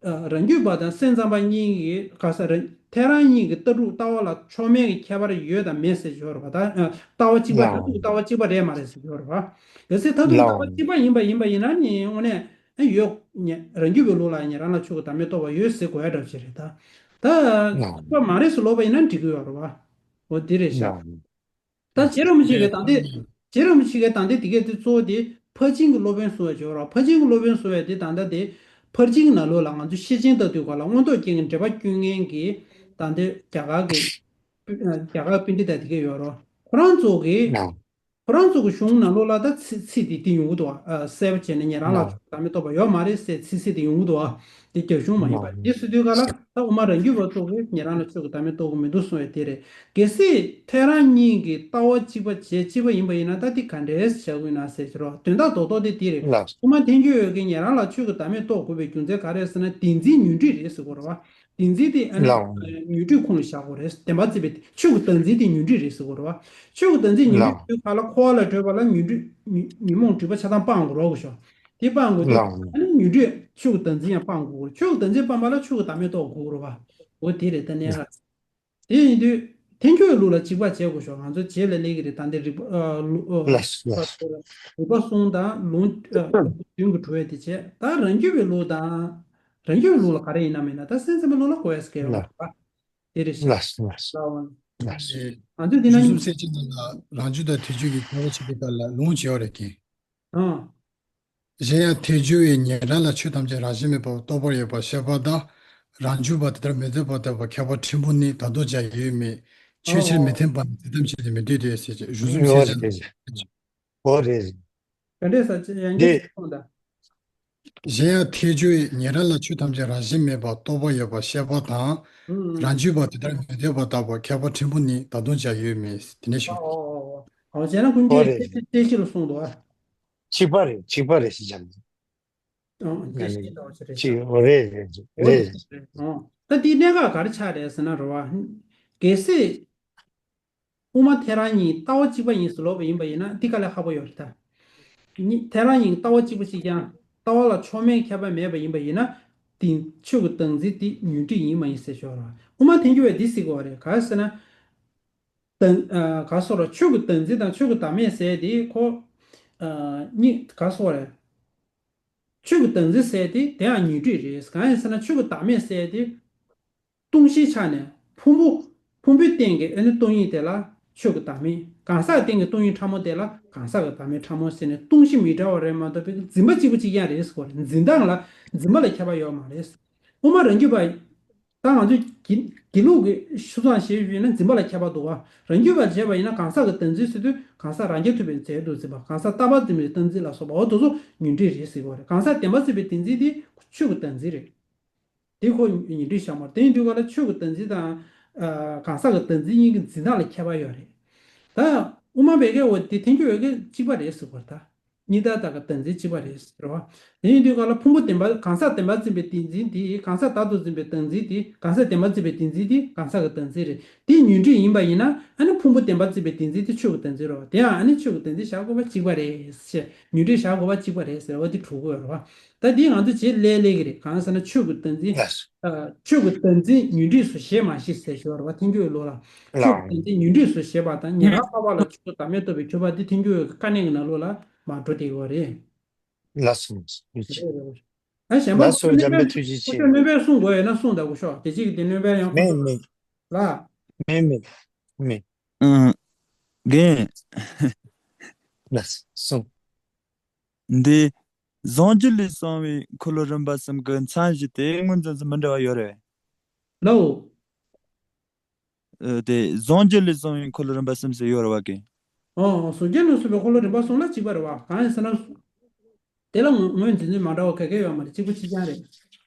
རང་རྒྱུད་པ་དང་སེམས་ཙམ་པ་གཉིས་ཀྱི་ག་ས་ར་ཐལ་རང་གཉིས་ཀྱི་ལྟ་གྲུབ་ལྟ་བ་ལ་མཆོག་དམན་གྱི་ཁྱད་པར་ཡོད་དང་མེད་ཟེར་གྱི་ཡོད་རེད་པ། ད་ལྟ་བ་གཅིག་པ་ལའོ། མཐར་ཐུག་ལྟ་བ་གཅིག་པ་རེད་མ་རེད་ཟེར་གྱི་ཡོད་རེད་པ། གལ་སྲིད་མཐར་ཐུག་ལྟ་ལའོ། བ་གཅིག་པ་ཡིན་པ་ཡིན་པ་ཡིན་ན་ནི་དངོས་གནས་ཨ་ཡོད་ཉེ་རང་རྒྱུད་པའི་ལུགས་ལ་ཉན་རང་ལ་ཆོས་ཀྱི་བདག་མེད་རྟོགས་པ་ཡོད་ཟེར་དགོས་ཡ་འདྲ་པོ་ཅིག་རེད་ད། ད་ལའོ། གཅིག་པ་མ་རེད་ཟེར་ལབ་པ་ཡིན་ན་འགྲིག་གི་ཡོད་རེད་པ། འོ་འདི་རེད་ཤག་ལའོ། ད་རྗེ་རིན་པོ་ཆེ་གིས་ད་ལྟའི་རྗེ་རིན་པོ་ཆེ་གིས་ད་ལྟའི་དེ་གས་དེ་གཙོ་བོ་དེ་ཕར་ཕྱིན་གྱི་སློབ་དཔོན་གསུང་བའི་སྦྱོར་བ། ཕར་ཕྱིན་གྱི་སློབ་དཔོན་གསུང་བའི་དེ་ད་ལྟ་དེ་ཕར་ཕྱིན་གྱི་ནང་ལོགས་ལ་ང་ཚོ་ཤེར་ཕྱིན་ལྟ་དུས་ག་ལ་མངོན་རྟོགས་རྐྱེན་གྱི་འགྲེལ་པ་བསྐྱོན་མཁན་གྱི་ད་ལྟའི་རྒྱ་གར་གྱི་རྒྱ་གར་པཎྜི་ཏ་དེ་གས་ཡོད་རོ། ཁོ་རང་ཚོ་གིས་ཁོ་རང་ཚོ་གི་གཞུང་ནང་ལོགས་ལ་ད་ཚིག་ཚིག་དེ་དེ་ཡོང་གི་འདུག་བ། གསལ་པོ་བྱས་ནས་ཉན་རང་ལ་ཆོས་བདག་མེད་རྟོགས་པ་ཡོད་མ་རེད་ཟེར་ཚིག་ཚིག་དེ་ཡོང་གི་འདུག་བ། དེ་རྒྱ་གཞུང་མ་ཡིན་པ། དེ་ཟེར་དུས་ག་ལ་ད་དབུ་མ་རང་རྒྱུད་པ་ཚོ་གིས་ཉན་རང་ལ་ཆོས་ཀྱི་བདག་མེད་རྟོགས་ཀྱི་མི་འདུག་གསུང་བས་དེ་རེད། གལ་སྲིད་ཐལ་རང་གཉིས་ཀྱི་ལྟ་བ་གཅིག་པ་བྱེད་གཅིག་པ་ཡིན་པ་ཡིན་ན་ད་དེ་ག་འདྲས་བྱ་དགོས་ན་ཟེར་གྱི་རོ། དོན་དག་རྡོག་རྡོག་དེ་དེ་རེད། དབུ་མ་ཐལ་འགྱུར་བས་ཀྱི་ཉན་རང་ལ་ཆོས་ཀྱི་བདག་མེད་རྟོགས་དགོས་པའི་རྒྱུ་མཚན་ག་རེ་ཟེར་ན་བདེན་འཛིན་ཉོན་སྒྲིབ་རེད་ཟེར་གྱི་རེད་བ། བདེན་འཛིན་དེ་ཨ་ནི་ཉོན་སྒྲིབ་ཁོངས་ལ་བཞག་དགོས་རེད། བདེན་པ་བརྩིས་པའི་ཆོས་ཀྱི་བདག་འཛིན་དེ་ཉོན་སྒྲིབ་རེད་ཟེར་གྱི་རེད་བ། ཆོས་ཀྱི་བདག་འཛིན་ཉོན་སྒྲིབ་དེ་ག་ལ་འཁོར་བ་ལ་བྲོས་པ་ལ་ཉོན་སྒྲིབ་ཉོན་ཉོན་མོངས་སྒྲིབ་པ་ཆ་ཚང་སྤང་དགོས་རེད་བ་གོ་ཤོག་དེ་སྤང་དགོས་དུས་ཨ་ནི་ཉོན་སྒྲིབ་ཆོས་ཀྱི་བདག་འཛིན་ཡང་སྤང་དགོས། ཆོས་ཀྱི་བདག་འཛིན་སྤངས་པ་ལ་ཆོས་ཀྱི་བདག་མེད་རྟོགས་དགོས་རེད་བ། འོ་དེ་རེད་ད་གནད་འགག་དེ་ཡིན་དུས་ཐལ་འགྱུར་བའི་ལུགས་ལ་གཅིག་པ་བྱེད་དགོས་ཤོག་ང་ཚོ་རྗེས་ལ་སླེབས་ཀྱི་རེད། ད་འདི་རིགས་པ་ཨ་ལུ་ཨ་ལགས་སོ་ལགས་སོ། རིགས་པ་གསུམ་དང་ལུང་ཨ་བདུན་གྱི་གྲོས་དེ་བྱས། ད་རང་རྒྱུད་པའི་ལུགས་དང་རང་རྒྱུད་པའི་ལུགས་ལ་ག་རེ་ཡིན་ན་མིན་ན་ད་སེམས་ཙམ་པའི་ལུགས་ལ་གོ་ཡ་སྐད་ཡོད་ལགས་རེད་བ། དེ་རེད་ཤག་ལགས་སོ་ལགས་སོ། ལགས་འོང་། ལགས་སོ། ང་ཚོས་འདི་ན་གཞུང་གསུམ་གསལ་བྱེད་ནང་ལ་རང་རྒྱུད་དང་ཐལ་འགྱུར་གྱི་ཁྱད་པར་ཕྱེ་བའི་སྐབས་ལ་ལུང་བྱས་པ་རེད་ཀྱི། ཨང་། གཞན་ཡང་ཐལ་འགྱུར་བས་ཉན་རང་ལ་ཆོས་ཐམས་ཅད་རང་བཞིན་མེད་པར་རྟོགས་པ་ཡོད་པར་བཤད་པ་དང་། རང་རྒྱུད་པ་དེ་ལྟར་མི་འདོད་པར་གདའ་བར་ཁྱད་པར་ཕྲན་བུ་ནི་ད་དུང་ཀྱང་ཡོད་མེད། ཆོས་ཕྱིར་མི་འཐེན་པ་ནི་དེ་ཙམ་ཞིག་ཏུ་མི་འདོད་དེ་ཟེར་ཅིག་གཞུང་གསུམ་གསལ་བྱེད། འོ་རེད། ག་འདྲས་ས་ཅི་ཡང་འདི་གཅིག་གསུངས་དང་། གཞན་ཡང་ཐལ་འགྱུར་བས་ཉན་རང་ལ་ཆོས་ཐམས་ཅད་རང་བཞིན་མེད་པར་རྟོགས་པ་ཡོད་པར་བཤད་པ་དང་། ཨུ་ཨུ། རང་རྒྱུད་པ་དེ་ལྟར་མི་འདོད་པར་གདའ་བར་ཁྱད་པར་ཕྲན་བུ་ནི་ད་དུང་ཀྱང་ཡོད་མེད་དེ་ནས་ཞུ། ཨོ་ཨོ་ཨོ། ཨོ་བྱས་ན་ཀུན་མཁྱེན་རེད། གཏད་གཏད་གཞི་ལ་གསུངས་འདུག་ཨ། གཅིག་པ་རེད་གཅིག་པ་རེད་ཞེས་བྱ། ཨོ་གཏད་གཞི་ལྟ་བུ་ཞིག་རེད་ཤག་ཅིག་ཨོ་རེད་རེད་འོ་རེད། རེད་རེད་ཨོ། ད་འདིའི་གནད་འགག་ག་རེ་ཆགས་རེད་ཟེར་ན་རེད་བ། གལ་སྲིད། དབུ་མ་ཐལ་རང་གཉིས་ལྟ་བ་གཅིག་པ་ཡིན་ཟེར་ལབ་པ་ཡིན་པ་ཡིན་ན་འདི་དཀའ་ལས་ཁག་པོ་ཡོད་རེད་ད། གཉིས་ཐལ་རང་གཉིས་ལྟ་བ་གཅིག་པ་གཅིག་རྐྱང་། ལྟ་བ་ལ་ཕྱོགས་མེད་ཁྱད་པར་མེད་པ་ཡིན་པ་ཡིན་ན། དེ་ཆོས་ཀྱི་བདག་འཛིན་དེ་ཉོན་སྒྲིབ་ཡིན་མ་ཡིན་ཟེར་ཞོར་ར། དབུ་མ་ཐལ་འགྱུར་བས་འདི་ཟེར་གྱི་ཡོད་རེད། ག་རེ་ཟེར་ན། དང་། ཨ། ག་སོགས་ར་ཆོས་ཀྱི་བདག་འཛིན་དང་ཆོས་ཀྱི་བདག་མེད་ཟེར་དེ་ཁོ། ཨ། གཉིས་ག་སོགས་རེད། ཆོས་ཀྱི་བདག་འཛིན་ཟེར་དེ་དེའང་ཉོན་སྒྲིབ་རེད། གང་ཡིན་ཟེར་ན་ཆོས་ཀྱི་བདག་མེད་ཟེར་དེ། སྟོང་གཞིའི་ཆ་ནས་ཕུང་པོ། ཕུང་པོའི་སྟེང་གི་ཨ་ནི་སྟོང་ཉིད་དེ་ལ་ཆོས་ཀྱི་བདག་མེད། གང་ཟག་སྟེང་གི་སྟོང་ཉིད་ཕྲ་མོ་དེ་ལ་གང་ཟག་གི་བདག་མེད་ཕྲ་མོ་ཟེར་ནས་སྟོང་གཞི་མི་འདྲ་བ་རེད་མ་གཏོགས་པའི་འཛིན་པ་གཅིག་པ་གཅིག་རྐྱང་རེད་ཟེར་གོ་རེད། འཛིན་སྟངས་ལ་འཛིན་པ་ལ་ཁྱད་པར་ཡོད་མ་རེད། དབུ་མ་རང་རྒྱུད་པ། ད་ང་ཚོས་དགེ་དགེ་ལུགས་ཀྱི་ཤུགས་བཟང་ཞེས་ཞུས་ན་འཛིན་པ་ལ་ཁྱད་པར་འདུག་བ། རང་རྒྱུད་པ་བྱས་པ་ཡིན་ན་གང་ཟག་གི་བདག་འཛིན་ཟེར་དུས་གང་ཟག་རང་རྐྱ་ཐུབ་པའི་རྫས་དུ་འཛིན་པ། གང་ཟག་རྟག་པར་འཛིན་པའི་བདག་འཛིན་ལ་སོགས་པ་འོ་དེ་ཚོ་ཉོན་སྒྲིབ་རེད་ཟེར་གྱི་ཡོད་རེད། གང་ཟག་བདེན་པར་འཛིན་པའི་བདེན་འཛིན་དེ་ཆོས་ཀྱི་བདག་འཛིན་རེད། དེ་ཁོ་ཉོན་སྒྲིབ་བཞག་མ་རེད། དེ་ཡིན་དུས་ག་ལ་ཆོས་ཀྱི་བདག་འཛིན་དང་། ཨ། གང་ཟག་གི་བདག་འཛིན་གཉིས་ཀྱི་འཛིན་སྟངས་ལ་ཁྱད་པར་ཡོད་རེད། ད་དབུ་མ་པའི་སྐད་འོ་དེ་ཐལ་འགྱུར་བའི་སྐད་གཅིག་པ་རེད་ཟེར་གྱི་ཡོད་རེད་ད། གཉིས་དག་དག་གི་བདག་འཛིན་གཅིག་པ་རེད་ཟེར་བ། དེ་ཡིན་དུས་ག་ལ་ཕུང་པོ་བདེན་པ་གང་ཟག་བདེན་པར་འཛིན་པའི་བདེན་འཛིན་དེ་གང་ཟག་བདག་ཏུ་འཛིན་པའི་བདག་འཛིན་དེ་གང་ཟག་བདེན་པར་འཛིན་པའི་བདེན་འཛིན་དེ་གང་ཟག་གི་བདག་འཛིན་རེད། དེ་ཉོན་སྒྲིབ་ཡིན་པ་ཡིན་ན་ཨ་ནི་ཕུང་པོ་བདེན་པར་འཛིན་པའི་བདེན་འཛིན་དེ་ཆོས་ཀྱི་བདག་འཛིན་རེད་བ། དེ་ཡང་ཨ་ནི་ཆོས་ཀྱི་བདག་འཛིན་བཞག་དགོས་པ་གཅིག་པ་རེད་ཟེར། ཉོན་སྒྲིབ་བཞག་དགོས་པ་གཅིག་པ་རེད་ཟེར་བ་དེ་གྲུབ་དགོས་རེད་བ། ད་དེའི་ང་ཚོ་རྗེས་ལས་ལས་ཀྱི་རེད། གང་ཟེར་ན་ཆོས་ཀྱི་བདག་འཛིན། ལགས། ཨ། ཆོས་ཀྱི་བདག་འཛིན་ཉོན་སྒྲིབ་སོ་ཞེས་མ་བྱས་ཟེར་ཞོར་བ་ཐལ་འགྱུར་བའི་ལུགས་ལ། ཆོས་ཀྱི་ལགས། བདག་འཛིན་ཉོན་སྒྲིབ་སོ་ཞེས་པ་དང་ཉན་རང་ལྷག་པ་ལ་ཆོས་ཀྱི་བདག་མེད་རྟོགས་པའི་ཁྱད་པར་འདི་ཐལ་འགྱུར་བའི་དཀའ་གནད་ཀྱི་ནང་ལོགས་ལ་མ་འགྲོ་བསྡད་ཡོད་རེད། ལགས་སོ། ཨ། གཞན་པ་ལགས་སོ། འཇམ་དཔལ་ཐུགས་རྗེ་ཆེ། སྣོན་པ་གསུང་དགོས་ཡོད་ན་གསུང་དང་གོ་ཤོག་དེ་གཅིག་གི་དེ་སྣོན་པ་ཡང་མེད་མེད། ལ། མེད་མེད། མེད། ཨང་། རྒན། ལགས་སོ། འདི། གཟུང་རྒྱུད་ལས་གསུངས་པའི་འཁོར་ལོ་རིམ་པ་གསུམ་གྱི་མཚན་གཞི་དེ་ངོས་འཛིན་ཚུལ་མི་འདྲ་བ་ཡོད་རེད། ལའོ། ཨ། དེ་གཟུང་རྒྱུད་ལས་གསུངས་པའི་འཁོར་ལོ་རིམ་པ་གསུམ་ཟེར་ཡོད་རེད་བ་ཀི། ཨོ། གཟུང་རྒྱུད་ལས་གསུངས་པའི་འཁོར་ལོ་རིམ་པ་གསུམ་ལ་གཅིག་པ་རེད་བ། གང་ཡིན་ཟེར་ན། དེ་ལ་ངོས་ངོས་འཛིན་ཚུལ་མ་འདྲ་བ་ག་གེ་ཡོད་མ་རེད། གཅིག་པ་གཅིག་རྐྱང་རེད།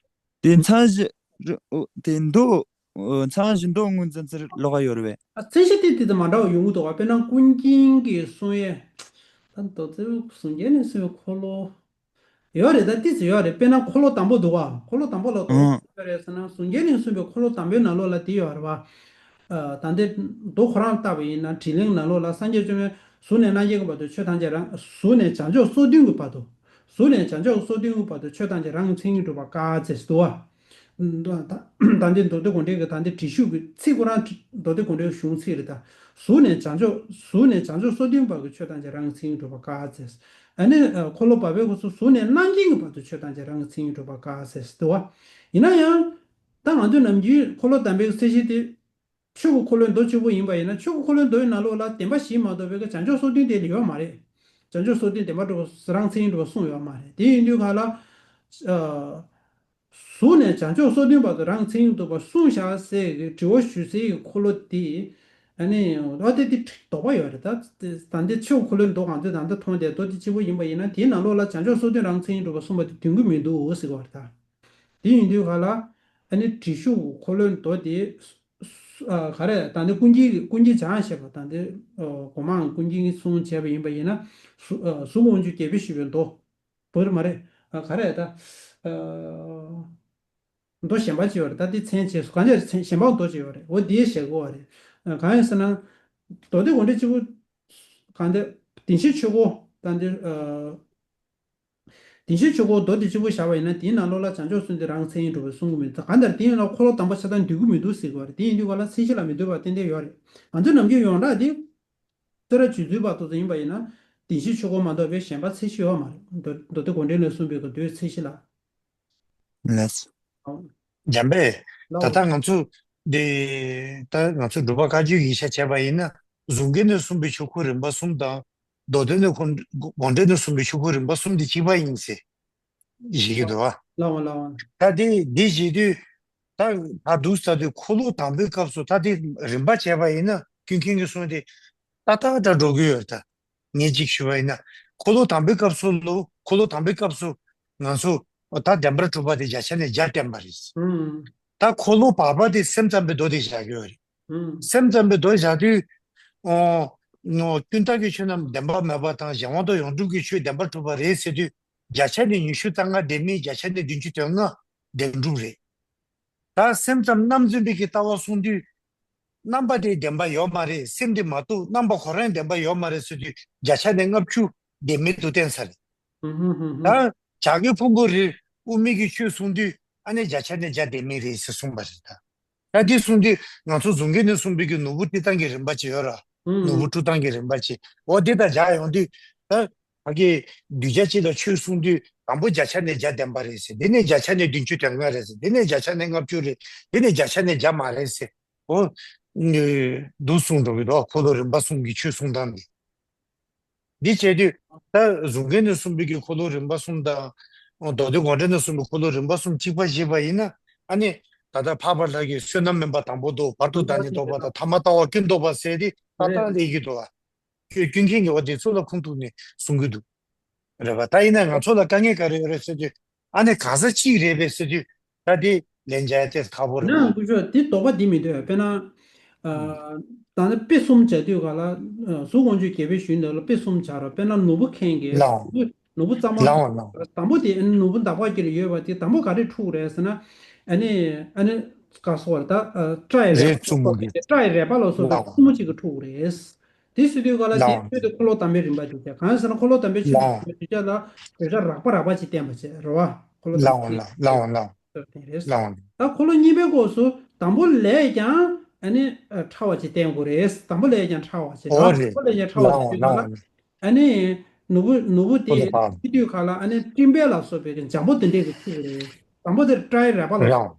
དེ་མཚན་གཞི། ཨོ། དེ་མདོ། ཨོ། མཚན་གཞི་མདོ་ངོས་འཛིན་ཚུལ་ལོགས་ཀ་ཡོད་རེད་བས། ཨ། མཚན་གཞི་དེ་དེ་དང་མ་འདྲ་བ་ཡོང་གི་འདུག་བ། དཔེར་ན་ཀུན་མཁྱེན་གྱིས་གསུངས་ཡས། ད་མདོ་ཚེ་གཟུང་རྒྱུད་ནས་གསུངས་པའི་འཁོར་ལོ། ཡོད་རེད། ད་ཏིས་ཡོད་རེད། དཔེར་ན་འཁོར་ལོ་དང་པོ་འདུག་བ། འཁོར་ལོ་དང་པོ་ལ་དོགས་ཨང་། ཡོད་རེད་ཟེར་ན་གཟུང་རྒྱུད་ནས་གསུངས་པའི་འཁོར་ལོ་དང་པོའི་ནང་ལོགས་ལ་དེ་ཡོད་རེད་བ། ཨ། ད་འདི་མདོ་ཁོ་རང་ལྟ་བ་ཡིན་ན་དྲིས་ལན་ནང་ལོགས་ལ་སངས་རྒྱས་བཅོམ་ལྡན་གཟུགས་ནས་རྣམ་མཁྱེན་གྱི་བར་དུ་ཆོས་ཐམས་ཅད་རང་། གཟུགས་ནས་བྱང་ཕྱོགས་སོ་བདུན་གྱི་བར་དུ། གཟུགས་ནས་བྱང་ཕྱོགས་སོ་བདུན་གྱི་བར་དུ་ཆོས་ཐམས་ཅད་རང་གི་མཚན་ཉིད་གྲུབ་པ་དཀའ་ཟེར་འདུག་བ། ད་ད་འདི་མདོ་སྡེ་དགོངས་འགྲེལ་གྱི་ད་འདི་བྲིས་གཞུང་གི་ཚིག་ཁོ་རང་མདོ་སྡེ་དགོངས་འགྲེལ་གཞུང་ཚིག་རེད་ད། གཟུགས་ནས་བྱང་ཕྱོགས། གཟུགས་ནས་བྱང་ཕྱོགས་སོ་བདུན་བར་གྱི་ཆོས་ཐམས་ཅད་རང་གི་མཚན་ཉིད་གྲུབ་པ་དཀའ་ཟེར། ཨ་ནི་འཁོར་ལོ་བར་པའི་སྐབས་སུ་གཟུགས་ནས་རྣམ་མཁྱེན་གྱི་བར་དུ་ཆོས་ཐམས་ཅད་རང་གི་མཚན་ཉིད་གྲུབ་པ་དཀའ་ཟེར་འདུག་བ། ཡིན་ན་ཡང་། ད་ང་ཚོས་ནམ་རྒྱུན་འཁོར་ལོ་དམ་པའི་གསལ་བྱེད་དེ། ཆོས་ཀྱི་འཁོར་ལོའི་མདོ་གཅིག་པུ་ཡིན་པ་ཡིན་ན་ཆོས་ཀྱི་འཁོར་ལོའི་མདོའི་ནང་ལོགས་ལ་བདེན་པ་བཞི་མ་གཏོགས་པའི་བྱང་ཕྱོགས་སོ་བདུན་དེ་ལ་ཡོད་མ་རེད། བྱང་ཕྱོགས་སོ་བདུན་བདེན་པར་གྲུབ་པ་རང་མཚན་ཉིད་གྲུབ་པ་གསུངས་ཡོད་མ་རེད། དེ་ཡིན་དུས་ག་ལ། ཨ། གཟུགས་ནས་བྱང་ཕྱོགས་སོ་བདུན་བར་དུ་རང་མཚན་ཉིད་གྲུབ་པ་གསུངས་བཞག་ཟེར་གྱི་དྲི་བ་ཞུ་སའི་གི་འཁོར་ལོ་དེ། ཨ་ནི་འོ་དེ་དེ་དོགས་པ་ཡོད་རེད་ད། ད་འདི་ཆོས་འཁོར་ལོའི་མདོ་ང་ཚོས་ད་ལྟ་མཐོང་བསྡད་མདོ་དེ་གཅིག་པོ་ཡིན་པ་ཡིན་ན་དེའི་ནང་ལོགས་ལ་བྱང་ཕྱོགས་སོ་བདུན་རང་མཚན་ཉིད་གྲུབ་པ་གསུངས་པ་དེ་འདོན་གྱི་མི་འདུག་ཟེར་གྱི་ཡོད་རེད་ད། དེ་ཡིན་དུས་ག་ལ། ཨ་ནི་དྲི་ཤུགས་འཁོར་ལོའི་མདོ་དེ། ཨ། ག་རེ་ད་འདི་ཀུན་མཁྱེན་ཀུན་མཁྱེན་བྱང་ཞེས་པ་ད་འདི། ཨ། གོང་མའང་ཀུན་མཁྱེན་གྱིས་གསུངས་བྱས་པ་ཡིན་པ་ཡིན་ན། གཟུ། ཨ། གཟུགས་དབང་ཕྱུག་རྒྱལ་པོས་ཞུས་པའི་མདོ། བོད་མ་རེད། ཨ། ག་རེ་ད། ཨ། མདོ་གཞན་པ་ཅིག་ཡོད་རེད། ད་འདི་མཚན་བྱས་སོ་གང་ཅི་གཞན་པ་མདོ་ཅིག་ཡོད་རེད། འོ་འདིའི་ཞེས་གོ་བ་རེད། ཨ། གང་ཡིན་ཟེར་ན། མདོ་སྡེ་དགོངས་འགྲེལ་གཅིག་པུ། གང་འདི། བདེན་བཞིའི་ཆོས་འཁོར་ད་འདི། ཨ། བདེན་བཞིའི་ཆོས་འཁོར་མདོ་སྡེ་གཅིག་པུ་བཞག་པ་ཡིན་ན་དེའི་ནང་ལོགས་ལ་བྱང་ཕྱོགས་སོ་བདུན་རང་མཚན་ཉིད་གྲུབ་པ་གསུང་གི་མི་འདུག་གང་ལྟར་དེའི་ནང་ལ་འཁོར་ལོ་དམ་པ་ཆ་ཚང་འདུས་ཀྱི་མི་འདུག་ཟེར་གྱི་ཡོད་རེད། དེ་ཡིན་དུས་ག་ལ་མཚན་གཞི་ལ་མི་འདུས་པ་ཏན་ཏན་ཡོད་རེད། ང་ཚོའི་ནམ་རྒྱུན་ཡོངས་གྲགས་དེ། བསྟན་ར་རྗེ་བཙུན་བར་དུ་ཡིན་པ་ཡིན་ན། བདེན་བཞིའི་ཆོས་འཁོར་མ་གཏོགས་པའི་གཞན་པ་མཚན་གཞི་ཡོད་མ་རེད། མདོ་མདོ་སྡེ་དགོངས་འགྲེལ་ནས་གསུངས་པའི་གི་མདོའི་མཚན་གཞི་ལ། ལགས། ཨོ། འཇམ་དཔལ། ལགས། ད་ལྟ་ང་ཚོ། འདི། ད་ང་ཚོ་འབྲུག་པ་བཀའ་བརྒྱུད་ཡིག་ཆ་བྱས་པ་ཡིན་ན། གཟུངས་སྐར་ནས་གསུངས་པའི་ཆོས་འཁོར་རིམ་པ་གསུམ་དང་། མདོ་སྡེ་ནས་དགོངས་དགོངས་འགྲེལ་ནས་གསུངས་པའི་ཆོས་འཁོར་རིམ་པ་གསུམ་དེ་གཅིག་པ་ཡིན་ཟེར། བཞེད་ཀྱི་འདུག་བ། ལགས་འོང་ལགས་འོང་། ད་དེ་འདི་བཞེད་དུས། ད་ད་འདུག་ས་དུས་འཁོར་ལོ་དང་པོའི་སྐབས་སུ་ད་དེ་རིམ་པ་བྱས་པ་ཡིན་ན་ཀུན་མཁྱེན་གྱིས་གསུངས་ཏེ། ཏག་ཏག་འདྲ་འགྲོ་གི་ཡོད་ད། ངས་གཅིག་ཞུ་བ་ཡིན་ན། འཁོར་ལོ་དང་པོའི་སྐབས་སུ་ལོ། འཁོར་ལོ་དང་པོའི་སྐབས་སུ་ང་ཚོ་ད་བདེན་པར་གྲུབ་པ་དེ་བརྒྱ་ཆ་ནས་བརྒྱ་བསྟན་པ་རེད། ཨང་། ད་འཁོར་ལོ་བར་པ་དེ་སེམས་ཙམ་པའི་མདོ་དེ་བཞག་གི་ཡོད་རེད། ཨང་། སེམས་ཙམ་པའི་མདོ་བཞག་དུས། ཨོ། ཨོ། ཀུན་བཏགས་ཀྱི་ཆོས་རྣམས་བདེན་པར་མེད་པ་དང་གཞན་དབང་དུ་ཡོངས་གྲུབ་ཀྱི་ཆོས་བདེན་པར་གྲུབ་པ་རེད་ཟེར་དུས། བརྒྱ་ཆ་ནས་ཉི་ཤུ་རྩ་ལྔ་བདེན་མེད། བརྒྱ་ཆ་ནས་བདུན་ཅུ་དོན་ལྔ་བདེན་གྲུབ་རེད། ད་སེམས་ཙམ་རྣམ་རྫུན་པའི་གི་ལྟ་བ་གསུངས་དུས། རྣམ་པ་དེ་བདེན་པ་ཡོད་མ་རེད། སེམས་དེ་མ་གཏོགས་རྣམ་པ་ཁོ་རང་བདེན་པ་ཡོད་མ་རེད་ཟེར་དུས་བརྒྱ་ཆ་ནས་ལྔ་བཅུ་ བདེན་མེད་དུ་བསྟན་ཚར་རེད། ད་བྱ་རྒོད་ཕུང་པོ་རེད། དབུ་མེད་ཀྱི་ཆོས་གསུང་དུས་ཨ་ནི་བརྒྱ་ཆ་ནས་བརྒྱ་བདེན་མེད་རེད་ཟེར་གསུངས་པ་རེད་ད། ད་འདི་གསུང་དུས་ང་ཚོ་གཟུགས་འགན་ནས་གསུངས་པའི་གི་ནོར་བུ་སྤྲུལ་སྟངས་ཀྱི་རིམ་པ་ཅིག་ཡོད་ར། ནོར་བུ་སྤྲུལ་སྟངས་ཀྱི་རིམ་པ་ཅིག་འོ་འདི་དང་སྦྱར་ཡོང་དུས་ད་ཕ་གི་གདུལ་བྱ་གཅིག་ལ་ཆོས་གསུང་དུས་དང་པོ་བརྒྱ་ཆ་ནས་བརྒྱ་བདེན་པ་རེད་ཟེར། འདི་ནས་བརྒྱ་ཆ་ནས་བདུན་ཅུ་དོན་ལྔ་རེད་ཟེར། འདི་ནས་བརྒྱ་ཆ་ནས་ལྔ་བཅུ་རེད། འདི་ནས་བརྒྱ་ཆ་ནས་བརྒྱ་མ་རེད་ཟེར། འོ། འདུག་གསུངས་འགྲོ་གི་འདུག་འཁོར་ལོ་རིམ་པ་གསུམ་གྱི་ཆོས་གསུང་སྟངས་འདི། འདི་བྱས་དུས་ད་གཟུགས་འགན་ནས་གསུངས་པའི་གི་འཁོར་ལོ་རིམ་པ་གསུམ་དང་། མདོ་སྡེ་དགོངས་འགྲེལ་ནས་གསུངས་པའི་འཁོར་ལོ་རིམ་པ་གསུམ་གཅིག་པ་བཞེས་པ་ཡིན་ན་ཨ་ནི་ད་ལྟ་འཕགས་པ་ལྷ་གི་བསོད་ནམས་དམན་པ་དང་པོ་འདུག་བར་དུ་བདག་ཉིད་རྟོགས་པ་དང་ཐ་མ་ལྟ་བ་ཀུན་རྟོགས་པ་ཟེར་ཏེ་ཏག་ཏག་སླེབས་ཀྱི་འདུག་བ། ཀུན་མཁྱེན་གྱིས་འོ་དེ་ཚོ་ལ་ཁུངས་གཏུགས་ནས་གསུང་གི་འདུག་རེད་པ། ད་ཡིན་ན་ང་ཚོ་ལ་དཀའ་ངལ་ག་རེ་ཡོད་རེད་ཟེར་དུས་ཨ་ནི་གང་ཟག་གཅིག་རེད་པས་ཟེར་དུས་ད་དེ་ལན་འཇལ་ཡ་ཏོག་ཙམ་ཁག་པོ་རེད་ན། ཡང་སྐུ་ཞབས་དེ་དོགས་པ་འདི་མི་འདུག་དཔེར་ན། ཨ། ད་ནི་དཔེ་གསུམ་བྱ་དུས་ག་ལ། ཨ། གཟུགས་དབང་ཕྱུག་རྒྱལ་པོའི་གཞུང་འདི་ལ་དཔེ་གསུམ་བྱ་ར། དཔེར་ན་ནོར་བུ་མཁན་གྱི་ལའོ་ནོར་བུ་གཙང་མ་ལའོ་ལའོ་དང་པོ་དེ་ནོར་བུ་འདག་པ་གྱི་ལ་ཡོད་པ་དེ་དང་པོ་ག་རེ་འཁྲུག་རེད་ཟེར་ན། ཨ་ནི་ཨ་ནི་ག་སོགས་རེད་ད། ཨ། སྐྲ་ཡི་རེག་རེད་པ་ལ་སོགས་པ་རེད། སྐྲ་ཡི་རེག་པ་ལ་སོགས་པའི་ལའོ་གཙོ་མོ་གཅིག་གི་འཁྲུག་རེད། དེ་ཟེར་དུས་ག་ལ་དེ་ལའོ་ཆོས་དེ་འཁོར་ལོ་དམ་པའི་རིམ་པ་དེ་བྱས། གང་ཟེར་ན་འཁོར་ལོ་དམ་པའི་ཆོས་དེ་ལའོ་དུས་ཆ་ལ་གདུལ་བྱ་རགས་པ་རགས་པ་ཅིག་བསྟན་པ་བྱས་རེད་བ། འཁོར་ལོ་དམ་ལའོ་པའི་ལའོ་ཆོས་དེ་ལའོ་ལའོ་བསྟན་རེད། ལའོ་ད་འཁོར་ལོ་གཉིས་པའི་སྐབས་སུ་དང་པོ་ལས་ཀྱང་ཨ་ནི་ཕྲ་བ་ཅིག་བསྟན་དགོས་རེད། དང་པོ་ལས་ཀྱང་ཕྲ་བ་ཅིག་འོ་རེད། དང་པོ་ལས་ཀྱང་ཕྲ་བ་ལའོ་ཅིག་ལའོ་ག་ལ་ཨ་ནི་ནོར་བུ་ནོར་བུ་དེ་འཁོར་ལོ་པ་ཕྱི་དུས་ག་ལ་ཨ་ནི་སྤྲིན་པ་ལ་སོགས་པའི་འཇམ་པོ་དེ་འདྲས་ཀྱི་ཚིག་རེད། དང་པོ་དེར་སྐྲ་ཡི་རེག་པ་ལ་སོགས་ལའོ།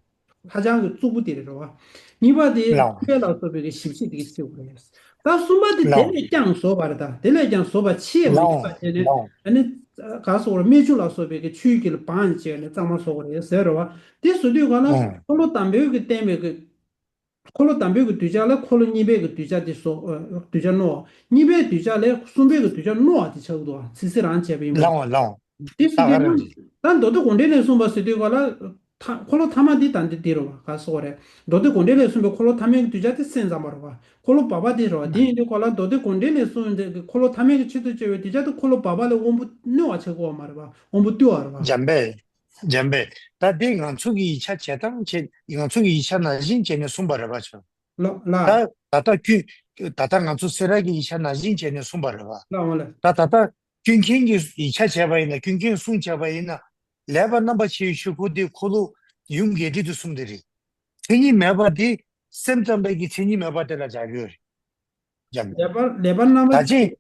ཧ་ཅང་གི་གཙུག་པོ་དེ་རེད་རོ། གཉིས་པ་དེ་ལའོ། ཐུགས་ལ་སོགས་པའི་གི་ཞིབ་བཤེར་དེ་གི་ཆེ་བ་རེད། ད་གསུམ་པ་དེ་དེ་ལའོ། ལས་ཀྱང་བཟོ་བ་རེད། ད་དེ་ལས་ཀྱང་བཟོ་བ་ཆེས་མ་ཡིན་པ་ལའོ་དེ་ནི་ལའོ། ཨ་ནི་ག་སོགས་རེད། སྨན་ཆུ་ལ་སོགས་པའི་གི་ཆུའི་གི་ལ་བང་བྱས་ནས་གཙང་མ་བཟོ་བ་རེད་ཟེར་རོ། དེ་བཟོ་དུས་ག་ལ་ཨོ། འཁོར་ལོ་དམ་པའི་གི་བསྟན་པའི་གི་འཁོར་ལོ་དམ་པའི་གི་གདུལ་བྱ་ལ་འཁོར་ལོ་གཉིས་པའི་གི་གདུལ་བྱ་དེ་བཟོ། ཨ། གདུལ་བྱ་རྣོ་བ། གཉིས་པའི་གདུལ་བྱ་ལས་གསུམ་པའི་གི་གདུལ་བྱ་རྣོ་བ་དེ་ཆགས་འདུག་ཚིག་སེ་རང་བྱས་པ་ཡིན་པ། ལའོ་ལའོ། དེ་ད་སྲིད་ག་དུས་རང་ན། རེད། ད་མདོ་སྡེ་དགོངས་འགྲེལ་ལས་གསུངས་པ་ཟེར་དུས་ག་ལ། ཐ་འཁོར་ལོ་ཐ་མ་འདི་ད་འདི་འདི་རུ་བ་ག་སོགས་རེད། མདོ་སྡེ་དགོངས་འགྲེལ་ལས་གསུངས་པའི་འཁོར་ལོ་ཐ་མའི་གདུལ་བྱ་དེ་སེམས་ཙམ་པ་རུ་བ། འཁོར་ལོ་བར་པ་དེ་རུ་བ། དེ་ཡིན་དུས་ག་ལ་མདོ་སྡེ་དགོངས་འགྲེལ་ལས་གསུངས་འདི་འཁོར་ལོ་ཐ་མའི་གི་ཆེད་དུ་བཅོལ་བའི་གདུལ་བྱ་དེ་འཁོར་ལོ་བར་པ་ལས་དབང་པོ་རྣོ་བ་ཆགས་ཀྱི་ཡོད་མ་རེད་བ། དབང་པོ་རྟུལ་བ་རུ་བ། འཇམ་པས། འཇམ་པས། ད་འདི་ང་ཚོ་གི་ཡིག་ཆ་བྱེད་སྟངས་བྱེད་ང་ཚོ་གི་ཡིག་ཆ་ནང་བཞིན་བྱས་ནས་གསུངས་པ་རེད་བ་ཆོ། ལ་ལ། ད་ད་ལྟ་ཀུན་ད་ལྟ་ང་ཚོ་སེ་ར་གི་ཡིག་ཆ་ནང་བཞིན་བྱས་ནས་གསུངས་པ་རེད་བ། ལ་འོང་ལ། ད་ད་ལྟ་ཀུན་མཁྱེན་གྱི་ཡིག་ཆ་བྱས་པ་ཡིན་ན། ཀུན་མཁྱེན་གསུང་བྱས་པ་ཡིན་ན། ལེགས་པར་རྣམ་པར་ཕྱེ་བའི་ཆོས་འཁོར་དེ་འཁོར་ལོ་ཡུམ་རྒྱས་འབྲིང་དུ་གསུམ་དེ་རེད། མཚན་ཉིད་མེད་པ་དེ་སེམས་ཙམ་པའི་གི་མཚན་ཉིད་མེད་པ་དེ་ལ་སྦྱར་གྱི་ཡོད་རེད། སྦྱར་ནས། ལེགས་པར་ལེགས་པར་རྣམ་པར་ད་ཕྱེ། ཅིང་།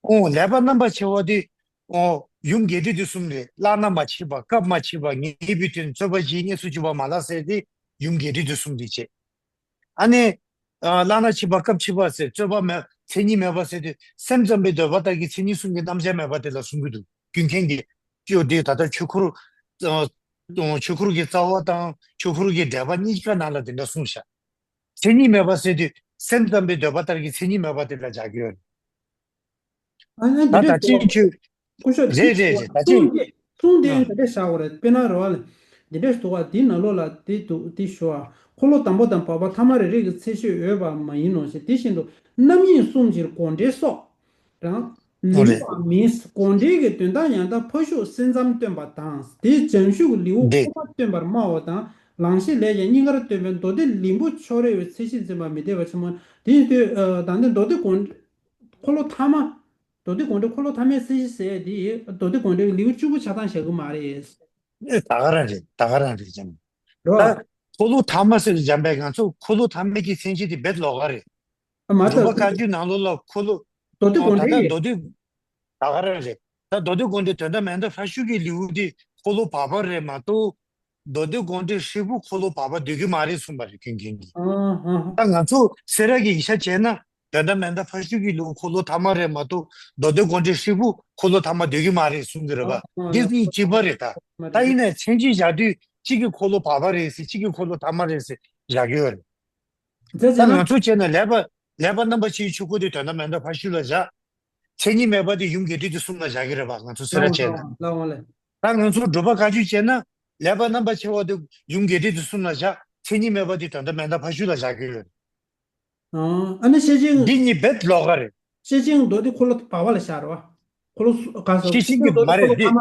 ཨོ་ལེགས་པར་རྣམ་པར་ཕྱེ་བ་དེ། ཨོ་ཡུམ་རྒྱས་འབྲིང་དུ་གསུམ་རེད། བླ་ན་མ་མཆིས་པ། སྐབས་མ་མཆིས་པ། ངེས་པའི་དོན། རྩོད་པ་བཞི། གཉེན་སུ་གྱུར་པ་མ་ལགས་ཟེར་ཏེ་ཡུམ་རྒྱས་འབྲིང་དུ་གསུམ་དེ་བྱས། ཨ་ནི། ཨ། བླ་ན་མཆིས་པ། སྐབས་མཆིས་པ་ཟེར། རྩོད་པ་མེད། མཚན་ཉིད་མེད་པ་ཟེར་དུས་སེམས་ཙམ་པའི་འདོད་པ་ལྟར་གྱི་མཚན་ཉིད་གསུམ་གྱི་རྣམ་གཞག་མེད་པ་དེ་ལ་གསུང་གི་འདུག་ཀུན་མཁྱེན་གྱིས་ཀྱོ་དེ་ད་ལྟ་ཆོས་འཁོར། ཨ། ཆོས་འཁོར་གྱི་རྩ་བ་དང་ཆོས་འཁོར་གྱི་འགྲེལ་པ་གཉིས་ཀ་ནང་ལ་དེ་འདྲ་གསུངས་བཞག་མཚན་ཉིད་མེད་པ་ཟེར་དུས་སེམས་ཙམ་པའི་འདོད་པ་ལྟར་གྱི་མཚན་ཉིད་མེད་པ་དེ་ལ་སྦྱར་གྱི་ཡོད་རེད། ཨ་ནི་འདི་ད་འདྲས་ད་འདུག་ཅིང་ཆོས། སྐུ་ཞབས་རེད་ཅིག་རེད་རེད། ད་ཅིང་། གསུང་དེ་གསུང་དེ་ཨ། འདི་འདྲས་བཞག་དགོས་རེད། དཔེར་ན་རེ་བ་ལ་འདི་འདྲས་འདུག་བ། འདི་ནང་ལོགས་ལ་འདི་འདུག་འདི་ཞུ་བ། འཁོར་ལོ་དང་པོ་དང་བར་པ་ཐ་མ་རེ་རེ་གི་ཚེ་ཤོས་ཡོད་པ་མ་ཡིན་ནོ་ཞེས། དེ་བཞིན་དུ་རྣམ་གཡེང་གསུམ་གྱི་དགོངས་འགྲེལ་སོགས་རང་ཨོ་ལེ། ལེའུའང་མིན། དགོངས་འགྲེལ་གྱི་དོན་དག་ཡང་དག་ཕར་ཞོག་སེམས་ཙམ་སྟོན་པ་དང་། དེའི་བྱང་ཆུབ་ལེའུ་འདི་ཁོ་པ་སྟོན་པར་སྨྲ་བ་དང་། ལང་གཤེགས་ལས་ཀྱང་སྙིང་གར་སྟོན་པའི་མདོ་སྡེ་ལེན་པོ་ཕྱོགས་རེ་བའི་ཚད་གཞི་འཛིན་པ་མི་འཐད་པ་ཆེན་མོ། དེ་ཡིན་དུས་ད་ལྟ་མདོ་སྡེ་དགོངས་འཁོར་ལོ་ཐ་མ། མདོ་སྡེ་དགོངས་འགྲེལ་འཁོར་ལོ་ཐ་མའི་ཚད་གཞི་ཟེར་ཡས་འདི་མདོ་སྡེ་དགོངས་འགྲེལ་གྱི་ལེའུ་བཅུ་པོ་ཆགས་སྟངས་བཞག་གི་མ་རེད། ཨེ་ད་ག་རང་རེད། ད་ག་རང་རེད་ཀྱང་། རོ། ད་འཁོར་ལོ་ཐ་མ་ཟེར་འཇམ་པའི་ང་ཚོ་འཁོར་ལོ་ཐ་མའི་གི་མཚན་གཞི་དེ་རྦད་ལོགས་ཀ་རེད། ཨ་མ་འབྲུག་པ་ད་བཀའ་བརྒྱུད་ནང་ལོགས་ལ་འཁོར་ལོ། མདོ་སྡེ་ཨོ་དགོངས་ད་ལྟ་འགྲེལ་མདོ་སྡེ། ད་ག་རང་རེད། ད་མདོ་སྡེ་དགོངས་འགྲེལ་དོན་དམ་མན་དྷ་ཕར་ཕྱོགས་ཀྱི་ལེའུ་དེ་འཁོར་ལོ་བར་པ་རེད་མ་གཏོགས། མདོ་སྡེ་དགོངས་འགྲེལ་ཧྲིལ་པོ་འཁོར་ལོ་བར་པ་སྡོད་ཀྱི་མ་རེད་གསུངས་པ་རེད་ཀུན་མཁྱེན་གྱིས། ཨ་ཧ་ཧ། ད་ང་ཚོ་སེ་ར་གི་ཡིག་ཆ་བྱས་ན་དོན་དམ་མན་དྷ་ཕར་ཕྱོགས་ཀྱི་ལེའུ་འཁོར་ལོ་ཐ་མ་རེད་མ་གཏོགས་མདོ་སྡེ་དགོངས་འགྲེལ་ཧྲིལ་པོ་འཁོར་ལོ་ཐ་མ་སྡོད་ཀྱི་མ་རེད་གསུང་གི་རེད་པ། ཨ་ཧ། འདི་གཉིས་གཅིག་པ་རེད་ད། མ་ད་རེད། ཡིན་ནའི་མཚན་གཞི་བཞག་དུས་གཅིག་གི་འཁོར་ལོ་བར་པ་རེད་ཟེར། གཅིག་གི་འཁོར་ལོ་ཐ་མ་རེད་ཟེར་བཞག་གི་ཡོད་རེད། མཛད་ད་ང་ཚོ་བྱས་ན་ལེགས་པར་ལེགས་པར་རྣམ་པར་ཕྱེ་བའི་ཆོས་འཁོར་དེ་དོན་དམ་མན་དྷ་ཕར་ཕྱོགས་ལ་བཞག་མཚན་ཉིད་མེད་པ་དེ་ཡུམ་རྒྱས་འབྲིང་དུ་གསུམ་ལ་བཞག་གི་རེད་པ། ང་ཚོ་སེ་ར་བྱས་ན། ལ་འོང་ལ། ད་ང་ཚོ་འབྲུག་པ་བཀའ་བརྒྱུད་བྱས་ན་ལེགས་པར་རྣམ་པར་ཕྱེ་བ་དེ་ཡུམ་རྒྱས་འབྲིང་དུ་གསུམ་ལ་བཞག་མཚན་ཉིད་མེད་པ་དེ་དོན་དམ་མན་དྷ་ཕར་ཕྱོགས་ལ་བཞག་གི་ཡོད། ཨ་ནི་ཤེར་ཕྱིན། འདི་གཉིས་རྦད་ལོགས་ཀ་རེད། ཤེར་ཕྱིན་མདོ་དེ་འཁོར་ལོ་བར་པ་ལ་བཞག་རེད་པ། འཁོར་ལོ་ག་ས་ཤེར་ཕྱིན་གྱི་མདོ་དེ་མ་འཁོར་རེད་ལོ་འདི། ཐ་མ།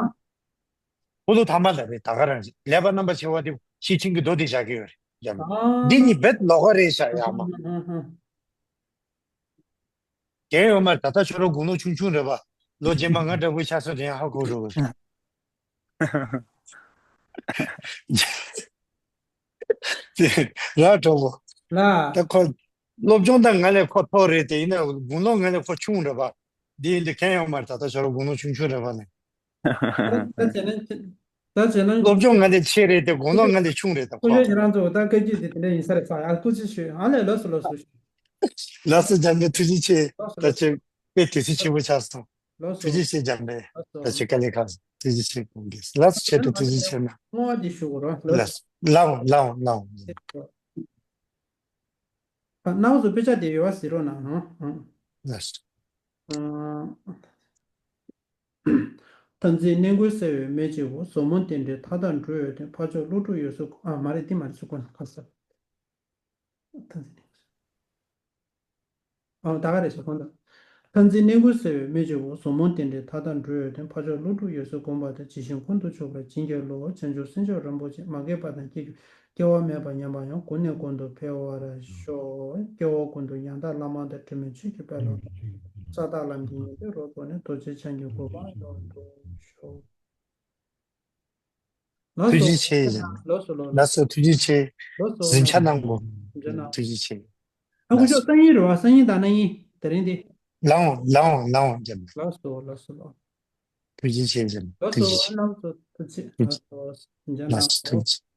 འཁོར་ལོ་ཐ་མ་ལ་རེད། ད་ག་རང་རེད། ལེགས་པར་རྣམ་པར་ཕྱེ་བ་དེ་ཤེར་ཕྱིན་གྱི་མདོ་དེ་བཞག་གི་ཡོད་རེད། ཡ་མ། ཨ། འདི་གཉིས་རྦད་ལོགས་ཀ་རེད་ཤག་ཡ་མ། ཨ་ཧ། དེ་ཡོད་མ་རེད། ད་ལྟ་ཁྱོད་རང་དགུང་ལོ་ཆུང་ཆུང་རེད་པ། ལོ་རྗེས་མ་ང་འདྲ་པོ་ཆགས་སོང་དྲན་ཧ་གོ་འགྲོ་གི་རེད། ར་གྲོགས་པོ། ལ། ད་ཁོ། སློབ་སྦྱོང་དང་ང་ལས་ཁོ་མཐོ་རེད་དེ་ཡིན་ན་དགུང་ལོ་ང་ལས་ཁོ་ཆུང་རེད་པ། འདི་ཡིན་དུས་ཁྱད་ཡོད་མ་རེད། ད་ལྟ་ཞོར་དགུང་ལོ་ཆུང་ཆུང་རེད་པ་ནས། ད་བྱས་ན་ད་བྱས་ན། སློབ་སྦྱོང་ང་ལས་ཆེ་རེད་དེ་དགུང་ལོ་ང་ལས་ཆུང་རེད་ད་ཁོ། སྐུ་ཞབས་ཁྱེད་རང་ཚོ་ད་སྐད་ཅིག་དེ་དེ་འདྲ་ཡིན་ས་རེད་ས། ཡ་སྐུ་ཅི་ཞུ་ཨ་ལས། ལགས་སོ་ལགས་སོ་ཞུ། ལགས་སོ་འཇམ་དཔལ་ཐུགས་རྗེ་ཆེ། ལགས་སོ་ད་ལགས་སོ། ཆེ་དཔེ་དུས་ཚོད་ཆེན་པོ་ཆགས་སོང་། ལགས་སོ། ཐུགས་རྗེ་ཆེ་འཇམ་དཔལ། ལགས་སོ། ད་ཆེ་དཀའ་ལས་ཁག་སོང་། ཐུགས་རྗེ་ཆེ་ཁོང་གིས། ལགས་སོ་ཆེ་དྲགས་ཐུགས་རྗེ་ཆེ་གནང་། བསྔོ་བ་འདི་ཞུ་དགོས་རོགས། ལགས་སོ། ལགས་འོང་ལགས་འོང་ལགས་འོང་། ཨ་ནའོ་ཚོ་དཔེ་ཆ་དེ་ཡོད་པ་གཟིགས་རོགས་གནང་ཨང་། ལགས་སོ། ཨ། ཐ་ཚིག་ནད་ཀུན་སེལ་བའི་སྨན་གཅིག་པུ། ཟབ་མོ་རྟེན་འབྲེལ་མཐའ་དག་འགྲོ་འོས་དོན། འཕགས་མཆོག་ཀླུ་སྒྲུབ་འོད་ཟེར། ཨ་མ་རེད། འདི་མ་རེད། ཚུར་བཀོད་ན་ཁ་གསལ། ཨ་ད་ག་རེ་ཟེར་གོང་དུ། ཐ་ཚིག་ནད་ཀུན་སེལ་བའི་སྨན་གཅིག་པུ། ཟབ་མོ་རྟེན་འབྲེལ་མཐའ་དག་འགྲོ་འོས་དོན། འཕགས་མཆོག་ཀླུ་སྒྲུབ་འོད་ཟེར་བསྒོམ་པ་དང་། ཇི་བཞིན་ཀུན་ཏུ་ཆུབ་པར་བྱིན་གྱིས་རློབས། བྱང་ཆུབ་སེམས་མཆོག་རིན་པོ་ཆེ། མ་སྐྱེས་པ་དང་སྐྱེས་གྱུར། སྐྱེ་བ་མེད་པ་ཉམས་པ་ཡང་། ཀུན་ནས་ཀུན་ཏུ་འཕེལ་བར་ཤོག་སྐྱེ་བ་ཀུན་ཏུ་ཡང་དག་བླ་མ་དང་། དྲི་མེད་ཆོས་ཀྱི་དཔལ་ལ། ས་དང་ལམ་གྱི་ཉམས་ལེན་རོ་ཐོག་ནས། རྡོ་རྗེ་འཆང་གི་གོ་འཕང་ཡོངས་སུ་ཤོག་ལགས་སོ། ཐུགས་རྗེ་ཆེ། ལགས་སོ་ལགས། ལགས་སོ་ཐུགས་རྗེ་ཆེ། ལགས་སོ། གཟིམ་འཇག་གནང་དགོས། གཟིམ་འཇག་གནང་། ཐུགས་རྗེ་ཆེ། ཨ་ཁུ་ལགས་ཤོག་སོ། སང་ཉིན་རེད་བ། སང་ཉིན་དང་གནངས་ཉིན་དེ་རིང་དེ། ལགས་འོང་ལགས་འོང་ལགས་འོང་རྒྱབ། ལགས་སོ་ལགས་སོ་ལགས། ཐུགས་རྗེ་ཆེ་རྒྱབ། ལགས་ཐུགས་རྗེ་སོ་ཆེ། ལགས་སོ། ཐུགས་རྗེ་ཆེ། ལགས་སོ། གཟིམ་འཇག་གནང་། ལགས་སོ་ཐུགས་རྗེ་ཆེ།